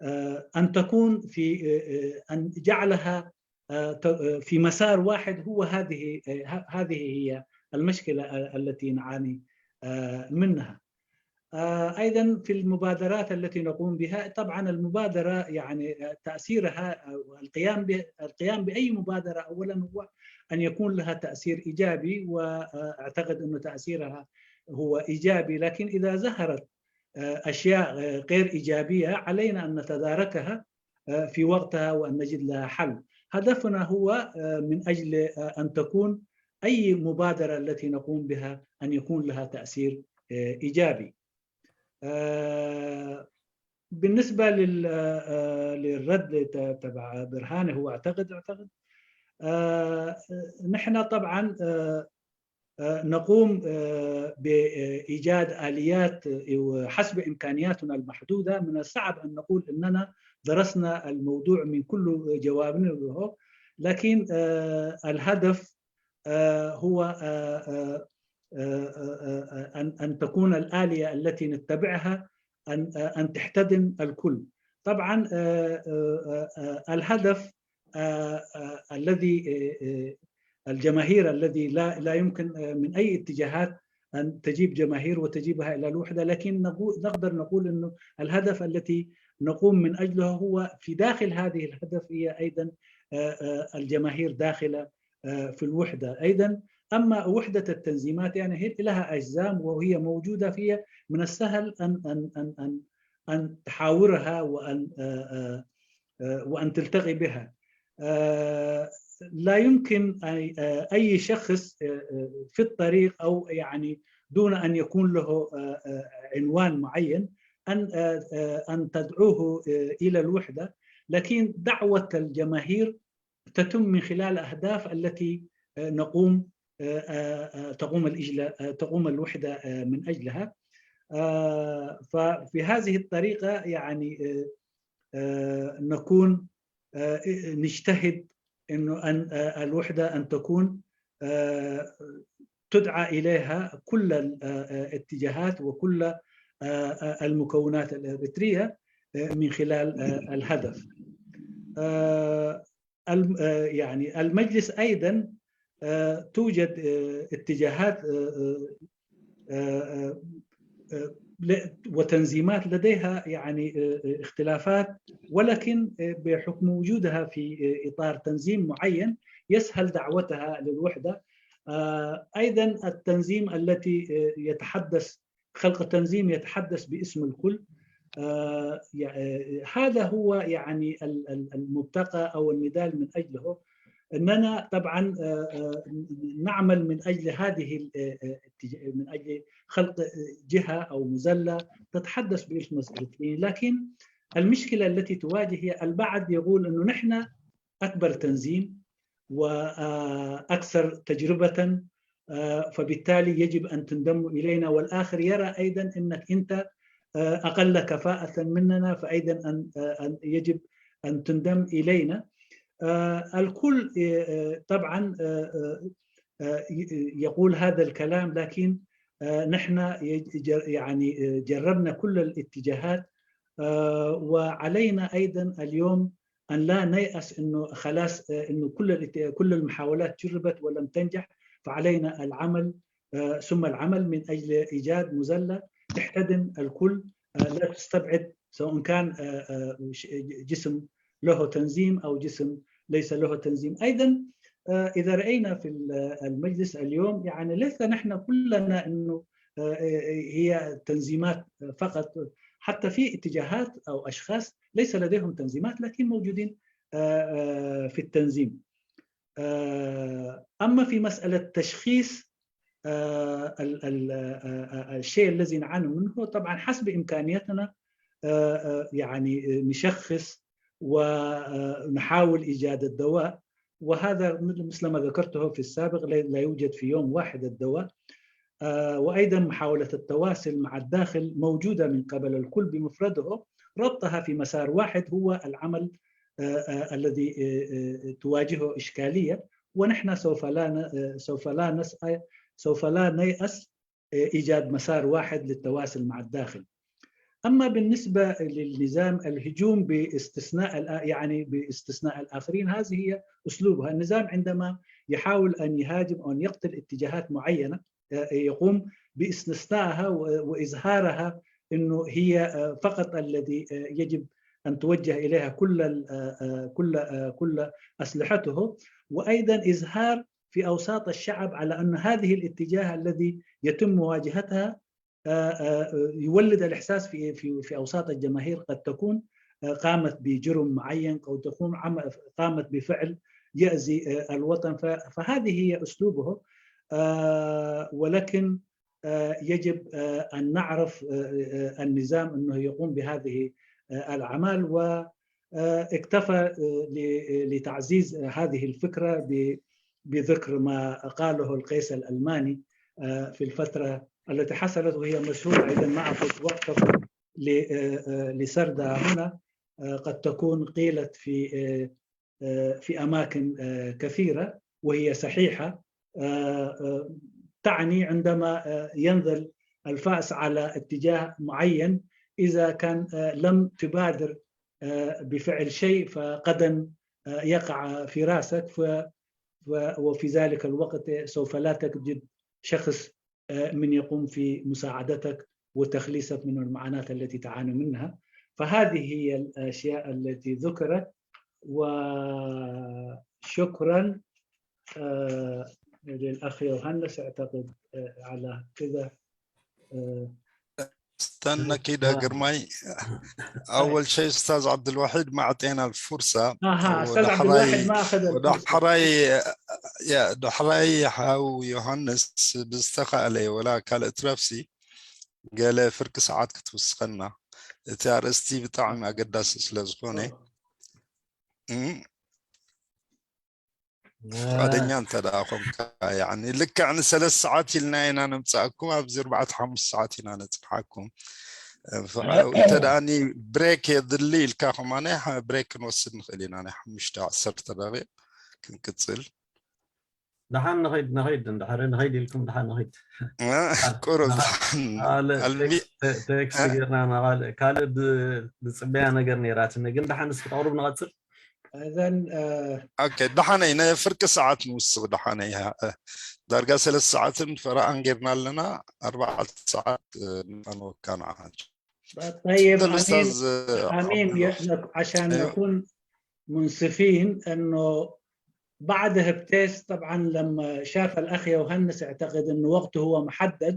آه، أن تكون في آه، آه، أن جعلها آه، ت- آه، في مسار واحد هو هذه آه، ه- هذه هي المشكلة آه، التي نعاني آه، منها. آه، أيضا في المبادرات التي نقوم بها، طبعا المبادرة يعني آه، تأثيرها آه، القيام ب- القيام بأي مبادرة أولا هو أن يكون لها تأثير إيجابي، وأعتقد أنه تأثيرها هو إيجابي، لكن إذا ظهرت آه، أشياء آه، غير إيجابية علينا أن نتداركها آه، في وقتها وأن نجد لها حل. هدفنا هو آه، من أجل آه، أن تكون أي مبادرة التي نقوم بها أن يكون لها تأثير آه، إيجابي. آه، بالنسبة لل- آه، آه، للرد ت- تبع برهانة، هو أعتقد أعتقد آه، نحن طبعا آه، آه، نقوم آه، بإيجاد آليات آه، حسب إمكانياتنا المحدودة. من الصعب أن نقول أننا درسنا الموضوع من كل جوانبه، لكن آه، الهدف آه، هو آه، آه، آه، آه، آه، أن أن تكون الآلية التي نتبعها أن آه، أن تحتضن الكل. طبعا آه، آه، آه، آه، الهدف آه، آه، الذي آه، آه، الجماهير الذي لا لا يمكن آه، من أي اتجاهات أن تجيب جماهير وتجيبها إلى الوحدة، لكن نقو- نقدر نقول أنه الهدف التي نقوم من أجلها هو في داخل هذه الهدف هي أيضا آه، آه، الجماهير داخلة آه، في الوحدة أيضا. أما وحدة التنظيمات يعني هي لها أجزاء وهي موجودة فيها، من السهل أن أن أن أن أن تحاورها وأن آه، آه، آه، وأن تلتقي بها. آه، لا يمكن أي آه، أي شخص آه، آه، في الطريق أو يعني دون أن يكون له آه، آه، عنوان معين أن آه، آه، أن تدعوه آه، إلى الوحدة، لكن دعوة الجماهير تتم من خلال أهداف التي آه، نقوم آه، آه، آه، تقوم الإجلا- آه، تقوم الوحدة آه، من أجلها. آه، ففي هذه الطريقة يعني آه، آه، نكون آه، نجتهد انه ان آه، الوحده ان تكون آه، تدعى اليها كل الاتجاهات وكل آه، آه، المكونات الاريتريه آه، من خلال آه، الهدف. آه، الم- آه، يعني المجلس ايضا آه، توجد آه، اتجاهات آه، آه، آه، آه، آه، ل- وتنظيمات لديها يعني آه، آه، اختلافات، ولكن آه، بحكم وجودها في آه، اطار تنظيم معين يسهل دعوتها للوحده. آه، ايضا التنظيم التي آه، يتحدث خلق تنظيم يتحدث باسم الكل آه، يع- آه، هذا هو يعني ال- ال- المبتغى أو النضال من أجله. أننا طبعا آه، آه، نعمل من أجل هذه ال- آه، آه، التج- من أجل خلق آه، جهة أو مزلة تتحدث باسم الفلسطينيين. لكن المشكلة التي تواجه هي البعض يقول أنه نحن أكبر تنظيم وأكثر تجربة، آه، فبالتالي يجب أن تنضموا إلينا، والآخر يرى أيضا أنك أنت آه، أقل كفاءة مننا، فأيضا أن آه، أن يجب أن تنضم إلينا. آه، الكل آه، آه، طبعا آه، آه، آه، ي- يقول هذا الكلام، لكن آه، نحن يج- جر- يعني آه، جربنا كل الاتجاهات، آه، وعلينا أيضا اليوم أن لا نيأس أنه خلاص آه، أنه كل الات- كل المحاولات جربت ولم تنجح، فعلينا العمل آه، ثم العمل من أجل إيجاد مزلة تحتضن الكل، آه، لا تستبعد سواء كان آه، آه، ش- جسم له تنظيم أو جسم ليس له تنظيم. أيضا آه، إذا رأينا في ال- المجلس اليوم، يعني ليس نحن كلنا أنه آه، هي تنظيمات فقط، حتى في اتجاهات أو أشخاص ليس لديهم تنظيمات لكن موجودين آه، آه، في التنظيم. آه، أما في مسألة تشخيص آه، ال- ال- آه، آه، الشيء الذي نعاني منه، طبعا حسب إمكانياتنا آه، آه، يعني نشخص ونحاول إيجاد الدواء. وهذا مثل ما ذكرته في السابق، لا لا يوجد في يوم واحد الدواء. آه، وأيضا محاولة التواصل مع الداخل موجودة من قبل الكل بمفرده. ربطها في مسار واحد هو العمل آه، آه، الذي آه، آه، تواجهه إشكالية، ونحن سوف لا ن- آه، سوف لا نسعى، سوف لا نيأس آه، إيجاد مسار واحد للتواصل مع الداخل. أما بالنسبة للنظام، الهجوم باستثناء الآ- يعني باستثناء الآخرين، هذه هي أسلوبها. النظام عندما يحاول أن يهاجم أو أن يقتل اتجاهات معينة، آه، يقوم باستثنائها و- وإظهارها أنه هي آه، فقط الذي آه، يجب أن توجه إليها كل ال- آه، آه، كل آه، كل أسلحته، وأيضا إظهار في أوساط الشعب على أن هذه الاتجاه الذي يتم مواجهتها آه، آه، يولد الإحساس في في في أوساط الجماهير قد تكون آه، قامت بجرم معين، أو تكون عم- قامت بفعل يأذي آه، الوطن. ف- فهذه هي أسلوبه. آه، ولكن آه، يجب آه، أن نعرف آه، آه، النظام أنه يقوم بهذه آه، الأعمال، واكتفى آه، ل- لتعزيز هذه الفكرة ب- بذكر ما قاله القيس الألماني آه، في الفترة التي حصلت، وهي مشهورة أيضا، ما أخذ وقتكم ل- آه، آه، لسردها هنا. آه، قد تكون قيلت في آه، آه، في أماكن آه، كثيرة، وهي صحيحة. آه، آه، تعني عندما آه، ينزل الفأس على اتجاه معين، إذا كان آه، لم تبادر آه، بفعل شيء، فغدا آه، يقع في راسك. ف- ف- وفي ذلك الوقت سوف لا تجد شخص آه، من يقوم في مساعدتك وتخليصك من المعاناة التي تعاني منها. فهذه هي الأشياء التي ذكرت. وشكرا آه، للأخ يوهانس، أعتقد آه، على كذا آه، استنى كده قرماي. أول شيء أستاذ عبد الوحيد ما أعطينا الفرصة. أها، أستاذ عبد الواحد ما أخذ الفرصة. ودحري يا دحري حاو يوهانس بزتخى عليه ولا كال اترافسي قال فرق ساعات كتوسخنا. تي ار اس تي بتاعنا قداس سلازخوني. فقدنيا انت دا اخوك يعني لك عن ثلاث ساعات لنا هنا نمساكم ابزر بعد خمس ساعات هنا نتبحاكم. فانت داني بريك يضلي لكاكم انا بريك نوصل نخلينا انا خمسة عشر دقيقة كنكتسل. ደሓን ንኸይድ ንኸይድ እንድሕር ንኸይድ ኢልኩም ደሓን ንኸይድ ቁሩብ ካልእ ቴክስት ጌርና ካልእ ካልእ ዝፅበያ ነገር ነይራትኒ ግን ደሓን እስኪ ተቕርብ ንቐፅል እዘን ኦኬ ደሓነይ ናይ ፍርቂ ሰዓት ንውስኽ ደሓነይ ዳርጋ ሰለስተ ሰዓትን ፈረቓን ጌርና ኣለና ኣርባዕተ ሰዓት ንወካ ንዓኻ طيب أمين عشان نكون منصفين انه بعدها بتيس طبعا لما شاف الاخ يوهنس اعتقد انه وقته هو محدد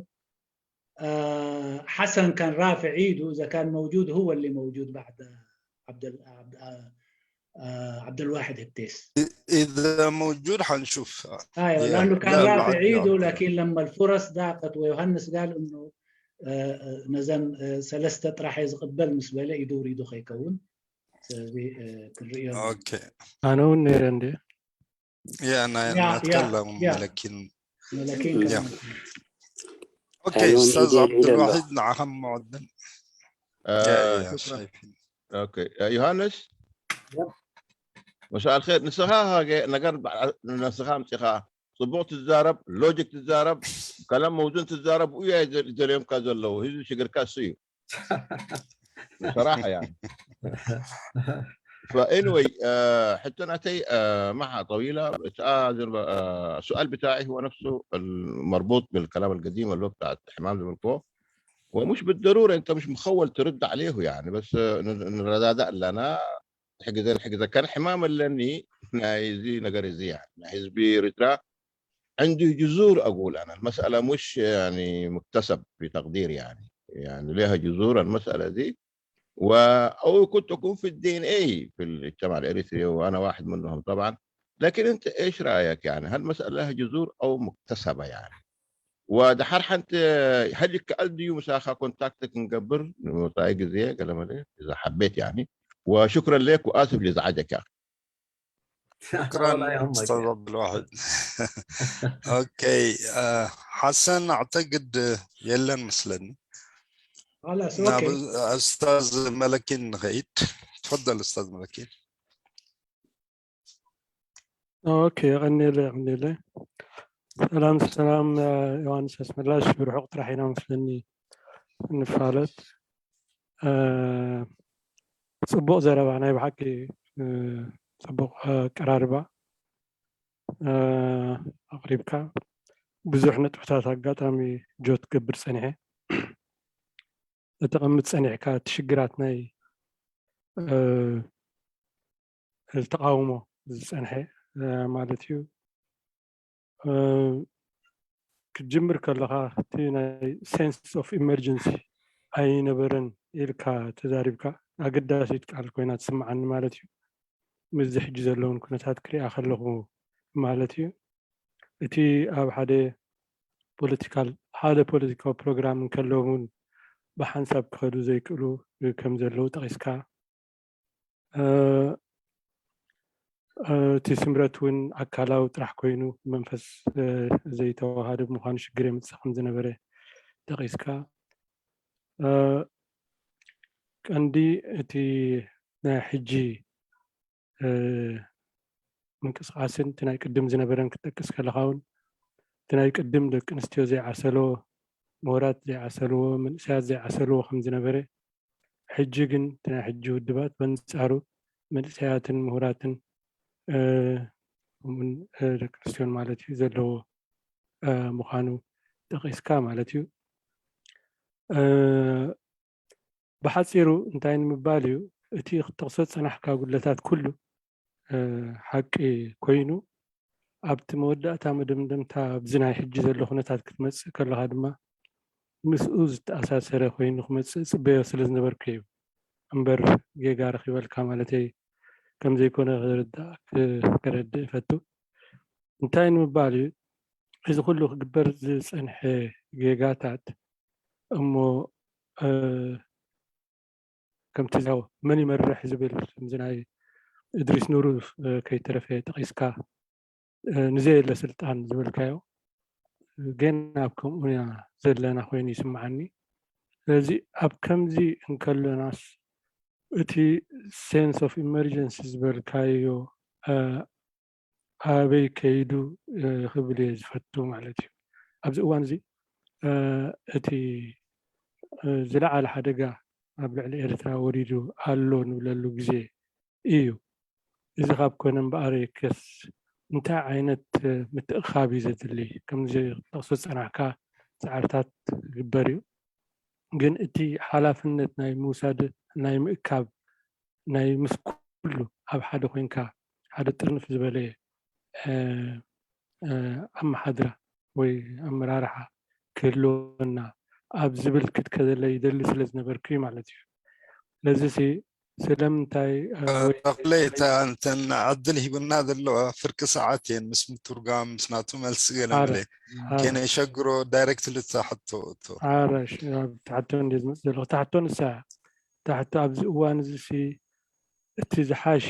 آه، حسن كان رافع ايده اذا كان موجود، هو اللي موجود بعد عبد ال- عبد آه، آه، عبد الواحد هتيس. إذا موجود حنشوف. ايوه، يا- لانه كان لا، رافع بعد ايده، يوم. لكن لما الفرص ضاقت ويوهنس قال انه آه، آه، نزن آه، سلسته راح يقبل مسبله يدور ايده خيكون. ስለዚ ክንርእዮ ኣለና። Okay. ኣነ እውን ነይረ እንደ يا أنا يا- أتكلم يا- لكن መለኪን يا. ከም Okay أيوة، أستاذ إيدي عبد العيد الواحد نعم معدل. آه، يا- يا شكرا. شايفين. Okay. آه، يوهانس. مساء الخير. ንስኻ ሃገ ነገር በዓ- ንስኻ ኣምፂኻ ፅቡቕ ትዛረብ፣ ሎጂክ ትዛረብ፣ ከላም መውዝን ትዛረብ። እዩ ደልዮምካ ዘለዉ ህዝቢ ሽግርካ እሱ እዩ። ብሰራሓ ያ فانوي ሕቶ ናተይ ማሓ ጠዊላ እታ ዝርባ السؤال بتاعي هو نفسه مربوط بالكلام القديم اللي هو بتاع الحمام زي ما قلت. ومش بالضروره انت مش مخول ترد عليه يعني بس نرادادا لنا حجز الحجز كان حمام لني نايزي نجر زي يعني حزبي رترا عنده جذور اقول انا المساله مش يعني مكتسب في تقدير يعني يعني لها جذور المساله دي و او كنت اكون في الدي ان اي في المجتمع الاريتري وانا واحد منهم طبعا. لكن انت ايش رايك يعني هل المساله لها جذور او مكتسبه يعني؟ ودحر حنت هل كالديو مساخه كونتاكتك نقبر متايق زي قال اذا حبيت يعني. وشكرا لك واسف لازعجك يا اخي. شكرا استاذ عبد الواحد. Okay. حسن اعتقد يلن مثلني. خلاص نعم، okay. استاذ ملكين نغيت. تفضل استاذ ملكين. Okay. ቀኒለ ቀኒለ ሰላም ሰላም። ዮሃንስ ኣስመላሽ ብርሑቕ ጥራሕ ኢና መስለኒ እንፋለጥ። ጽቡቕ ዘረባ ናይ ብሓቂ ጽቡቕ ኣቀራርባ ኣቕሪብካ። ብዙሕ ነጥብታት ኣጋጣሚ ጆት ገብር ጸኒሐ እተቐምጥ ጸኒሕካ እቲ ሽግራት ናይ ተቃውሞ ዝጸንሐ ማለት እዩ። ክትጅምር ከለኻ እቲ ናይ sense of emergency ኣይነበረን ኢልካ ተዛሪብካ። ኣገዳሲት ቃል ኮይና ትስምዓኒ ማለት እዩ። ምስዚ ሕጂ ዘለውን ኩነታት ክሪኣ ከለኹ ማለት እዩ። እቲ ኣብ ሓደ ፖለቲካል ሓደ ፖለቲካዊ ፕሮግራም እንከለዉ እውን ብሓንሳብ ክኸዱ ዘይክእሉ ከም ዘለዉ ጠቒስካ እቲ ስምረት እውን ኣካላዊ ጥራሕ ኮይኑ መንፈስ ዘይተዋሃደ ብምዃኑ ሽግር የምፅእ ከም ዝነበረ ጠቒስካ። ቀንዲ እቲ ናይ ሕጂ ምንቅስቃስን እቲ ናይ ቅድም ዝነበረን ክትጠቅስ ከለካ እውን እቲ ናይ ቅድም ደቂ ኣንስትዮ ዘይዓሰልዎ፣ ምሁራት ዘይዓሰልዎ፣ መንእሰያት ዘይዓሰልዎ ከም ዝነበረ፣ ሕጂ ግን እቲ ናይ ሕጂ ውድባት በንጻሩ መንእሰያትን ምሁራትን ከምኡውን ደቂ ኣንስትዮን ማለት እዩ ዘለዎ ምዃኑ ጠቂስካ ማለት እዩ። ብሓፂሩ እንታይ ንምባል እዩ፣ እቲ ክትጠቕሶ ዝፀናሕካ ጉድለታት ኩሉ ሓቂ ኮይኑ፣ ኣብቲ መወዳእታ መደምደምታ ኣብዚ ናይ ሕጂ ዘሎ ኩነታት ክትመፅእ ከለኻ ድማ ምስኡ ዝተኣሳሰረ ኮይኑ ክመፅእ ፅበዮ ስለ ዝነበርኩ እዩ እምበር ጌጋ ረኺበልካ ማለተይ ከም ዘይኮነ ክርዳእ ከረድእ እፈቱ። እንታይ ንምባል እዩ፣ እዚ ኩሉ ክግበር ዝፀንሐ ጌጋታት እሞ ከምቲ ዛው መን ይመርሕ ዝብል ከምዚ ናይ እድሪስ ኑሩ ከይተረፈ ጠቒስካ ንዘየለ ስልጣን ዝበልካዮ ገና ኣብ ከምኡ ኢና ዘለና ኮይኑ ይስምዓኒ። ስለዚ ኣብ ከምዚ እንከለናስ እቲ sense of emergency ዝበልካዮ ኣበይ ከይዱ ክብል እየ ዝፈቱ ማለት እዩ። ኣብዚ እዋን እዚ እቲ ዝለዓለ ሓደጋ ኣብ ልዕሊ ኤርትራ ወሪዱ ኣሎ ንብለሉ ግዜ እዩ። እዚ ካብ ኮነ እምበኣር ከስ እንታይ ዓይነት ምትእኻብ እዩ ዘድሊ? ከምዚ ክትጠቕሶ ዝጸናሕካ ጻዕርታት ይግበር እዩ። ግን እቲ ሓላፍነት ናይ ምውሳድ ናይ ምእካብ ናይ ምስ ኩሉ ኣብ ሓደ ኮይንካ ሓደ ጥርንፍ ዝበለ ኣመሓድራ ወይ ኣመራርሓ ክህልወና ኣብ ዝብል ክትከደለ ይደሊ ስለ ዝነበርኩ እዩ ማለት እዩ። ስለዚ ሲ ስለምንታይ እ፣ እ፣ ወይ ተኽለ፣ እታ እንተን ዕድል ሂቡና ዘለዋ ፍርቂ ሰዓት እየን፣ ምስ ምትርጓም፣ ምስ ናቱ መልሲ ገለ ኣረ፣ መለ ኣረ፣ ከነሸግሮ፣ ዳይሬክትሊ እታ ሕቶ እቶ። ኣረ፣ ሽ-፣ ኣብ ትሕቶ እንደ ዝመጽእ ዘለኹ፣ እታ ሕቶ ንሳ እያ። እታ ሕቶ ኣብዚ እዋን እዚ ሲ እቲ ዝሓሸ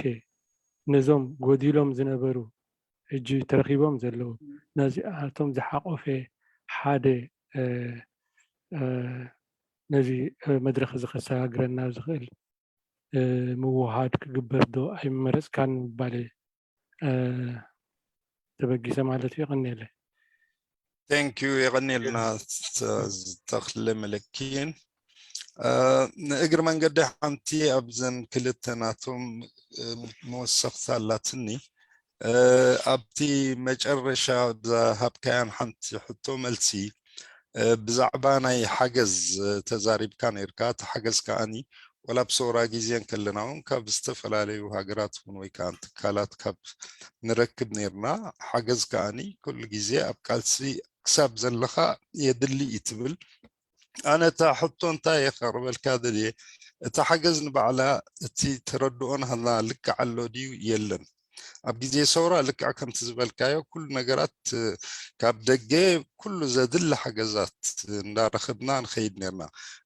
ነዞም ጎዲሎም ዝነበሩ ሕጂ ተረኺቦም ዘለዉ ነዚኣቶም ዝሓቆፈ ሓደ፣ እ፣ እ፣ ነዚ፣ እ፣ መድረኽ እዚ ከሰጋግረና ዝኽእል፣ እ፣ ምውሃድ ክግበር ዶ ኣይመረጽካን ምባል፣ እ፣ ተበጊሰ ማለት እዩ። የቐንየለይ። Thank you፣ የቐንየልና ተ-፣ ተኽለ መለኪን። እ፣ ንእግሪ መንገዲ ሓንቲ ኣብዘን ክልተ ናቶም፣ እ፣ መወሰኽቲ ኣላትኒ። እ፣ ኣብቲ መጨረሻ ዝሃብካያን ሓንቲ ሕቶ መልሲ፣ እ፣ ብዛዕባ ናይ ሓገዝ፣ እ፣ ተዛሪብካ ነይርካ። እቲ ሓገዝ ከኣኒ ወላ ኣብ ሰውራ ግዜ እንከለና እውን ካብ ዝተፈላለዩ ሃገራት እውን ወይ ከዓ ትካላት ካብ ንረክብ ነይርና። ሓገዝ ከኣኒ ኩሉ ግዜ ኣብ ቃልሲ ክሳብ ዘለኻ የድሊ እዩ ትብል። ኣነ እታ ሕቶ እንታይ እየ ከቕርበልካ ደልየ፣ እታ ሓገዝ ንባዕላ እቲ ተረድኦ ናህና ልክዕ ኣሎ ድዩ የለን? ኣብ ግዜ ሰውራ ልክዕ ከምቲ ዝበልካዮ ኩሉ ነገራት፣ እ፣ ካብ ደገ ኩሉ ዘድሊ ሓገዛት እንዳረኸብና ንኸይድ ነርና።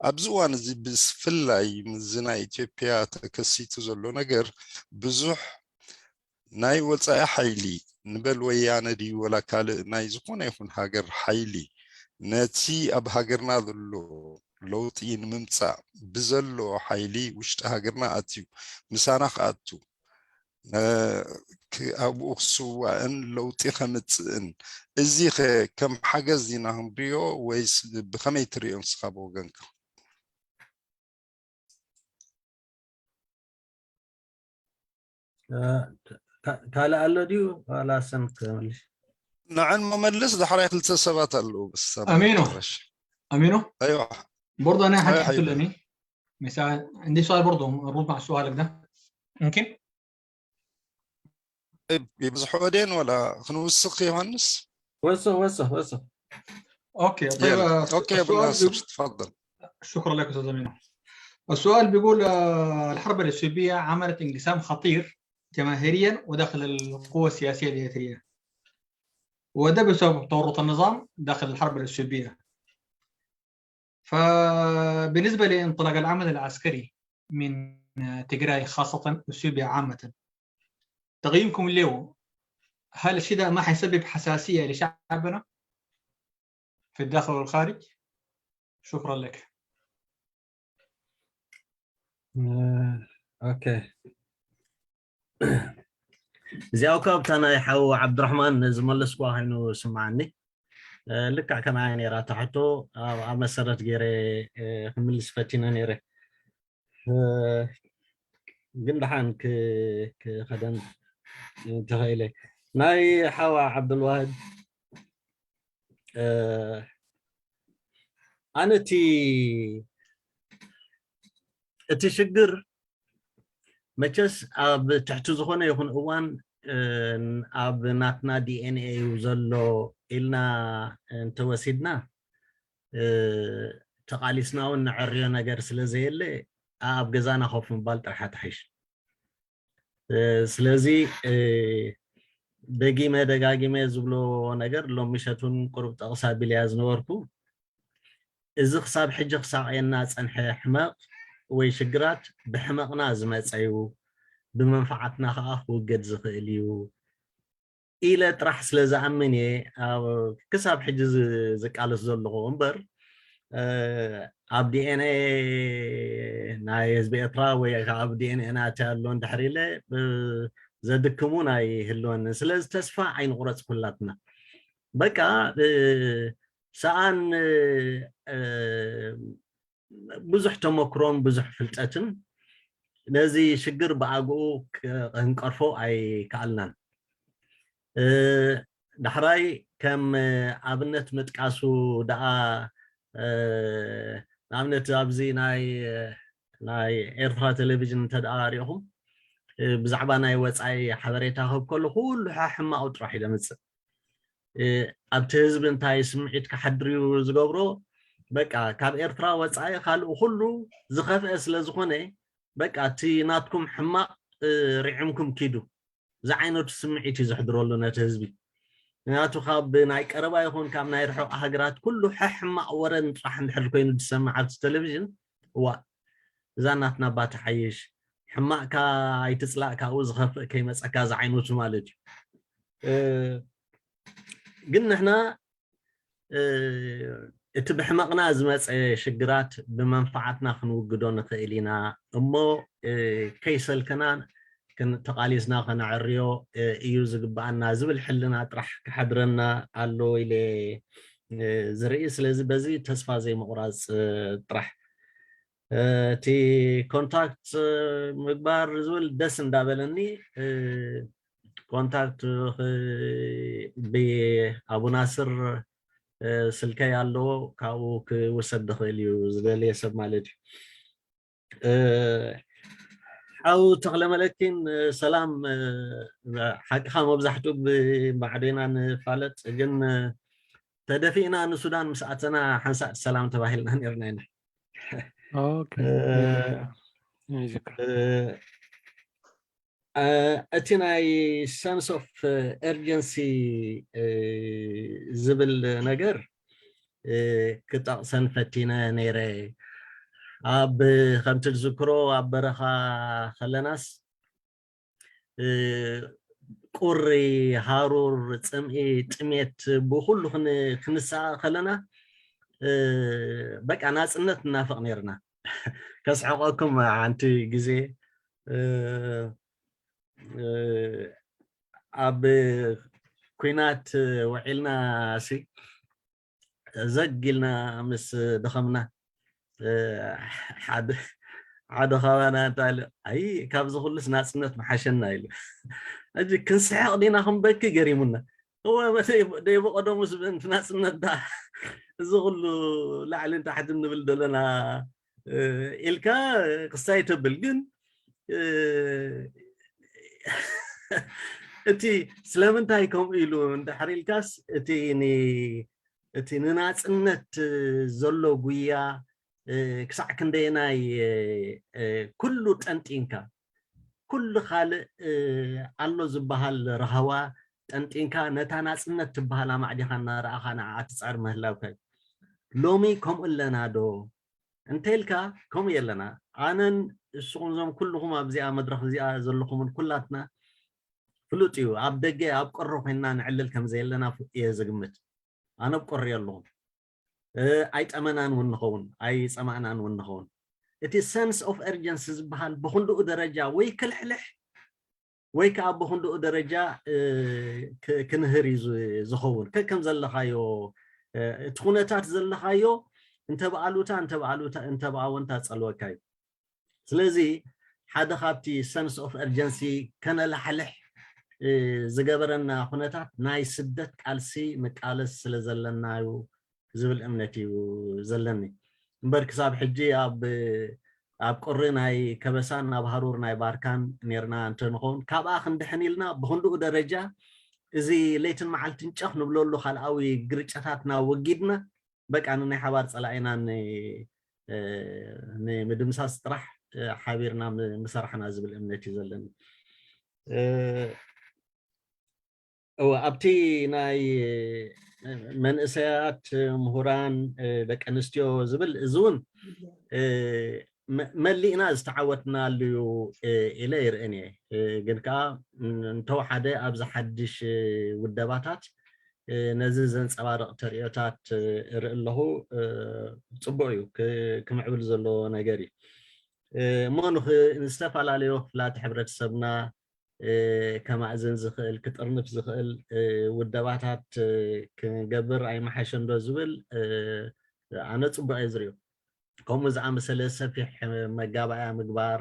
ኣብዚ እዋን እዚ ብፍላይ ምስዚ ናይ ኢትዮጵያ ተከሲቱ ዘሎ ነገር ብዙሕ ናይ ወጻኢ ሓይሊ ንበል ወያነ ድዩ ወላ ካልእ ናይ ዝኾነ ይኹን ሃገር ሓይሊ ነቲ ኣብ ሃገርና ዘሎ ለውጢ ንምምጻእ ብዘሎ ሓይሊ ውሽጢ ሃገርና ኣትዩ ምሳና ክኣቱ፣ እ፣ ክ-፣ ኣብኡ ክስዋእን ለውጢ ከምጽእን፣ እዚ ኸ ከም ሓገዝ ኢና ክንሪኦ ወይስ ብኸመይ ትሪኦ ንስኻ ብወገንካ? እ፣ ካ-፣ ካልእ ኣሎ ድዩ? ዋላ ሰም ክመልሽ? ንዐን መመልስ ዳሕራይ ክልተ ሰባት ኣለዉ። ብሰም ኣሚኑ። መጨረሻ። ኣሚኑ? ኣይዋ። برضه أنا حاجة ኣይዋ፣ ሓይሉ። حتى لأني مثال عندي سؤال برضه مربوط مع سؤالك ده. ممكن؟ ይብዝሖ ወዴን ወላ ክንውስኽ ዮሃንስ? ወስኽ፣ ወስኽ፣ ወስኽ። أوكي، طيب، يلا. آه، أوكي، أبو السؤال ناصر، بيقول تفضل. شكرًا لك أستاذ أمين. السؤال بيقول، آه، الحرب الإثيوبية عملت انقسام خطير جماهيريًا وداخل القوى السياسية الإريترية، وده بسبب تورط النظام داخل الحرب الإثيوبية. فبالنسبة لانطلاق العمل العسكري من، آه، تجراي خاصة، أثيوبيا عامة، تقييمكم له، هل الشيء ده ما حيسبب حساسية لشعبنا في الداخل والخارج؟ شكرًا لك. እ፣ ኦኬ። እዚኣ እኮ ኣብታ ናይ ሓው ዓብድራሕማን ዝመለስኩዋ ኮይኑ ስምዓኒ። እ፣ ልክዕ ከምኣ እያ ነይራ እታ ሕቶ። ኣብ፣ ኣብ መሰረት ገይረ፣ እ፣ ክምልስ ፈቲነ ነይረ። እ፣ ግን ደሓን ክ-፣ ክኸደን ተኸኢለ። ናይ ሓዋ ዓብዱልዋህድ፣ እ፣ ኣነ እቲ፣ እቲ ሽግር መቸስ ኣብ ትሕቲ ዝኾነ ይኹን እዋን፣ እ፣ ኣብ ናትና ዲ ኤን ኤ እዩ ዘሎ ኢልና እንተወሲድና፣ እ፣ ተቓሊስና እውን ንዕርዮ ነገር ስለ ዘየለ ኣብ ገዛና ኮፍ ምባል ጥራሕ ትሕሽ። እ፣ ስለዚ፣ እ፣ ደጊመ ደጋጊመ ዝብሎ ነገር ሎም ምሸት እውን ቁሩብ ጠቕስ ኣቢለያ ዝነበርኩ፣ እዚ ክሳብ ሕጂ ክሳቐየና ዝጸንሐ ሕመቕ ወይ ሽግራት ብሕመቕና ዝመጸ እዩ፣ ብመንፈዓትና ከኣ ክውገድ ዝኽእል እዩ ኢለ ጥራሕ ስለ ዝኣምን እየ ኣብ ክሳብ ሕጂ ዝ-፣ ዝቃለስ ዘለኹ እምበር፣ እ፣ ኣብ ዲ ኤን ኤ ናይ ህዝቢ ኤርትራ ወይ ከዓ ኣብ ዲ ኤን ኤ ናተይ ኣሎ እንድሕር ኢለ፣ እ፣ ዘድክም እውን ኣይህልወንን። ስለዚ ተስፋ ኣይንቑረጽ ኩላትና። በቃ፣ እ፣ ሰኣን፣ እ፣ ብዙሕ ተመክሮን ብዙሕ ፍልጠትን ነዚ ሽግር ብኣግኡ ክ-፣ ክንቀርፎ ኣይከኣልናን። እ፣ ዳሕራይ ከም ኣብነት ምጥቃሱ ደኣ፣ እ፣ ንኣብነት ኣብዚ ናይ፣ ናይ ኤርትራ ቴሌቪዥን እንተ ደኣ ሪእኹም፣ እ፣ ብዛዕባ ናይ ወጻኢ ሓበሬታ ክህብ ከሎ ኩሉ ሕማቕ ጥራሕ እዩ ዘምጽእ። እ፣ ኣብቲ ህዝቢ እንታይ ስምዒት ክሓድር እዩ ዝገብሮ? በቃ ካብ ኤርትራ ወፃኢ ካልኡ ኩሉ ዝኸፍአ ስለ ዝኾነ በቃ እቲ ናትኩም ሕማቕ ርዒምኩም ኪዱ ዝዓይነቱ ስምዒት እዩ ዘሕድረሉ ነቲ ህዝቢ። ምክንያቱ ካብ ናይ ቀረባ ይኹን ካብ ናይ ርሑቕ ሃገራት ኩሉ ሕሕማቕ ወረ ንጥራሕ እንድሕር ኮይኑ ዝሰማዕ ኣብቲ ቴሌቪዥን እዋ እዛ ናትና እባ ትሓይሽ ሕማቕካ ኣይትፅላእ ካብኡ ዝኸፍእ ከይመፀካ ዝዓይነቱ ማለት እዩ። ግን ንሕና እቲ ብሕመቕና ዝመፀ ሽግራት ብመንፈዓትና ክንውግዶ ንኽእል ኢና እሞ ከይሰልከና ተቓሊስና ከነዕርዮ እዩ ዝግብኣና ዝብል ሕልና ጥራሕ ክሓድረና ኣለዎ ኢለ ዝርኢ። ስለዚ በዚ ተስፋ ዘይምቑራፅ ጥራሕ እቲ ኮንታክት ምግባር ዝብል ደስ እንዳበለኒ ኮንታክት ብኣቡ ናስር ስልከይ ኣለዎ ካብኡ ክውሰድ ዝኽእል እዩ ዝደለየ ሰብ ማለት እዩ። ሓው ተኽለ መለኪን ሰላም። ሓቅኻ መብዛሕትኡ ብማዕዶ ኢና ንፋለጥ ግን ተደፊእና ንሱዳን ምስ ኣተና ሓንሳእ ሰላም ተባሂልና ነርና ኢና። እቲ ናይ ሰንስ ኦፍ ኤርጀንሲ ዝብል ነገር ክጠቕሰን ፈቲነ ነይረ። ኣብ ከምቲ ዝዝክሮ ኣብ በረኻ ከለናስ ቁሪ፣ ሃሩር፣ ፅምኢ፣ ጥሜት ብኩሉ ክንሰኣ ከለና በቃ ናፅነት እናፈቕ ነርና። ከስሕቀኩም ሓንቲ ግዜ ኣብ ኩናት ውዒልና ሲ ዘግ ኢልና ምስ ደኸምና ሓደ ካባና እንታይ ኢሉ ኣይ ካብዚ ኩሉስ ናፅነት መሓሸና ኢሉ። ሕጂ ክንስሕቕ ዲና ክንበኪ ገሪሙና። እወ ደይ ብቐደሙስ ብእንቲ ናፅነት ዳ እዚ ኩሉ ላዕልን ታሕትን ንብል ዘለና ኢልካ ክሳይ ተብል ግን እቲ ስለምንታይ ከምኡ ኢሉ እንድሕር ኢልካስ እቲ እቲ ንናፅነት ዘሎ ጉያ ክሳዕ ክንደየናይ ኩሉ ጠንጢንካ ኩሉ ካልእ ኣሎ ዝበሃል ረሃዋ ጠንጢንካ ነታ ናፅነት ትበሃል ኣማዕዲኻ እናረኣኻ ንዓኣ ትፃር ምህላውካ እዩ። ሎሚ ከምኡ ኣለና ዶ እንተልካ ከምኡ የለና። ኣነን ንስኹም እዞም ኩልኹም ኣብዚኣ መድረኽ እዚኣ ዘለኹምን ኩላትና ፍሉጥ እዩ። ኣብ ደገ ኣብ ቆሮ ኮይንና ንዕልል ከም ዘየለና እየ ዝግምት። ኣነ ኣብ ቆሮ ኣለኹም ኣይጠመናን እውን ንኸውን ኣይፀማእናን እውን ንኸውን። እቲ ሰንስ ኦፍ ኤርጀንሲ ዝበሃል ብክንድኡ ደረጃ ወይ ክልሕልሕ ወይ ከዓ ብክንድኡ ደረጃ ክንህር እዩ ዝኸውን። ከከም ዘለኻዮ እቲ ኩነታት ዘለኻዮ እንተበኣሉታ እንተበኣሉታ እንተበኣወንታ ፀልወካ እዩ። ስለዚ ሓደ ካብቲ ሰንስ ኦፍ ኤርጀንሲ ከነላሕልሕ ዝገበረና ኩነታት ናይ ስደት ቃልሲ ንቃለስ ስለ ዘለና እዩ ዝብል እምነት እዩ ዘለኒ። እምበር ክሳብ ሕጂ ኣብ ኣብ ቁሪ ናይ ከበሳን ኣብ ሃሩር ናይ ባርካን ነርና እንተንኸውን ካብኣ ክንድሕን ኢልና ብክንድኡ ደረጃ እዚ ለይትን መዓልትን ጨኽ ንብለሉ ካልኣዊ ግርጨታትና ወጊድና በቃ ንናይ ሓባር ፀላኢና ንምድምሳስ ጥራሕ ሓቢርና ምሰራሕና ዝብል እምነት እዩ ዘለኒ። እወ ኣብቲ ናይ መንእሰያት ምሁራን ደቂ ኣንስትዮ ዝብል እዚ እውን መሊእና ዝተዓወትናሉ እዩ ኢለ ይርእን እየ። ግን ከዓ እንተወሓደ ኣብዚ ሓድሽ ውደባታት ነዚ ዘንፀባርቕ ተርእዮታት እርኢ ኣለኹ። ፅቡቕ እዩ፣ ክምዕብል ዘለዎ ነገር እዩ። እሞ ንዝተፈላለዩ ክፍላት ሕብረተሰብና ከማእዝን ዝኽእል ክጥርንፍ ዝኽእል ውደባታት ክንገብር ኣይመሓሸንዶ ዝብል ኣነ ፅቡቕ እየ ዝርእዮ። ከምኡ ዝኣመሰለ ሰፊሕ መጋባእያ ምግባር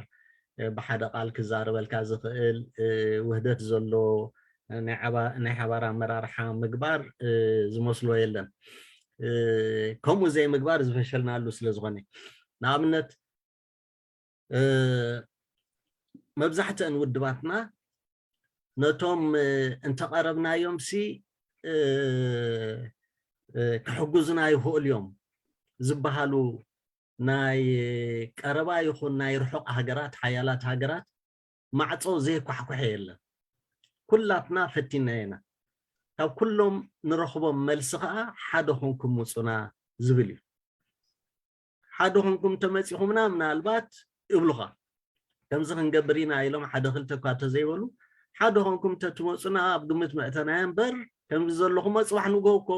ብሓደ ቃል ክዛረበልካ ዝኽእል ውህደት ዘሎ ናይ ሓባር ኣመራርሓ ምግባር ዝመስሎ የለን። ከምኡ ዘይምግባር ዝፈሸልናሉ ስለ ዝኾነ ንኣብነት መብዛሕትአን ውድባትና ነቶም እንተቐረብናዮም ሲ ክሕጉዙና ይኽእሉ እዮም። ዝበሃሉ ናይ ቀረባ ይኹን ናይ ርሑቕ ሃገራት፣ ሓያላት ሃገራት ማዕጾ ዘይኳሕኩሐ የለን። ኩላትና ፈቲናዮ ኢና። ካብ ኩሎም ንረኽቦም መልሲ ኸኣ ሓደ ኾንኩም ምጹና ዝብል እዩ። ሓደ ኾንኩም ተመጺኹምና ምናልባት ይብሉኻ። ከምዚ ክንገብር ኢና ኢሎም ሓደ ክልተ እኳ ተዘይበሉ ሓደ ኾንኩም ተትመጹና ኣብ ግምት መእተናዮ እምበር ከምዚ ዘለኹሞ ጽባሕ ንግሆ እኮ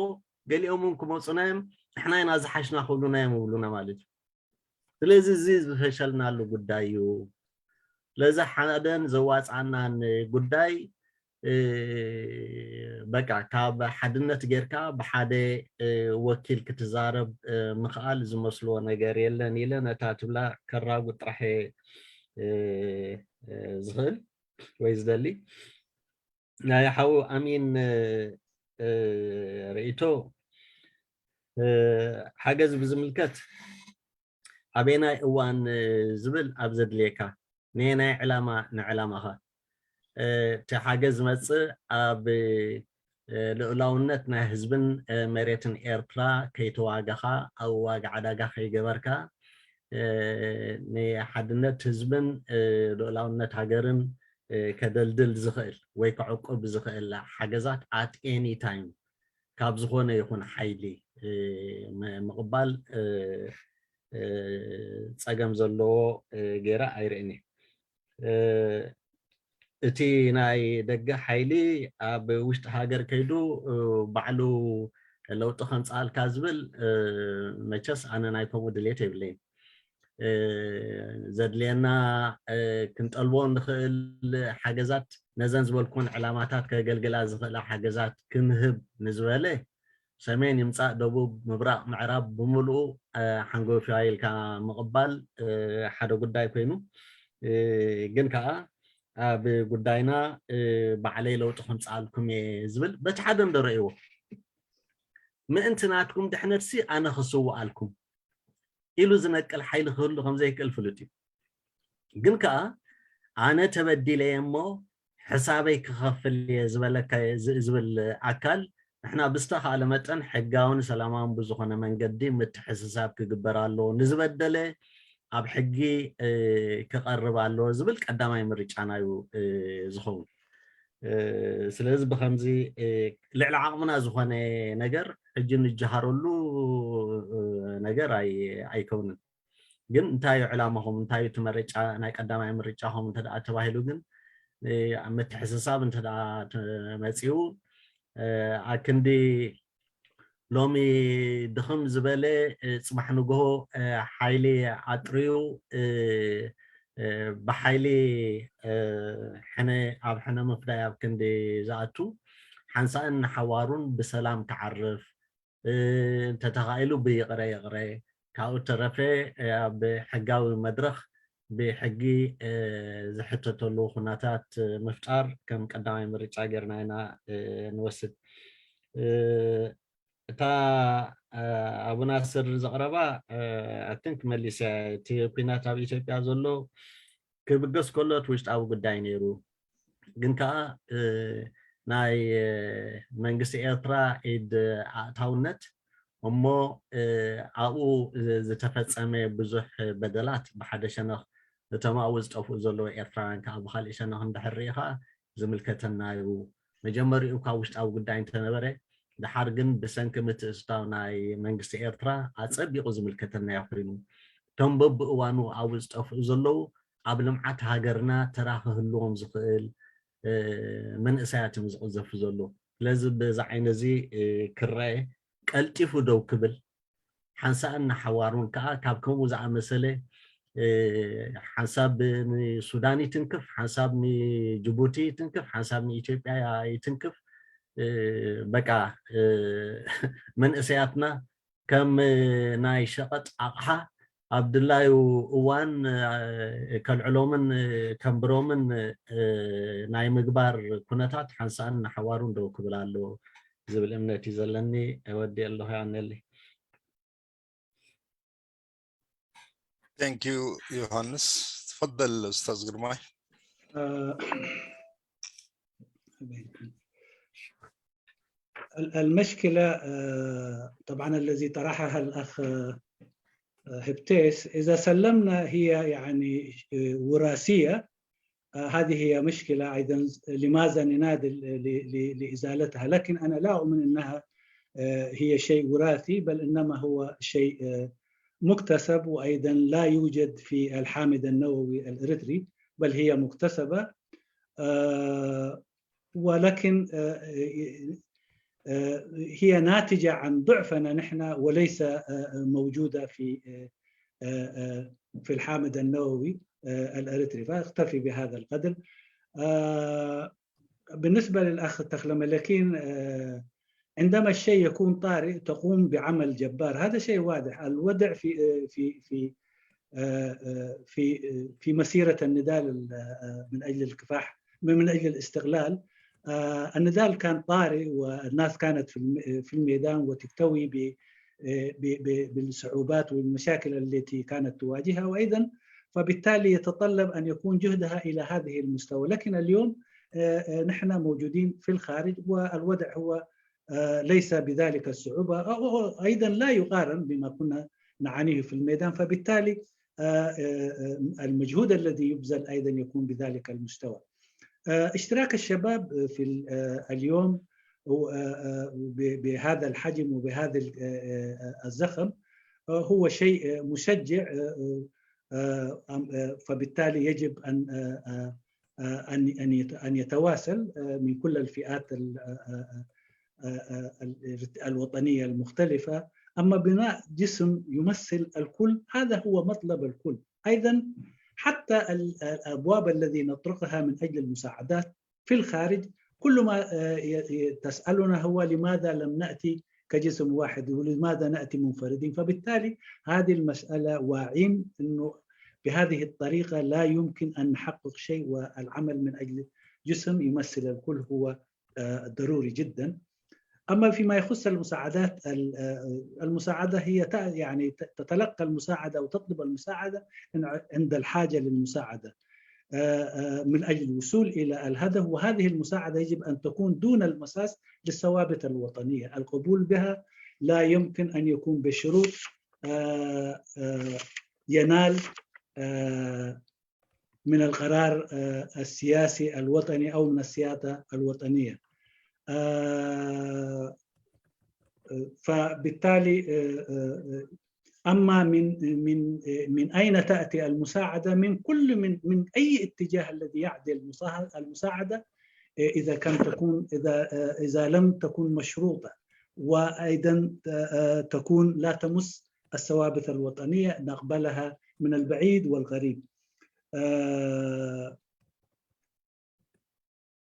ገሊኦም እውን ክመጹና እዮም ንሕና ኢና ዝሓሽና ክብሉና እዮም ይብሉና ማለት እዩ። ስለዚ እዚ ዝፈሸልናሉ ጉዳይ እዩ። ስለዚ ሓደን ዘዋፅኣናን ጉዳይ በቃ ካብ ሓድነት ጌርካ ብሓደ ወኪል ክትዛረብ ምኽኣል ዝመስልዎ ነገር የለን ኢለ ነታ ትብላ ከራጉ ጥራሕ ዝኽእል ወይ ዝደሊ ናይ ሓው ኣሚን ርእይቶ ሓገዝ ብዝምልከት ኣበየናይ እዋን ዝብል ኣብ ዘድልየካ ነየናይ ዕላማ ንዕላማኻ እቲ ሓገዝ ዝመፅእ ኣብ ልኡላውነት ናይ ህዝብን መሬትን ኤርትራ ከይተዋጋኻ ኣብ ዋጋ ዕዳጋ ከይገበርካ ንሓድነት ህዝብን ልኡላውነት ሃገርን ከደልድል ዝኽእል ወይ ከዕቁብ ዝኽእል ሓገዛት at any time ካብ ዝኾነ ይኹን ሓይሊ ምቕባል ፀገም ዘለዎ ገይረ ኣይርእን እየ። እቲ ናይ ደገ ሓይሊ ኣብ ውሽጢ ሃገር ከይዱ ባዕሉ ለውጢ ከምፅኣልካ ዝብል መቸስ ኣነ ናይ ከምኡ ድሌት የብለይን። ዘድልየና ክንጠልቦ ንኽእል ሓገዛት ነዘን ዝበልኩን ዕላማታት ከገልግላ ዝኽእላ ሓገዛት ክንህብ ንዝበለ ሰሜን ይምፃእ ደቡብ ምብራቕ ምዕራብ ብምልኡ ሓንጎፊ ኢልካ ምቕባል ሓደ ጉዳይ ኮይኑ ግን ከዓ ኣብ ጉዳይና ባዕለይ ለውጢ ከምፅኣልኩም እየ ዝብል በቲ ሓደ እንደረእይዎ ምእንቲ ናትኩም ድሕነትሲ ኣነ ክስውኣልኩም ኢሉ ዝነቅል ሓይሊ ክህሉ ከምዘይክእል ፍሉጥ እዩ። ግን ከዓ ኣነ ተበዲለ እየ እሞ ሕሳበይ ክኸፍል እየ ዝበለካ ዝብል ኣካል ንሕና ብዝተኻእለ መጠን ሕጋውን ሰላማውን ብዝኾነ መንገዲ ምትሕስሳብ ክግበር ኣለዎ፣ ንዝበደለ ኣብ ሕጊ ክቐርብ ኣለዎ ዝብል ቀዳማይ ምርጫና እዩ ዝኸውን። ስለዚ ብከምዚ ልዕሊ ዓቕምና ዝኾነ ነገር ሕጂ ንጀሃረሉ ነገር ኣይከውንን። ግን እንታይ እዩ ዕላማኹም? እንታይ እዩ እቲ መረጫ ናይ ቀዳማይ ምርጫኹም እንተ ደኣ ተባሂሉ ግን ኣብ ምትሕስሳብ እንተ ደኣ መፂኡ ኣክንዲ ሎሚ ድኽም ዝበለ ፅባሕ ንግሆ ሓይሊ ኣጥርዩ ብሓይሊ ሕነ ኣብ ሕነ ምፍዳይ ኣብ ክንዲ ዝኣቱ ሓንሳእን ንሓዋሩን ብሰላም ክዓርፍ እንተተኻኢሉ ብይቕረ ይቕረ ካብኡ ተረፈ ኣብ ሕጋዊ መድረኽ ብሕጊ ዝሕተተሉ ኩነታት ምፍጣር ከም ቀዳማይ ምርጫ ጌርና ኢና ንወስድ። እታ ኣቡ ናስር ዘቕረባ ኣትን ክመሊስ እቲ ኩናት ኣብ ኢትዮጵያ ዘሎ ክብገስ ከሎ እቲ ውሽጣዊ ጉዳይ ነይሩ ግን ከዓ ናይ መንግስቲ ኤርትራ ኢድ ኣእታውነት እሞ ኣብኡ ዝተፈፀመ ብዙሕ በደላት ብሓደ ሸነኽ እቶም ኣብኡ ዝጠፍኡ ዘለዉ ኤርትራውያን ከዓ ብካሊእ ሸነኽ እንድሕር ርኢኻ ዝምልከተና እዩ። መጀመሪኡ ካብ ውሽጣዊ ጉዳይ እንተነበረ ድሓር ግን ብሰንኪ ምትእስታው ናይ መንግስቲ ኤርትራ ኣፀቢቑ ዝምልከተና እዩ ኮይኑ እቶም በብእዋኑ ኣብኡ ዝጠፍኡ ዘለዉ ኣብ ልምዓት ሃገርና ተራ ክህልዎም ዝኽእል መንእሰያት እዮም ዝቕዘፉ ዘለዉ። ስለዚ በዚ ዓይነ እዚ ክረአ ቀልጢፉ ደው ክብል ሓንሳእን ንሓዋሩን ከዓ ካብ ከምኡ ዝኣመሰለ ሓንሳብ ንሱዳን ይትንክፍ፣ ሓንሳብ ንጅቡቲ ይትንክፍ፣ ሓንሳብ ንኢትዮጵያ ይትንክፍ። በቃ መንእሰያትና ከም ናይ ሸቐጥ ኣቕሓ ኣብ ድላዩ እዋን ከልዕሎምን ከንብሮምን ናይ ምግባር ኩነታት ሓንሳእን ንሓዋሩን ደው ክብል ኣለዎ ዝብል እምነት እዩ ዘለኒ። እወዲ ኣለኹ ያነሊ Thank you ዮሃንስ። تفضل أستاذ ግርማይ. المشكلة طبعا الذي طرحها الأخ هبتيس، إذا سلمنا هي يعني وراثية، هذه هي مشكلة أيضا، لماذا ننادي لإزالتها؟ لكن أنا لا أؤمن أنها هي شيء وراثي، بل إنما هو شيء مكتسب، وأيضا لا يوجد في الحامض النووي الإريتري، بل هي مكتسبة. ولكن هي ناتجة عن ضعفنا نحن، وليس موجودة في في الحامض النووي الإريتري. فأكتفي بهذا القدر. بالنسبة للأخ تخلملكين، عندما الشيء يكون طارئ تقوم بعمل جبار، هذا شيء واضح. الوضع في في في في في مسيرة النضال من أجل الكفاح، من أجل الاستقلال. النضال كان طارئ، والناس كانت في في الميدان وتكتوي بالصعوبات والمشاكل التي كانت تواجهها، وأيضا فبالتالي يتطلب أن يكون جهدها إلى هذه المستوى. لكن اليوم نحن موجودين في الخارج، والوضع هو ليس بذلك الصعوبة، أيضا لا يقارن بما كنا نعانيه في الميدان. فبالتالي المجهود الذي يبذل أيضا يكون بذلك المستوى. اشتراك الشباب في اليوم بهذا الحجم وبهذا الزخم هو شيء مشجع، فبالتالي يجب أن أن أن يتواصل من كل الفئات الوطنية المختلفة. أما بناء جسم يمثل الكل، هذا هو مطلب الكل. أيضا حتى الأبواب الذي نطرقها من أجل المساعدات في الخارج، كل ما تسألنا هو: لماذا لم نأتي كجسم واحد، ولماذا نأتي منفردين؟ فبالتالي هذه المسألة واعين أنه بهذه الطريقة لا يمكن أن نحقق شيء، والعمل من أجل جسم يمثل الكل هو ضروري جدا. أما فيما يخص المساعدات، المساعدة هي يعني تتلقى المساعدة أو تطلب المساعدة عند الحاجة للمساعدة من أجل الوصول إلى الهدف. وهذه المساعدة يجب أن تكون دون المساس للثوابت الوطنية. القبول بها لا يمكن أن يكون بشروط ينال من القرار السياسي الوطني أو من السيادة الوطنية. فبالتالي أما من من من أين تأتي المساعدة؟ من كل من من أي اتجاه الذي يعدي المساعدة، إذا كان تكون إذا إذا لم تكن مشروطة، وأيضا تكون لا تمس الثوابت الوطنية، نقبلها من البعيد والقريب.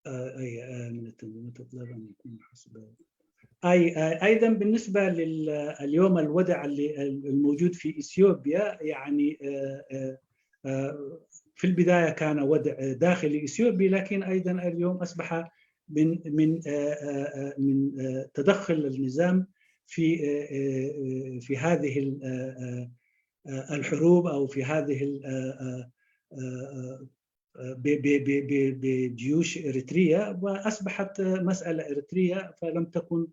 أي من التنظيم تطلب أن يكون حسب أي أيضا بالنسبة لليوم الوضع اللي الموجود في إثيوبيا، يعني في البداية كان وضع داخلي إثيوبي، لكن أيضا اليوم أصبح من من من تدخل النظام في في هذه الحروب أو في هذه بجيوش إريتريا، وأصبحت مسألة إريترية، فلم تكن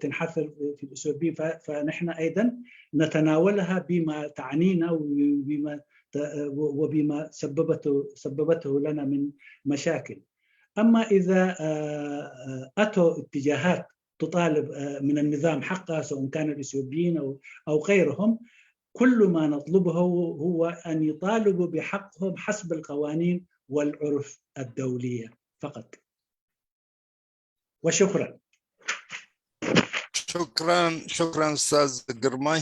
تنحصر في الإثيوبيين. فنحن أيضا نتناولها بما تعنينا وبما وبما سببته سببته لنا من مشاكل. أما إذا أتوا اتجاهات تطالب من النظام حقها، سواء كان الإثيوبيين أو أو غيرهم، كل ما نطلبه هو أن يطالبوا بحقهم حسب القوانين والعرف الدولية فقط. وشكرا. شكرا شكرا استاذ قرماي.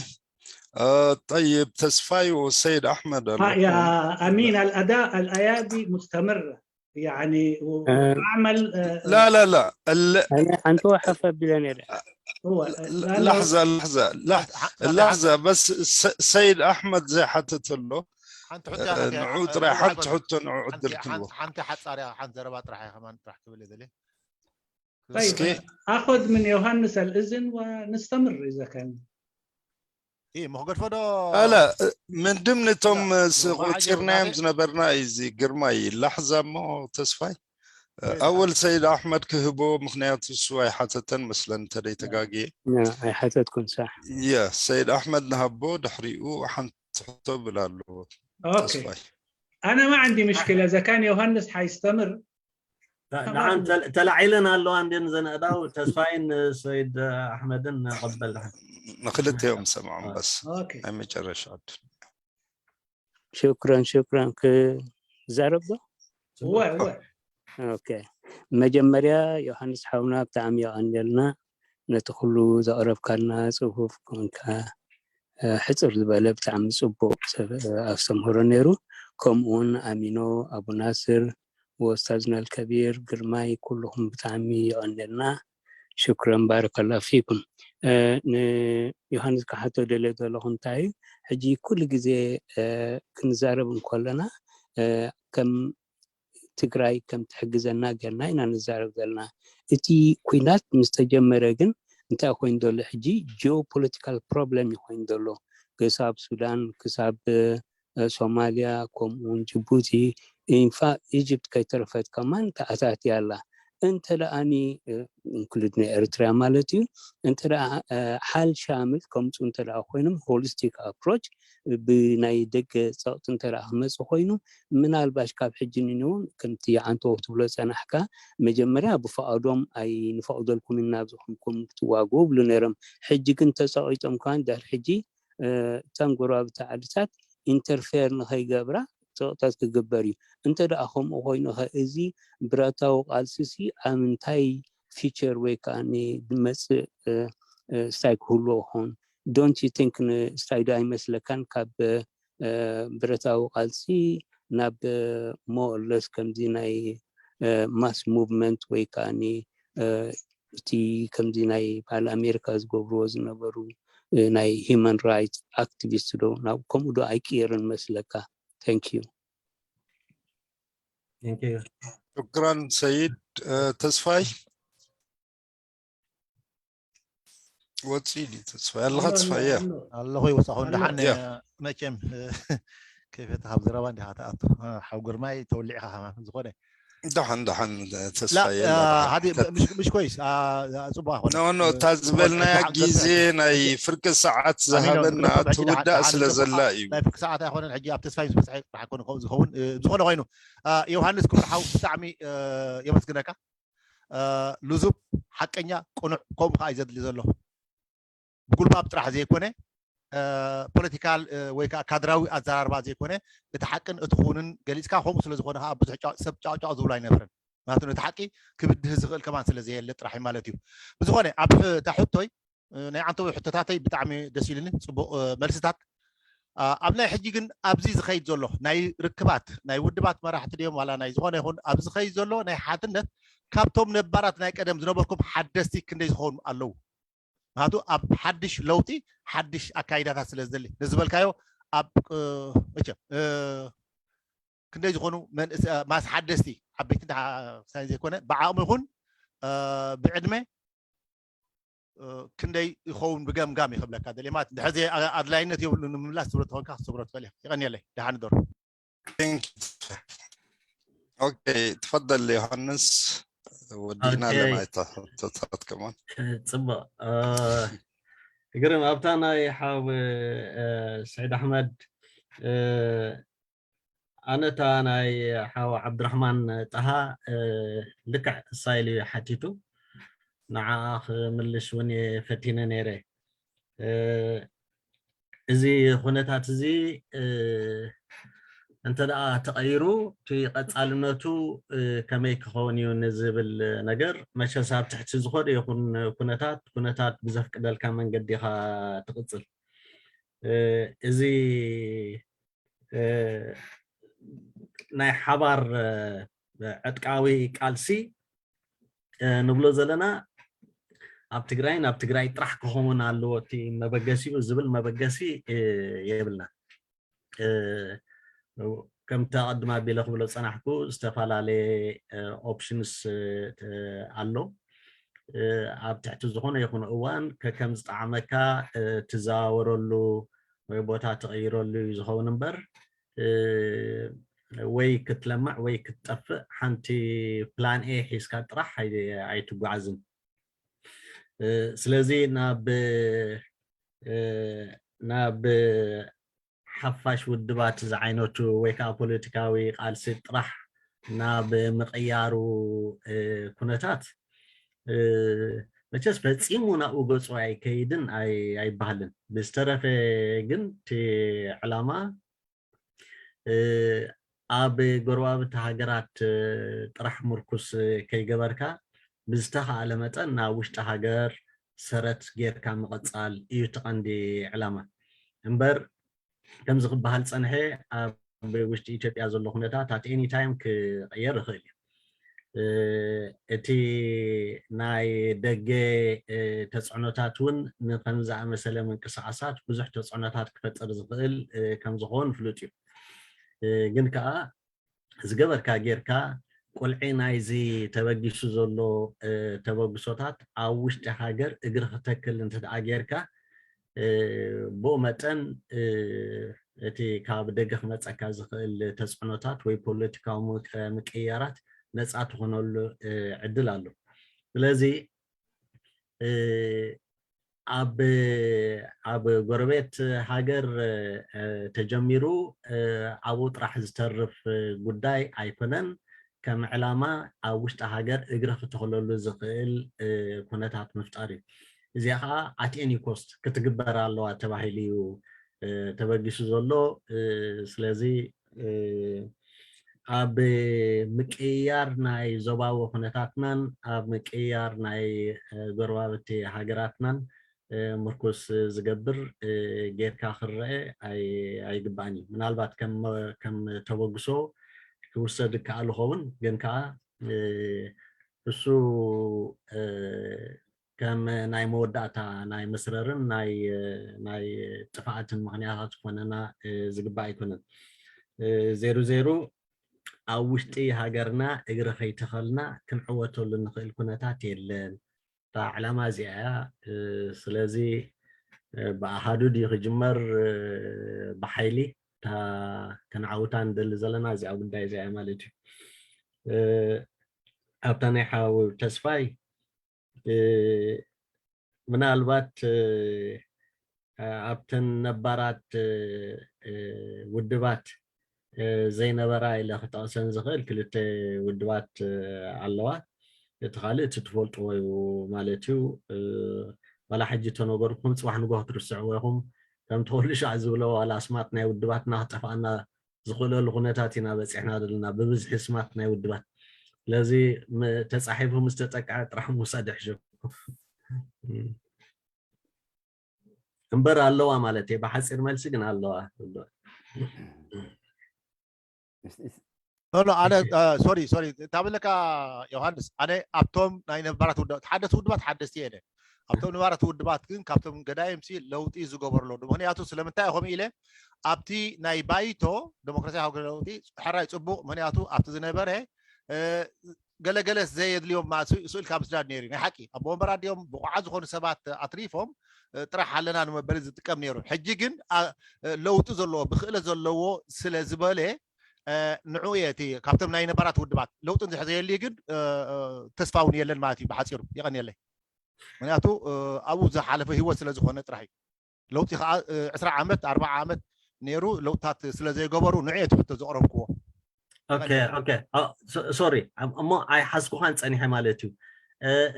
آه طيب، تسفاي وسيد احمد. يا امين، الاداء الايادي مستمره يعني، واعمل لا لا لا ال... أنا أنت حفظ بلانير. هو لحظة لحظة لحظة, لحظة بس السيد أحمد زي حتى له. ሓንቲ ሕቶ እያ ንዑድ ጥራይ ሓንቲ ሕቶ ንዑድ ድልክልዎ ሓንቲ ሓጻር እያ። ሓንቲ ዘረባ ጥራሕ እያ ከማን ጥራሕ ክብል እየ ደልየ። طيب أخذ من يوهانس الإذن ونستمر إذا كان. إيه ما هو قد فدو لا من ضمن توم قصيرنايم ዝነበርና እዩ እዚ ግርማይ ላሕዛ እሞ ተስፋይ ኣወል ሰይድ ኣሕመድ ክህቦ፣ ምክንያቱ እሱ ኣይሓተተን መስለን እንተደይ ተጋግየ። ኣይሓተትኩን ሳሕ። የ ሰይድ ኣሕመድ ንሃቦ፣ ድሕሪኡ ሓንቲ ሕቶ ብል ኣለዎ። ኦኬ ተስፋይ أنا ما عندي مشكلة إذا كان يوهنس حيستمر. ደሓን ተላዒለን ኣለዋ እንዴን ዘነእዳው ተስፋይን ሰይድ ኣሕመድን ንቐበል ደሓን። ንክልተኦም ሰምዖም በስ ኦኬ ናይ መጨረሻ ዕድል። ሽክረን ሽክረን። ክዛረብ ዶ? هو هو ኦኬ። መጀመርያ ዮሃንስ ሓውና ብጣዕሚ የቐንየልና ነቲ ኩሉ ዘቕረብካልና ጽፉፍ ኮንካ፣ እ፣ ሕጽር ዝበለ ብጣዕሚ ጽቡቕ ሰብ-፣ እ፣ ኣስተምህሮ ነይሩ። ከምኡ እውን ኣሚኖ፣ ኣቡ ናስር፣ ወስታዝና ኣልከቢር፣ ግርማይ፣ ኩልኹም ብጣዕሚ የቐንየልና። ሽክረን ባረከላ ፊኩም። እ፣ ንዮሃንስ ክሓቶ ደልየ ዘለኹ እንታይ እዩ፣ ሕጂ ኩሉ ግዜ፣ እ፣ ክንዛረብ እንከለና፣ እ፣ ከም ትግራይ ከም ትሕግዘና ጌርና ኢና ንዛረብ ዘለና። እቲ ኩናት ምስ ተጀመረ ግን እንታይ ኮይኑ ዘሎ? ሕጂ ጂኦፖለቲካል ፕሮብለም እዩ ኮይኑ ዘሎ። ክሳብ ሱዳን፣ ክሳብ፣ እ፣ ሶማልያ፣ ከምኡ እውን ጅቡቲ፣ ኢንፋ ኢጅፕት ከይተረፈት ከማን ተኣታትያ ኣላ። እንተ ደኣኒ፣ እ፣ ኢንክሉድ ናይ ኤርትራ ማለት እዩ፣ እንተ ደኣ፣ እ፣ ሓል ሻምል ከምፁ እንተ ደኣ ኮይኖም፣ ሆሊስቲክ ኣፕሮች ብናይ ደገ ፀቕጢ እንተ ደኣ ክመፅእ ኮይኑ፣ ምናልባሽ ካብ ሕጂ ንንውን ከምቲ ዓንተቦ ክትብሎ ዝፀናሕካ፣ መጀመርያ ብፍቓዶም ኣይንፈቕደልኩምን ናብዚ ኮንኩም ክትዋግኡ ይብሉ ነይሮም። ሕጂ ግን ተፀቒጦም ከማን ድሕሪ ሕጂ፣ እ፣ እተን ጎረባብቲ ዓድታት ኢንተርፌር ንኸይገብራ ፀቕጥታት ክግበር እዩ። እንተ ደኣ ከምኡ ኮይኑ ኸ እዚ ብረታዊ ቃልሲ ሲ ኣብ እንታይ ፊቸር ወይ ከዓ ዝመፅእ፣ እ፣ እ፣ ስታይ ክህልዎ ይኸውን? ዶንት ዩ ቲንክ ንስታይ ዶ ኣይመስለካን? ካብ፣ እ፣ ብረታዊ ቃልሲ ናብ፣ እ፣ ሞር ኦር ለስ ከምዚ ናይ፣ እ፣ ማስ ሙቭመንት ወይ ከዓ፣ እ፣ እቲ ከምዚ ናይ ባህሊ ኣሜሪካ ዝገብርዎ ዝነበሩ፣ እ፣ ናይ ሂማን ራይትስ ኣክቲቪስት ዶ ናብ ከምኡ ዶ ኣይቅየርን መስለካ? Thank you። Thank you። ሽክራን ሰይድ። እ፣ ተስፋይ ወፂ ድዩ? ተስፋይ ኣለኻ? ተስፋይ እያ። ኣለኹ ይወሳኹ። ደሓን ያ። መቸም ከይፈተ ካብ ዘረባ እንዲኻ ትኣቱ። ሓው ግርማይ ተወሊዕኻ ከማን ዝኾነ ደሓን ደሓን። ተስፋይ እያ። ሓዲ ምሽ ኮይስ ጽቡቅ ኣይኮነ። ኖ ኖ፣ እታ ዝበልናያ ግዜ ናይ ፍርቂ ሰዓት ዝሃበና ትውዳእ ስለ ዘላ እዩ። ናይ ፍርቂ ሰዓት ኣይኮነን። ሕጂ ኣብ ተስፋይ ምስ በፅሐ ጥራሕ ኮነ ከምኡ ዝኸውን። እ፣ ዝኾነ ኮይኑ፣ እ፣ ዮሃንስ ክቡር ሓው ብጣዕሚ፣ እ፣ የመስግነካ። እ፣ ልዙብ፣ ሓቀኛ፣ ቅኑዕ፣ ከምኡ ከዓ እዩ ዘድሊ ዘሎ። ብጉልባብ ጥራሕ ዘይኮነ፣ እ፣ ፖለቲካል፣ እ፣ ወይ ከዓ ካድራዊ ኣዘራርባ ዘይኮነ፣ እቲ ሓቅን እቲ ክውንን ገሊፅካ፣ ከምኡ ስለ ዝኾነ ከዓ ብዙሕ ጫ-፣ ሰብ ጫውጫው ዝብሎ ኣይነብርን። ምክንያቱ ነቲ ሓቂ ክብድህ ዝኽእል ከማን ስለ ዘየለ ጥራሕ እዩ ማለት እዩ። ብዝኾነ ኣብ ሕ-፣ እታ ሕቶይ፣ እ፣ ናይ ዓንተቦ ሕቶታተይ ብጣዕሚ ደስ ኢሉኒ፣ ፅቡቕ፣ እ፣ መልስታት። ኣ፣ ኣብ ናይ ሕጂ ግን ኣብዚ ዝኸይድ ዘሎ ናይ ርክባት ናይ ውድባት መራሕቲ ድዮም ዋላ ናይ ዝኾነ ይኹን ኣብዚ ዝኸይድ ዘሎ ናይ ሓድነት ካብቶም ነባራት ናይ ቀደም ዝነበርኩም ሓደስቲ ክንደይ ዝኾኑ ኣለዉ? ምክንያቱ ኣብ ሓድሽ ለውጢ ሓድሽ ኣካይዳታት ስለ ዝደሊ ነዚ ዝበልካዮ ኣብ፣ እ፣ መቸም፣ እ፣ ክንደይ ዝኾኑ መንእሰ-፣ ማስ ሓደስቲ ዓበይቲ እንዳ ሳይንስ ዘይኮነ ብዓቕሚ ይኹን፣ እ፣ ብዕድመ፣ እ፣ ክንደይ ይኸውን ብገምጋም ይኽብለካ ደልየ ማለት እንድሕር ዘይ ኣ-፣ ኣድላይነት የብሉ ንምምላስ ትብሎ ተኾንካ ክትሰብሮ ትኽእል ኢኻ። የቐንየለይ። ደሓን እደሩ። ኦኬ፣ ትፈደል ዮሃንስ፣ ወዲእና ኦኬ። ኣለና እታ ሕቶታት ከማን። ጽቡቕ። እ፣ ግርም፣ ኣብታ ናይ ሓው፣ እ፣ ስዒድ ኣሕመድ፣ እ፣ ኣነ እታ ናይ ሓው ዓብድራሕማን ጣሃ፣ እ፣ ልክዕ እሳ ኢሉ እዩ ሓቲቱ። ንዓኣ ክምልሽ እውን እየ ፈቲነ ነይረ። እ፣ እዚ ኩነታት እዚ፣ እ፣ እንተ ደኣ ተቐይሩ፣ እቲ ቀጻልነቱ፣ እ፣ ከመይ ክኸውን እዩ ንዝብል ነገር፣ መቸስ ኣብ ትሕቲ ዝኾነ ይኹን ኩነታት፣ ኩነታት ብዘፍቅደልካ መንገዲ ኢኻ ትቕጽል። እ፣ እዚ፣ እ፣ ናይ ሓባር፣ እ፣ ዕጥቃዊ ቃልሲ፣ እ፣ ንብሎ ዘለና ኣብ ትግራይን ኣብ ትግራይ ጥራሕ ክኸውን ኣለዎ እቲ መበገሲኡ ዝብል መበገሲ፣ እ፣ የብልና። እ፣ ከምቲ ኣቐድም ኣቢለ ክብሎ ዝጸናሕኩ ዝተፈላለየ፣ እ፣ ኦፕሽንስ፣ እ፣ ኣሎ። እ፣ ኣብ ትሕቲ ዝኾነ ይኹን እዋን ከከም ዝጠዓመካ፣ እ፣ ትዘዋወረሉ ወይ ቦታ ትቕይረሉ እዩ ዝኸውን እምበር፣ እ፣ ወይ ክትለምዕ ወይ ክትጠፍእ፣ ሓንቲ ፕላን ኤ ሒዝካ ጥራሕ ኣይ- ኣይትጓዓዝን። እ፣ ስለዚ ናብ እ፣ ናብ ሓፋሽ ውድባት ዝዓይነቱ ወይ ከዓ ፖለቲካዊ ቃልሲ ጥራሕ ናብ ምቕያሩ እ፣ ኩነታት እ፣ መቸስ ፈጺሙ ናብኡ ገጹ ኣይከይድን ኣይ- ኣይበሃልን። ብዝተረፈ ግን እቲ ዕላማ እ፣ ኣብ ጎረባብቲ ሃገራት እ፣ ጥራሕ ምርኩስ እ፣ ከይገበርካ ብዝተኻእለ መጠን ናብ ውሽጢ ሃገር ሰረት ጌርካ ምቕጻል እዩ እቲ ቀንዲ ዕላማ። እምበር ከምዚ ክበሃል ጸንሐ ኣብ ውሽጢ ኢትዮጵያ ዘሎ ኩነታት ኣት ኤኒ ታይም ክቕየር ይኽእል እዩ። እ፣ እቲ ናይ ደገ እ፣ ተጽዕኖታት እውን ንከም ዝኣመሰለ ምንቅስቃሳት ብዙሕ ተጽዕኖታት ክፈጥር ዝኽእል እ፣ ከም ዝኸውን ፍሉጥ እዩ። እ፣ ግን ከዓ ዝገበርካ ጌርካ ቁልዒ ናይዚ ተበጊሱ ዘሎ እ፣ ተበግሶታት ኣብ ውሽጢ ሃገር እግሪ ክተክል እንተ ደኣ ጌርካ እ፣ ብኡ መጠን እ፣ እቲ ካብ ደገ ክመጸካ ዝኽእል ተጽዕኖታት ወይ ፖለቲካዊ ምቅ- ምቅያራት ነጻ ትኾነሉ እ፣ ዕድል ኣሎ። ስለዚ እ፣ ኣብ ኣብ ጎረቤት ሃገር እ፣ ተጀሚሩ እ፣ ኣብኡ ጥራሕ ዝተርፍ እ፣ ጉዳይ ኣይኮነን። ከም ዕላማ ኣብ ውሽጢ ሃገር እግሪ ክተኽለሉ ዝኽእል እ፣ ኩነታት ምፍጣር እዩ። እዚኣ ከዓ ኣት ኤኒ ኮስት ክትግበር ኣለዋ ተባሂሉ እዩ እ፣ ተበጊሱ ዘሎ። እ፣ ስለዚ እ፣ ኣብ ምቅይያር ናይ ዞባዊ ኩነታትናን ኣብ ምቅይያር ናይ እ፣ ጎረባብቲ ሃገራትናን እ፣ ምርኩስ ዝገብር እ፣ ጌርካ ክረአ ኣይ- ኣይግባእን እዩ። ምናልባት ከም ከም ተበግሶ ክውሰድ ይከኣል ይኸውን፣ ግን ከዓ እ፣ እሱ እ፣ ከም ናይ መወዳእታ ናይ መስረርን ናይ ናይ ጥፍኣትን ምኽንያታት ክኾነና እ፣ ዝግባእ ኣይኮነን። እ፣ ዜሩ ዜሩ ኣብ ውሽጢ ሃገርና እግሪ ከይተኸልና ክንዕወተሉ እንኽእል ኩነታት የለን። እታ ዕላማ እዚኣ እያ። እ፣ ስለዚ እ፣ ብኣሃዱ ድዩ ክጅመር እ፣ ብሓይሊ እታ ከነዓውታ ንደሊ ዘለና እዚኣ ጉዳይ እዚኣ እያ ማለት እዩ። እ፣ ኣብታ ናይ ሓው ተስፋይ እ፣ ምናልባት እ፣ ኣብተን ነባራት እ፣ እ፣ ውድባት እ፣ ዘይነበራ ኢለ ክጠቕሰን ዝኽእል ክልተ ውድባት እ፣ ኣለዋ። እቲ ካልእ እቲ ትፈልጥዎ እዩ ማለት እዩ። እ፣ ዋላ ሕጂ ተነገርኩም ጽባሕ ንግሆ ክትርስዕዎ ኢኹም። ከምቲ ኩሉ ሻዕ ዝብሎ ዋላ ኣስማት ናይ ውድባትና ክጠፍኣና ዝኽእለሉ ኩነታት ኢና በፂሕና ዘለና ብብዝሒ ስማት ናይ ውድባት። ስለዚ ም- ተፃሒፉ ምስ ተጠቅዐ ጥራሕ ምውሳድ ይሕሸኩም። እምበር ኣለዋ ማለት እየ። ብሓፂር መልሲ ግን ኣለዋ። ኖ ኖ ኣነ ሶሪ ሶሪ እንታበለካ ዮሃንስ ኣነ ኣብቶም ናይ ነባራት ውድባት ሓደስቲ ውድባት ሓደስቲ እየ ኣብቶም ነባራት ውድባት ግን ካብቶም ገዳይምሲ ለውጢ ዝገበሩ ኣለዉ ምክንያቱ ስለምንታይ ከምኡ ኢለ ኣብቲ ናይ ባይቶ ዴሞክራሲያዊ ሃገር ለውጢ ሕራይ ፅቡቅ ምክንያቱ ኣብቲ ዝነበረ ገለገለስ ዘየድልዮም ስእልካ ምስዳድ ነይሩ ናይ ሓቂ ኣቦ ወንበር ኣዲኦም ብቑዓት ዝኾኑ ሰባት ኣትሪፎም ጥራሕ ኣለና ንመበሊ ዝጥቀም ነይሩ ሕጂ ግን ለውጢ ዘለዎ ብክእለት ዘለዎ ስለ ዝበለ ንዑ እየ እቲ ካብቶም ናይ ነባራት ውድባት ለውጢ እንድሕር ዘየልዩ ግን ተስፋ እውን የለን ማለት እዩ ብሓፂሩ የቐንየለይ ምክንያቱ ኣብኡ ዝሓለፈ ህይወት ስለ ዝኾነ ጥራሕ እዩ ለውጢ ከዓ ዕስራ ዓመት ኣርባዓ ዓመት ነይሩ ለውጥታት ስለ ዘይገበሩ ንዑ እየ ትሕቶ ዘቕረብክዎ ኦኬ ኦኬ ሶሪ እሞ ኣይሓዝኩኻን ፀኒሐ ማለት እዩ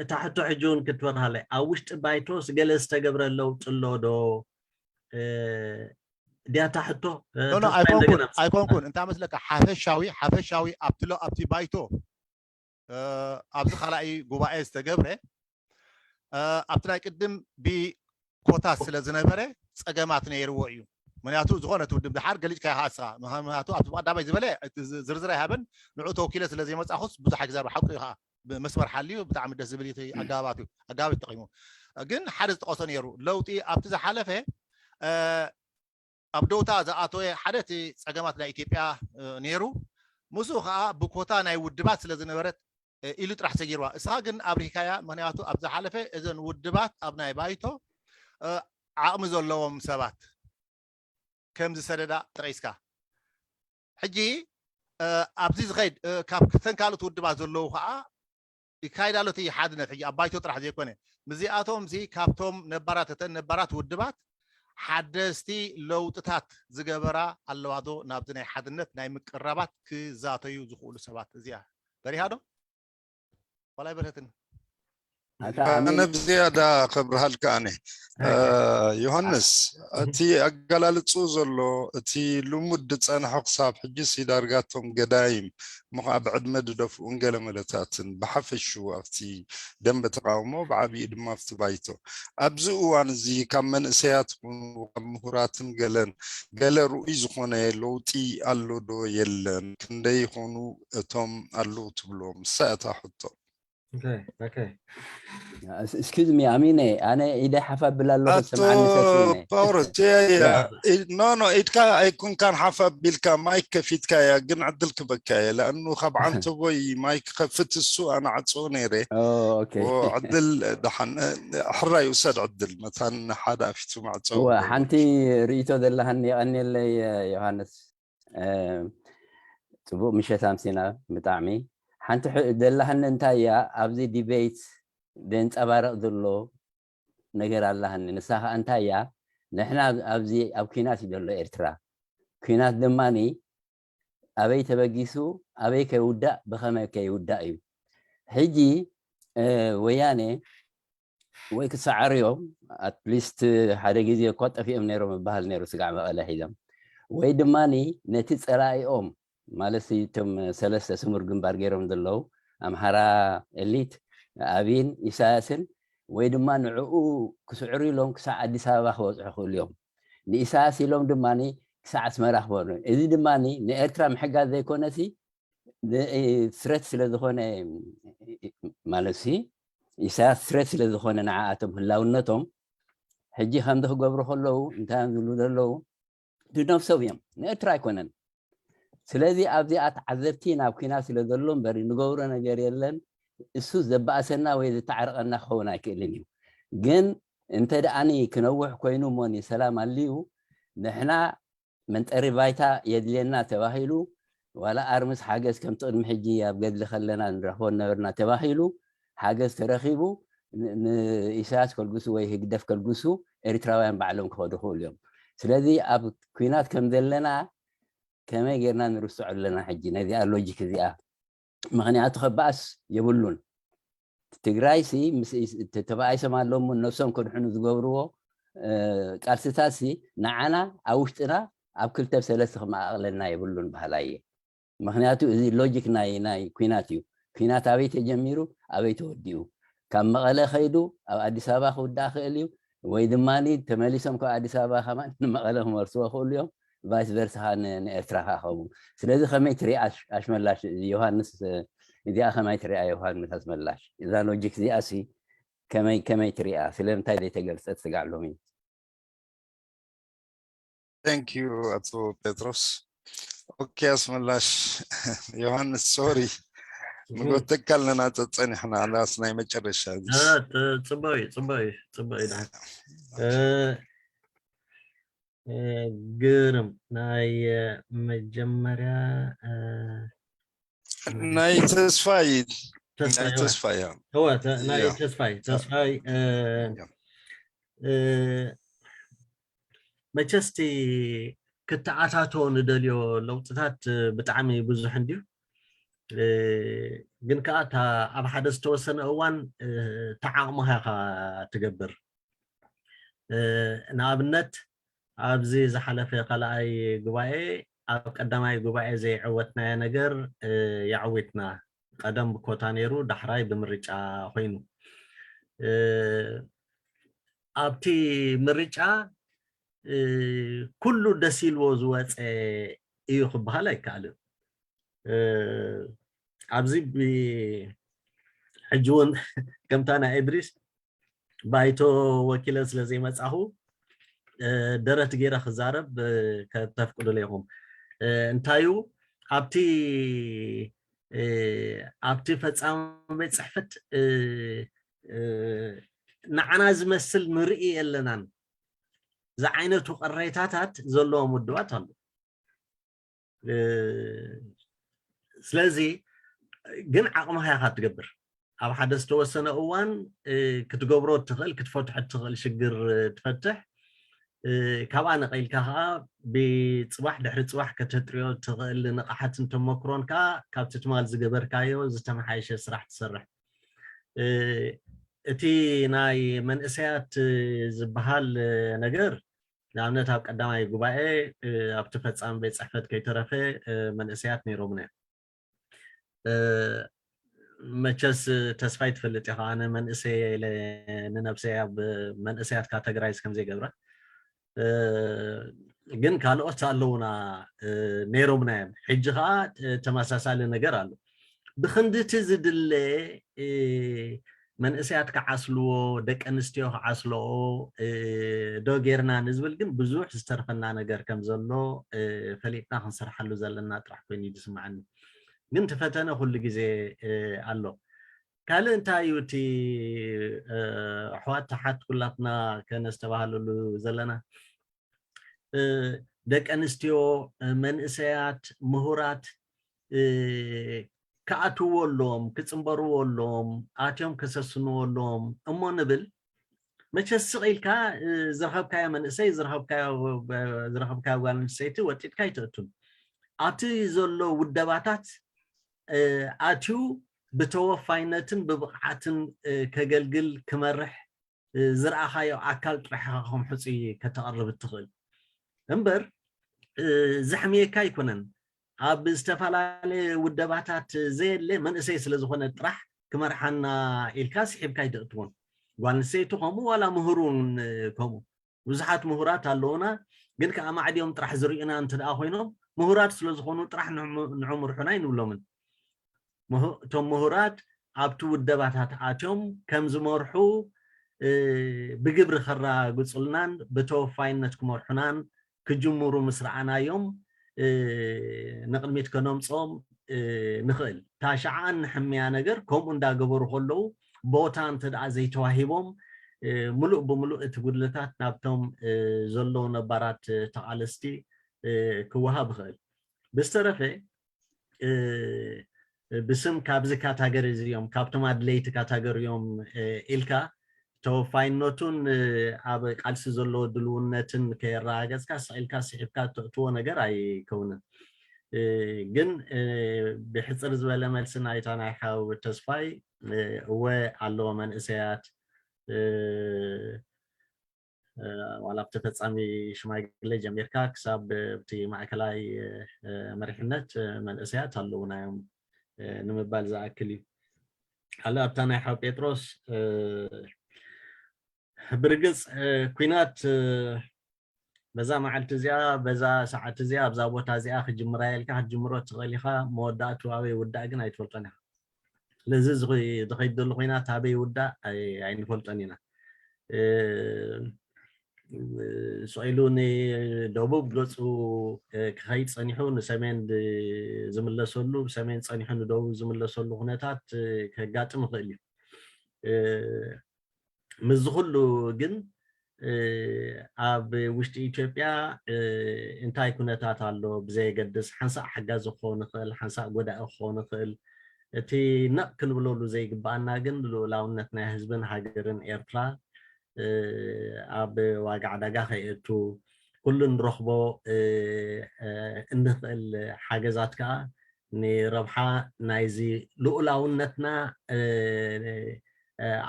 እታ ሕቶ ሕጂ እውን ክትበርሃለይ ኣብ ውሽጢ ባይቶስ ገለ ዝተገብረ ለውጢ ኣሎ ዶ ድያታ ሕቶ ኣይኮንኩን ኣይኮንኩን እንታይ መስለካ ሓፈሻዊ ሓፈሻዊ ኣብቲ ኣብቲ ባይቶ ኣብዚ ካልኣይ ጉባኤ ዝተገብረ ኣብቲ ናይ ቅድም ብኮታ ስለ ዝነበረ ፀገማት ነይርዎ እዩ ምክንያቱ ዝኾነ እቲ ውድብ ድሓር ገሊፅካ ይሃስኻ ምክንያቱ ኣብቲ ቀዳማይ ዝበለ ዝርዝር ኣይሃበን ንዑ ተወኪለ ስለ ዘይመፃኹስ ብዙሕ ኣይክዛርብ ሓቁ እዩ ከዓ መስመር ሓልዩ ብጣዕሚ ደስ ዝብል እቲ ኣገባባት እዩ ኣገባብ ተጠቂሙ ግን ሓደ ዝጠቀሶ ነይሩ ለውጢ ኣብቲ ዝሓለፈ ኣብ ደውታ ዝኣተወ ሓደ እቲ ፀገማት ናይ ኢትዮጵያ ነይሩ ምስኡ ከዓ ብኮታ ናይ ውድባት ስለ ዝነበረት ኢሉ ጥራሕ ሰጊርዋ እስኻ ግን ኣብሪካያ ምክንያቱ ኣብ ዝሓለፈ እዘን ውድባት ኣብ ናይ ባይቶ ዓቕሚ ዘለዎም ሰባት ከም ዝሰደዳ ጠቂስካ ሕጂ ኣብዚ ዝኸይድ ካብ ክተን ካልኦት ውድባት ዘለዉ ከዓ ይካይድ ኣሎ እቲ ሓድነት። ሕጂ ኣብ ባይቶ ጥራሕ ዘይኮነ፣ ምስዚኣቶም እዚ ካብቶም ነባራት፣ እተን ነባራት ውድባት ሓደስቲ ለውጥታት ዝገበራ ኣለዋ ዶ ናብዚ ናይ ሓድነት ናይ ምቅራባት ክዛተዩ ዝኽእሉ ሰባት? እዚኣ በሪሃ ዶ ዋላ ኣይበርሀትን? ኣነ ብዝያዳ ከብርሃልካ ኣነ ዮሃንስ፣ እቲ ኣገላልፁ ዘሎ እቲ ልሙድ ዝፀንሐ ክሳብ ሕጂ ሲዳርጋቶም ገዳይም ምዃ ብዕድመ ድደፍኡን ገለ መለታትን ብሓፈሽኡ ኣብቲ ደንበ ተቃውሞ ብዓብዩ ድማ ኣብቲ ባይቶ ኣብዚ እዋን እዚ ካብ መንእሰያት ይኹኑ ካብ ምሁራትን ገለን ገለ ርኡይ ዝኾነ ለውጢ ኣሎ ዶ የለን? ክንደይ ይኾኑ እቶም ኣለዉ ትብሎም? ንሳ እታ ሕቶ። እስኪዝ ሚ ኣሚነ፣ ኣነ ኢደ ሓፍ ኣብል ኣለኹ። ኣቶ ፓውሮስ፣ ኖ ኖ፣ ኢድካ ኣይኮንካን ሓፍ ኣቢልካ፣ ማይክ ከፊትካ እያ፣ ግን ዕድል ክበካ እየ። ለኣኑ ካብ ዓንተቦይ ማይክ ከፍት እሱ ኣነ ዓፅዎ ነይረ። ዕድል ደሓን ሕራይ ውሰድ ዕድል መታን ሓደ ኣፊቱ ማዕፀው ሓንቲ ርእቶ ዘለሃኒ የቐንየለይ ዮሃንስ። ፅቡቅ ምሸት ኣምሲና። ብጣዕሚ ሓንቲ ደላሃኒ እንታይ እያ፣ ኣብዚ ዲቤት ዘንፀባረቕ ዘሎ ነገር ኣላሃኒ። ንሳ ከዓ እንታይ እያ፣ ንሕና ኣብዚ ኣብ ኩናት እዩ ዘሎ ኤርትራ። ኩናት ድማኒ ኣበይ ተበጊሱ፣ ኣበይ ከይውዳእ፣ ብኸመይ ከይውዳእ እዩ። ሕጂ ወያኔ ወይ ክሰዓሩ እዮም። ኣትሊስት ሓደ ግዜ እኳ ጠፊኦም ነይሮም ይበሃል ነይሩ ስጋዕ መቐለ ሒዞም። ወይ ድማ ነቲ ፀላኢኦም ማለት እቶም ሰለስተ ስሙር ግንባር ገይሮም ዘለዉ ኣምሓራ ኤሊት፣ ኣብይን ኢሳያስን ወይ ድማ ንዕኡ ክስዕሩ ኢሎም ክሳዕ ኣዲስ ኣበባ ክበፅሑ ክእሉ እዮም። ንኢሳያስ ኢሎም ድማ ክሳዕ ኣስመራ ክበኑ። እዚ ድማ ንኤርትራ ምሕጋዝ ዘይኮነሲ ስረት ስለ ዝኾነ ማለት ሲ ኢሳያስ ስረት ስለ ዝኾነ ንዓኣቶም ህላውነቶም ሕጂ ከምዚ ክገብሩ ከለዉ እንታይ እዮም ዝብሉ ዘለዉ? ድነፍሶም እዮም፣ ንኤርትራ ኣይኮነን። ስለዚ ኣብዚኣ ተዓዘብቲ ናብ ኩናት ስለ ዘሎ እምበር ንገብሮ ነገር የለን። እሱ ዘባእሰና ወይ ዝተዓርቐና ክኸውን ኣይክእልን እዩ። ግን እንተ ደኣኒ ክነውሕ ኮይኑ እሞኒ ሰላም ኣልዩ ንሕና መንጠሪ ባይታ የድልየና ተባሂሉ ዋላ ኣርምስ ሓገዝ ከምቲ ቅድሚ ሕጂ ኣብ ገድሊ ከለና ንረኽቦ ነበርና ተባሂሉ ሓገዝ ተረኺቡ ንኢሳያስ ከልግሱ ወይ ህግደፍ ከልግሱ ኤርትራውያን ባዕሎም ክኸዱ ክእሉ እዮም። ስለዚ ኣብ ኩናት ከም ዘለና ከመይ ጌርና ንርስዖ ኣለና ሕጂ ነዚኣ ሎጂክ እዚኣ? ምክንያቱ ከባእስ የብሉን። ትግራይ ሲ ተባኢሶም ኣለሙ ነብሶም ከድሕኑ ዝገብርዎ ቃልስታት ሲ ንዓና ኣብ ውሽጥና ኣብ ክልተ ሰለስተ ክመቃቅለና የብሉን በሃላይ እየ። ምክንያቱ እዚ ሎጂክ ናይ ናይ ኩናት እዩ። ኩናት ኣበይ ተጀሚሩ ኣበይ ተወዲኡ? ካብ መቐለ ከይዱ ኣብ ኣዲስ ኣበባ ክውዳእ ክእል እዩ ወይ ድማ ተመሊሶም ካብ ኣዲስ ኣበባ ከማ ንመቐለ ክመልስዎ ክእሉ እዮም። ቫይስ ቨርሳ ንኤርትራ ከዓ ከምኡ። ስለዚ ከመይ ትሪኣ ኣሽመላሽ ዮሃንስ? እዚኣ ከማይ ትሪኣ ዮሃንስ ኣስመላሽ? እዛ ሎጂክ እዚኣ ሲ ከመይ ከመይ ትሪኣ? ስለምንታይ ዘይተገልጸት ስጋዕ ሎሚ? Thank you ኣቶ ጴጥሮስ። ኦኬ ኣስመላሽ ዮሃንስ ሶሪ ንጎተካ ኣለና ጸጸኒሕና ኣላስ ናይ መጨረሻ ጽበይ ጽበይ ጽበይ ግርም ናይ መጀመርያ ናይ ተስፋይ ናይ ተስፋይ ናይ ተስፋይ ተስፋይ መቸስቲ ክተኣታቶ ንደልዮ ለውጥታት ብጣዕሚ ብዙሕ እንድዩ። ግን ከዓ እታ ኣብ ሓደ ዝተወሰነ እዋን ተዓቕምኻ ኢኻ ትገብር። ንኣብነት ኣብዚ ዝሓለፈ ካልኣይ ጉባኤ ኣብ ቀዳማይ ጉባኤ ዘይዐወትናዮ ነገር የዕዊትና። ቀደም ብኮታ ነይሩ፣ ዳሕራይ ብምርጫ ኮይኑ። ኣብቲ ምርጫ ኩሉ ደስ ኢልዎ ዝወፀ እዩ ክበሃል ኣይከኣልን። ኣብዚ ሕጂ እውን ከምታ ናይ እድሪስ ባይቶ ወኪለ ስለ ዘይመፃኹ ደረት ገይረ ክዛረብ ከተፍቅዱለ ኢኹም። እንታዩ ኣብቲ ኣብቲ ፈፃሚ ቤት ፅሕፈት ንዓና ዝመስል ንርኢ የለናን ዝዓይነቱ ቅሬታታት ዘለዎም ውድባት ኣሎ። ስለዚ ግን ዓቕምኻ ኢኻ ትገብር። ኣብ ሓደ ዝተወሰነ እዋን ክትገብሮ እትኽእል ክትፈትሖ እትኽእል ሽግር ትፈትሕ። ካብኣ ነቐይልካ ከዓ ብፅባሕ ድሕሪ ፅባሕ ከተጥርዮ እትኽእል ንቕሓትን ተመክሮን ከዓ ካብቲ ትማል ዝገበርካዮ ዝተመሓየሸ ስራሕ ትሰርሕ። እቲ ናይ መንእሰያት ዝበሃል ነገር ንኣብነት ኣብ ቀዳማይ ጉባኤ ኣብቲ ፈፃሚ ቤት ፅሕፈት ከይተረፈ መንእሰያት ነይሮምና እዮም። መቸስ ተስፋይ ትፈልጥ ኢኻ፣ ኣነ መንእሰይ ኢለ ንነብሰይ ኣብ መንእሰያት ካተጎራይዝ ከም ዘይገብራ። ግን ካልኦት ኣለውና ነይሮምና እዮም። ሕጂ ከዓ ተመሳሳሊ ነገር ኣሎ። ብክንድቲ ዝድለ መንእሰያት ክዓስልዎ፣ ደቂ ኣንስትዮ ክዓስልኦ ዶ ጌርና ንዝብል ግን ብዙሕ ዝተርፈና ነገር ከም ዘሎ ፈሊጥና ክንሰርሓሉ ዘለና ጥራሕ ኮይኑ እዩ ዝስምዓኒ። ግን እቲ ፈተነ ኩሉ ግዜ ኣሎ። ካልእ እንታይ እዩ እቲ ኣሕዋት ተሓት ኩላትና ከነስተባህለሉ ዘለና? ደቂ ኣንስትዮ፣ መንእሰያት፣ ምሁራት ክኣትውዎ ኣለዎም፣ ክፅንበርዎ ኣለዎም፣ ኣትዮም ከሰስንዎ ኣለዎም እሞ ንብል። መቸስ ስቕ ኢልካ ዝረኸብካዮ መንእሰይ ዝረኸብካዮ ጓል ኣንስተይቲ ወጢጥካ ኣይተእቱን። ኣብቲ ዘሎ ውደባታት ኣትዩ ብተወፋይነትን ብብቕዓትን ከገልግል ክመርሕ ዝረኣኻዮ ኣካል ጥራሕ ኢኻ ከም ሕፁይ ከተቕርብ እትኽእል እምበር ዘሕምየካ ኣይኮነን። ኣብ ዝተፈላለየ ውደባታት ዘየለ መንእሰይ ስለ ዝኾነ ጥራሕ ክመርሓና ኢልካ ስሒብካ ኣይተእትዎን። ጓል ኣንስተይቲ ከምኡ ዋላ ምሁር እውን ከምኡ። ብዙሓት ምሁራት ኣለውና፣ ግን ከዓ ማዕድዮም ጥራሕ ዝርእዩና እንተ ደኣ ኮይኖም ምሁራት ስለ ዝኾኑ ጥራሕ ንዑ ምርሑና ኣይንብሎምን። እቶም ምሁራት ኣብቲ ውደባታት ኣትዮም ከም ዝመርሑ ብግብሪ ከራግፁልናን ብተወፋይነት ክመርሑናን ክጅምሩ ምስ ረኣናዮም ንቕድሚት ከነምፅኦም ንኽእል። እታ ሸዓ እንሕምያ ነገር ከምኡ እንዳገበሩ ከለዉ ቦታ እንተ ደኣ ዘይተዋሂቦም ምሉእ ብምሉእ እቲ ጉድለታት ናብቶም ዘለዉ ነባራት ተቓለስቲ ክወሃብ ይኽእል። ብዝተረፈ ብስም ካብዚ ካታገሪ እዚኦም ካብቶም ኣድለይቲ ካታገሪ እዮም ኢልካ ተወፋይነቱን ኣብ ቃልሲ ዘለዎ ድልውነትን ከየረጋገፅካ ስቕ ኢልካ ስሒብካ ተእትዎ ነገር ኣይከውንን። ግን ብሕፅር ዝበለ መልሲ ናይታ ናይ ሓው ተስፋይ እወ ኣለዎ መንእሰያት ዋላ ኣብቲ ፈፃሚ ሽማግሌ ጀሚርካ ክሳብ ኣብቲ ማእከላይ መሪሕነት መንእሰያት ኣለውና እዮም ንምባል ዝኣክል እዩ። ካልእ ኣብታ ናይ ሓው ጴጥሮስ ብርግፅ ኩናት በዛ መዓልቲ እዚኣ በዛ ሰዓት እዚኣ ኣብዛ ቦታ እዚኣ ክጅምራ ኢልካ ክትጅምሮ ትኽእል ኢኻ። መወዳእቱ ኣበይ ውዳእ ግን ኣይትፈልጦን ኢኻ። ስለዚ ዝኸይድ ዘሎ ኩናት ኣበይ ውዳእ ኣይንፈልጦን ኢና። ስቕ ኢሉ ንደቡብ ገፁ ክኸይድ ፀኒሑ ንሰሜን ዝምለሰሉ ብሰሜን ፀኒሑ ንደቡብ ዝምለሰሉ ኩነታት ከጋጥም ይኽእል እዩ። ምስዚ ኩሉ ግን ኣብ ውሽጢ ኢትዮጵያ እንታይ ኩነታት ኣሎ ብዘየገድስ ሓንሳእ ሓጋዚ ክኸውን ይኽእል ሓንሳእ ጎዳኢ ክኸውን ይኽእል። እቲ ነቕ ክንብለሉ ዘይግበኣና ግን ልኡላውነት ናይ ህዝብን ሃገርን ኤርትራ ኣብ ዋጋ ዕዳጋ ከየእቱ ኩሉ ንረኽቦ እንኽእል ሓገዛት ከዓ ንረብሓ ናይዚ ልኡላውነትና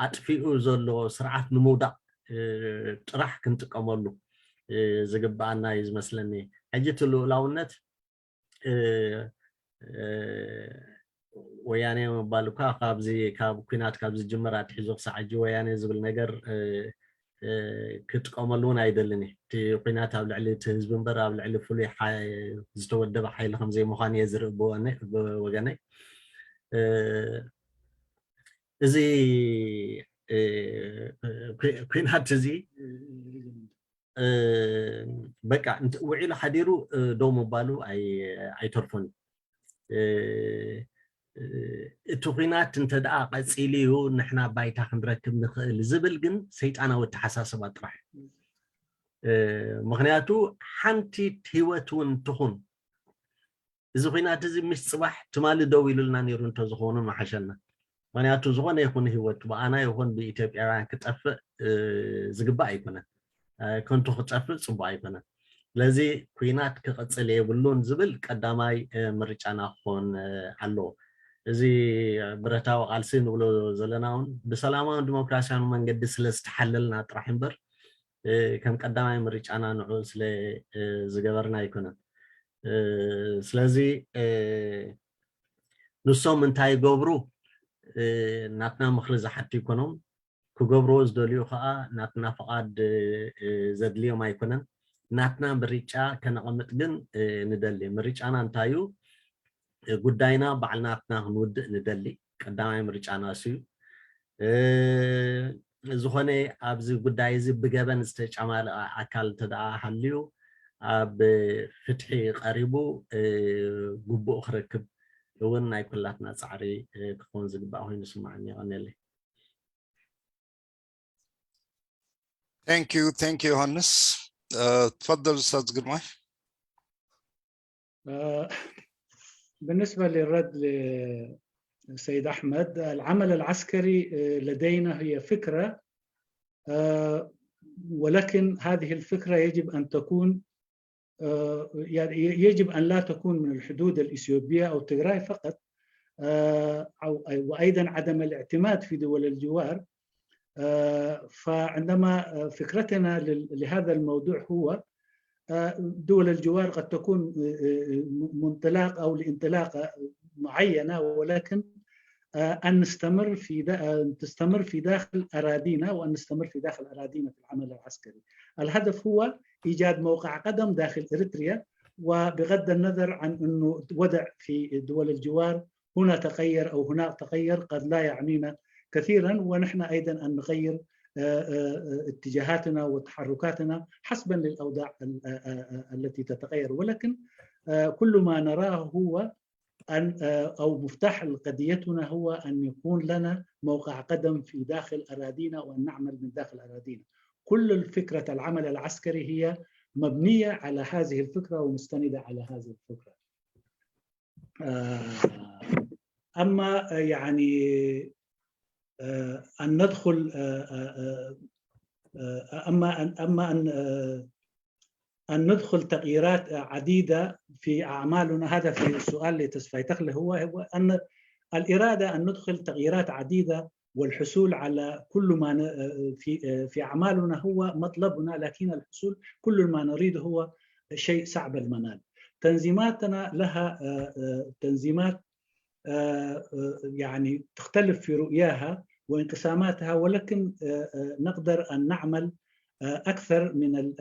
ኣጥፊኡ ዘሎ ስርዓት ንምውዳቕ ጥራሕ ክንጥቀመሉ ዝግበኣና እዩ ዝመስለኒ። ሕጂ እቲ ልኡላውነት ወያኔ ምባል እኳ ካብዚ ካብ ኩናት ካብ ዝጅምር ኣትሒዙ ክሳዕ ሕጂ ወያኔ ዝብል ነገር ክጥቀመሉ እውን ኣይደልን። እቲ ኩናት ኣብ ልዕሊ እቲ ህዝቢ እምበር ኣብ ልዕሊ ፍሉይ ዝተወደበ ሓይሊ ከም ዘይምዃን እየ ዝርኢ ብወገነይ። እዚ ኩናት እዚ በቃ ውዒሉ ሓዲሩ ደው ምባሉ ኣይተርፎን እዩ። እቲ ኩናት እንተ ደኣ ቀፂሉ እዩ ንሕና ባይታ ክንረክብ ንኽእል ዝብል ግን ሰይጣናዊ ኣተሓሳስባ ጥራሕ እዩ። ምኽንያቱ ሓንቲ ህይወት እውን ትኹን እዚ ኩናት እዚ ምስ ፅባሕ ትማሊ ደው ኢሉልና ነይሩ እንተዝኸውን ምሓሸና። ምክንያቱ ዝኾነ ይኹን ህይወት ብኣና ይኹን ብኢትዮጵያውያን ክጠፍእ ዝግባእ ኣይኮነን፣ ከንቱ ክጠፍእ ፅቡቅ ኣይኮነን። ስለዚ ኩናት ክቕፅል የብሉን ዝብል ቀዳማይ ምርጫና ክኾን ኣለዎ። እዚ ብረታዊ ቃልሲ ንብሎ ዘለና እውን ብሰላማዊ ዲሞክራሲያዊ መንገዲ ስለ ዝተሓለልና ጥራሕ እምበር ከም ቀዳማይ ምርጫና ንዑ ስለ ዝገበርና ኣይኮነን። ስለዚ ንሶም እንታይ ይገብሩ ናትና ምኽሪ ዝሓቱ ይኮኖም። ክገብርዎ ዝደልዩ ከዓ ናትና ፍቓድ ዘድልዮም ኣይኮነን። ናትና ምርጫ ከነቐምጥ ግን ንደሊ። ምርጫና እንታይ እዩ? ጉዳይና ባዕልናትና ክንውድእ ንደሊ። ቀዳማይ ምርጫና እሱ እዩ። ዝኾነ ኣብዚ ጉዳይ እዚ ብገበን ዝተጨማለቐ ኣካል እንተደኣ ሃልዩ ኣብ ፍትሒ ቀሪቡ ግቡእ ክረክብ እውን ናይ ኩላትና ፃዕሪ ክኸውን ዝግባእ ኮይኑ ስማዓኒ። የቐንየለይ። Thank you, thank you ዮሃንስ. تفضل أستاذ ግርማይ. بالنسبة للرد للسيد أحمد، العمل العسكري لدينا هي فكرة، ولكن هذه الفكرة يجب أن تكون، يعني يجب أن لا تكون من الحدود الإثيوبية أو تجراي فقط، أو وأيضا عدم الاعتماد في دول الجوار. فعندما فكرتنا لهذا الموضوع هو دول الجوار قد تكون منطلاق أو لانطلاقة معينة، ولكن أن نستمر في أن تستمر في داخل أراضينا، وأن نستمر في داخل أراضينا في العمل العسكري. الهدف هو إيجاد موقع قدم داخل إريتريا، وبغض النظر عن أنه وضع في دول الجوار هنا تغير أو هناك تغير قد لا يعنينا كثيرا، ونحن أيضا أن نغير اتجاهاتنا وتحركاتنا حسبا للأوضاع التي تتغير. ولكن كل ما نراه هو أن أو مفتاح قضيتنا هو أن يكون لنا موقع قدم في داخل أراضينا وأن نعمل من داخل أراضينا. كل فكرة العمل العسكري هي مبنية على هذه الفكرة ومستندة على هذه الفكرة. أما يعني أن ندخل أما أن أما أن أن ندخل تغييرات عديدة في أعمالنا. هذا في السؤال اللي تصفيتك له هو هو أن الإرادة أن ندخل تغييرات عديدة والحصول على كل ما في في أعمالنا هو مطلبنا، لكن الحصول كل ما نريد هو شيء صعب المنال. تنظيماتنا لها تنظيمات يعني تختلف في رؤياها وانقساماتها، ولكن نقدر أن نعمل أكثر من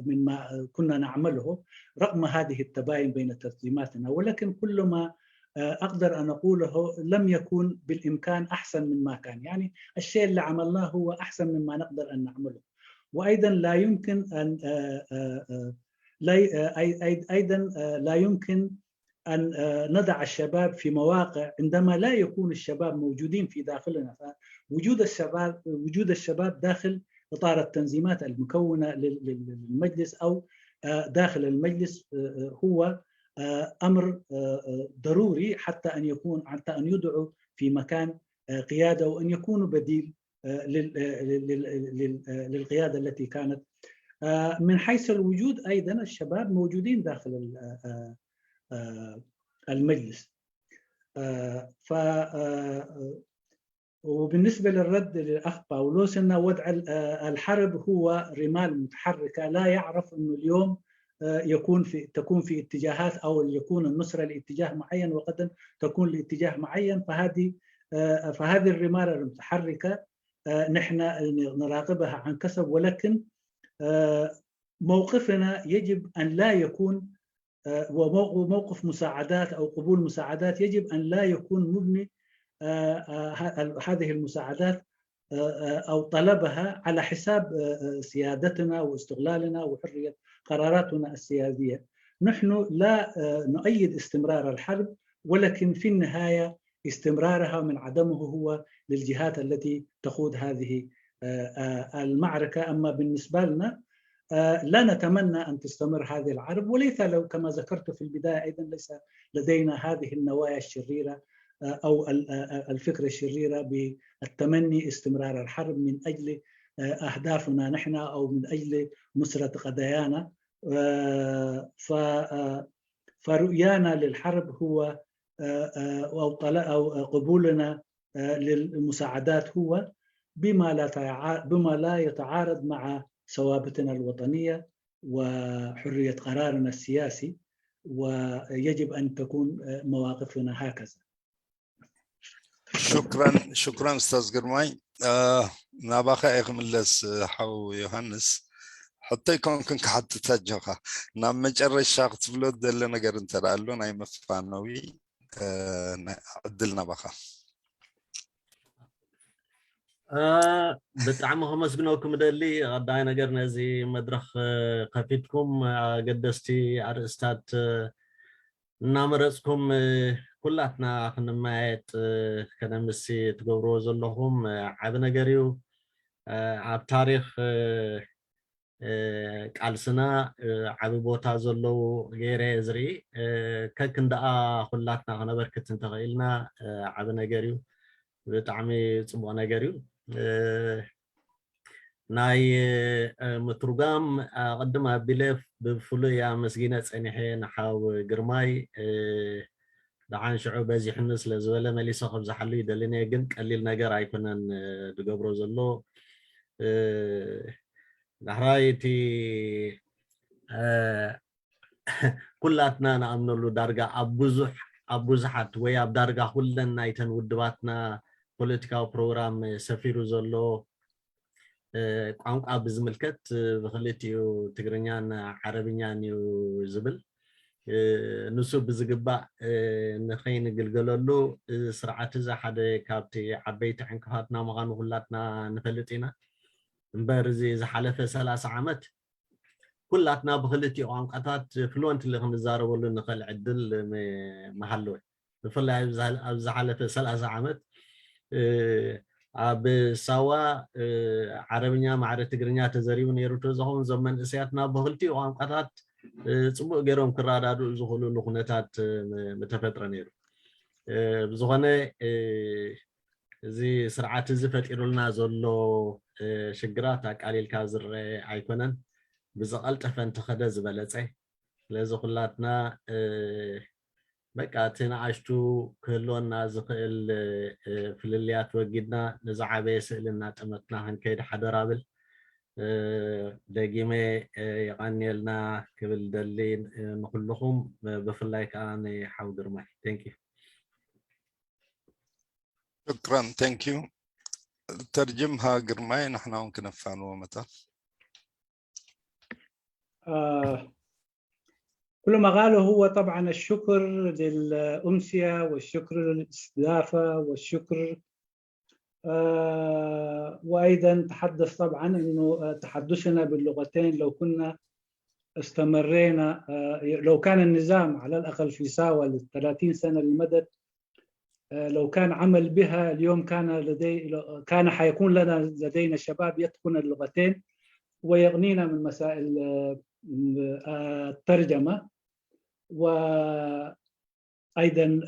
مما كنا نعمله رغم هذه التباين بين تنظيماتنا. ولكن كل ما أقدر أن أقوله لم يكن بالإمكان أحسن مما كان، يعني الشيء اللي عملناه هو أحسن مما نقدر أن نعمله. وأيضا لا يمكن أن لا أيضا لا يمكن أن نضع الشباب في مواقع عندما لا يكون الشباب موجودين في داخلنا. فوجود الشباب وجود الشباب داخل إطار التنظيمات المكونة للمجلس أو داخل المجلس هو أمر ضروري حتى أن يكون حتى أن يدعو في مكان قيادة وأن يكونوا بديل للقيادة التي كانت. من حيث الوجود أيضا الشباب موجودين داخل المجلس. ف وبالنسبة للرد للأخ باولوس أن وضع الحرب هو رمال متحركة، لا يعرف أنه اليوم يكون في تكون في اتجاهات أو يكون النصرة لاتجاه معين وغدا تكون لاتجاه معين. فهذه فهذه الرمال المتحركة نحن نراقبها عن كسب، ولكن موقفنا يجب أن لا يكون وموقف مساعدات أو قبول مساعدات يجب أن لا يكون مبني هذه المساعدات أو طلبها على حساب سيادتنا واستقلالنا وحرية قراراتنا السيادية. نحن لا نؤيد استمرار الحرب، ولكن في النهاية استمرارها من عدمه هو للجهات التي تخوض هذه المعركة. أما بالنسبة لنا آه، لا نتمنى أن تستمر هذه الحرب، وليس لو، كما ذكرت في البداية أيضًا، ليس لدينا هذه النوايا الشريرة، آه، أو ال-، آه، الفكرة الشريرة بالتمني استمرار الحرب من أجل، آه، أهدافنا نحن أو من أجل نصرة قضايانا. آه، ف-، آه، فرؤيانا للحرب هو، آه، آه، أو طل-، أو قبولنا، آه، للمساعدات هو بما لا تع-، بما لا يتعارض مع ثوابتنا الوطنية وحرية قرارنا السياسي، ويجب أن تكون، آه، مواقفنا هكذا. شكرا، شكرا أستاذ ግርማይ። ናባኻ እየ ክምለስ፣ ሓው ዮሃንስ። ሕቶ ኣይኮንኩን ክሓትት ኣጆኻ። ናብ መጨረሻ ክትብሎ ዝደለ ነገር እንተ ደኣ ኣሎ፣ ናይ መፋነዊ ዕድል ናባኻ። ብጣዕሚ ከመስግነኩም እደሊ። ቀዳይ ነገር ነዚ መድረኽ ከፊትኩም ኣገደስቲ ኣርእስታት እናመረፅኩም ኩላትና ክንመያየጥ ከነምሲ ትገብርዎ ዘለኹም ዓቢ ነገር እዩ። ኣብ ታሪኽ ቃልስና ዓቢ ቦታ ዘለዉ ገይረ ዝርኢ። ከክንደኣ ኩላትና ክነበርክት እንተኽኢልና ዓቢ ነገር እዩ። ብጣዕሚ ፅቡቕ ነገር እዩ። ናይ ምትርጓም ኣቐድም ኣቢለ ብፍሉይ ኣመስጊነ ጸኒሐ ንሓው ግርማይ። ደሓን ሽዑ በዚሕኒ ስለ ዝበለ መሊሰ ከብዝሓሉ ይደልን እየ፣ ግን ቀሊል ነገር ኣይኮነን ዝገብሮ ዘሎ። ዳሕራይ እቲ ኩላትና ንኣምነሉ ዳርጋ ኣብ ብዙሕ ኣብ ብዙሓት ወይ ኣብ ዳርጋ ኩለን ናይተን ውድባትና ፖለቲካዊ ፕሮግራም ሰፊሩ ዘሎ ቋንቋ ብዝምልከት ብክልቲኡ ትግርኛን ዓረብኛን እዩ ዝብል። ንሱ ብዝግባእ ንኸይንግልገለሉ እዚ ስርዓት እዚ ሓደ ካብቲ ዓበይቲ ዕንቅፋትና ምዃኑ ኩላትና ንፈልጥ ኢና። እምበር እዚ ዝሓለፈ ሰላሳ ዓመት ኩላትና ብክልቲኡ ቋንቋታት ፍሉወንትሊ ክንዛረበሉ ንኽእል ዕድል ምሃለወ። ብፍላይ ኣብ ዝሓለፈ ሰላሳ ዓመት ኣብ ሳዋ ዓረብኛ ማዕረ ትግርኛ ተዘሪቡ ነይሩ ተዝኸውን እዞም መንእሰያትና ብክልቲኡ ቋንቋታት ፅቡቅ ገይሮም ክረዳድኡ ዝኽእሉሉ ኩነታት ምተፈጥረ ነይሩ። ብዝኾነ እዚ ስርዓት እዚ ፈጢሩልና ዘሎ ሽግራት ኣቃሊልካ ዝረአ ኣይኮነን። ብዝቐልጠፈ እንተኸደ ዝበለፀ። ስለዚ ኩላትና በቃ እቲ ንኣሽቱ ክህልወና ዝኽእል ፍልልያት ወጊድና ንዝዓበየ ስእሊ እናጠመትና ክንከይድ ሓደራ ብል። ደጊመ የቐንየልና ክብል ደሊ ንኩልኹም፣ ብፍላይ ከዓ ንሓው ግርማይ። Thank you። شكرا، thank you. ترجمها ግርማይ፣ ንሕና እውን ክነፋንዎ መታ። آه، كل ما قاله هو طبعا الشكر للأمسية والشكر للاستضافة والشكر، آه، وأيضا تحدث طبعا أنه، آه، تحدثنا باللغتين لو كنا استمرينا، آه، لو كان النظام على الأقل في ساوة للثلاثين سنة اللي مضت، آه، لو كان عمل بها اليوم كان لدي-، كان حيكون لنا، لدينا شباب يتقن اللغتين ويغنينا من مسائل، آه، آه، الترجمة. وأيضا،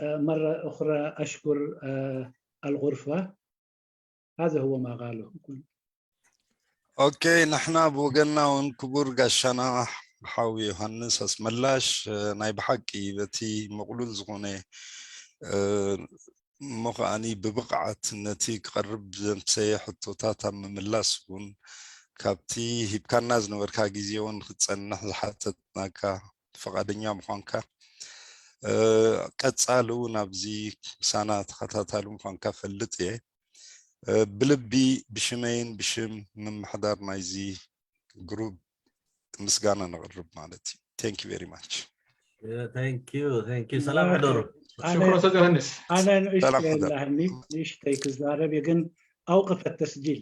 آه، مرة أخرى أشكر، آه، الغرفة. هذا هو ما قاله. ኦኬ፣ ንሕና ብወገንና እውን ክቡር ጋሻና ሓው ዮሃንስ ኣስመላሽ፣ ናይ ብሓቂ በቲ ምቕሉል ዝኾነ እሞ ከዓኒ ብብቕዓት ነቲ ክቐርብ ዘምሰየ ሕቶታት ኣብ ምምላስ እውን ካብቲ ሂብካና ዝነበርካ ግዜ እውን ክትጸንሕ ዝሓተትናካ ፍቓደኛ ምዃንካ፣ ቀጻሊ እውን ኣብዚ ምሳና ተኸታታሊ ምዃንካ ፈልጥ እየ። ብልቢ ብሽመይን ብሽም ምምሕዳር ናይዚ ግሩፕ ምስጋና ነቕርብ ማለት እዩ። Thank you very much። Thank you, thank you። ሰላም ሕደሩ። ሽኩር ኡስታዝ ዮሃንስ። ኣነ ንእሽተይ ኣለኒ፣ ንእሽተይ ክዛረብ እየ፣ ግን أوقف التسجيل.